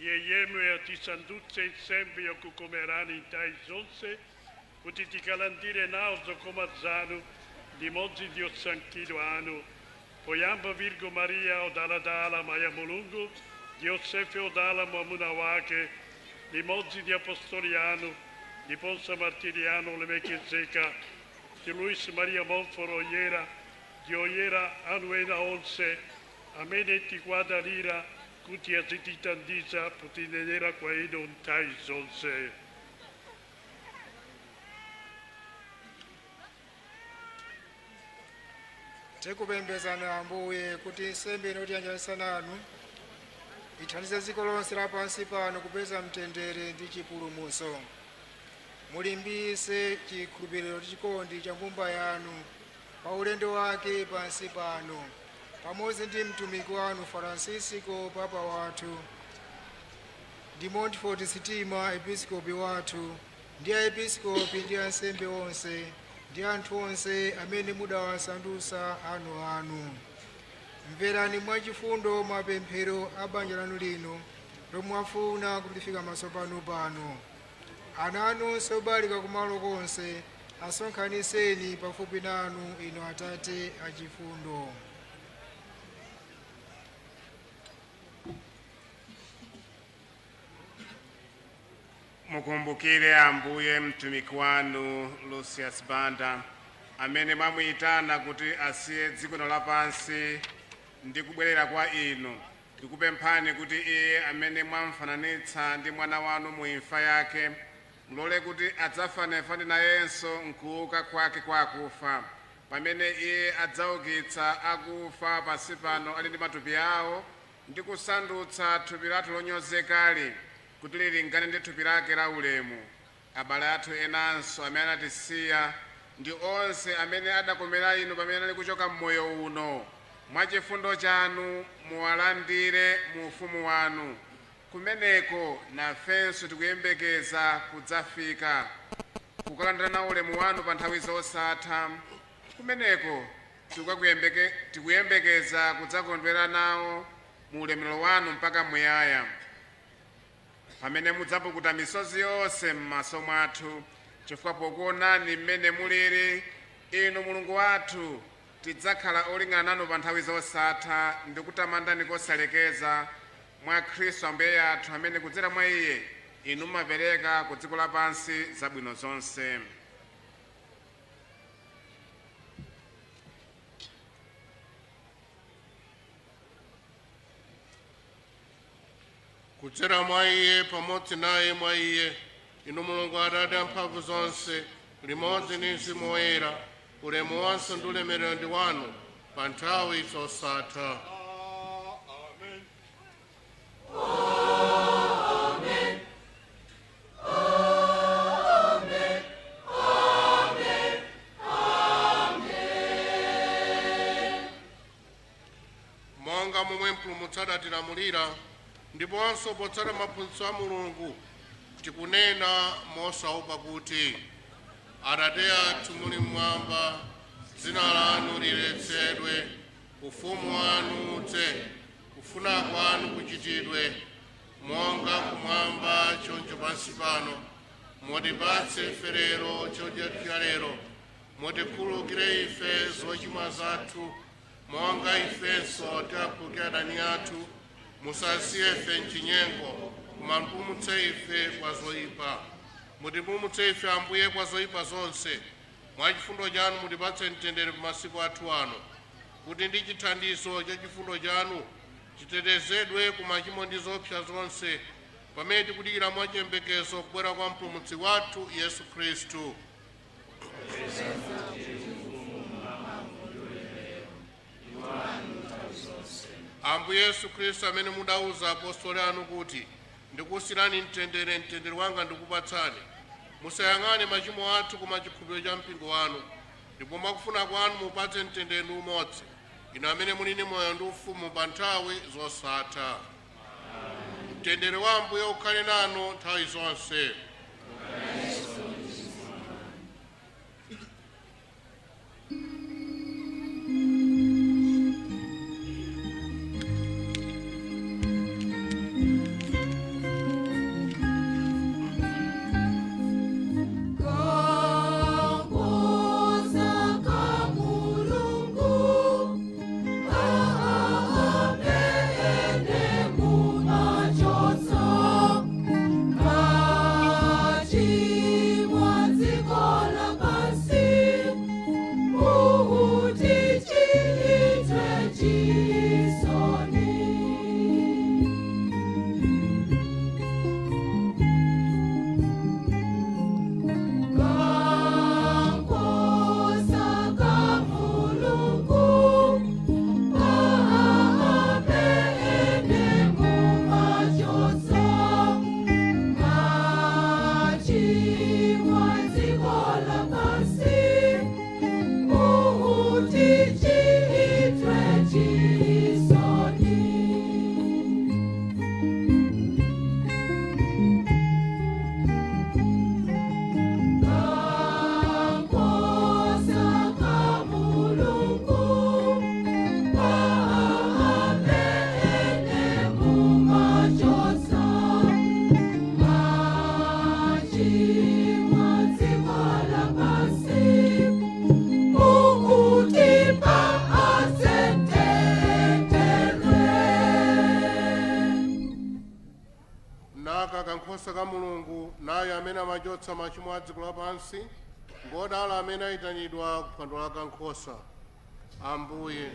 Iye yemwe atisandutse nsembe yokukomerani nthawi zonse, kuti tikalandire nawo zokoma zanu limodzi ndi osankhidwa anu, poyamba Virgo Maria odaladala mayi a Mulungu, ndi Yosefe odala mwamuna wake, limodzi ndi apostoli anu ndiponso martiri anu olemekezeka, ndi Luis Maria Montfort oyera, ndi oyera anu ena onse, amene tikuwadalira kuti azitithandiza potinenera kwa inu nthawi zonse. Tikupembedzani, Ambuye, kuti nsembe ino tiyanjanisa nanu ithandize dziko lonse lapansi pano kupeza mtendere ndi chipulumutso. Mulimbise chikhulupiriro ndi chikondi cha mbumba yanu pa ulendo wake pansi pano, pamodzi ndi mtumiki wanu Francisco papa wathu, ndi Montfort Sitima episkopi wathu, ndi aepiskopi ndi ansembe onse, ndi anthu onse amene mudawasandutsa anu anu. Mverani mwachifundo mapemphero a banja lanu lino lomwe mwafuna kuti lifika maso panu pano. Ana anu onse obalalika kumalo konse asonkhaniseni pafupi nanu, inu Atate achifundo. Mukumbukire Ambuye mtumiki wanu Lucius Banda, amene mwamuyitana kuti asiye dziko lapansi ndi kubwerera kwa inu. Tikupemphani kuti iye amene mwamfananitsa ndi mwana wanu mu imfa yake, mulole kuti adzafanefane nayenso nkuuka kwake kwa akufa, pamene iye adzaukitsa akufa pansi pano ali ndi matupi awo, ndi kusandutsa thupi lathu lonyozekali kuti lilingane ndi thupi lake la ulemu. Abale athu enanso amene anatisiya ndi onse amene adakomera inu pamene anali kuchoka mmoyo uno, mwachifundo chanu muwalandire mu ufumu wanu. Kumeneko nafenso tikuyembekeza kudzafika kukalandira nawo ulemu wanu pa nthawi zosatha. Kumeneko tikuyembekeza kudzakondwera nawo mu ulemerero wanu mpaka muyaya, pamene mudzapukuta misozi yonse m'maso mwathu, chifukwa pokuonani mmene mulili inu Mulungu wathu, tidzakhala olingana nanu pa nthawi zosatha ndi kutamandani kosalekeza mwa Khristu Ambuye athu, amene kudzera mwa iye inu mumapereka ku dziko lapansi zabwino zonse. Kudzera mwa iye, pamodzi naye, mwa iye, inu Mulungu Atate amphamvu zonse, limodzi ndi Mzimu Woyera, ulemu wonse ndi ulemerero ndi wanu pa nthawi zosatha. Monga momwe Mpulumutsi adatilamulira, ndiponso potsata maphunzitso a Mulungu, tikunena mosaopa kuti: Atate athu muli mmwamba, dzina lanu liyeretsedwe, ufumu wanu udze, kufuna kwanu kuchitidwe monga kumwamba choncho pansi pano. Mutipatse ife lero chakudya cha lero. Mutikhululukire ife zochimwa zathu, monga ifenso tiwakhululukira adani athu. Musasiye ife mchinyengo, koma mupulumutse ife kwa zoyipa. Mutipulumutse ife, Ambuye, kwa zoyipa zonse. Mwa chifundo chanu mutipatse mtendere pa masiku athu ano, kuti ndi chithandizo cha chifundo chanu titetezedwe ku machimo ndi zoopsa zonse, pamene tikudikira mwachiyembekezo kubwera kwa Mpulumutsi wathu Yesu Khristu. Ambuye Yesu Khristu, amene mudauza apostoli anu kuti, "Ndikusiyirani mtendere, mtendere wanga ndikupatsani," musayang'ane machimo athu koma chikhulupiriro cha mpingo wanu, ndipo mwakufuna kwanu mupatse mtendere ndi umodzi, inu amene muli ndi moyo ndi ufumu pa nthawi zosatha. Mtendere wa Ambuye ukhale nanu nthawi zonse. Kankoza ka Mulungu, amene mumachotsa machimo. Kankhosa ka Mulungu, naye amene amachotsa machimo a dziko lapansi. Ngodala amene ayitanidwa kuphwando la Kankhosa. Ambuye,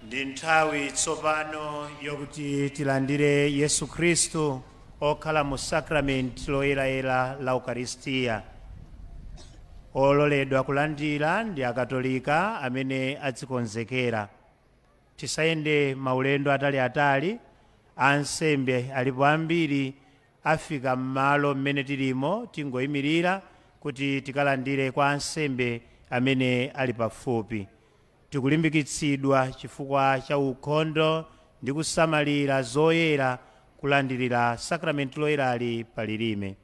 Ndi nthawi tsopano yokuti tilandire Yesu Khristu okhala mu sakramenti loyerayera la Ukaristiya. Ololedwa kulandira ndi Akatolika amene adzikonzekera. Tisayende maulendo ataliatali. Ansembe alipo ambiri, afika m'malo mmene tilimo. Tingoyimirira kuti tikalandire kwa ansembe amene ali pafupi. Tikulimbikitsidwa chifukwa cha ukhondo ndi kusamalira zoyera kulandirira sakramenti loyerali palilime.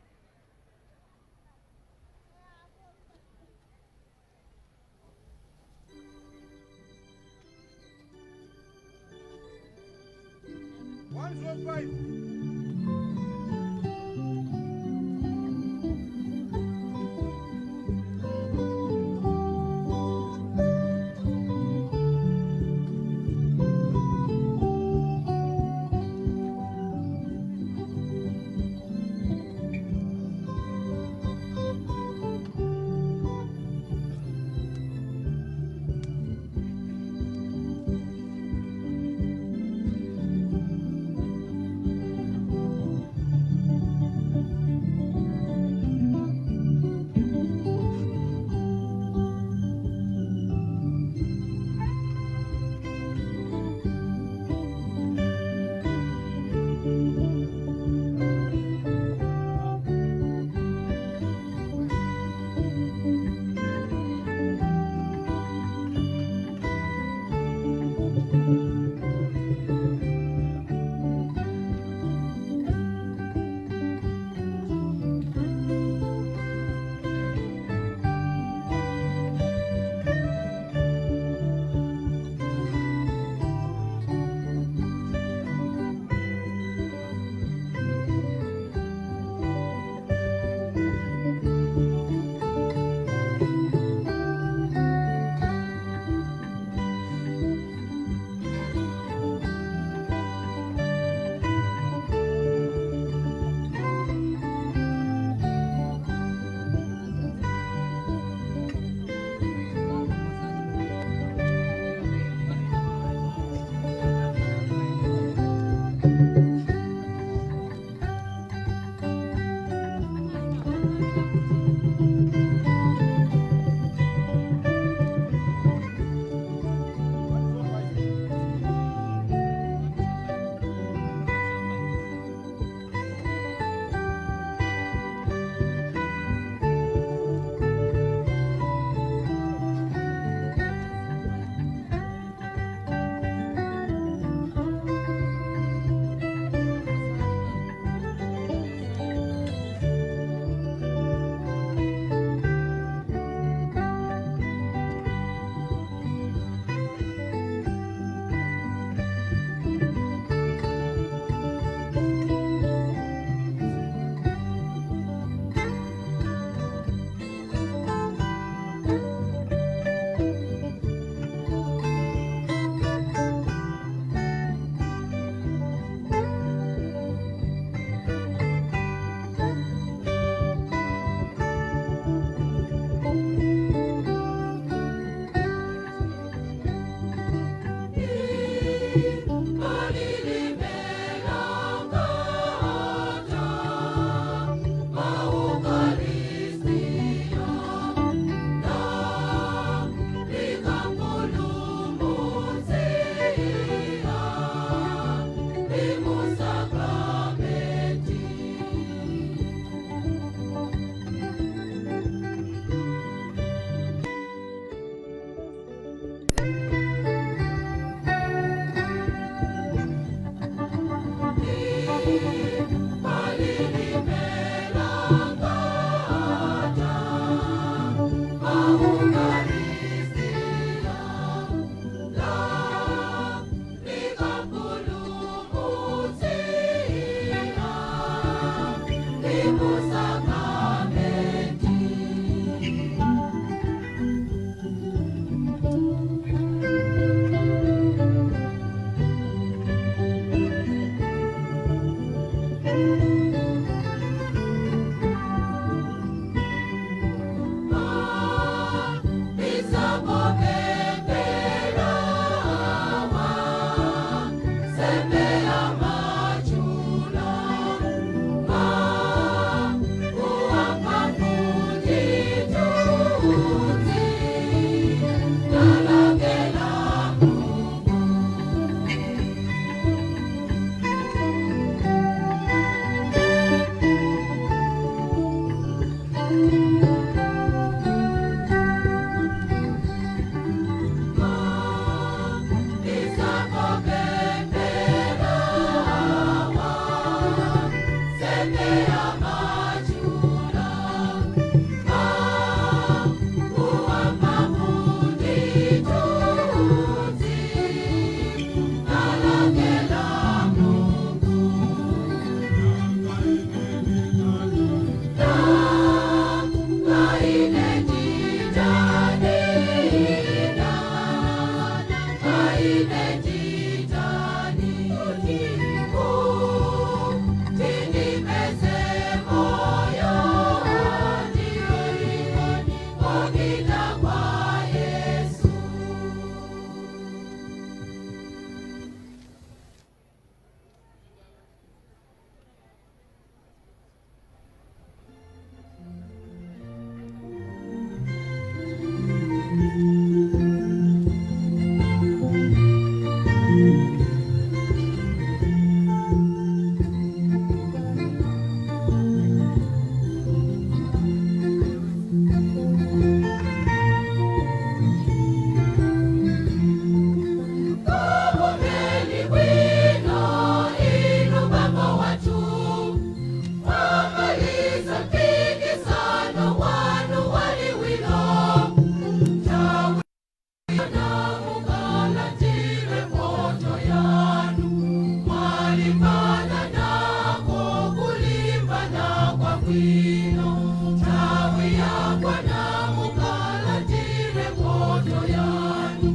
kwabwino. Nthawi yakwana mukalandire mphotho yanu.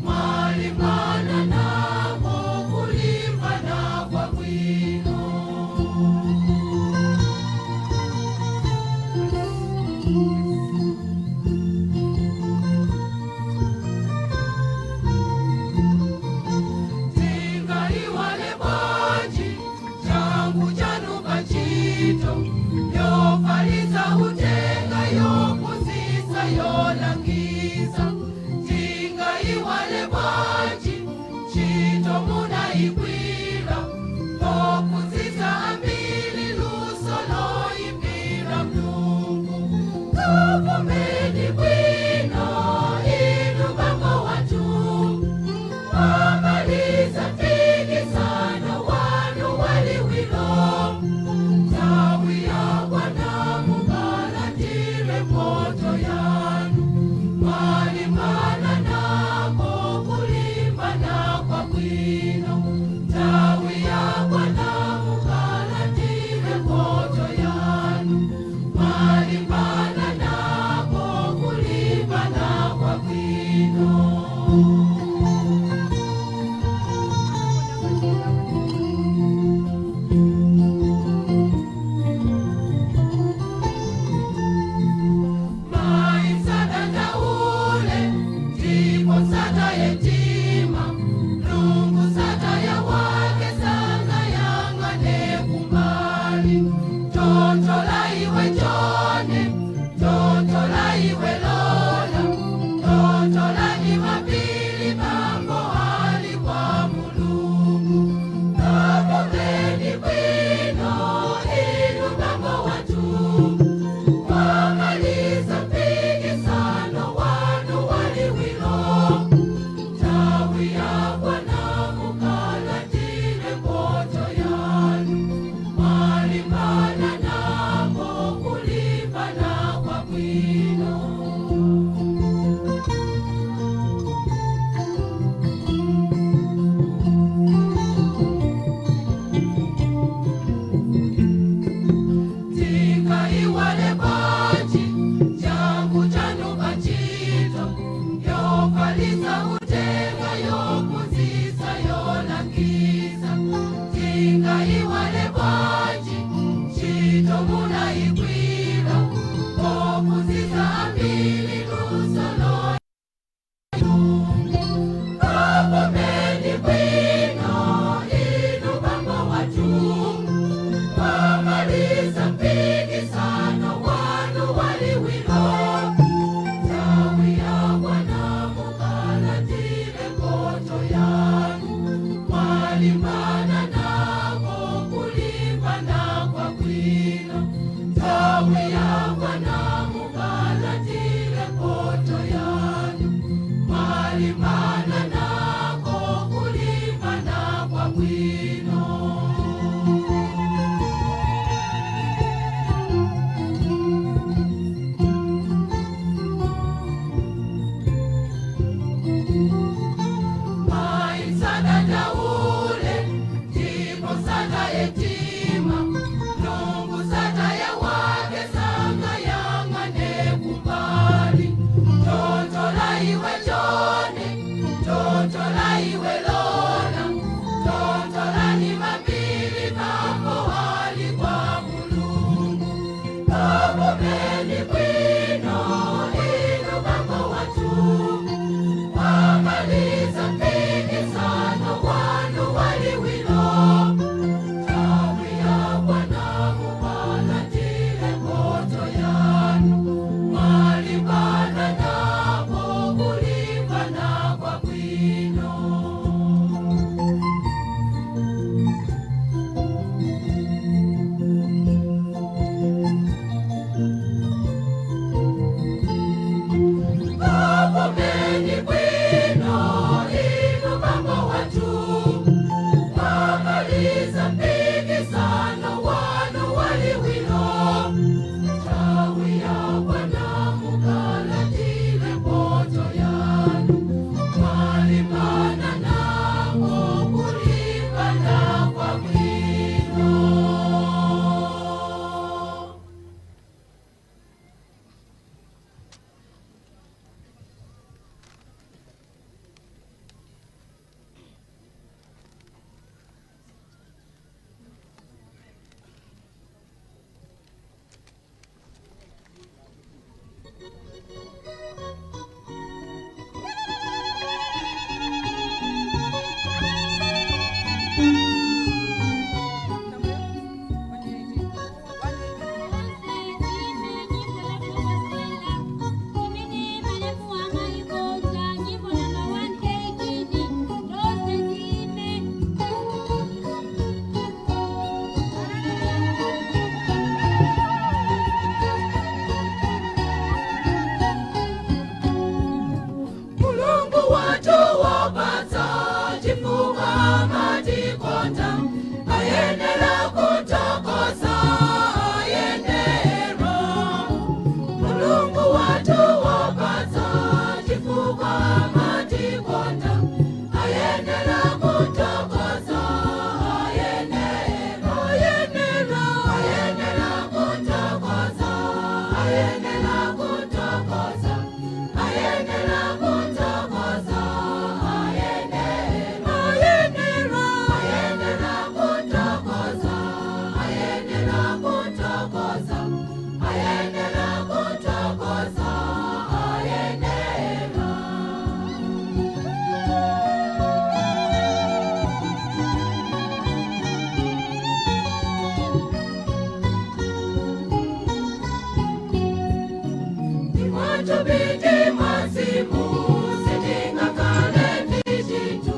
Mwalimbana nako kulimbana kwabwino. Tingaiwale bwanji changu chanu pachito yofalitsa utenga, yophunzitsa, yolangiza. Tingaiwale bwanji ntchito munayigwira pophunzitsa ambiri luso loyimbira Mulungu. Kapumeni bwino inu bambo wathu, wamaliza mpikisano wanu waliwiro. Nthawi yakwana mukalandire mphotho yanu. Mwalimbana nako kulimbana kwabwino. Nthawi yakwana mukalandire mphotho yanu. Mwalimbana nako kulimbana kwabwino. Maisadandaule ndipo sataye mtima, Mulungu sataya wake sanga yang'ane kumbali. Tontola iwe Jone, tontola iwe Lola, tontola ni mapili bambo ali kwa Mulungu. Kapumeni bwino inu bambo wathu, wamaliza mpikisano wanu waliwiro. Nthawi yakwana mukalandire mphotho yanu. Mwalimbana nako kulimbana kwabwino. Tingaiwale bwanji changu chanu pachito yofalitsa utenga, yophunzitsa, yolangiza. Tingaiwale bwanji ntchito munayigwira pophunzitsa ambiri luso lo. Kapumeni bwino inu bambo wathu, wamaliza mpikisano wanu waliwiro. Nthawi yakwana mukalandire mphotho yanu. Mwalimbana nako kulimbana kwabwino. Nthawi yakwana mukalandire mphotho yanu. Mwalimbana nako kulimbana kwabwino. Maisadandaule ndipo sataye mtima, Mulungu sataya wake sanga ya Tupiti mwazimu sitingakale ndi chinthu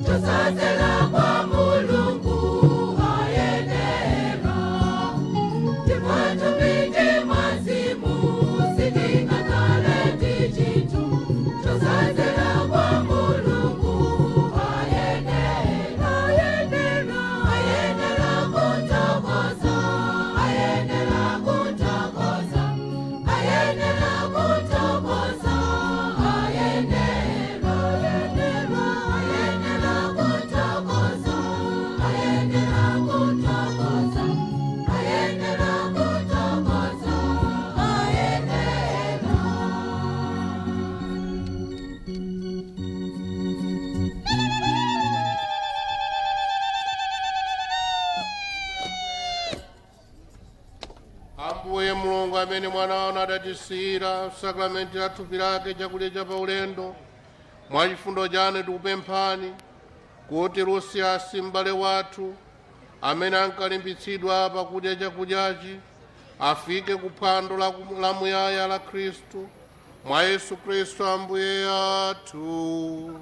chosadzera kwa Mulungu ayenera. Ndipo tupiti mwazimu sitingakale ndi chinthu chosadzera kwa Mulungu ayenera. Ayenera, ayenera kuthokoza, ayenera kuthokoza, ayenera kuthokoza, ayenera, ayenera, ayenera kuthokoza, ayenera kuthokoza, ayenera kuthokoza, ayenera. Ambuye Mulungu amene mwana wanu adatisiyira sakramenti la thupi lake chakudya cha paulendo, mwa chifundo chanu tikupemphani kuti Lusiyasi m'bale wathu amene ankalimbitsidwa pakudya chakudyachi afike ku phwando la muyaya la Khristu mwa Yesu Khristu Ambuye athu.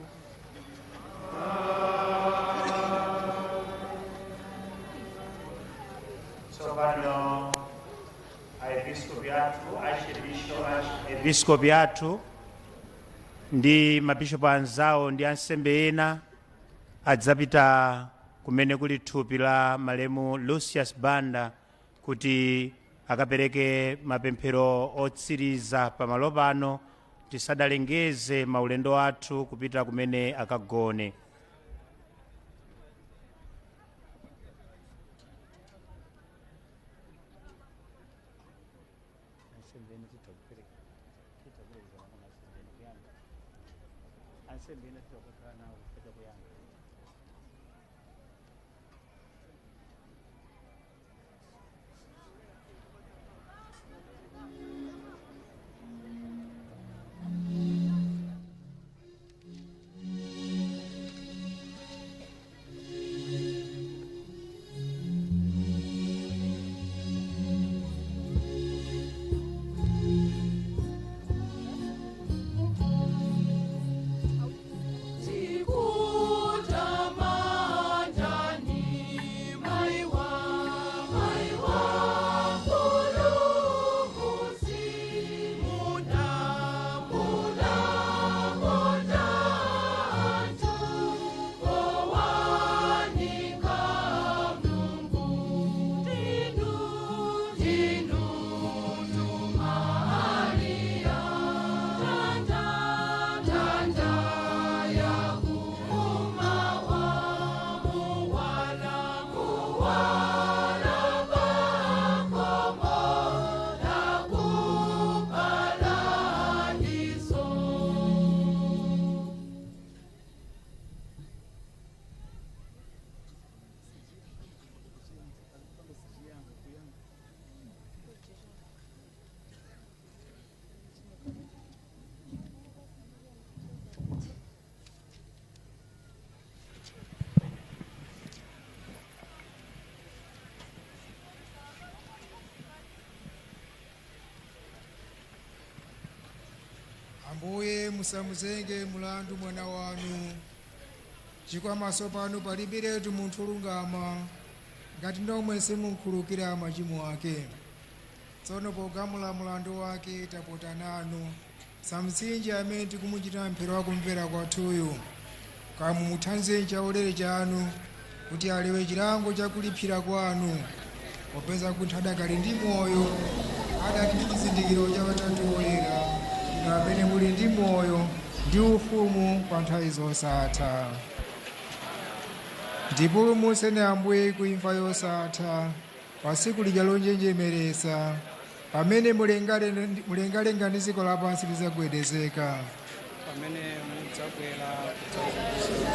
Tsopano aepiskopi athu, archiepiskopi athu ndi mabishopu anzawo ndi ansembe ena adzapita kumene kuli thupi la malemu Lucius Banda kuti akapereke mapemphero otsiriza pamalo pano tisadalengeze maulendo athu kupita kumene akagone. Ambuye, musamuzenge mulandu mwana wanu, chikwamaso pano palibiretu munthu olungama ngati nomwe simunkhululukira machimo ake. Tsono pogamula mulandu wake tapota nanu samtsinje amene tikumuchita mphero wakumvera kwathuyu, kamumuthandize chaulere chanu kuti alewe chilango chakulipsira kwanu, popeza kuti adakali ndi moyo adali ndi chizindikiro cha Utatu Woyera, inu amene muli ndi moyo ndi ufumu pa nthawi zosatha. Ndipulumutseni Ambuye ku imfa yosatha pa tsiku lija lonjenjemeretsa, pamene mlengalenga ndi dziko lapansi lidzagwedezeka, pamene mudzabwera kudzaweruza.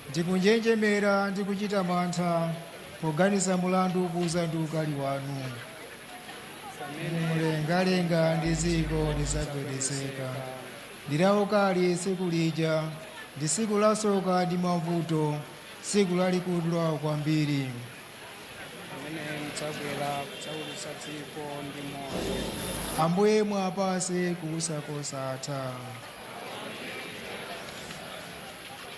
Ndikunjenjemera ndi kuchita mantha poganiza mulandu ukuza ndi ukali wanu. Mlengalenga ndi dziko lidzagwedezeka ndi laukali tsiku lija, ndi tsiku lasoka ndi mavuto, tsiku lalikulu kwambiri. Pamene mudzabwera kudzaweruza dziko ndi moto. Ambuye mwapase kuusa kosatha.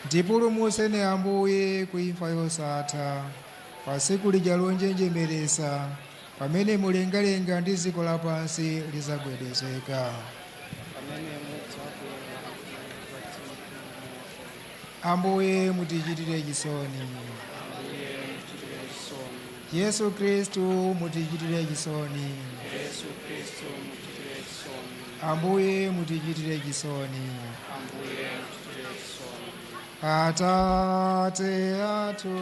Ndipulumutseni Ambuye kuimfa yosatha, pa tsiku lija lonjenjemeretsa, pamene mlengalenga ndi dziko lapansi lidzagwedezeka. Pamene mudzabwera kwa dziko. Ambuye mutichitire chisoni. Ambuye mutichitire chisoni. Yesu Khristu mutichitire chisoni. Yesu Khristu mutichitire chisoni. Ambuye mutichitire chisoni. Ambuye mutichitire chisoni. Atate athu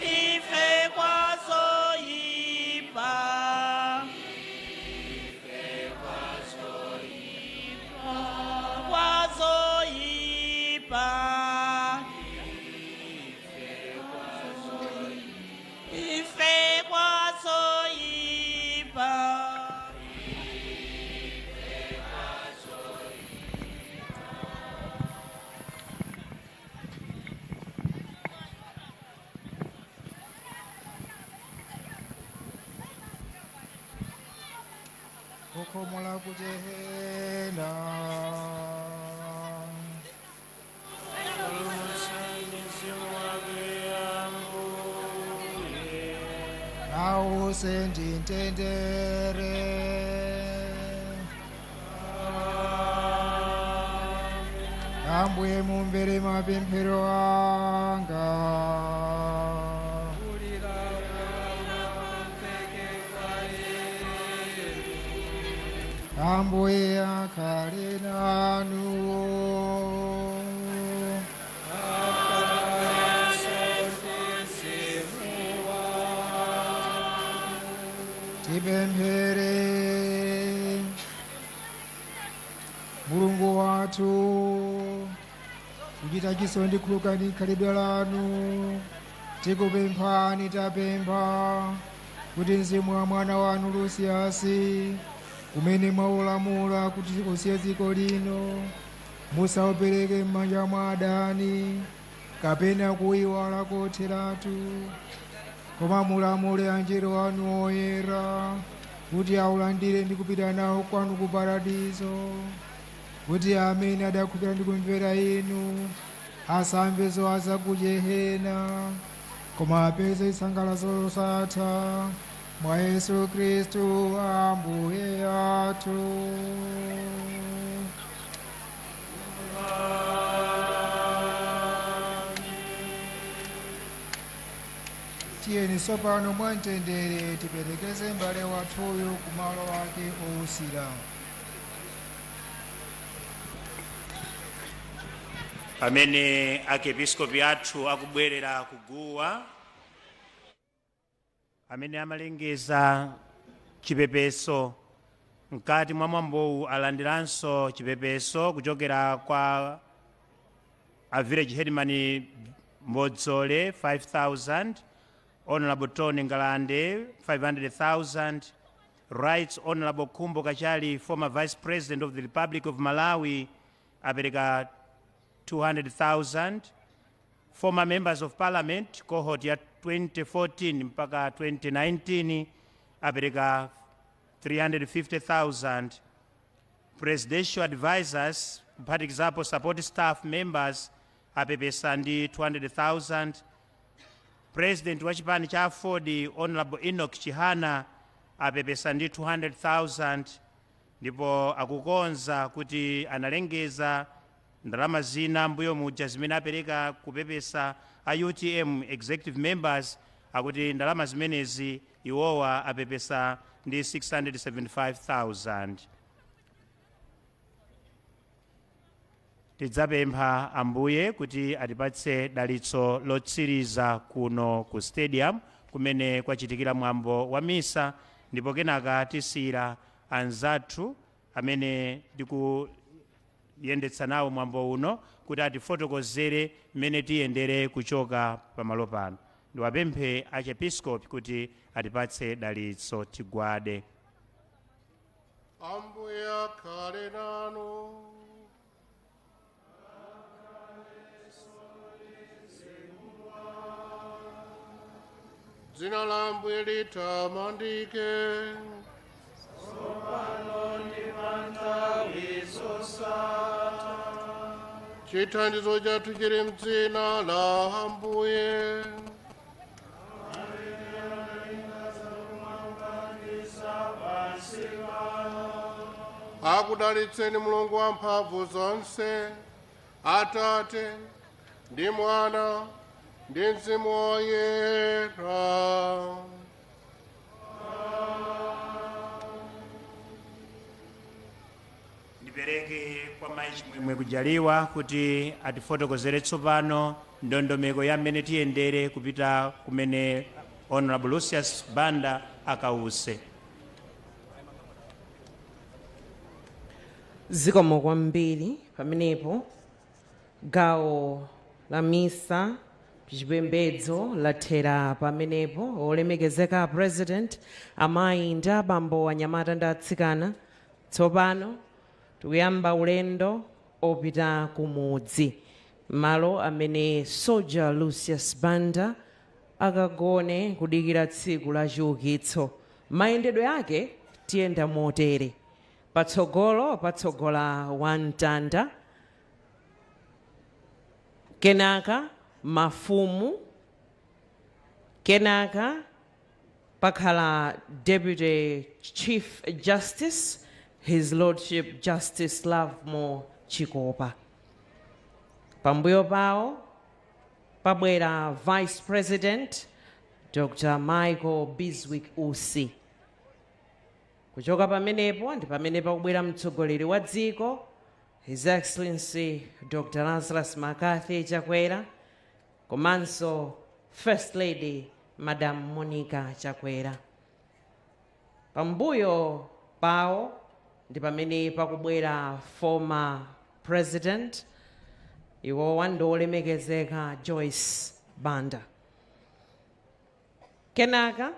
Ife kwazoyipa, kwazoyipa, ife kwazoyipa. Kukhomola kujehena. Awuse ndintendere. Ambuye mumvere mapemphero anga. Ambuye akhale nanu. Tipemphere. Mulungu wathu, kuchita chisoni ndi khululukani khalidwe lanu, tikupemphani tapempha kuti mzimu wa mwana wanu Lusiyasi, umene mwaulamula kuti usiye dziko lino, musaupereke m'manja mwa adani kapena kuyiwala kotheratu, koma mulamule anjelo anu oyera kuti aulandire ndi kupita nawo kwanu ku paradizo, kuti amene adakhulupirira ndi kumvera inu asamve zowawa ku jehena, koma apeze chisangalalo chosatha mwa Yesu Khristu Ambuye athu. Tiyeni tsopano mwamtendere tiperekeze m'bale wathuyu kumalo ake owusira. Pamene archiepiscopi athu akubwerera kuguwa, amene amalengeza chipepeso mkati mwa mwambowu alandiranso chipepeso kuchokera kwa a village headman Mbodzole 5000, Honorable Tony Ngalande 500,000, Right Honorable Khumbo Kachali, former Vice President of the Republic of Malawi, apereka 200,000. Former members of parliament cohort ya 2014 mpaka 2019 apereka 350,000. Presidential advisors, kuphatikizapo support staff members, apepesa ndi 200,000. President wa chipani cha AFORD, Honorable Enoch Chihana, apepesa ndi 200,000, ndipo akukonza kuti analengeza ndalama zina mbuyo muja zimene apereka kupepesa a UTM executive members. Akuti ndalama zimenezi iwowa apepesa ndi 675,000. Tidzapempha Ambuye kuti atipatse dalitso lotsiriza kuno ku stadium kumene kwachitikira mwambo wa misa, ndipo kenaka tisiyira anzathu amene ndikuyendetsa nawo mwambo uno kuti atifotokozere mmene tiyendere kuchoka pamalo pano. Ndiwapemphe Archiepiscopi kuti atipatse dalitso. Tigwade. Ambuye akhale nanu. Dzina la Ambuye litamandike. Tsopano ndi pa nthawi zosatha. Chithandizo chathu chili mdzina la Ambuye. Akudalitseni Mulungu wamphamvu zonse, Atate ndi Mwana ndi Mzimu Woyera. Ndipereke kwa Mayi Chimwemwe Kujaliwa kuti atifotokozere tsopano ndondomeko ya mmene tiyendere kupita kumene Honorable Lucius Banda akause. Zikomo kwambiri. Pamenepo gawo la misa chipembedzo lathera pamenepo. Olemekezeka President, amayi ndi abambo, anyamata ndi atsikana, tsopano tikuyamba ulendo opita kumudzi, malo amene Soldier Lucius Banda akagone kudikira tsiku la chiukitso. Mayendedwe ake tiyenda motere: patsogolo patsogola wamtanda, kenaka mafumu, kenaka pakhala Deputy Chief Justice, His Lordship Justice Lovemore Chikopa. Pambuyo pawo pabwera Vice President Dr Michael Bizwick Usi. Kuchoka pamenepo ndi pamene pakubwera mtsogoleri wa dziko, His Excellency Dr Lazarus McCarthy Chakwera, komanso First Lady Madam Monica Chakwera. Pambuyo pawo ndi pamene pakubwera former President, iwowa ndi olemekezeka Joyce Banda. Kenaka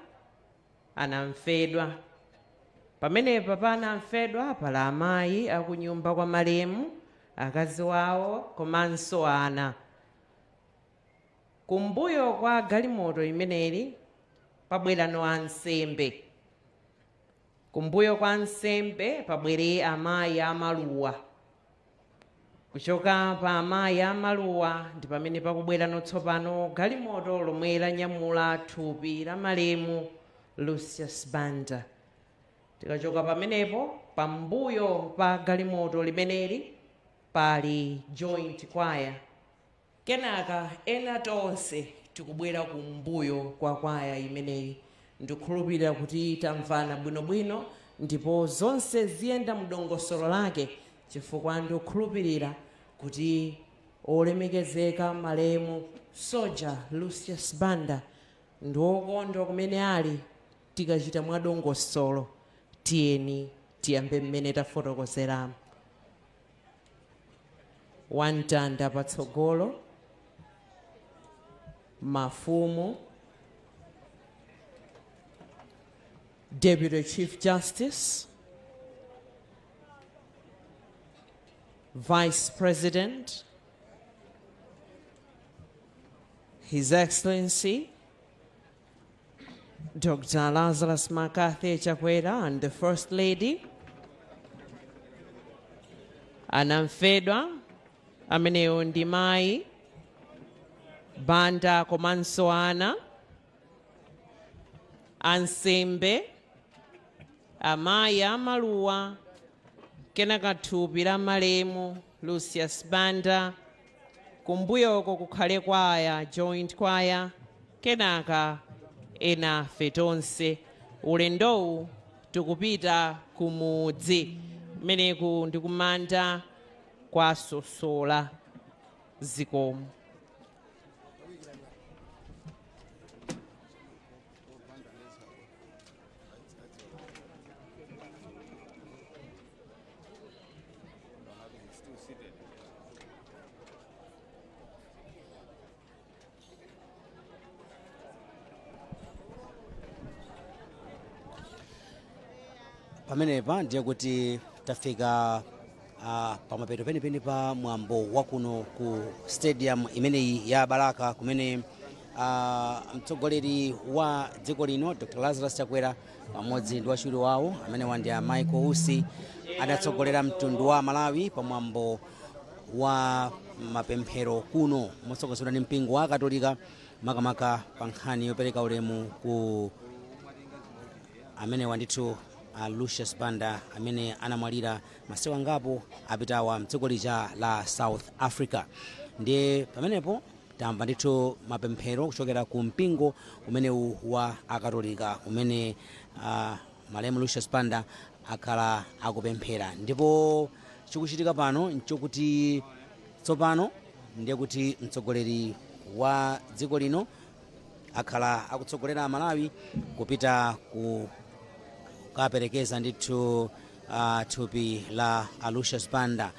anamfedwa. Pamenepa pa anamfedwa pali amayi akunyumba kwa malemu, akazi wawo komanso ana. Kumbuyo kwa galimoto imeneli pabwerano ansembe. Kumbuyo kwa ansembe pabwere amayi amaluwa. Kuchoka pa amayi amaluwa ndi pamene pakubwerano tsopano galimoto lomwe lanyamula thupi la malemu Lucius Banda. Tikachoka pamenepo, pambuyo pa galimoto limeneli pali joint choir. Kenaka ena tonse tikubwera kumbuyo kwa kwaya imeneyi. Ndikukhulupirira kuti tamvana bwinobwino ndipo zonse ziyenda mdongosolo lake, chifukwa ndikukhulupirira kuti olemekezeka malemu Soldier Lucius Banda ndi wokondwa kumene ali tikachita mwadongosolo. Tiyeni tiyambe mmene tafotokozeramo. Wamtanda patsogolo. Mafumu, Deputy Chief Justice, Vice President, His Excellency Dr. Lazarus McCarthy Chakwera and the First Lady, anamfedwa ameneyo ndi mayi Banda komanso ana, ansembe, amayi amaluwa, kenaka thupi la malemu Lucius Banda. Kumbuyoko kukhale kwaya, joint kwaya, kenaka ena tonse. Ulendowu tikupita kumudzi kumeneku ndi kumanda kwa Sosola. Zikomo. Pamenepa ndiye kuti tafika pamapeto penipeni pa mwambo wakuno ku stadium imeneyi ya Balaka, kumene mtsogoleri wa dziko lino Dr Lazarus Chakwera pamodzi ndi wachiwiri wawo amene wandi a Michael Usi adatsogolera mtundu wa Malawi pamwambo wa mapemphero kuno motsogozedwa ndi mpingo wa Katolika, makamaka pa nkhani yopereka ulemu ku amene wandithu a Lucius Banda amene anamwalira masiku angapo apitawa mdziko lija la South Africa. Ndiye pamenepo tamva ndithu mapemphero kuchokera ku mpingo umenewu wa Akatolika umene malemu Lucius Banda akhala akupemphera. Ndipo chikuchitika pano nchokuti tsopano ndiye kuti mtsogoleri wa dziko lino akhala akutsogolera Malawi kupita ku kaperekeza ndithu thupi la Lucius Banda.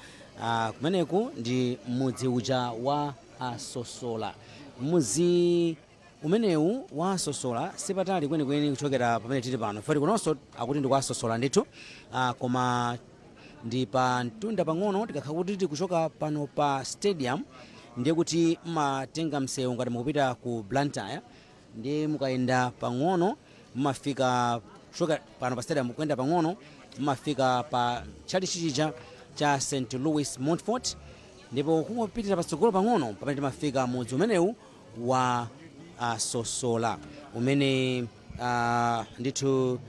Kumeneku ndi mudzi uja wa Asosola. Mudzi umenewu wa Asosola sipatali kwenikweni kuchokera pamene tili pano, foti kunonso akuti ndi kwa Asosola ndithu, koma ndi pa mtunda pang'ono. Tikakhala kuti tikuchoka pano pa stadium, ndiye kuti mmatenga msewu ngati mukupita ku Blantyre, ndiye mukayenda pang'ono mmafika, kuchoka pano pa stadium kuyenda pang'ono mmafika pa tchalitchi chija cha St Louis Montfort, ndipo kungopitira patsogolo pang'ono pamene timafika mudzi umenewu wa Sosola umene ndithu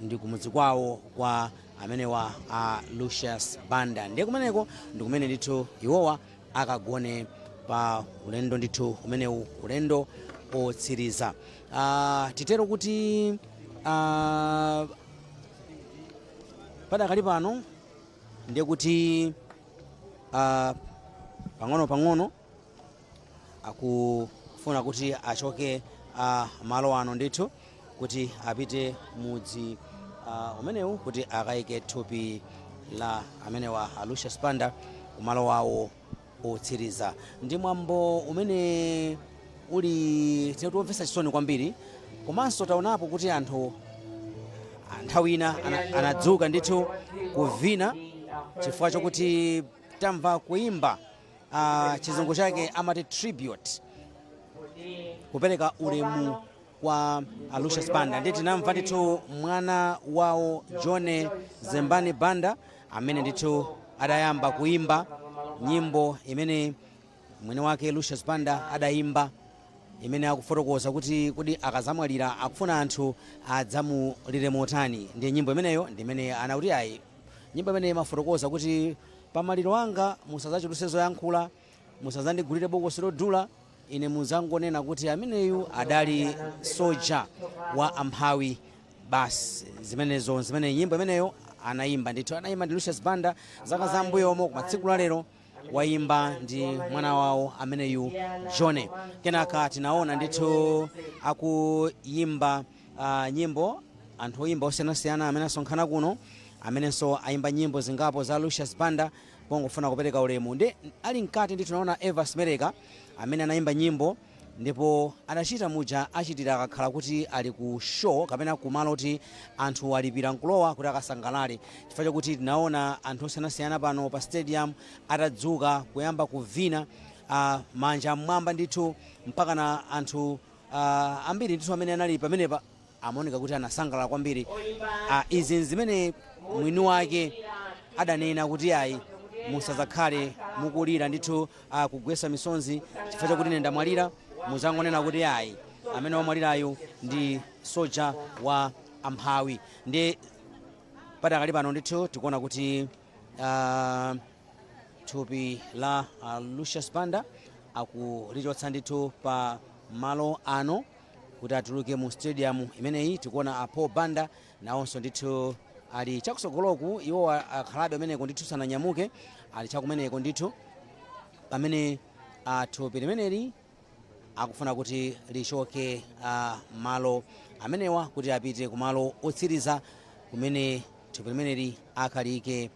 ndi kumudzi kwawo kwa amenewa a Lucius Banda. Ndiye kumeneko ndi kumene ndithu iwowa akagone pa ulendo ndithu umenewu, ulendo otsiriza. Titero kuti padakali pano ndiye kuti pang'ono pang'ono akufuna kuti achoke malo ano ndithu kuti apite mudzi umenewu kuti akayike thupi la amenewa a Lucius Banda kumalo wawo otsiriza. Ndi mwambo umene uli tiomvetsa chisoni kwambiri, komanso taonapo kuti anthu nthawi ina anadzuka ndithu kuvina chifukwa chokuti tamva kuimba, chizungu chake amati tribute, kupereka ulemu kwa Lucius Banda. Ndiye tinamva ndithu mwana wawo John Zembani Banda amene ndithu adayamba kuimba nyimbo imene mwini wake Lucius Banda adayimba, imene akufotokoza kuti kodi akazamwalira akufuna anthu adzamulire motani. Ndiye nyimbo imeneyo ndi imene anakuti ayi, nyimbo imene imafotokoza kuti pamaliro anga musadzachulutse zoyankhula, musadzandigulire bokosi lodula, ine muzangonena kuti ameneyu adali soja wa amphawi basi. Zimenezo zimene nyimbo imeneyo anayimba ndithu, anayimba ndi Lucius Banda zaka za mbuyomo, koma tsiku la lero wayimba ndi mwana wawo ameneyu John. Kenaka tinaona ndithu akuyimba nyimbo anthu oyimba osiyanasiyana amene asonkhana kuno, amenenso ayimba nyimbo zingapo za Lucius Banda pongofuna kupereka ulemu. Ndi ali mkati ndithu naona Eva Smereka amene anayimba nyimbo Ndipo anachita muja achitira akakhala kuti ali ku show kapena kumalo kuti anthu alipira nkulowa kuti akasangalale, chifukwa chakuti tinaona anthu osiyanasiyana pano pa stadium atadzuka kuyamba kuvina, manja mmwamba ndithu, mpaka na anthu ambiri ndithu amene anali pamenepa amaoneka kuti anasangalala kwambiri. Izi zimene mwini wake adanena kuti ayi, musazakhale mukulira ndithu, kugwesa misonzi chifukwa chakuti ine ndamwalira. Muzangonena kuti ayi, amene wamwalirayo ndi soja wa amphawi. Ndi padakali pano ndithu tikuona kuti thupi la Lucius Banda akulichotsa ndithu pa malo ano kuti atuluke mu stadium imeneyi. Tikuona a Paul Banda nawonso ndithu ali chakusogoloku. Iwo akhalabe ameneko ndithu, sananyamuke, ali chakumeneko ndithu pamene thupi limeneli akufuna kuti lichoke malo amenewa kuti apite kumalo otsiriza kumene thupi limeneli akhalike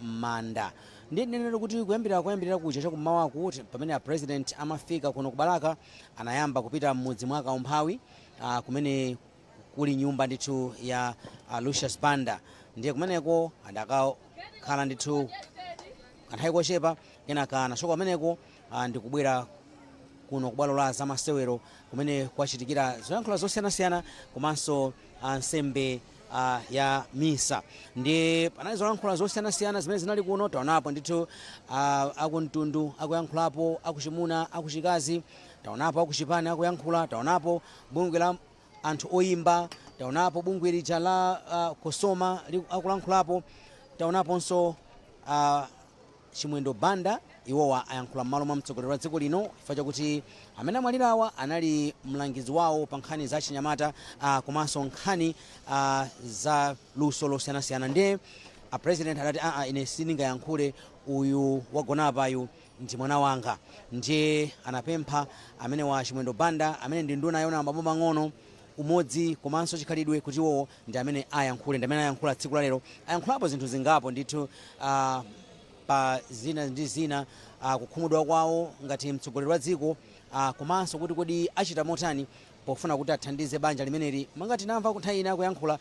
manda. Ndi nenero kuti kuyambirira kucha chakummawaku, pamene a President amafika kuno ku Balaka, anayamba kupita m'mudzi mwa Kaumphawi, kumene kuli nyumba ndithu ya Lucius Banda. Ndiye kumeneko adakakhala ndithu kanthawi kochepa, kenaka anachoka kumeneko ndikubwera kuno kubwalo la zamasewero kumene kwachitikira zoyankhula zosiyanasiyana komanso nsembe ya misa. Ndi panali zolankhula zosiyanasiyana zimene zinali kuno. Taonapo ndithu akumtundu akuyankhulapo, akuchimuna, akuchikazi, taonapo akuchipani akuyankhula, taonapo bungwe la anthu oyimba, taonapo bungwe lija la Kosoma akulankhulapo, taonaponso Chimwendo Banda. Iwowa ayankhula m'malo mwa mtsogoleri wa dziko lino chifukwa chakuti amene amwalirawa anali mlangizi wawo pa nkhani za chinyamata komanso nkhani za luso losiyanasiyana. Ndiye a President adati, aa, ine sindingayankhule, uyu wagonapayu ndi mwana wanga. Ndiye anapempha amene wa Chimwendo Banda, amene ndi nduna yona maboma ang'ono, umodzi komanso chikhalidwe, kuti iwowo ndi amene ayankhule. Ndi amene ayankhula tsiku la lero. Ayankhulapo zinthu zingapo ndithu, pa zina ndi zina, kukhumudwa kwawo ngati mtsogoleri wa dziko, komanso kuti kodi achita motani pofuna kuti athandize banja limeneli. Manga tinamva nthawi ina kuyankhula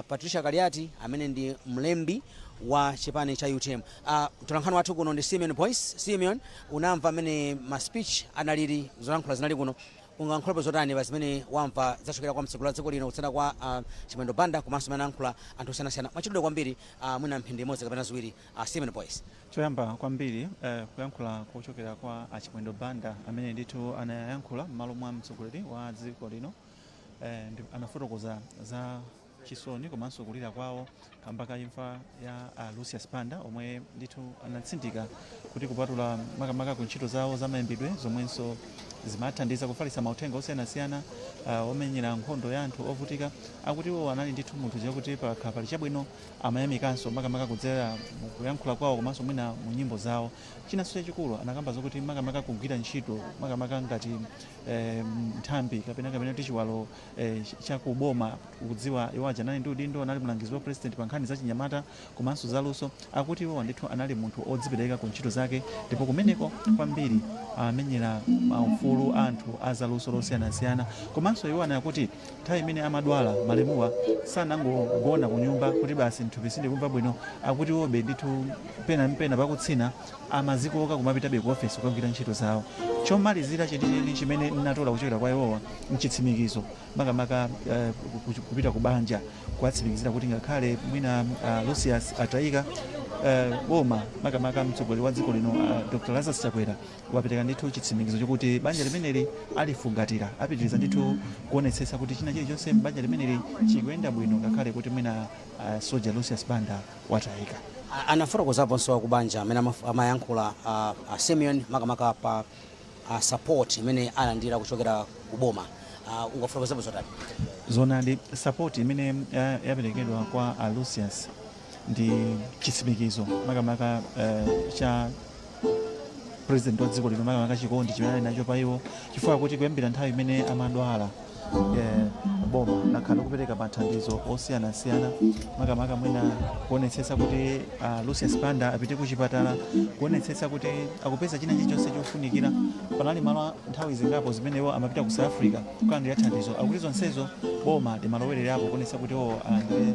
Patricia Kaliati, amene ndi mlembi wa chipani cha UTM. Mtolankhani wathu kuno ndi Simeon Boyce. Simeon, unamva amene ma speech analili, zolankhula zinali kuno. Ungayankhulepo zotani pa zimene wamva zachokera kwa mtsogoleri wa dziko lino kutsata kwa Chimwendo Banda komanso amene anayankhula anthu osiyanasiyana mwachidule kwambiri, mwina mphindi imodzi kapena ziwiri, Simeon Boyce? Choyamba kwambiri, kuyankhula kuchokera kwa Achimwendo Banda amene ndithu anayankhula m'malo mwa mtsogoleri wa dziko lino, anafotokoza za chisoni komanso kulira kwawo kamba ka imfa ya Lucius Banda, omwe ndithu anatsindika kuti kupatula makamaka ku ntchito zawo za mayimbidwe zomwenso zimathandiza kufalitsa mauthenga osiyanasiyana omenyera nkhondo ya anthu ovutika, akuti iwo anali ndithu munthu chakuti pakha pali chabwino amayamikanso, makamaka kudzera kuyankhula kwawo komanso mwina mu nyimbo zawo. Chinanso chachikulu anakamba zokuti makamaka kugwira ntchito makamaka ngati nthambi kapena kuti chiwalo chakuboma, kudziwa iwo aja anali ndi udindo, anali mlangizi wa President pa nkhani za chinyamata komanso zaluso. Akuti iwowa ndithu anali munthu odzipereka ku ntchito zake, ndipo kumeneko kwambiri amenyera maufulu anthu a zaluso losiyanasiyana. Komanso iwo anena kuti nthawi imene amadwala malemuwa sanangogona ku nyumba kuti basi, mthupi sindikumva bwino. Akuti iwobe ndithu pena mpena pakutsina amazikoka kumapitabe ku ofesi kukagwira ntchito zawo. Chomalizira chenicheni chimene nnatola kuchokera kwa iwowa mchitsimikizo, makamaka kupita ku banja kuwatsimikizira kuti ngakhale mwina Lucius atayika, boma, makamaka mtsogoleri wa dziko lino Dr Lazarus Chakwera, wapereka ndithu chitsimikizo chokuti banja limeneli alifungatira, apitiriza ndithu kuonetsetsa kuti china chilichonse m'banja limeneli chikuyenda bwino ngakhale kuti mwina Soja Lucius Banda watayika. Anafotokozaponso akubanja amene amayankhula, Simeon, makamaka pa support imene alandira kuchokera ku boma. Ungafotokozepo zotani? Zonadi, support imene yaperekedwa kwa a Lucius ndi chitsimikizo makamaka cha President wa dziko lino, makamaka chikondi chimene ali nacho pa iwo, chifukwa kuti kuyambira nthawi imene amadwala, Boma lakhala likupereka mathandizo osiyanasiyana, makamaka mwina kuonetsetsa kuti Lucius Banda apite ku chipatala, kuonetsetsa kuti akupeza china chilichonse chofunikira. Panali malo nthawi zingapo zimenewo amapita ku South Africa kukalandira thandizo. Akuti zonsezo boma limalowererapo kuonetsa kuti iwo alandire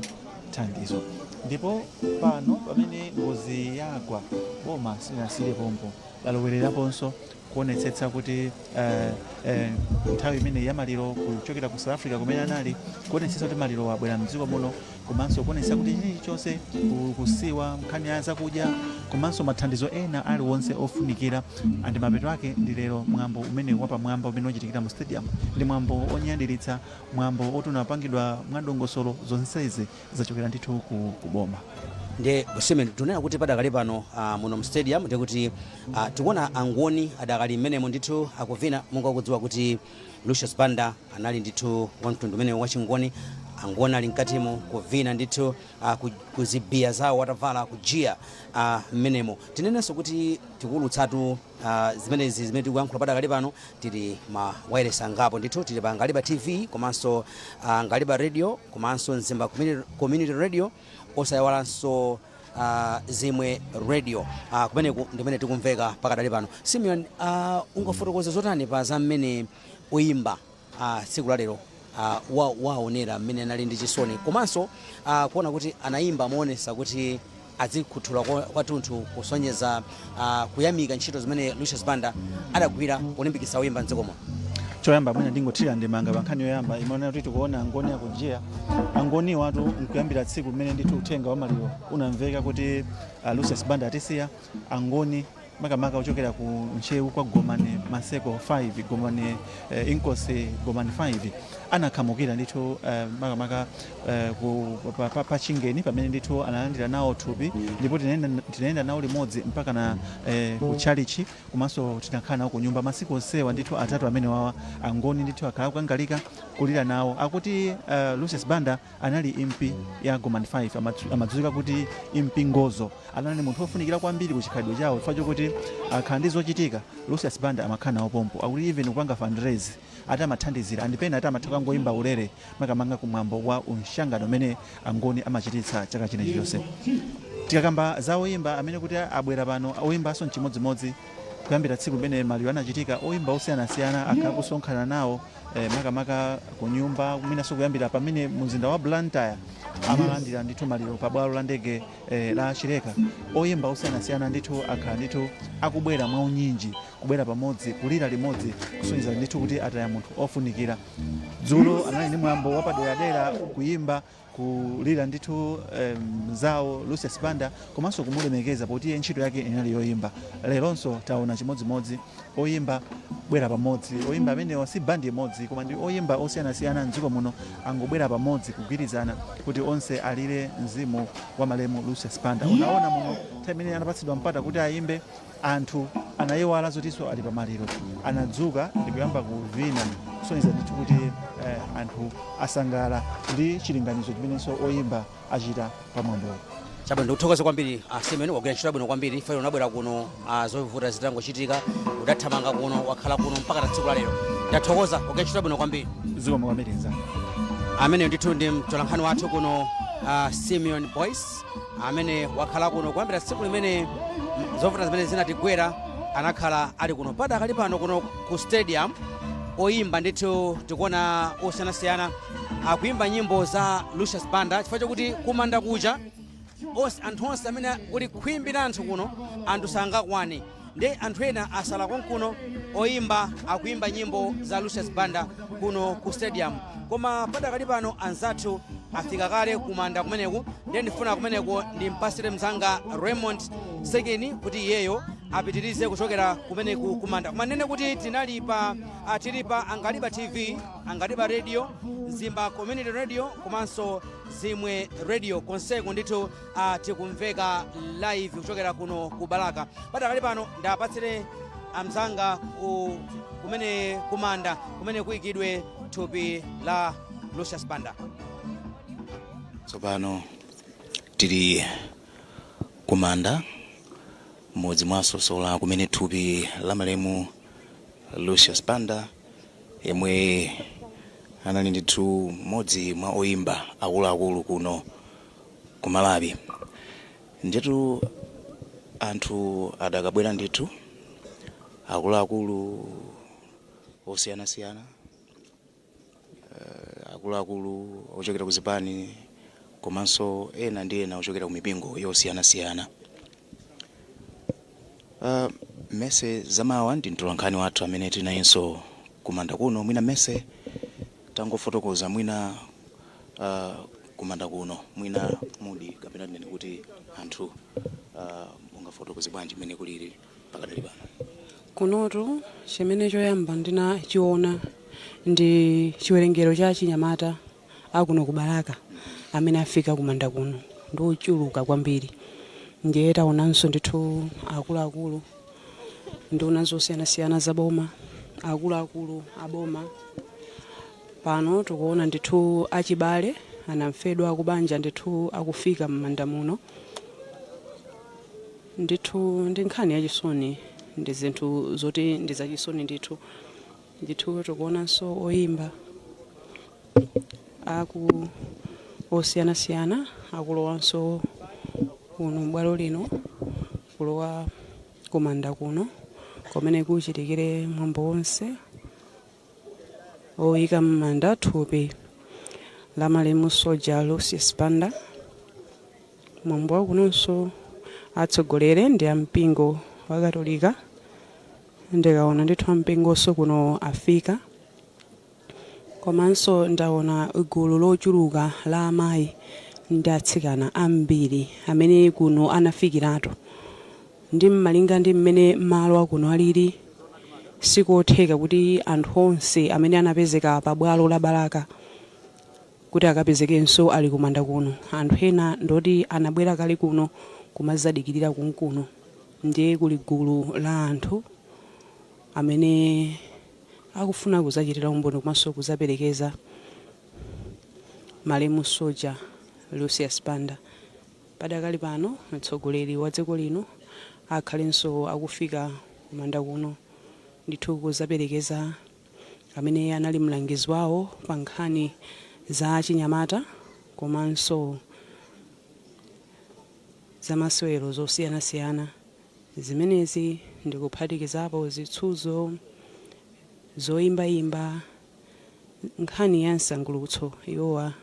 thandizo. Ndipo pano pamene ngozi yagwa, boma silinasiyire pompo, lalowereraponso kuonetsetsa kuti nthawi imene ya maliro kuchokera ku South Africa kumene anali, kuonetsetsa kuti maliro abwera mdziko muno, komanso kuonetsetsa kuti chilichonse kusiwa nkhani ya zakudya komanso mathandizo ena aliwonse ofunikira. And mapeto ake ndi lero, mwambo umene wapamwamba umene wachitikira mu stadium ndi mwambo onyadiritsa, mwambo oti unapangidwa mwadongosolo. Zonsezi zachokera ndithu ku boma. Ndiye Simon, tunena kuti padakali pano muno mu stadium ndikuti tikuona Angoni adakali mmenemo ndithu akuvina, monga kudziwa kuti Lucius Banda anali ndithu wamtundu umene wachingoni. Angoni ali mkatimo kuvina ndithu kuzibiya zawo atavala kujiya mmenemo. Tinenenso kuti tikulutsatu zimenezi zimene tikuyankhula padakali pano, tili ma wireless angapo ndithu. Tili pa Ngaliba TV, komanso Ngaliba Radio, komanso Mzimba Community Radio, osayiwalanso Zimwe Radio. Kumeneku ndimene tikumveka pakadali pano. Simeon, ungafotokoze zotani pa za mmene oyimba tsiku la lero waonera mmene anali ndi chisoni, komanso kuona kuti anayimba moonesa kuti adzikhuthula kwathunthu kusonyeza kuyamika ntchito zimene Lucius Banda adagwira kulimbikitsa oyimba mdziko muno? Choyamba mwina ndingothira ndemanga pa nkhani yoyamba imaonera kuti tikuona Angoni akujiya. Angoni watu nkuyambira tsiku limene ndithu uthenga wa maliro unamveka kuti Lucius Banda atisiya, Angoni makamaka kuchokera ku Ntcheu kwa Gomani Maseko 5, Gomani Inkosi Gomani 5, anakhamukira ndithu makamaka pa Chingeni pamene ndithu analandira nawo thupi, ndipo tinayenda nawo limodzi mpaka na ku chalichi, komanso tinakhala nawo ku nyumba masiku onsewa ndithu atatu amene wawa. Angoni ndithu akhala kukangalika kulira nawo. Akuti Lucius Banda anali impi ya Gomani 5, amadziwika kuti Impi Ngozo. Anali munthu wofunikira kwambiri ku chikhalidwe chawo chifukwa chokuti akhala ndi zochitika, Lucius Banda amakhala nawo pompo. Akuti even kupanga fundraise ati amathandizira, andipena ati amatha kangoyimba ulere, makamaka kumwambo wa umshangano umene Angoni amachititsa chaka china chilichonse. Tikakamba za oyimba amene kuti abwera pano, oyimbanso mchimodzimodzi. Kuyambira tsiku limene maliro anachitika, oyimba osiyanasiyana akhala kusonkhana nawo makamaka ku nyumba, mwinanso kuyambira pamene mzinda wa Blantyre amalandira ndithu maliro pa bwalo la ndege la Chileka. Oyimba osiyanasiyana ndithu akhala ndithu akubwera mwaunyinji, kubwera pamodzi kulira limodzi, kusonyeza ndithu kuti ataya munthu ofunikira. Dzulo anali ndi mwambo wapaderadera, kuyimba, kulira ndithu mzawo Lucius Banda, komanso kumulemekeza poti iye ntchito yake inali yoyimba. Leronso taona chimodzimodzi, oyimba bwera pamodzi. Oyimba amenewa si bandi imodzi, koma ndi oyimba osiyanasiyana mdziko muno, angobwera pamodzi kugwirizana kuti onse alire mzimu wa malemu Lucius Banda. Unaona muno nthawi imene anapatsidwa mpata kuti ayimbe, anthu anayiwala zotinso ali pamaliro, anadzuka ndikuyamba kuvina, kusonyeza ndithu kuti anthu asangala ndi chilinganizo chimenenso oyimba achita pamwambowo. Chabwino, ndikuthokoza kwambiri Simon, wagwira ntchito yabwino kwambiri. Ife unabwera kuno zovuta zitangochitika, udathamanga kuno, wakhala kuno mpaka tsiku la lero. Ndathokoza, wagwira ntchito yabwino kwambiri. Zikomo kwambiri nzanga. Amene ndithu ndi mtolankhani wathu kuno, Simeon Boyce, amene wakhala kuno kuyambira tsiku limene zovuta zimene zinatigwera, anakhala ali kuno. Padakali pano kuno ku stadium oyimba ndithu tikuona osiyanasiyana akuyimba nyimbo za Lucius Banda, chifukwa chokuti kumanda kuja anthu onse amene kuli khwimbi la anthu kuno, anthu sangakwane, ndi anthu ena asala konkuno. Oyimba akuyimba nyimbo za Lucius Banda kuno ku stadium. Koma padakali pano anzathu afika kale kumanda kumeneku, ndiye ndifuna kumeneku ndimpasire mzanga Raymond Sekeni kuti iyeyo apitirize kuchokera kumeneku kumanda. Koma nene kuti tinali pa tili pa Angaliba TV, Angaliba Radio, Mzimba Community Radio, komanso Zimwe Radio. Konseku ndithu tikumveka live kuchokera kuno ku Balaka. Padakali pano ndapatsire amzanga kumene kumanda kumene kuyikidwe thupi la Lucius Banda. Tsopano tili kumanda m'mudzi mwa Sosola kumene thupi la malemu Lucius Banda, yemwe Anali ndithu mmodzi mwa oyimba akuluakulu kuno ku Malawi. Nditu anthu adakabwera ndithu, akuluakulu osiyanasiyana, akuluakulu ochokera ku zipani komanso ena ndi ena ochokera ku mipingo yosiyanasiyana. Mese Zamawa ndi mtolankhani wathu amene tinayinso kumanda kuno. Mwina Mese, tangofotokoza mwina kumanda kuno, mwina mudi kapena tinene kuti anthu, ungafotokoze bwanji mmene kulili pakadali pano? Kunotu chimene choyamba ndinachiona ndi chiwerengero cha chinyamata akuno ku Balaka amene afika kumanda kuno, ndi ochuluka kwambiri. Ndiye taonanso ndithu akuluakulu, nduna zosiyanasiyana za boma, akuluakulu aboma. Pano tikuona ndithu achibale, anamfedwa akubanja ndithu akufika m'manda muno. Ndithu ndi nkhani yachisoni, ndi zinthu zoti ndi zachisoni ndithu. Ndithu tikuonanso oyimba aku osiyanasiyana akulowanso kuno m'bwalo lino, kulowa kumanda kuno kumene kuchitikire mwambo wonse oyika m'manda thupi la malemu Soja Lucius Banda. Mwambo wakunonso atsogolere ndi ampingo wa Katolika. Ndikaona ndithu ampingonso kuno afika, komanso ndaona gulu lochuluka la amayi ndi atsikana ambiri amene kuno anafikiratu. Ndi mmalinga ndi mmene malo akuno alili, sikotheka kuti anthu onse amene anapezeka pa bwalo la Balaka kuti akapezekenso ali kumanda kuno. Anthu ena ndoti anabwera kale kuno kumazadikirira kunkuno. Ndiye kuli gulu la anthu amene akufuna kuzachitira umboni komanso kuzaperekeza malemu Soja Lucius Banda. Padakali pano mtsogoleri wa dziko lino akhalenso akufika kumanda kuno ndithu kuzaperekeza amene anali mlangizi wawo pa nkhani za chinyamata komanso zamasewero zosiyanasiyana. Zimenezi ndikuphatikizapo zitsuzo, zoyimbayimba, nkhani ya msangulutso. Iwowa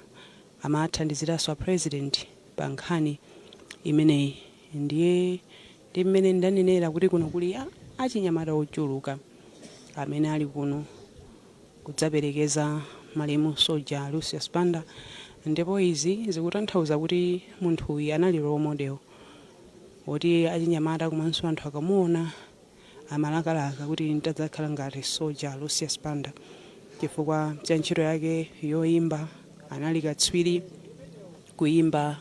amathandiziranso a president pa nkhani imeneyi. Ndiye ndi mmene ndanenera kuti kuno kuli achinyamata ochuluka amene ali kuno kudzaperekeza malemu Soja Lucius Banda. Ndipo izi zikutanthauza kuti munthuyu anali role model woti achinyamata komanso anthu akamuona amalakalaka kuti ntadzakhala ngati Soja Lucius Banda, chifukwa cha ntchito yake yoyimba. Anali katswiri kuyimba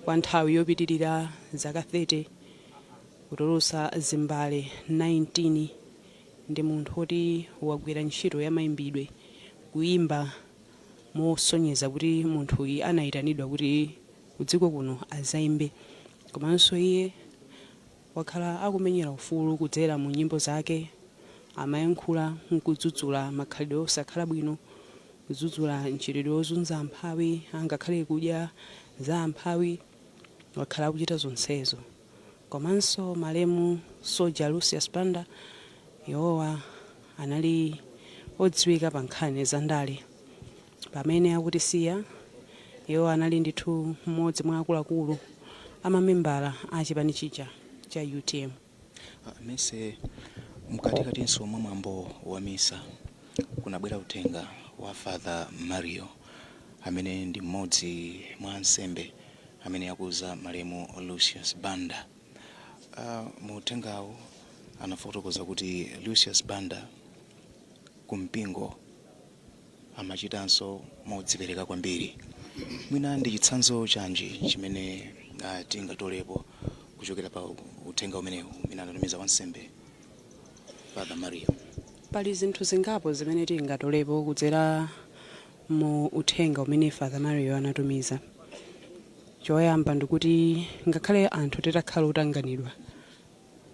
kwa nthawi yopitirira zaka 30, kutulutsa zimbale 19. Ndi munthu woti wagwira ntchito ya mayimbidwe, kuyimba mosonyeza kuti munthuyu anayitanidwa kuti kudziko kuno azayimbe. Komanso iye wakhala akumenyera ufulu kudzera mu nyimbo zake. Amayankhula nkudzudzula makhalidwe osakhala bwino, kudzudzula mchitidwe wozunza amphawi, angakhale kudya za amphawi. Wakhala akuchita zonsezo. Komanso malemu Soja Lucius Banda iwowa anali odziwika pa nkhani za ndale. Pamene akutisiya, iwo anali ndithu mmodzi mwa akuluakulu amamembala a chipani chija cha UTM. Mese, mkatikatinso mwa mwambo wa misa kunabwera uthenga wa Father Mario, amene ndi mmodzi mwa ansembe amene akuza malemu Lucius Banda. Mu uthengawo anafotokoza kuti Lucius Banda kumpingo amachitanso modzipereka kwambiri. Mwina ndi chitsanzo chanji chimene tingatolepo kuchokera pa uthenga umenewu umene anatumiza wansembe Father Mario? Pali zinthu zingapo zimene tingatolepo kudzera mu uthenga umene Father Mario anatumiza. Choyamba ndikuti ngakhale anthu titakhala otanganidwa,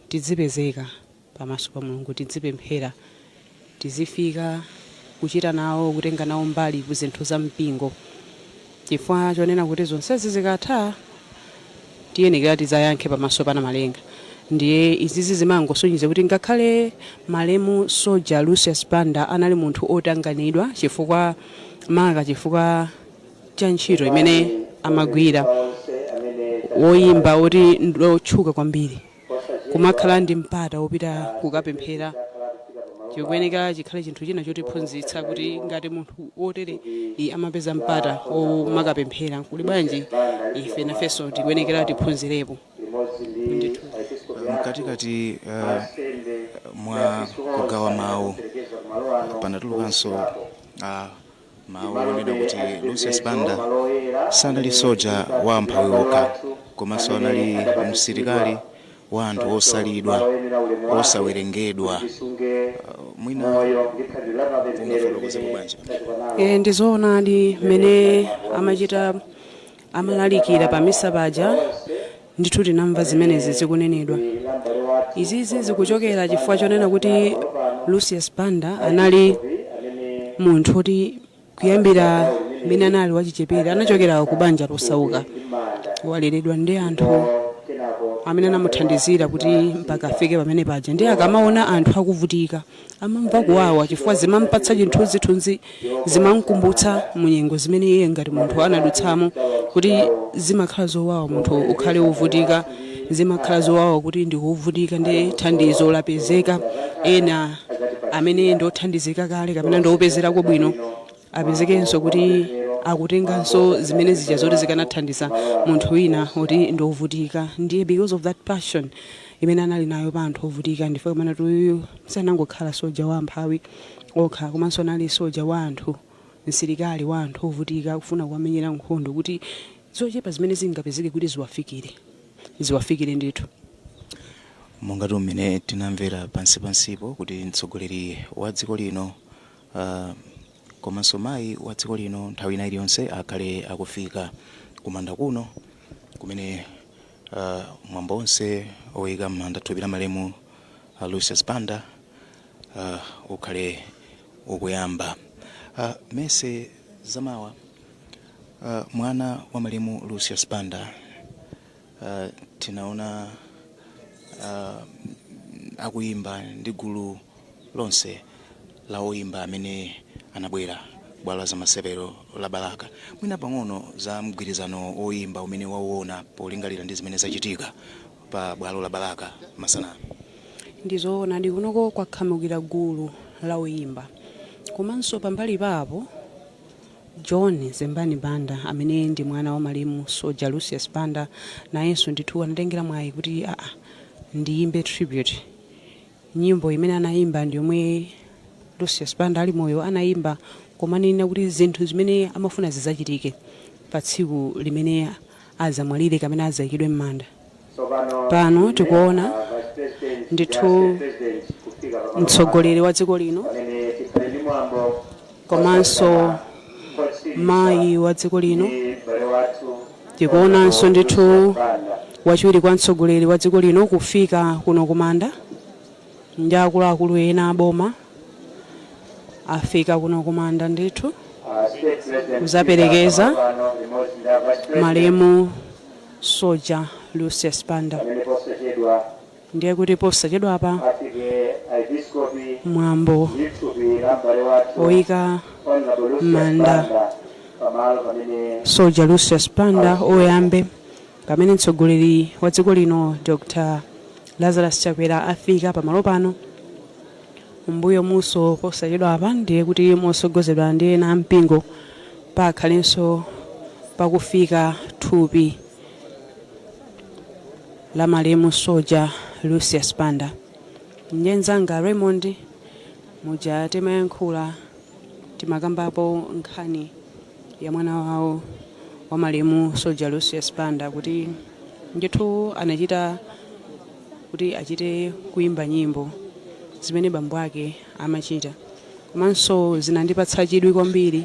tidzipezeka pamaso pa Mulungu, tidzipemphera, tizifika ku Kuchita nawo, kutenga nawo mbali ku zinthu za mpingo, chifukwa chonena kuti zonsezi zikatha tiyenekera tidzayankhe pamaso pa Namalenga. Ndiye izizi zimangosonyeza kuti ngakhale malemu Soja Lucius Banda anali munthu otanganidwa, chifukwa maka chifukwa cha ntchito imene amagwira, woyimba woti ndotchuka kwambiri, kumakhala ndi mpata wopita kukapemphera, chikuyeneka chikhale chinthu china chotiphunzitsa kuti ngati munthu wotere iye amapeza mpata womakapemphera, kuli bwanji ife? Nafenso tikuyenekera tiphunzirepo ndithu. Mkatikati mwa kugawa mawu panatulukanso mawu onena kuti Lucius Banda sanali soja wa amphawi okha, komanso anali msilikali wa anthu osalidwa, osawerengedwa. Mwina ungafotokozepo bwanji? Ndizoonadi, mmene amachita, amalalikira pamisa paja, ndithu tinamva zimenezi zikunenedwa. Izizi zikuchokera chifukwa chonena kuti Lucius Banda anali munthu oti kuyambira mmene anali wachichepere anachokera ku banja losauka, waleredwa ndi anthu amene anamuthandizira kuti mpaka afike pamene paja. Ndiye akamaona anthu akuvutika amamva kuwawa, chifukwa zimampatsa chithunzithunzi, zimamkumbutsa munyengo zimene iye ngati munthu anadutsamo, kuti zimakhala zowawa munthu ukhale wovutika, zimakhala zowawa kuti ndikuvutika ndi thandizo lapezeka, ena amene ndothandizika kale kapena ndiopezerako bwino apezekenso kuti akutenganso zimene zija zoti zikanathandiza munthu wina kuti ndovutika. Ndiye because of that passion imene anali nayo pa anthu ovutika, ndifo kamene tuyu sanangokhala soja wa amphawi okha, komanso anali soja wa anthu, msilikali wa anthu ovutika, kufuna kuwamenyera nkhondo kuti zochepa zimene zingapezeke kuti ziwafikire, ziwafikire ndithu. Monga mmene tinamvera pansipansipo kuti mtsogoleri wa dziko lino komanso mayi wa dziko lino nthawi ina iliyonse akhale akufika kumanda kuno, kumene mwambo onse oyika m'manda thupi la malemu Lucius Banda ukhale ukuyamba. Mese Zamawa, mwana wa malemu Lucius Banda, tinaona akuyimba ndi gulu lonse la oyimba amene anabwera bwalo la zamasewero la Balaka. Mwina pang'ono za mgwirizano oyimba umene wauona polingalira ndi zimene zachitika pa bwalo la Balaka masana? Ndizoona, ndi kunoko kwakhamukira gulu la oyimba, komanso pambali papo John Zembani Banda, amene ndi mwana wa malemu Soja Lucius Banda, nayenso ndithu anatengera mwayi kuti aa, ndiyimbe tribute. Nyimbo imene anayimba ndi yomwe Lucius Banda ali moyo anayimba, komanena kuti zinthu zimene amafuna zidzachitike pa tsiku limene azamwalire kapena azayikidwe m'manda. Pano tikuona ndithu mtsogoleri wa dziko lino komanso mayi wa dziko lino. Tikuonanso ndithu wachiwiri kwa mtsogoleri wa dziko lino kufika kuno kumanda, ndi akuluakulu ena aboma afika kuno kumanda ndithu kuzaperekeza malemu Soja Lucius Banda. Ndiye kuti posachedwapa mwambo oyika manda Soja Lucius Banda oyambe, pamene mtsogoleri wa dziko lino Dr Lazarus Chakwera afika pamalo pano. Mbuyo muso posachedwapa ndiye kuti mosogozedwa ndi ena ampingo pakhalenso pakufika thupi la malemu Soja Lucius Banda. Njenzanga Raymond, muja timayankhula, timakambapo nkhani ya mwana wawo wa malemu Soja Lucius Banda, kuti ndithu anachita kuti achite kuimba nyimbo zimene bambo ake amachita, komanso zinandipatsa chidwi kwambiri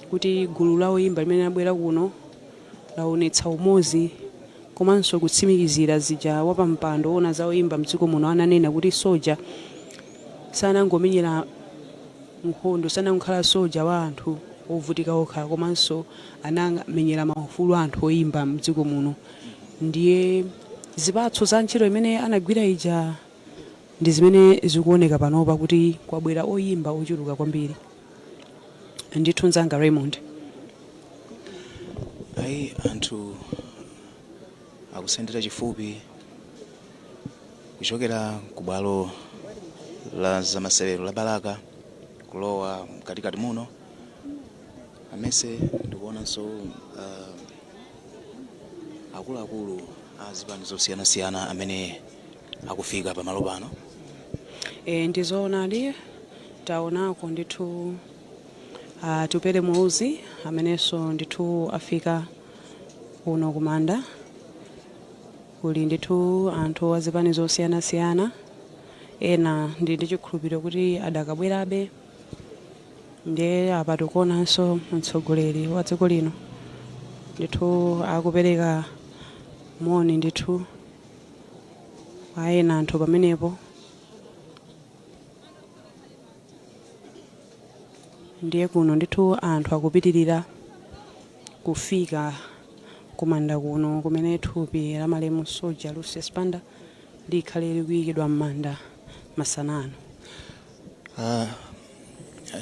kuti gulu la oyimba limene labwera kuno laonetsa umodzi, komanso kutsimikizira zija wapampando ona za oyimba mdziko muno ananena kuti Soja sanangomenyera Nkhondo, sanangokhala soja wa anthu ovutika okha, komanso anamenyera maufulu anthu oyimba mdziko muno. Ndiye zipatso za ntchito imene anagwira ija ndi zimene zikuoneka panopa, kuti kwabwera oyimba ochuluka kwambiri ndithu, mzanga Raymond. Ayi, anthu akusendera chifupi kuchokera ku bwalo la zamasewero la Balaka kulowa mkatikati muno. Amese ndikuonanso akuluakulu a zipani zosiyanasiyana amene akufika pamalo pano. Ndizoonadi, taonako ndithu Atupele Muluzi amenenso ndithu afika kuno kumanda. Kuli ndithu anthu azipani zosiyanasiyana, ena ndi chikhulupiriro kuti adakabwerabe. Ndiye apa tikuonanso mtsogoleri wa dziko lino ndithu akupereka moni ndithu kwa ena anthu pamenepo. Ndiye kuno ndithu anthu akupitirira kufika kumanda kuno kumene thupi la malemu Soja Lucius Banda likhale likuyikidwa m'manda masana ano.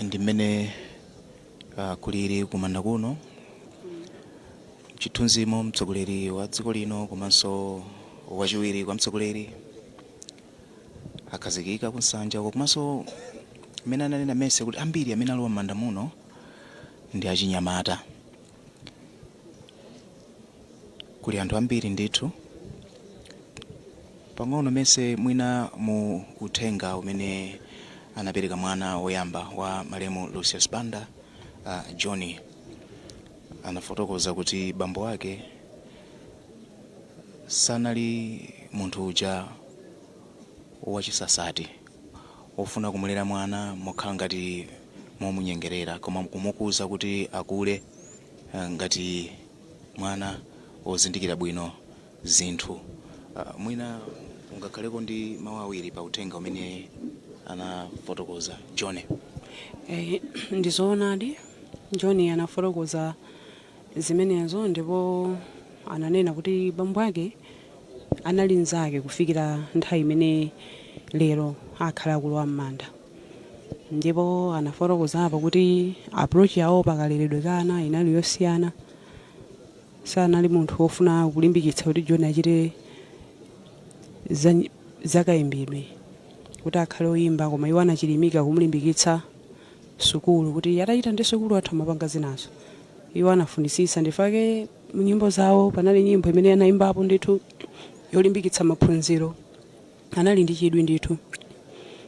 Ndi mmene kulili kumanda kuno. Chithunzimo mtsogoleri wa dziko lino komanso wachiwiri kwa mtsogoleri akhazikika kunsanja uko, komanso mmene ananena Mese kuti ambiri amene alowa m'manda muno ndi achinyamata. Kuli anthu ambiri ndithu. Pang'ono Mese, mwina mu uthenga umene anapereka mwana woyamba wa malemu Lucius Banda, Johnny, anafotokoza kuti bambo ake sanali munthu uja wachisasati wofuna kumulera mwana mokhala ngati momunyengerera, koma kumukuza kuti akule ngati mwana wozindikira bwino zinthu. Mwina ungakhaleko ndi mawu awiri pa uthenga umene anafotokoza John. Ndizoonadi, John anafotokoza zimenezo, ndipo ananena kuti bambo ake anali mnzake kufikira nthawi imene lero akhala akulowa m'manda. Ndipo anafotokozapo kuti approach yawo pakaleredwe kana inali yosiyana. Sanali munthu wofuna kulimbikitsa kuti John achite zakayimbidwe, kuti akhale oyimba, koma iwo anachilimika kumulimbikitsa sukulu, kuti atachita ndi sukulu athu amapanga zinazo. Iwo anafunisisa ndifake nyimbo zawo, panali nyimbo imene anayimbapo ndithu yolimbikitsa maphunziro. Anali ndi chidwi ndithu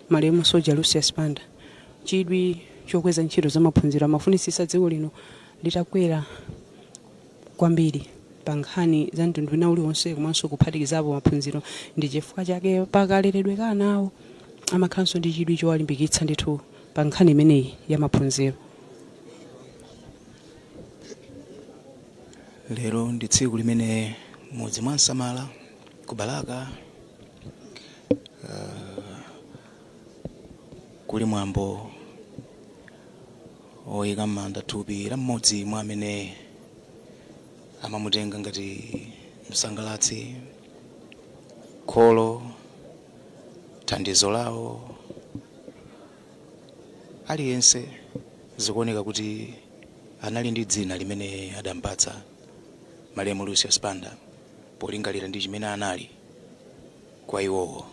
malemu Soja Lucius Banda, chidwi chokweza ntchito za maphunziro. Amafunisisa dziko lino litakwera kwambiri pa nkhani za mtundu wina uliwonse, komanso kuphatikizapo maphunziro. Ndi chifukwa chake pakaleredwe ka ana awo amakhalanso ndi chidwi chowalimbikitsa ndithu pa nkhani imeneyi ya maphunziro. Lero ndi tsiku limene mudzi mwa Nsamala ku Balaka kuli mwambo oyika m'manda thupi la mmodzi mwa amene amamutenga ngati msangalatsi, kholo, thandizo lawo, aliyense. Zikuoneka kuti anali ndi dzina limene adampatsa malemu Lucius Banda polingalira ndi chimene anali kwa iwowo,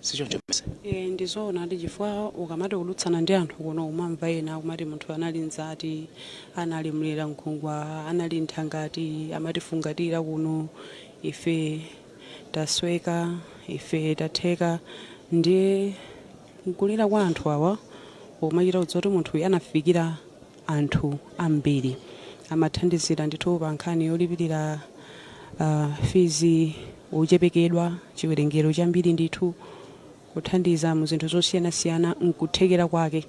sichoncho Mese? E, ndizoona ndi chifukwa ukamati kudutsana ndi anthu kuno umamva ena akumati munthu anali mzati, anali mlera nkhungwa, anali nthangati, amatifungatira kuno, ife tasweka, ife tatheka. Ndiye nkulira kwa anthu awa umachita kudziwa kuti munthu uyu anafikira anthu ambiri. Amathandizira ndithu pa nkhani yolipirira fees ochepekedwa chiwerengero chambiri ndithu, kuthandiza mu zinthu zosiyanasiyana nkuthekera kwake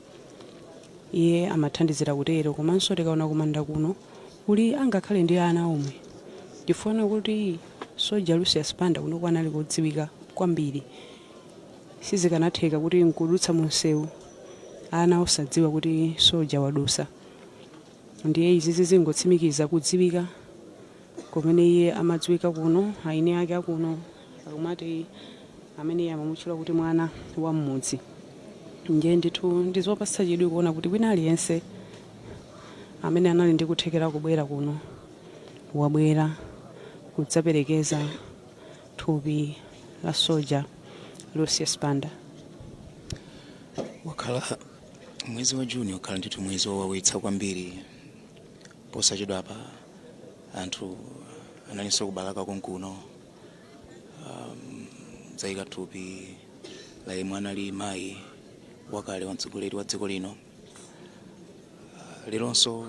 iye amathandizira kutero. Komanso tikaona kumanda kuno kuli angakhale ndi ana omwe, chifukwa kuti Soja Lucius Banda kuno anali kodziwika kwambiri. Sizikanatheka kuti nkudutsa munsewu Ana osadziwa kuti soja wadusa. Ndiye izi zizingotsimikiza kudziwika kumene iye amadziwika kuno. Aine ake akuno akumati amene iye amamutchula kuti mwana wa mmudzi. Ndiye ndithu ndizopatsa chidwi kuona kuti wina aliyense amene anali ndi kuthekera kubwera kuno wabwera kudzaperekeza thupi la soja Lucius Banda. Wakhala mwezi wa Juni, wakhala ndithu mwezi wowawitsa kwambiri. Posachedwapa anthu analinso kubalaka konkuno, zayika thupi la yemwe anali mayi wakale wa mtsogoleri wa dziko lino. Leronso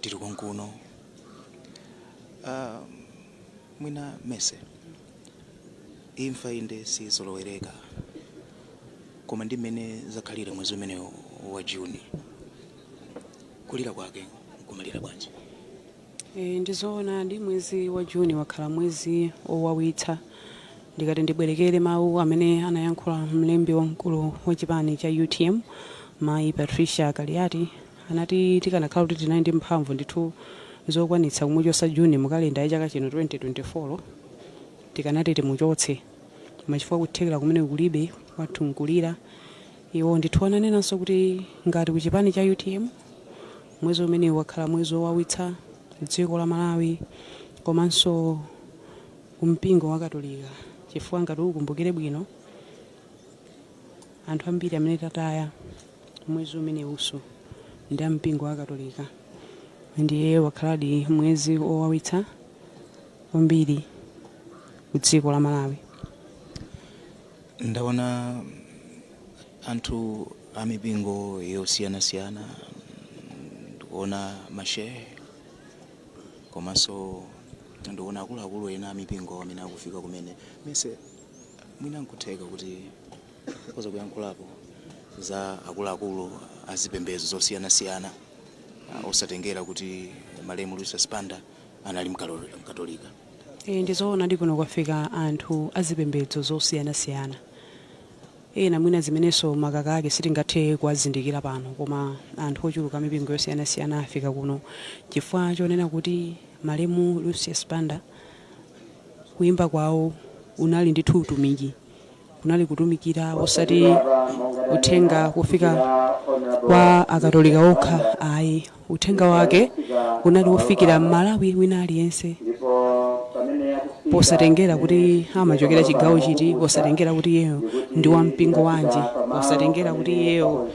tili konkuno. Mwina mese imfa inde sizolowereka, koma ndi mmene zakhalira mwezi umenewo wa Juni, kulira kwake nkumalira bwanji? Ndizoonadi, mwezi wa Juni wakhala mwezi owawitsa. Ndikati ndibwerekere mawu amene anayankhula mlembi wamkulu wa chipani cha UTM, mayi Patricia Kaliati, anati tikanakhala kuti tinali ndi mphamvu ndithu zokwanitsa kumuchotsa Juni mukalenda ya chaka chino 2024, tikanati timuchotse, machifukwa kuthekera kumene kulibe, kwathu nkulira. Iwo ndithu ananenanso kuti ngati kuchipani cha UTM, mwezi umene wakhala mwezi wowawitsa dziko la Malawi komanso kumpingo wa Katolika, chifukwa ngati ukumbukire bwino, anthu ambiri amene tataya mwezi umenewuso ndi ampingo wa Katolika. Ndiye wakhaladi mwezi owawitsa kwambiri ku dziko la Malawi. Ndaona anthu a mipingo yosiyanasiyana, ndikuona mashehe komanso ndikuona akuluakulu ena a mipingo amene akufika kumene. Mese, mwina nkutheka kuti koza kuyankhulapo za akuluakulu azipembedzo zosiyanasiyana, osatengera kuti malemu Lucius Banda anali mkatolika? Ndizoona, ndi kuno kwafika anthu azipembedzo zosiyanasiyana, ena mwina zimenenso makaka ake sitingathe kuwazindikira pano, koma anthu ochuluka mipingo yosiyanasiyana afika kuno chifukwa chonena kuti malemu Lucius Banda kuyimba kwawo unali ndithu utumiki, kunali kutumikira, osati uthenga kufika kwa Akatolika okha ayi. Uthenga wake unali wofikira Mmalawi wina aliyense, posatengera kuti amachokera chigawo chiti, posatengera kuti iyeyo ndi wampingo wanji, posatengera kuti iyeyo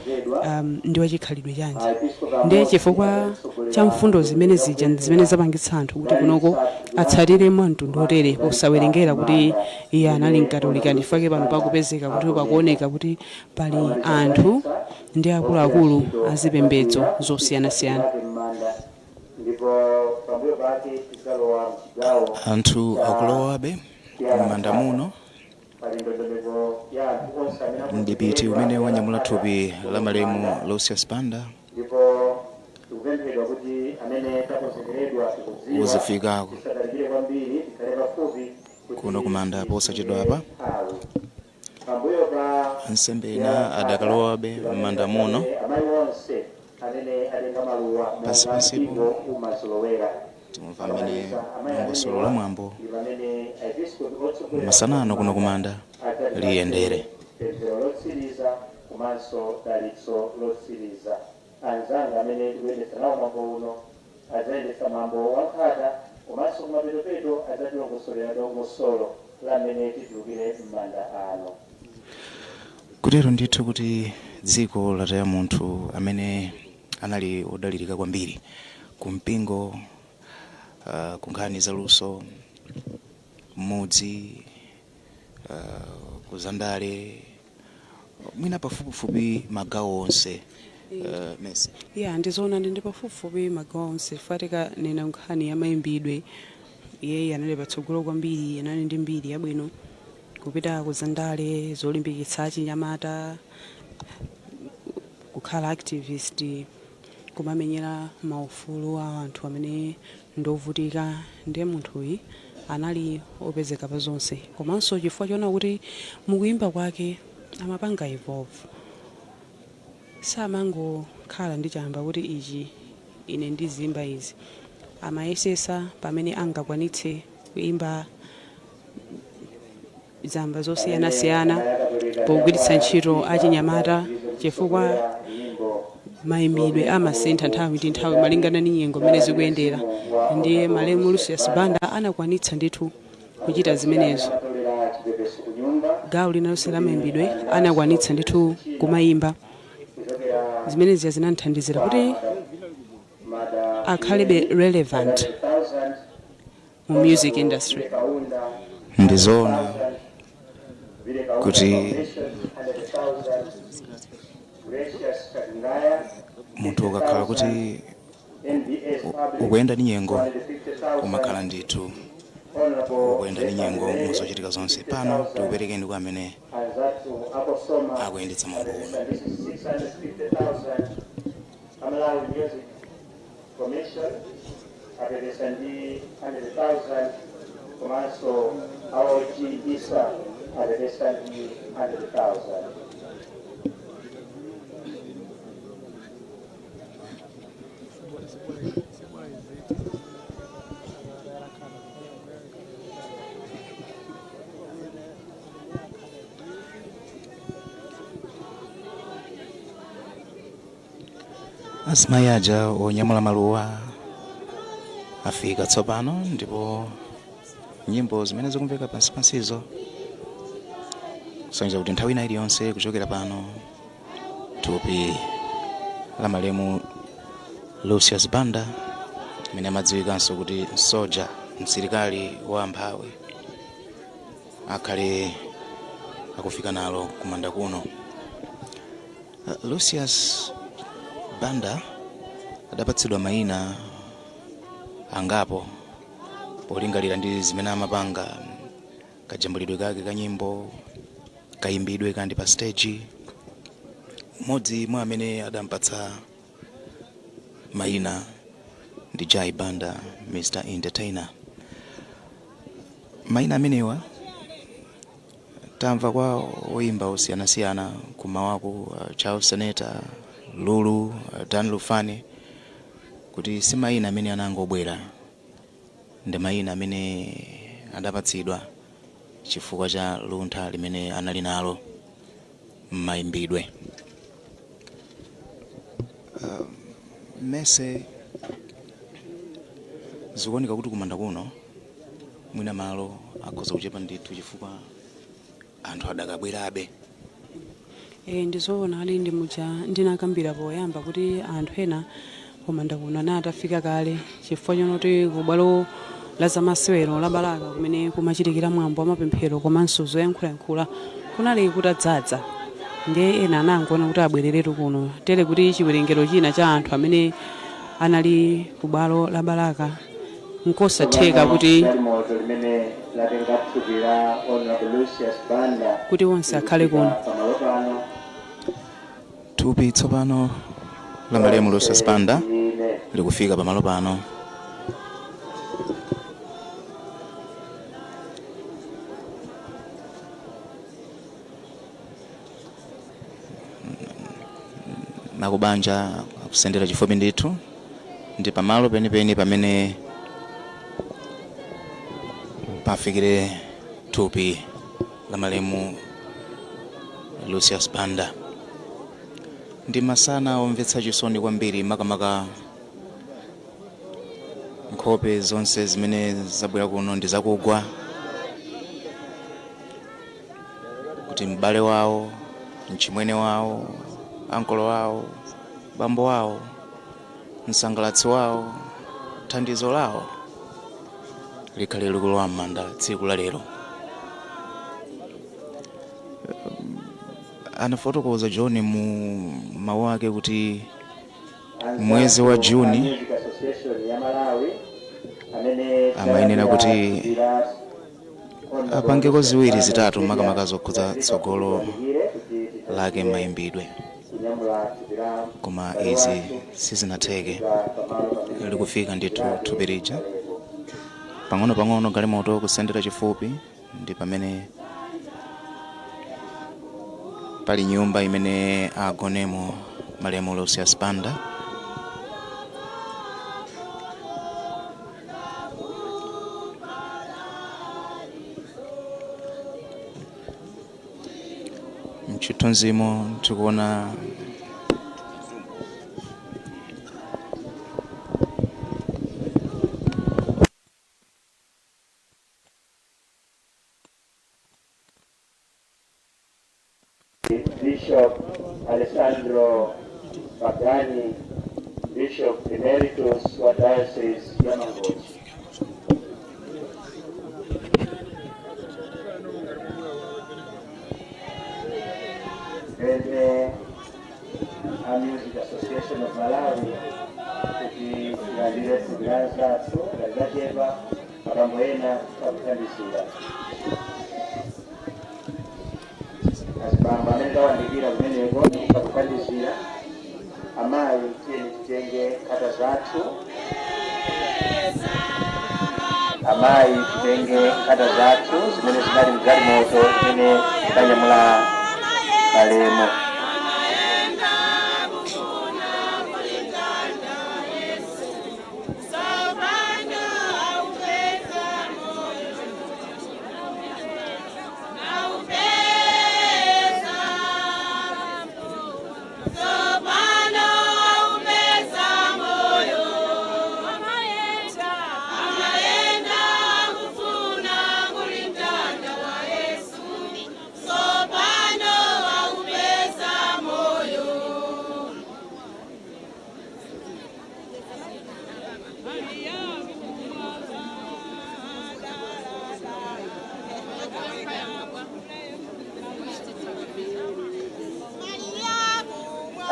ndi wachikhalidwe chanji. Ndiye chifukwa cha mfundo zimene zija zimene zapangitsa anthu kuti kunoko atsatire mwa mtundu otere, posawerengera kuti iye anali mkatolika. Ndifake pano pakupezeka kuti pakuoneka kuti pali anthu ndi akuluakulu azipembedzo zosiyanasiyana. Anthu akulowabe m'manda muno. Mdipiti umene wanyamula thupi la malemu Lucius Banda uzifika kuno kumanda posachedwapa. Ansembe ena adakalowabe m'manda muno. Pansipansipo timumva mmene dongosolo la mwambo masanano kuno kumanda liyendere. Pemphero lotsiriza komanso dalitso lotsiriza. Anzanga amene tikuyendetsa nawo mwambo uno adzayendetsa mwambo wankhata, komanso kumapetopeto adzatilongosolera dongosolo la mmene titulukire m'manda ano. Kutero ndithu kuti dziko lataya munthu amene anali wodalirika kwambiri kumpingo, ku nkhani za luso mmudzi, kuzandale, mwina pafupifupi magawo onse. Mese. Ya, ndizoona, ndi pafupifupi magawo onse, chifukwa tikanena nkhani ya mayimbidwe, iyeyi anali patsogolo kwambiri, anali ndi mbiri yabwino. Kupita kuzandale, zolimbikitsa achinyamata, kukhala activist, kumamenyera maufulu a anthu amene ndovutika, ndiye munthuyi anali opezeka pa zonse. Komanso chifukwa choona kuti mukuyimba kwake amapanga evolve. Samangokhala ndi chamba kuti ichi ine ndizimba izi. Amayesesa pamene angakwanitse kuimba zamba zosiyanasiyana pogwiritsa ntchito achinyamata, chifukwa mayimbidwe amasintha nthawi ndi nthawi malingana ndi nyengo mmene zikuyendera. Ndiye malemu Lucius Banda anakwanitsa ndithu kuchita zimenezo. Gawo linalonse la mayimbidwe anakwanitsa ndithu kumayimba. Zimenezi zinamthandizira kuti akhalebe relevant mu music industry. Ndizoona kuti munthu ukakhala kuti ukuyenda ndi nyengo, umakhala ndithu ukuyenda ndi nyengo muzochitika zonse. Pano tikuperekeni kwa amene akuyendetsa mwambo uno. Malawi Music Commission apepesa ndi 100,000, komanso AOG Isa apepesa ndi 100,000. Azimayi aja onyamula maluwa afika tsopano, ndipo nyimbo zimene zikumveka pansipansizo kusonyeza kuti nthawi ina iliyonse kuchokera pano thupi la malemu Lucius Banda, amene amadziwikanso kuti soja, msilikali wa amphawi, akhale akufika nalo kumanda kuno. Lucius Banda adapatsidwa mayina angapo polingalira ndi zimene amapanga, kajambulidwe kake ka nyimbo, kayimbidwe kandi pa stage. Mmodzi mwa amene adampatsa mayina ndi Jai Banda, Mr Entertainer. Mayina amenewa tamva kwa oyimba osiyanasiyana kumawaku, Charles Senator, Lulu, Dan Lufani, kuti si mayina amene anangobwera, ndi mayina amene adapatsidwa chifukwa cha luntha limene anali nalo m'mayimbidwe. Mese zikuoneka kuti kumanda kuno mwina malo akhoza kuchepa ndithu, chifukwa anthu adakabwerabe. E, ndizoona ali ndi muja ndinakambira poyamba kuti anthu ena kumanda kuno anali atafika kale, chifukwa chonoti kubwalo la zamasewero la Balaka kumene kumachitikira mwambo wa mapemphero komanso zoyankhulayankhula kunali kutadzaza. Ndiye ena anangoona kuti abwereretu kuno, tere kuti chiwerengero china cha anthu amene anali kubwalo la Balaka nkosatheka kuti Galimoto limene latenga thupi la Honorable Lucius Banda kuti onse akhale kuno. Pamalo pano. Thupi tsopano la malemu Lucius Banda likufika pamalo pano. Nakubanja akusendera chifupi ndithu ndi pamalo penipeni pamene pafikire thupi la malemu Lucius Banda. Ndi masana omvetsa chisoni kwambiri, makamaka nkhope zonse zimene zabwera kuno ndi zakugwa kuti m'bale wawo, mchimwene wawo, ankolo wawo, bambo wawo, msangalatsi wawo, thandizo lawo likhale likulowa m'manda tsiku la lero. Anafotokoza John mu mawu ake kuti mwezi wa Juni Music Association ya Malawi amene amayenera kuti apangeko ziwiri zitatu, makamaka zokhudza tsogolo lake m'mayimbidwe, koma izi sizinatheke. Likufika ndithu thupi lija pang'ono-pang'ono, galimoto kusendera chifupi ndi pamene pali nyumba imene agonemo. Malemu Lucius Banda. Mchithunzimo tikuona Bishop Alessandro Pagani, Bishop Emeritus wa Diocese ya Mangochi. Bene a Music Association of Malawi kuti tilandire zibilani zathu ngati abambo ena pakuthandizira azibambo amene tawandikira kumeneko pakuthandizira. Amayi, tiyeni titenge nkhata zathu. Amayi, titenge nkhata zathu zimene zinali mgalimoto zimene tanyamula malemu.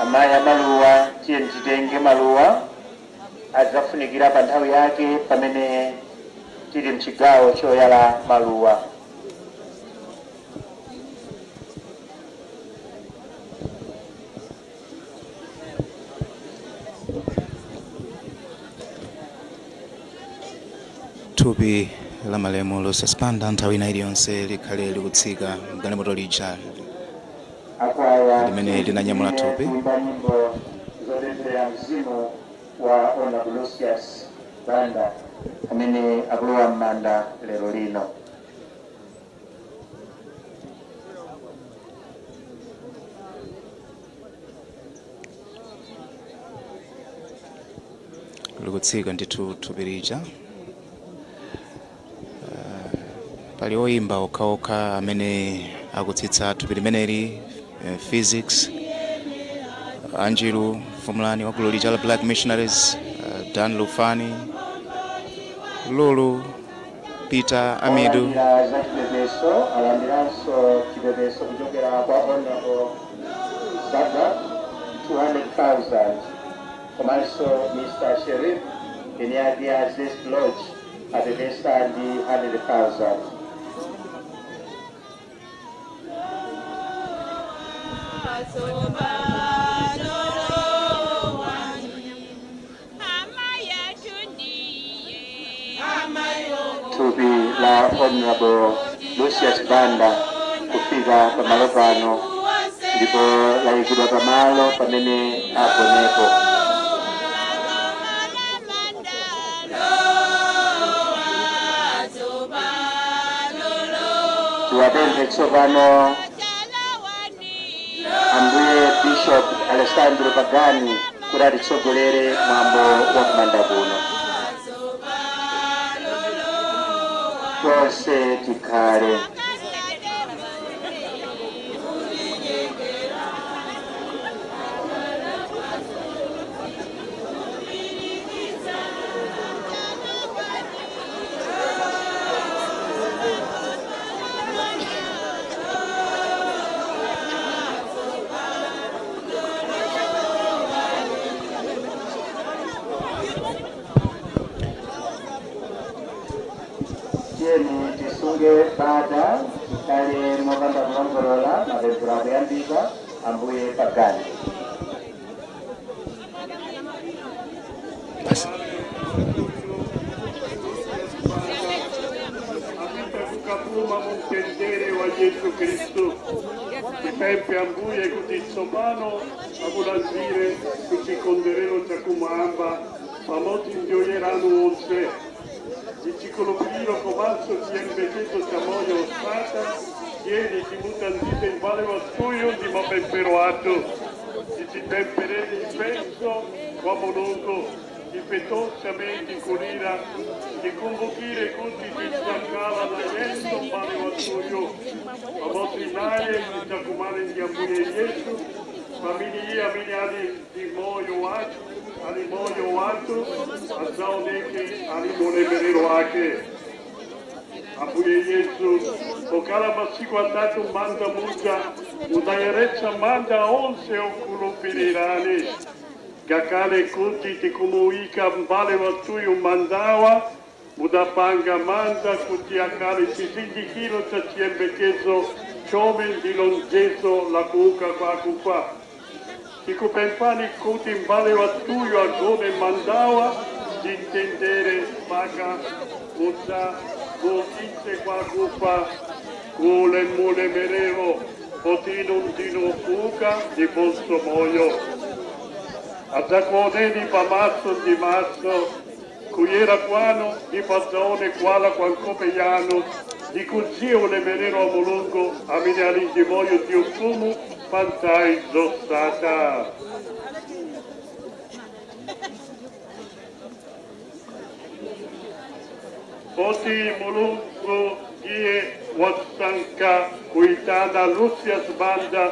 Amayi amaluwa, tiye titenge maluwa, adzafunikira pa nthawi yake pamene tili mchigawo choyala maluwa. Thupi la malemu Lucius Banda nthawi ina iliyonse likhale likutsika mgalimoto lija Akwaya, limene linanyamula thupi. Kuimba nyimbo zopempherera mzimu wa Honorable Lucius Banda amene akulowa m'manda lero lino. Likutsika ndithu thupi lija. Pali oyimba okhaokha amene akutsitsa thupi limeneli, Physics, Anjiru Fumulani wa gulu lija la Black Missionaries, Dan Lufani, Lulu Peter Amidu. Olandira za chipepeso alandiranso chipepeso kuchokera kwa Honorable Zaga, 200,000, komanso Mr Sherif eni ake a Zest Lodge apepesa ndi 100,000. Thupi la Honorable Lucius Banda kufika pamalo pano ndipo layikidwa pamalo pamene aponepo. Tiwapemphe tsopano Ambuye Bishop Alessandro Pagani kuti atitsogolere mwambo wa kumanda kuno. Tonse tikhale. Tiyeni tisunge bata, tikhale mopanda kulongolola. Mapemphero akuyambika. Ambuye Pagani. Kukapuma mumtendere wa Yesu Kristu. Tipemphe Ambuye kuti tsopano Amulandire kuchikondwerero chakumwamba pamodzi ndi oyera anu onse ndi chikhulupiriro komanso chiyembekezo cha moyo osatha tiyeni timuthandize m'bale wathuyu ndi mapemphero athu titipempherere ifenso kwa Mulungu ife tonse amene tikulira tikumbukire kuti tidzakhala nayenso m'bale wathuyu pamodzi naye tidzakumane ndi Ambuye Yesu pamene iye amene ali ndi moyo wathu ali moyo wathu adzaoneke ali mulemerero wake. Ambuye Yesu pokhala masiku atatu m'manda muja mudayeretsa manda onse okhulupirirani ngakhale kuti tikumuyika m'bale wathuyu mandawa mudapanga manda kuti akhale chizindikiro cha chiyembekezo chomwe ndi lonjezo la kuuka kwa akufa. Tikupemphani kuti m'bale wathuyu agone mandawa ndi mtendere mpaka mudzamuukitse kwa akufa kule mulemerero poti inu ndinu kuuka ndiponso moyo. Adzakuoneni pamaso ndi maso kuyera kwanu ndipo adzaone kuwala kwa nkhope yanu ndi kudziwa ulemerero wa Mulungu amene ali ndi moyo ndi ufumu pa nthawi zosatha. Poti Mulungu ndiye wasankha kuitana Lucius Banda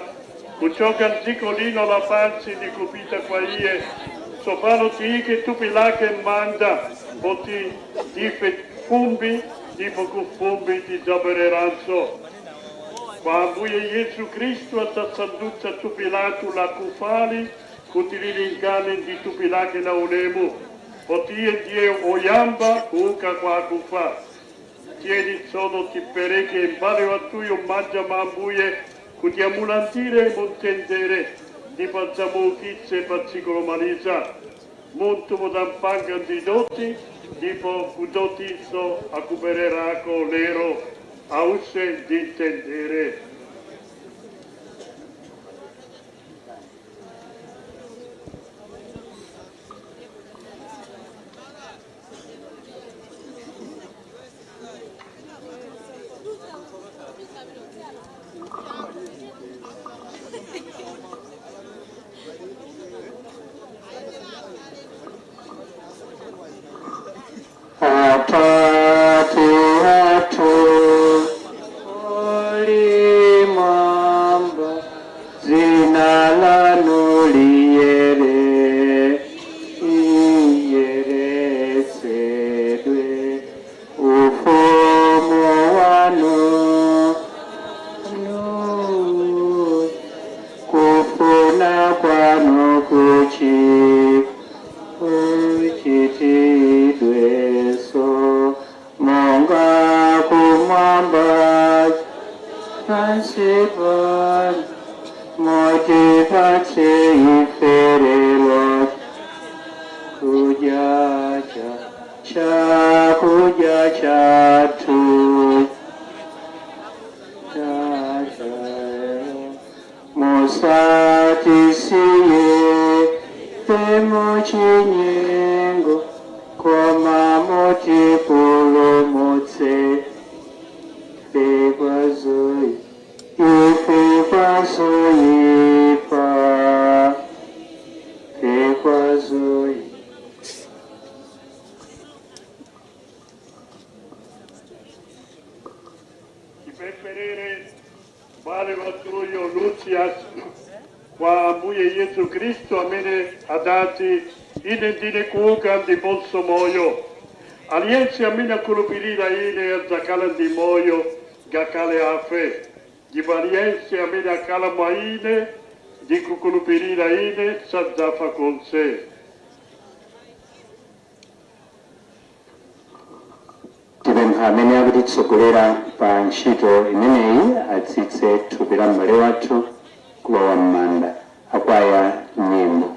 kuchoka dziko lino lapansi ndi kupita kwa iye tsopano tiyike thupi lake m'manda poti ndife fumbi ndipo kufumbi tidzabwereranso. Kwa Ambuye Yesu Khristu adzasandutsa thupi lathu lakufali kuti lilingane ndi thupi lake la ulemu poti iye ndiye oyamba kuuka kwa akufa. Tiyeni tsono tipereke m'bale wathuyu m'manja mwa Ambuye kuti amulandire mumtendere ndipo adzamuukitse pa tsiku lomaliza. Munthu mudampanga ndi dothi ndipo kudothinso akubwererako lero ause ndi mtendere. Atate athu muli mwamba, dzina lanu liyere, iyeretsedwe, ufumu wanu kufuna kwanu kuchitidweso monga kumwamba pansi pano mutipatse ife lero chakudya chathu musatisiye muchinyengo koma mutipulumutse ife kwazoyipa kwazoyipa. Tipempherere m'bale wathuyu Lucius kwa Ambuye Yesu Khristu amene adati ine ndine kuuka ndiponso moyo. Aliyense amene akhulupirira ine adzakhala ndi moyo ngakhale afe. Ndipo aliyense amene akhala mwa ine ndi kukhulupirira ine sadzafa konse. Tipempha amene akutitsogolera pa ntchito imeneyi atsitse thupi la m'bale wathu kulowa m'manda. Akwaya nyimbo.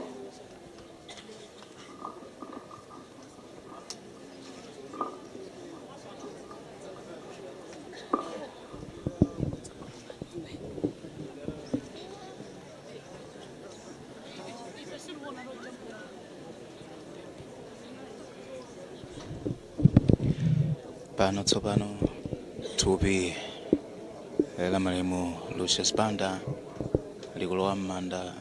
Pano tsopano thupi la malemu Lucius Banda likulowa m'manda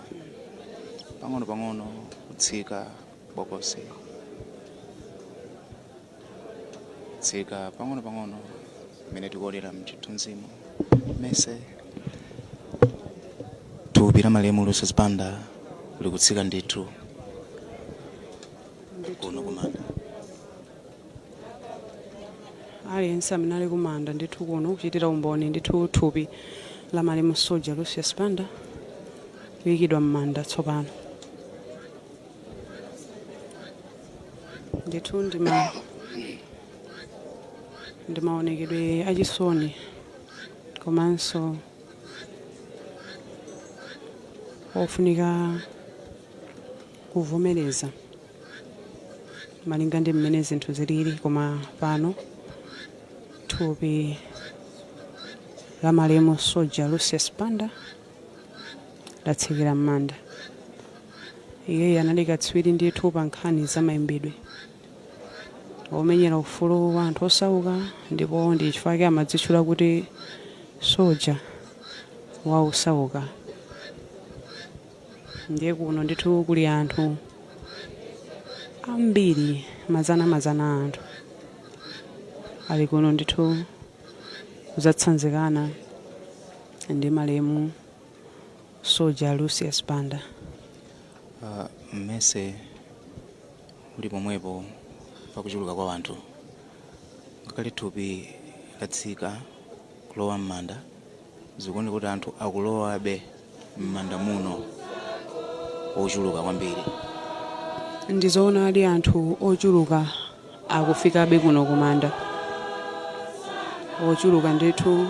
pang'ono-pang'ono, kutsika bokosi, kutsika pang'ono-pang'ono mmene tikuonera mchithunzimo mese. Thupi la malemu Lucius Banda likutsika ndithu kuno kumanda. Aliyense amene ali kumanda ndithu kuno kuchitira umboni ndithu thupi la malemu Soja Lucius Banda kuyikidwa m'manda tsopano ndithu. Ndi maonekedwe achisoni komanso ofunika kuvomereza malinga ndi mmene zinthu zilili, koma pano thupi la malemu Soja Lucius Banda latsikira m'manda. Iyeyi anali katswiri ndithu pa nkhani za mayimbidwe, omenyera ufulu wa anthu osauka, ndipo ndi chifukwa chake amadzitchula kuti Soja wa osauka. Ndiye kuno ndithu kuli anthu ambiri, mazana mazana a anthu ali kuno ndithu kuzatsanzikana ndi malemu Soja Lucius Banda. Mmese uli pomwepo pakuchuluka kwa anthu, ngakhale thupi latsika kulowa m'manda, zikuoneka kuti anthu akulowabe m'manda muno ochuluka kwambiri. Ndizoonadi, anthu ochuluka akufikabe kuno kumanda, ochuluka ndithu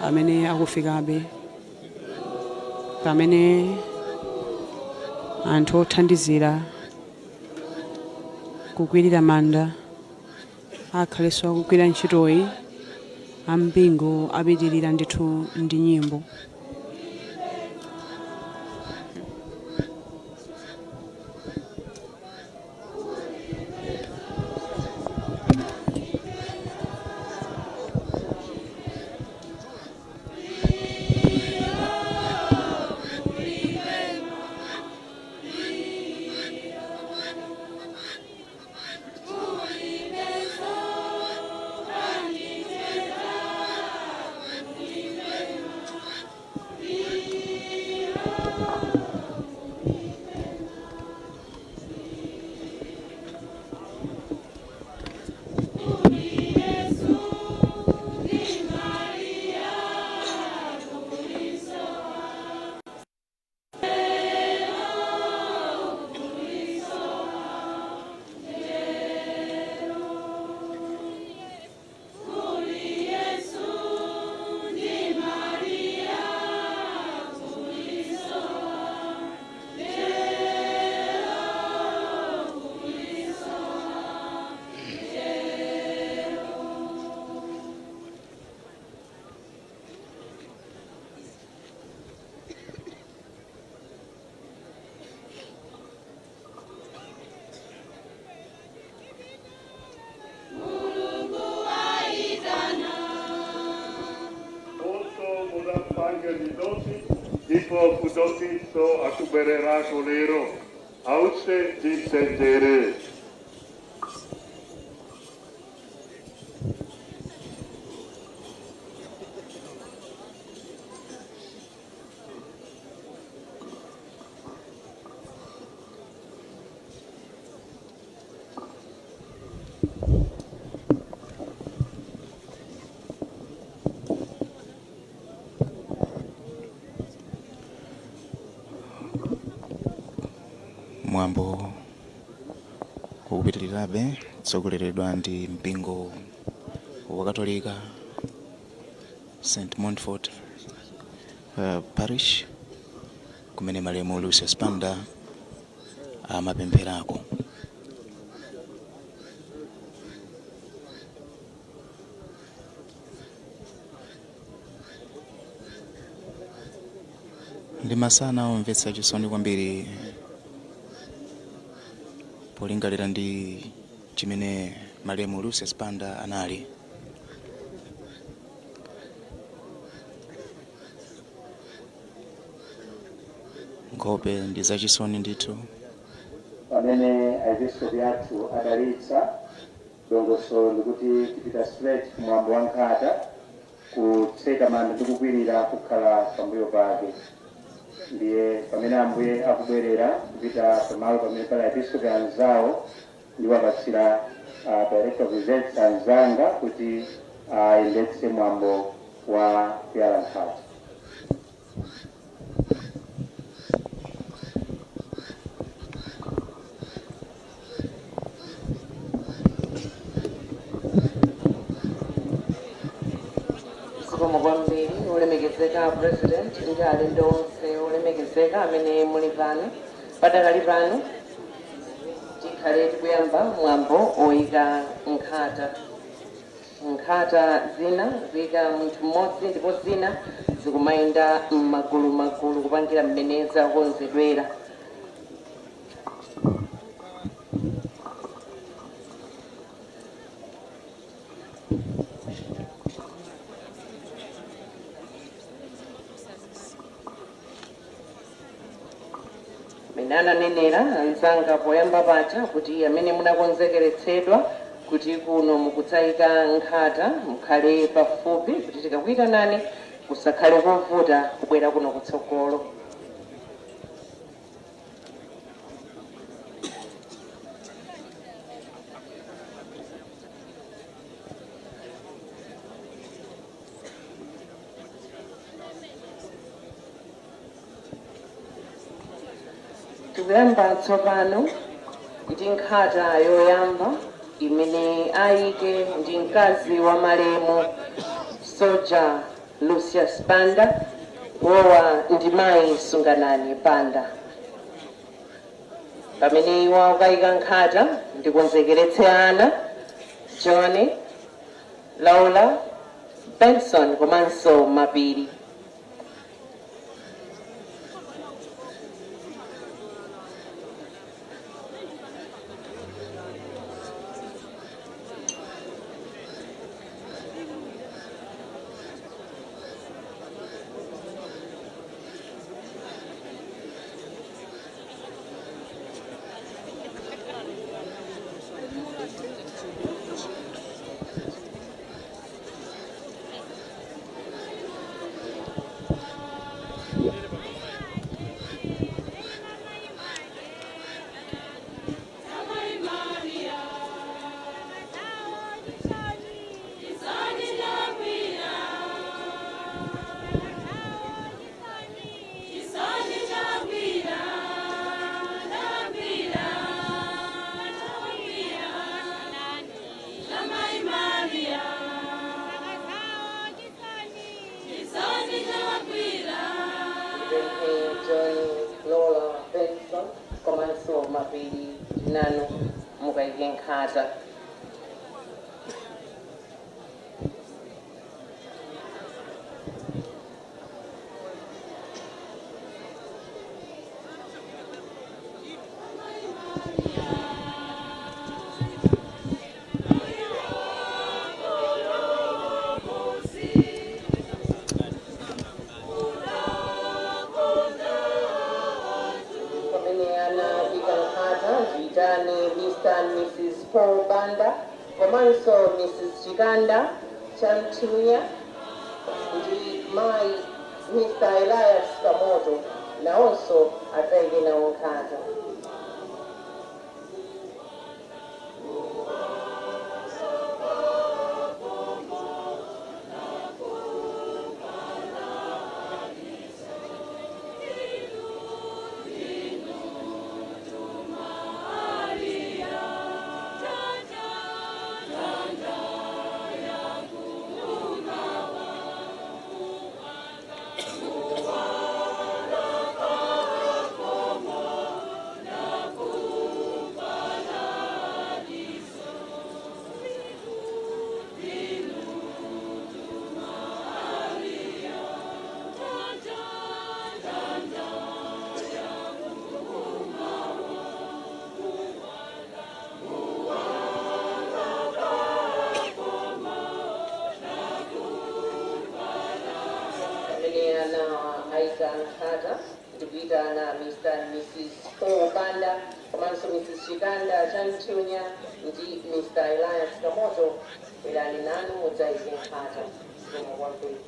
amene akufikabe, pamene anthu othandizira kukwirira manda akhalenso akugwira ntchitoyi. Ampingo apitirira ndithu ndi nyimbo. Ndipo kudotitso akubwererako lero ause ndi mtendere. Mwambo ukupitirirabe tsogoleredwa ndi mpingo wakatolika, St Montfort Parish, kumene malemu Lucius Banda amapempherako. Ndi masana omvetsa chisoni kwambiri polingalira ndi chimene Malemu Lucius Banda anali. Nkhope ndi zachisoni ndithu. Pamene aepiskopi athu adalitsa, dongosolo ndikuti tipita straight kumwambo wa nkhata, kutseka manda ndi kukwirira kukhala pambuyo pake. Ndiye pamene ambuye akubwerera kupita pamalo pamene pali aepiskopi anzawo, ndiwapatsira director of events anzanga kuti ayendetse mwambo wa kuyala nkhata. Zikomo kwambiri, olemekezeka President ndi alendo onse olemekezeka amene muli pano. Padakali pano tikhale tikuyamba mwambo oyika nkhata. Nkhata zina ziyika munthu mmodzi ndipo zina zikumayenda m'magulumagulu kupangira mmene zakonzedwera. Mene ananenera anzanga poyamba paja kuti amene munakonzekeretsedwa kuti kuno mukudzayika nkhata mukhale pafupi kuti tikakuyitanani kusakhale kovuta kubwera kuno kutsogolo. Tikuyamba tsopano ndi nkhata yoyamba imene ayike ndi mkazi wa malemu Soja Lucius Banda, wowa ndi mayi Sunganani Banda. Pamene iwo akayika nkhata, ndikonzekeretse ana Johnny, Laura, Benson komanso Mapiri. Ndipemphe John, Lola, Benson komanso Mapiri nanu mukayike nkhata. Pamene anayika nkhata, ndiyitane Mr and Mrs Paul Banda komanso Mrs Chikanda Chamtunya ndi mayi Mr Elias Kamoto, nawonso adzayike nawo nkhata. Ndiyitana Mr and Mrs Paul Banda komanso Mrs Chikanda Chantunya ndi Mr Elias Kamoto, bwerani nanu mudzayike nkhata. Zikomo kwambiri.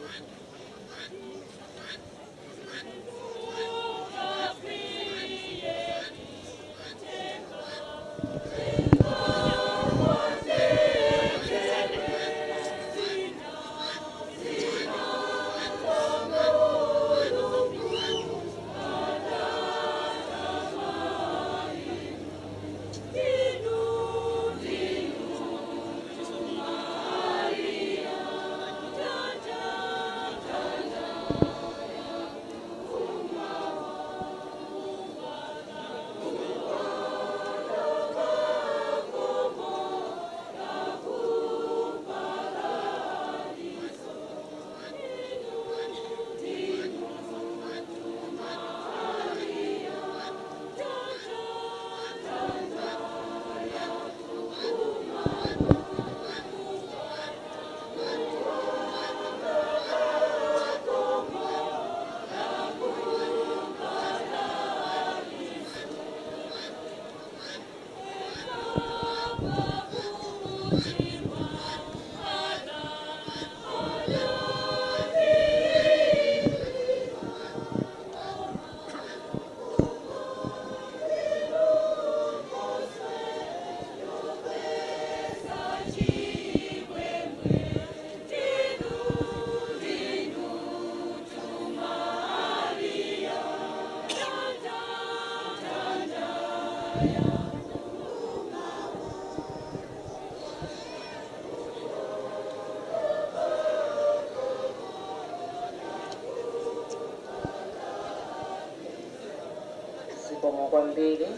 Zikomo kwambiri,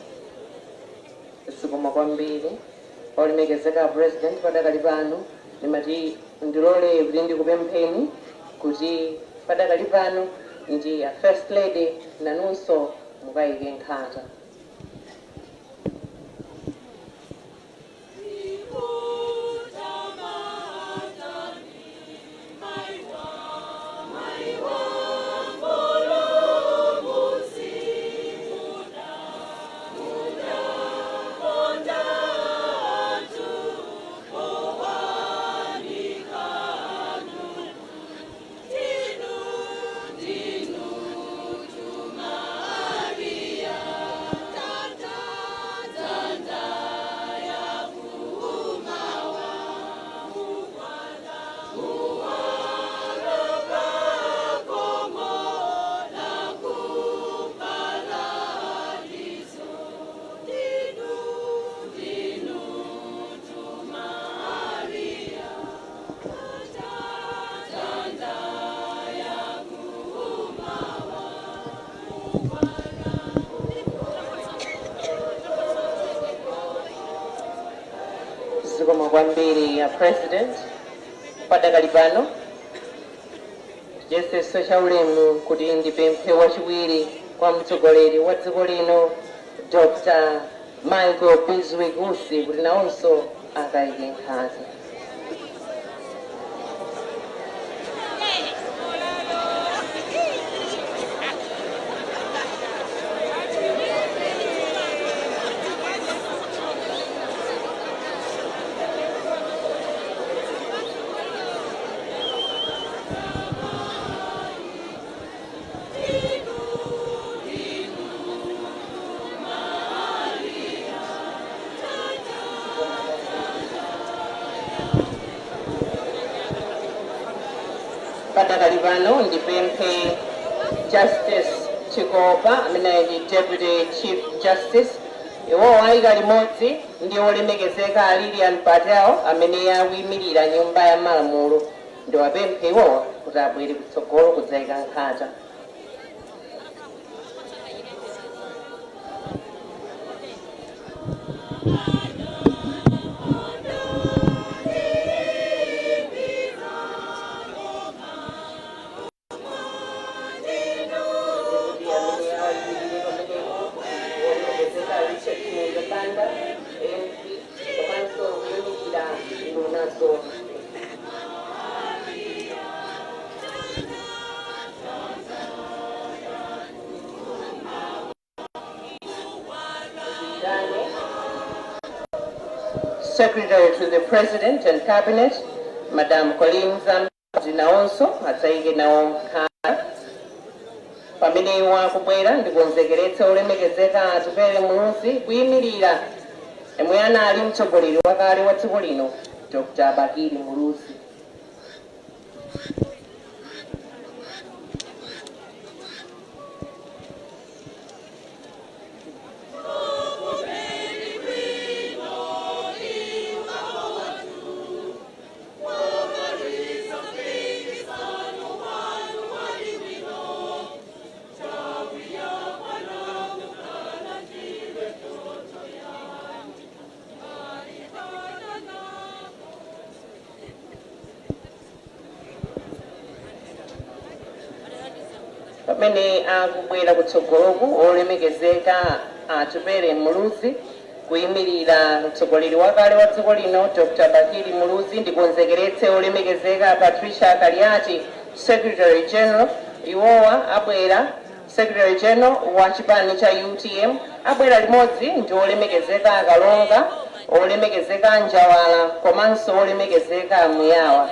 zikomo kwambiri, olemekezeka President. Padakali pano ndimati ndilole kuti ndikupempheni kuti padakali pano ndi a First Lady nanunso mukayike nkhata. Zikomo kwambiri ya President. Padakali pano chiyeseso cha ulemu kuti ndipemphe wachiwiri kwa mtsogoleri wa dziko lino, Dr Michael Bizwick Usi, kuti nawonso akayike nkhata. Padakali pano ndipemphe Justice Chikopa amene ndi Deputy Chief Justice, iwowo ayika limodzi ndi olemekezeka Lilian Patel amene akuyimirira Nyumba ya Malamulo. Ndiwapemphe iwowa kuti abwere kutsogolo kudzayika nkhata. Richard Chimwendo Banda MP komanso kuyimirira nduna zonse. Secretary to the President and Cabinet, Madam Colleen Zamba, nawonso adzayike nawo nkhata. Pamene iwo akubwera, ndikonzekeretsa olemekezeka Atupele Muluzi kuyimirira yemwe anali mtsogoleri wakale wa dziko lino, Dr. Bakili Muluzi. Pamene akubwera kutsogoloku olemekezeka Atupele Muluzi kuyimirira mtsogoleri wakale wa dziko lino, Dr. Bakili Muluzi, ndikonzekeretse olemekezeka Patricia Kaliati, Secretary General. Iwowa abwera, Secretary General wa chipani cha UTM, abwera limodzi ndi olemekezeka Akalonga, olemekezeka Njawala komanso olemekezeka Muyawa.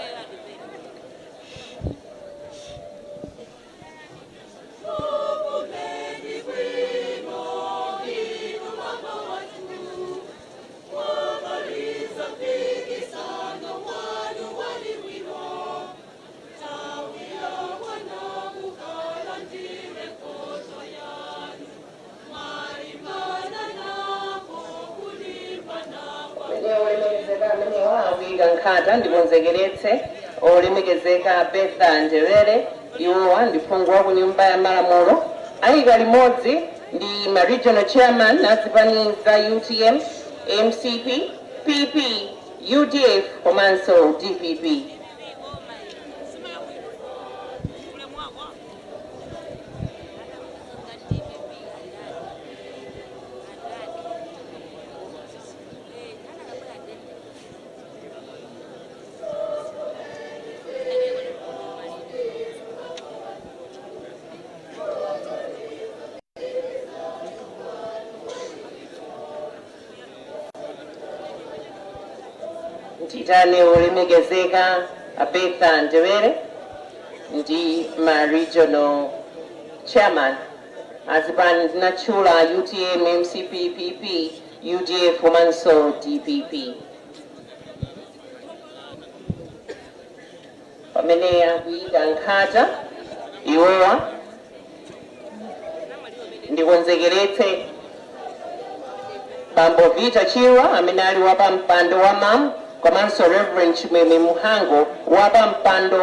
Pamene olemekezeka amenewa akuyika nkhata, ndikonzekeretse olemekezeka Betha Ndewere. Iwowa ndi phungu wa ku Nyumba ya Malamulo. Ayika limodzi ndi ma regional chairman azipani za UTM, MCP, PP, UDF komanso DPP. Nditane olemekezeka Abetha Ndewere ndi ma regional chairman azipani ndinatchula, UTM, MCP, PP, UDF komanso DPP. Pamene akuyika nkhata iwowa, ndikonzekeretse Bambo Vita Chirwa amene ali wapampando wa MAM, komanso Reverend Chimwemwe Muhango, wapampando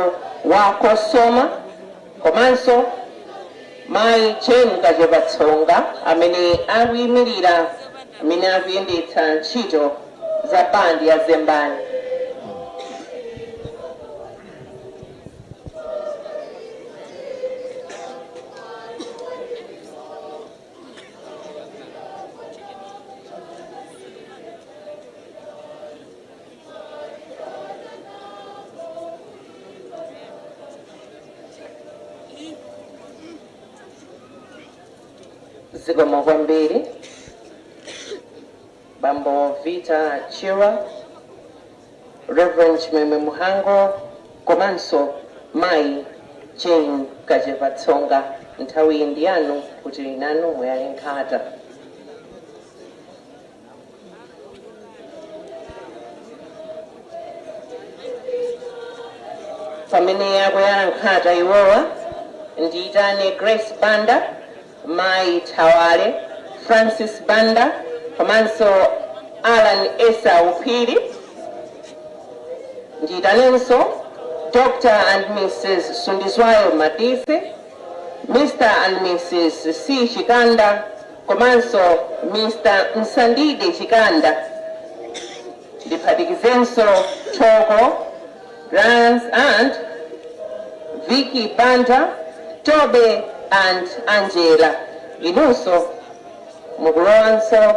wa COSOMA, komanso Mayi Jane Kachepatsonga amene akuyimirira, amene akuyendetsa ntchito za bandi ya Zembani. Zikomo kwambiri, Bambo Vita Chirwa, Reverend Chimwemwe Muhango komanso Mayi Jane Kachepatsonga. Nthawi iyi ndi yanu kuti nanu muyale nkhata. Pamene akuyala nkhata iwowa, ndiyitane Grace Banda, Mayi Thawale, Francis Banda komanso Alan Esau Phiri. Ndiyitanenso Dr. and Mrs. Sundizwayo Madise, Mr. and Mrs. C Chikanda komanso Mr. Msandide Chikanda. Ndiphatikizenso Thoko Grants and Vicky Banda, Tobe and Angela. Inunso mukulowanso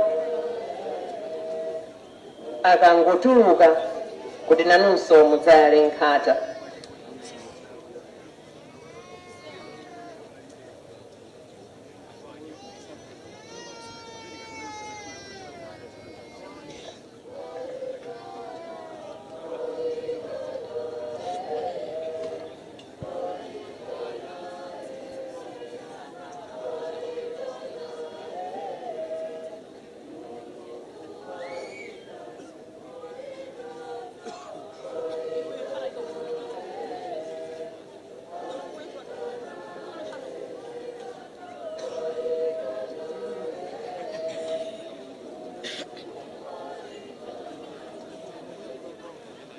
akangotuluka kuti nanunso mudzayale nkhata.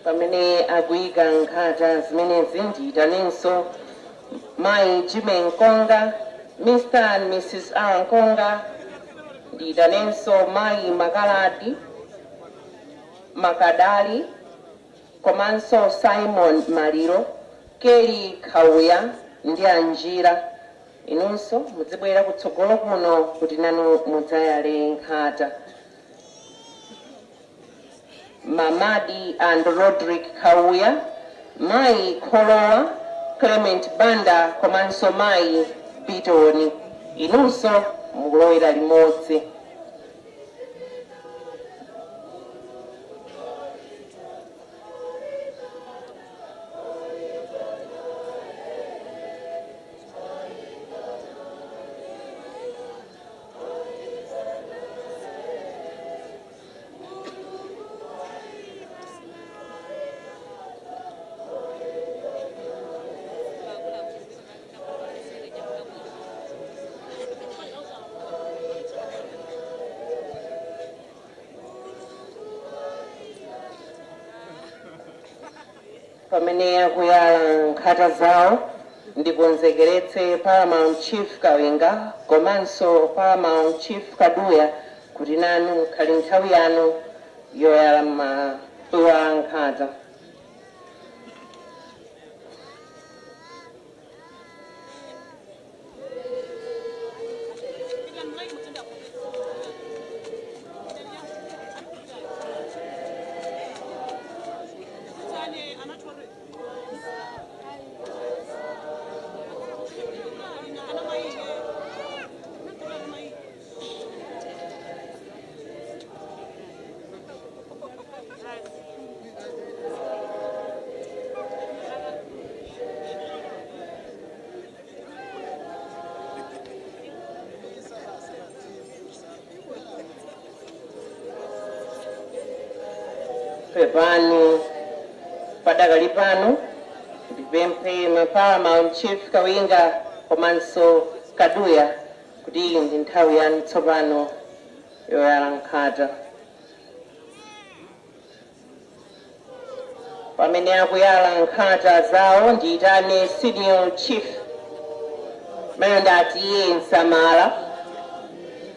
Pamene akuyika nkhata zimenezi, ndiyitanenso Mayi Jime Nkonga, Mr and Mrs R Nkonga. Ndiyitanenso Mayi Makaladi Makadali komanso Simon Maliro, Keli Khauya ndi Anjira. Inunso mudzibwera kutsogolo kuno kuti nanu mudzayale nkhata. Mamadi and Rodrick Khauya, Mayi Kholowa, Clement Banda komanso Mayi Bitoni, inunso mukulowera limodzi. Pamene akuyala nkhata zawo, ndikonzekeretse Paramount Chief Kawinga komanso Paramount Chief Kaduya kuti nanu khali nthawi yanu yoyala yoyala nkhata. Pepani, padakali pano ndipemphe ma Paramount Chief Kawinga komanso Kaduya kuti iyi ndi nthawi yanu tsopano yoyala nkhata. Pamene akuyala nkhata zawo, ndiyitane Senior Chief mene ndati iye Nsamala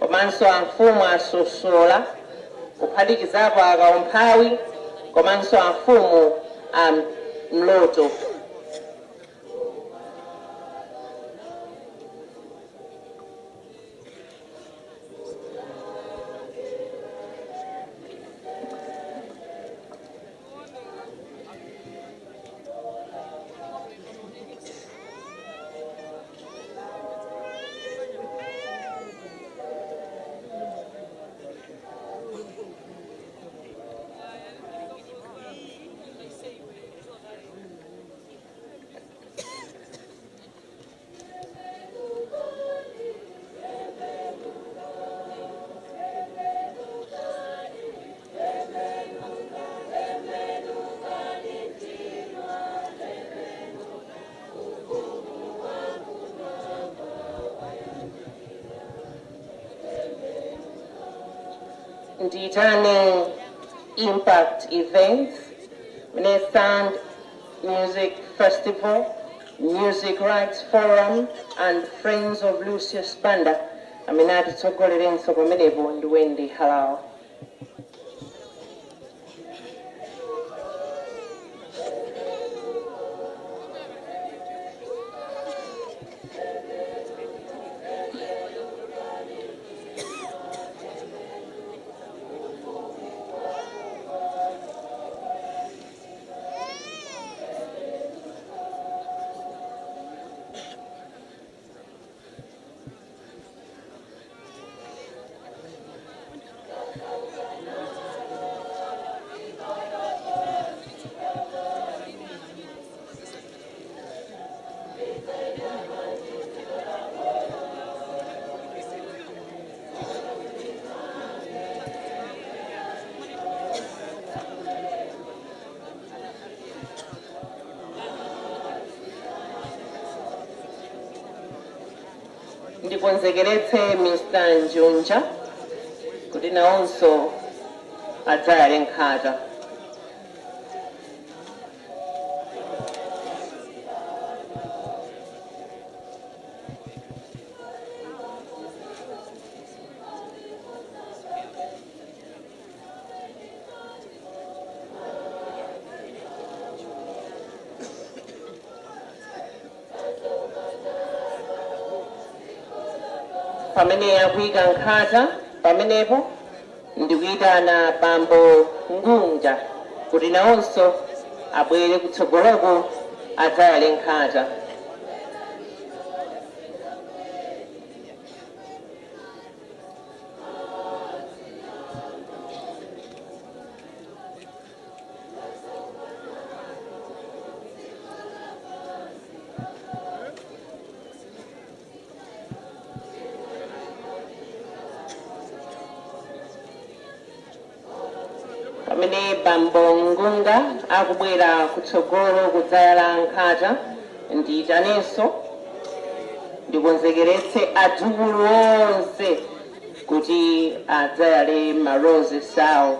komanso amfumu Asosola, kuphatikizapo Akaumphawi komanso amfumu a Mloto. Ndiyitane Impact Events, Sound Music Festival, Music Rights Forum and Friends of Lucius Banda. Amene atitsogolerenso pamenepo ndi Wendy Halawa. Ndikonzekeretse Mr Njunja kuti nawonso adzayale nkhata. Pamene akuyika nkhata pamenepo, ndikuyitana Bambo Ngunja kuti nawonso abwere kutsogoloko adzayale nkhata. Pamene Bambo Ngunga akubwera kutsogolo kudzayala nkhata, ndiyitanenso, ndikonzekeretse adzukulu onse kuti adzayale ma roses awo.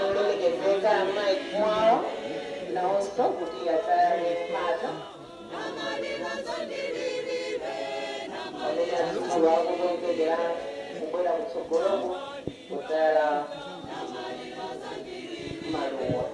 Olemekezeka Mike Mwawa nawonso kuti adzayale nkhata pamene adzukulu akukonzekera kubwera kutsogoloko kudzayala maluwa.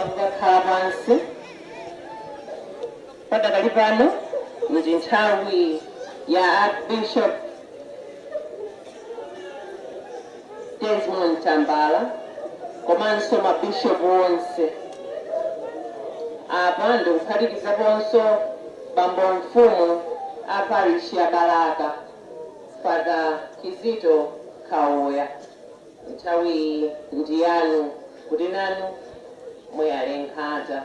Akakhala pansi. Padakali pano ndi nthawi ya Archbishop Desmond Tambala komanso mabishopu onse. Apa ndikuphatikizaponso bambo mfumu a parish ya Balaka, Father Kizito Khauya. Nthawi ndi yanu kuti nanu muyale nkhata.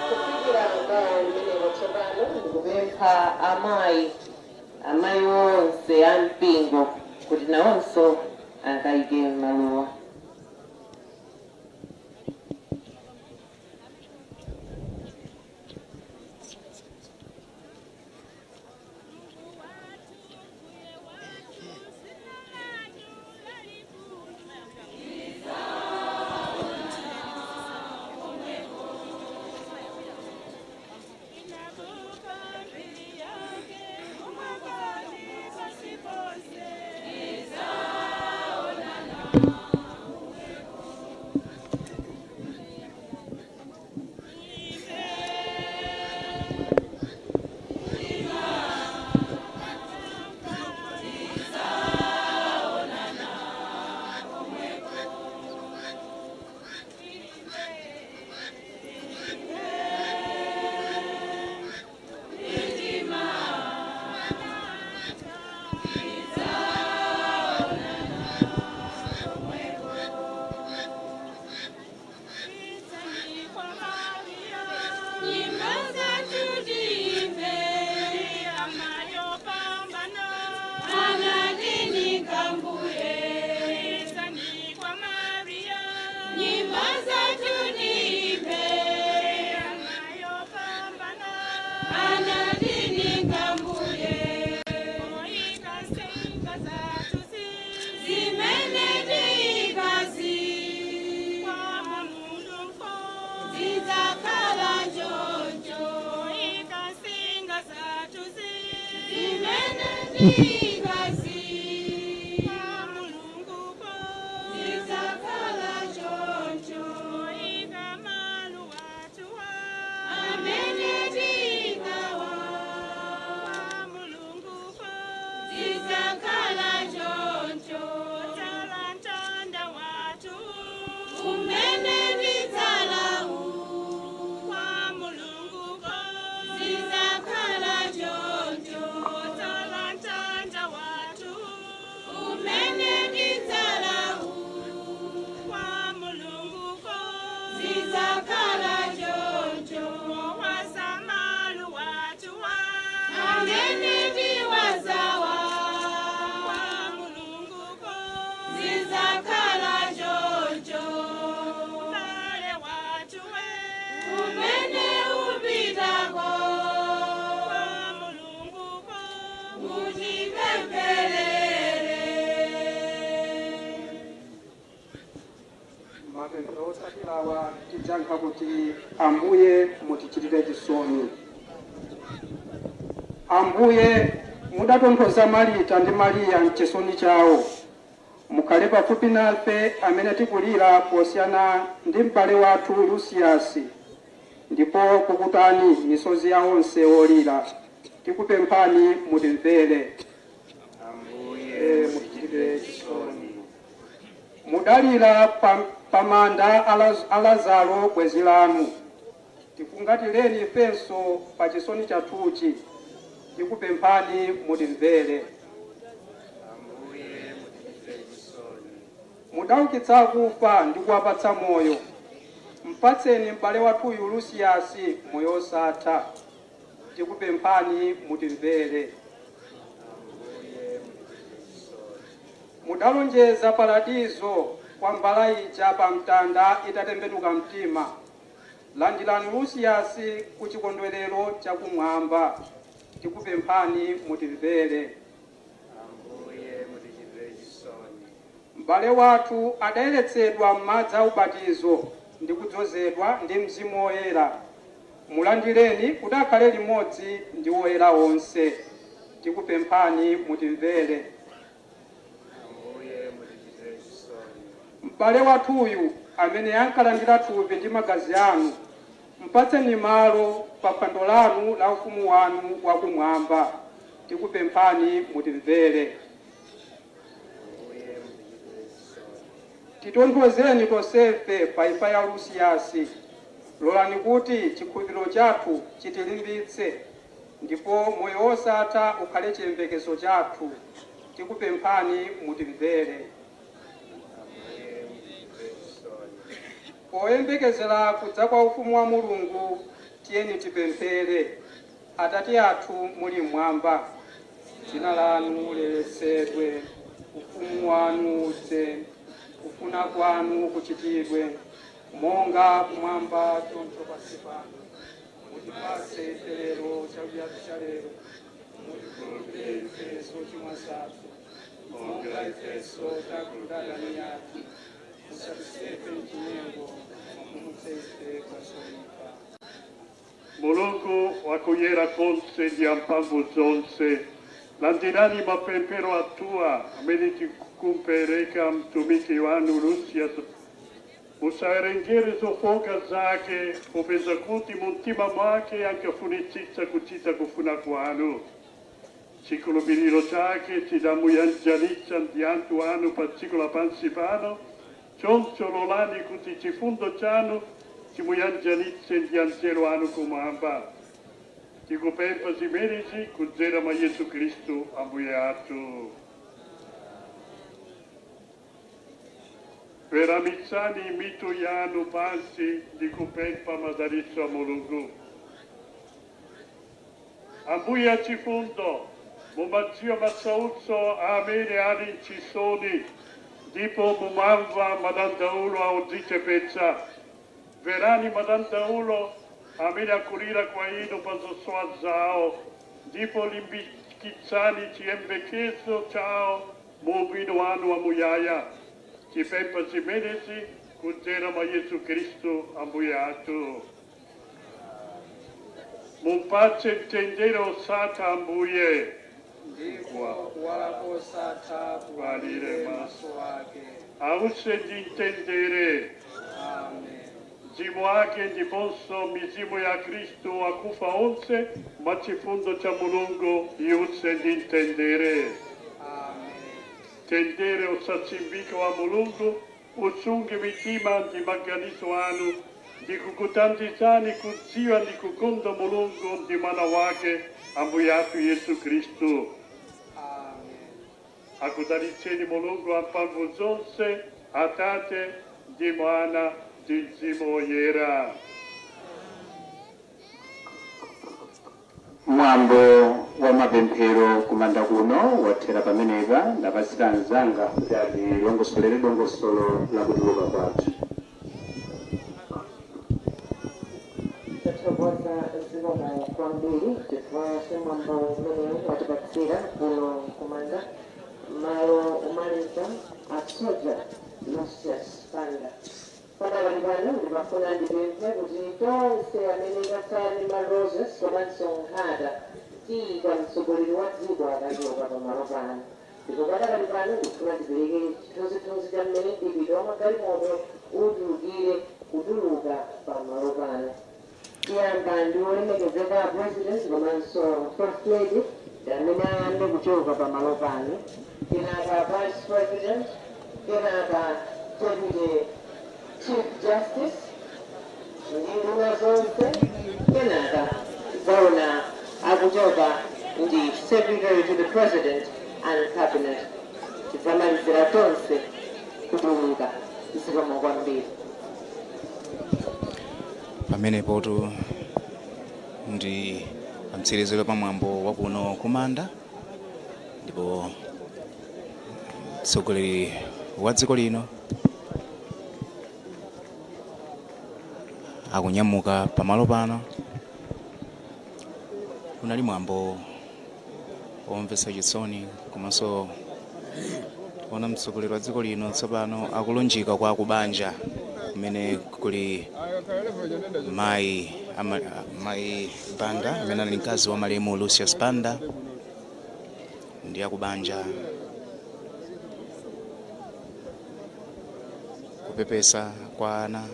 Kufikira gawo limenelo, tsopano ndikupempha amayi onse a mpingo kuti nawonso akayike maluwa. Tikasiya Mulungu zizakhala choncho amene tikawa zizakhala choncho umene tidzalau zizakhala choncho umene tidzalau zizakhala choncho amene tiwazawa zizakhala choncho umene upitako mutipempherere. Mapemphero otsatirawa tidzayankha kuti Ambuye mutichitire chisoni. Ambuye, mudatonthoza Marita ndi Mariya mchisoni chawo. Mukhale pafupi nafe amene tikulira posiyana ndi m'bale wathu Lusiyasi, ndipo pukutani misozi ya onse olira. Tikupemphani, mutimvere. Ambuye mutichitire chisoni. Mudalira pamanda a Lazaro bwenzi lanu. Tifungatireni ifenso pa chisoni chathuchi. Tikupemphani, mutimvere. Mudaukitsa akufa ndi kuwapatsa moyo. Mpatseni m'bale wathuyu Lusiyasi moyo osatha. Tikupemphani, mutimvere. Mudalonjeza paradizo kwa mbala ija pa mtanda itatembenuka mtima. Landirani Lusiyasi ku chikondwerero chakumwamba. Tikupemphani, mutimvere. M'bale wathu adayeretsedwa m'madzi a ubatizo ndi kudzozedwa ndi Mzimu Woyera. Mulandireni kuti akhale limodzi ndi woyera onse. Tikupemphani, mutimvere. M'bale wathuyu amene ankalandira thupi ndi magazi anu, mpatseni malo pa phwando lanu la ufumu wanu wakumwamba. Tikupemphani, mutimvere. Titonthozeni tonsefe pa imfa ya Lusiyasi. Lolani kuti chikhulupiriro chathu chitilimbitse ndipo moyo wosatha ukhale chiyembekezo chathu. Tikupemphani, mutimvere. Poyembekezera kudza kwa ufumu wa Mulungu, tiyeni tipemphere. Atate athu muli mmwamba, dzina lanu liyeretsedwe, ufumu wanu udze, kufuna kwanu kuchitidwe monga kumwamba choncho pansi pano. Mutipatse ife lero chakudya cha lero. Mutikhululukire ife zochimwa zathu monga ifenso takhululukira adani athu. Musatisiye ife mchinyengo, mupulumutse ife kwa zoyipa. Mulungu wakuyera konse ndi amphamvu zonse, landirani mapemphero athuwa amene tikumpereka mtumiki wanu Lucius. Musawerengere zofooka zake, popeza kuti mumtima mwake ankafunitsitsa kuchita kufuna kwanu. Chikhulupiriro chake chidamuyanjanitsa ndi anthu anu pa dziko lapansi pano. Choncho lolani kuti chifundo chanu chimuyanjanitse ndi anzelo anu kumwamba. Tikupempha zimenezi kudzera mwa Yesu Khristu Ambuye athu. Weramitsani mitu yanu pansi ndi kupempha madalitso a Mulungu. Ambuye achifundo, mumadziwa masautso amene ali mchisoni ndipo mumamva madandaulo a odzichepetsa. Mverani madandaulo amene akulira kwa inu pa zosowa zawo, ndipo limbikitsani chiyembekezo chawo mu ubwino wanu wamuyaya. Tipempha zimenezi kudzera mwa Yesu Khristu Ambuye athu. Mupatse mtendere osatha Ambuye. Ndipo kuwala kosatha Kuwalire kuwalire maso ake. Ause ndi mtendere. Amen. Mzimu wake ndiponso mizimu ya Kristu akufa onse mwa chifundo cha Mulungu iuse ndi mtendere. Mtendere osachimbika wa Mulungu usunge mitima ndi maganizo anu ndi kukuthandizani kudziwa ndi kukonda Mulungu ndi mwana wake Ambuye athu Yesu Kristu. Akudalitseni Mulungu wamphamvu zonse, Atate ndi Mwana ndi Mzimu Woyera. Mwambo wa mapemphero kumanda kuno wathera pamenepa. Ndapasira anzanga kuti atilongosolere dongosolo la kutuluka kwathu. Tathokoza, zikomo kwambiri chifukwa cha mwambo umene watipatsira kuno kumanda. Malo omaliza a Soldier Lucius Banda. Panakali pano ndimafuna ndipemphe kuti tonse amene tatsala ndi ma roses komanso nkhata tiyika mtsogoleri wa dziko akachoka pamalo pano. Ndipo panakali pano ndikufuna ndipereke chithunzithunzi cha mmene mdipiti wa magalimoto utulukire kutuluka pamalo pano. Tiyamba ndi olemekezeka President komanso First Lady ndi amene ayambe kuchoka pamalo pano, kenaka Vice President, kenaka Deputy Chief Justice ndi nduna zonse, kenaka zaona akuchoka ndi Secretary to the President and Cabinet. Tidzamalizira tonse kutuluka. Zikomo kwambiri. Pamenepotu ndi pamtsiriziro pa mwambo wakuno kumanda, ndipo mtsogoleri wa dziko lino akunyamuka pamalo pano. Kunali mwambo womvetsa chisoni komanso ona mtsogoleri wa dziko lino tsopano akulunjika kwa kubanja kumene kuli mayi Banda amene ali mkazi wa malemu Lucius Banda ndi akubanja, kupepesa kwa ana.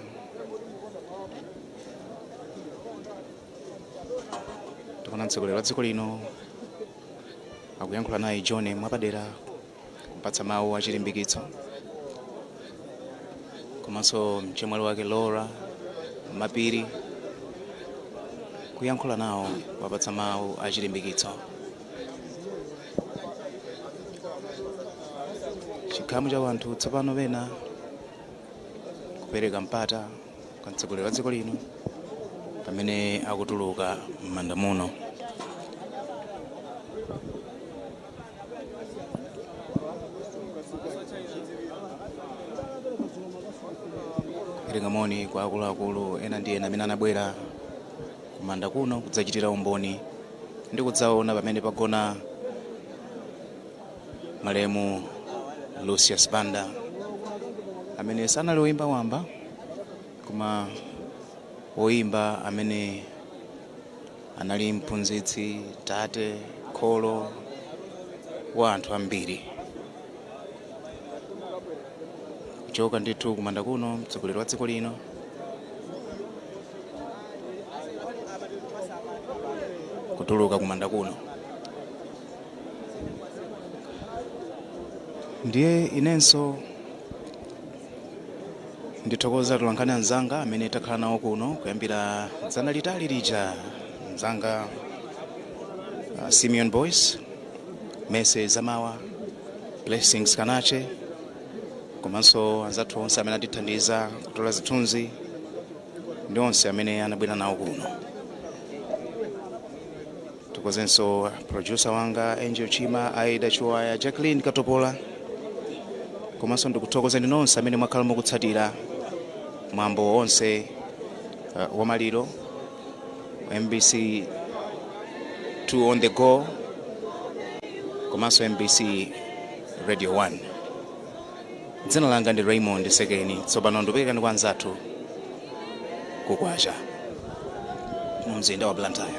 Tikuona mtsogoleri wa dziko lino akuyankhula naye John mwapadera, kumpatsa mawu achilimbikitso, komanso mchemwali wake Laura Mapiri, kuyankhula nawo, kuwapatsa mawu achilimbikitso. Chikhamu cha wanthu tsopano pena kupereka mpata kwa mtsogoleri wa dziko lino pamene akutuluka m'manda muno. Kupereka moni kwa akuluakulu ena ndi ena amene anabwera kumanda kuno kudzachitira umboni ndi kudzaona pamene pagona malemu Lucius Banda, amene sanali woyimba wamba koma woyimba amene anali mphunzitsi, tate, kholo wa anthu ambiri. Kuchoka ndithu kumanda kuno mtsogoleri wa dziko lino, kutuluka kumanda kuno. Ndiye inenso ndithokoza atolankhani anzanga amene takhala nawo kuno kuyambira dzana litali lija, mzanga Simeon Boyce, Mese Zamawa, Blessings Kanache, komanso anzathu onse amene atithandiza kutola zithunzi ndi onse amene anabwera nawo kuno. Tithokozenso producer wanga Angel Chima, Aida Chiwaya, Jacqueline Katopola, komanso ndikuthokozeni nonse amene mwakhala mukutsatira mwambo onse wamaliro, MBC 2 on the go komanso MBC Radio 1. Dzina langa ndi Raymond Sekeni. Tsopano ndikuperekani kwa anzathu kukwacha mu mzinda wa Blantyre.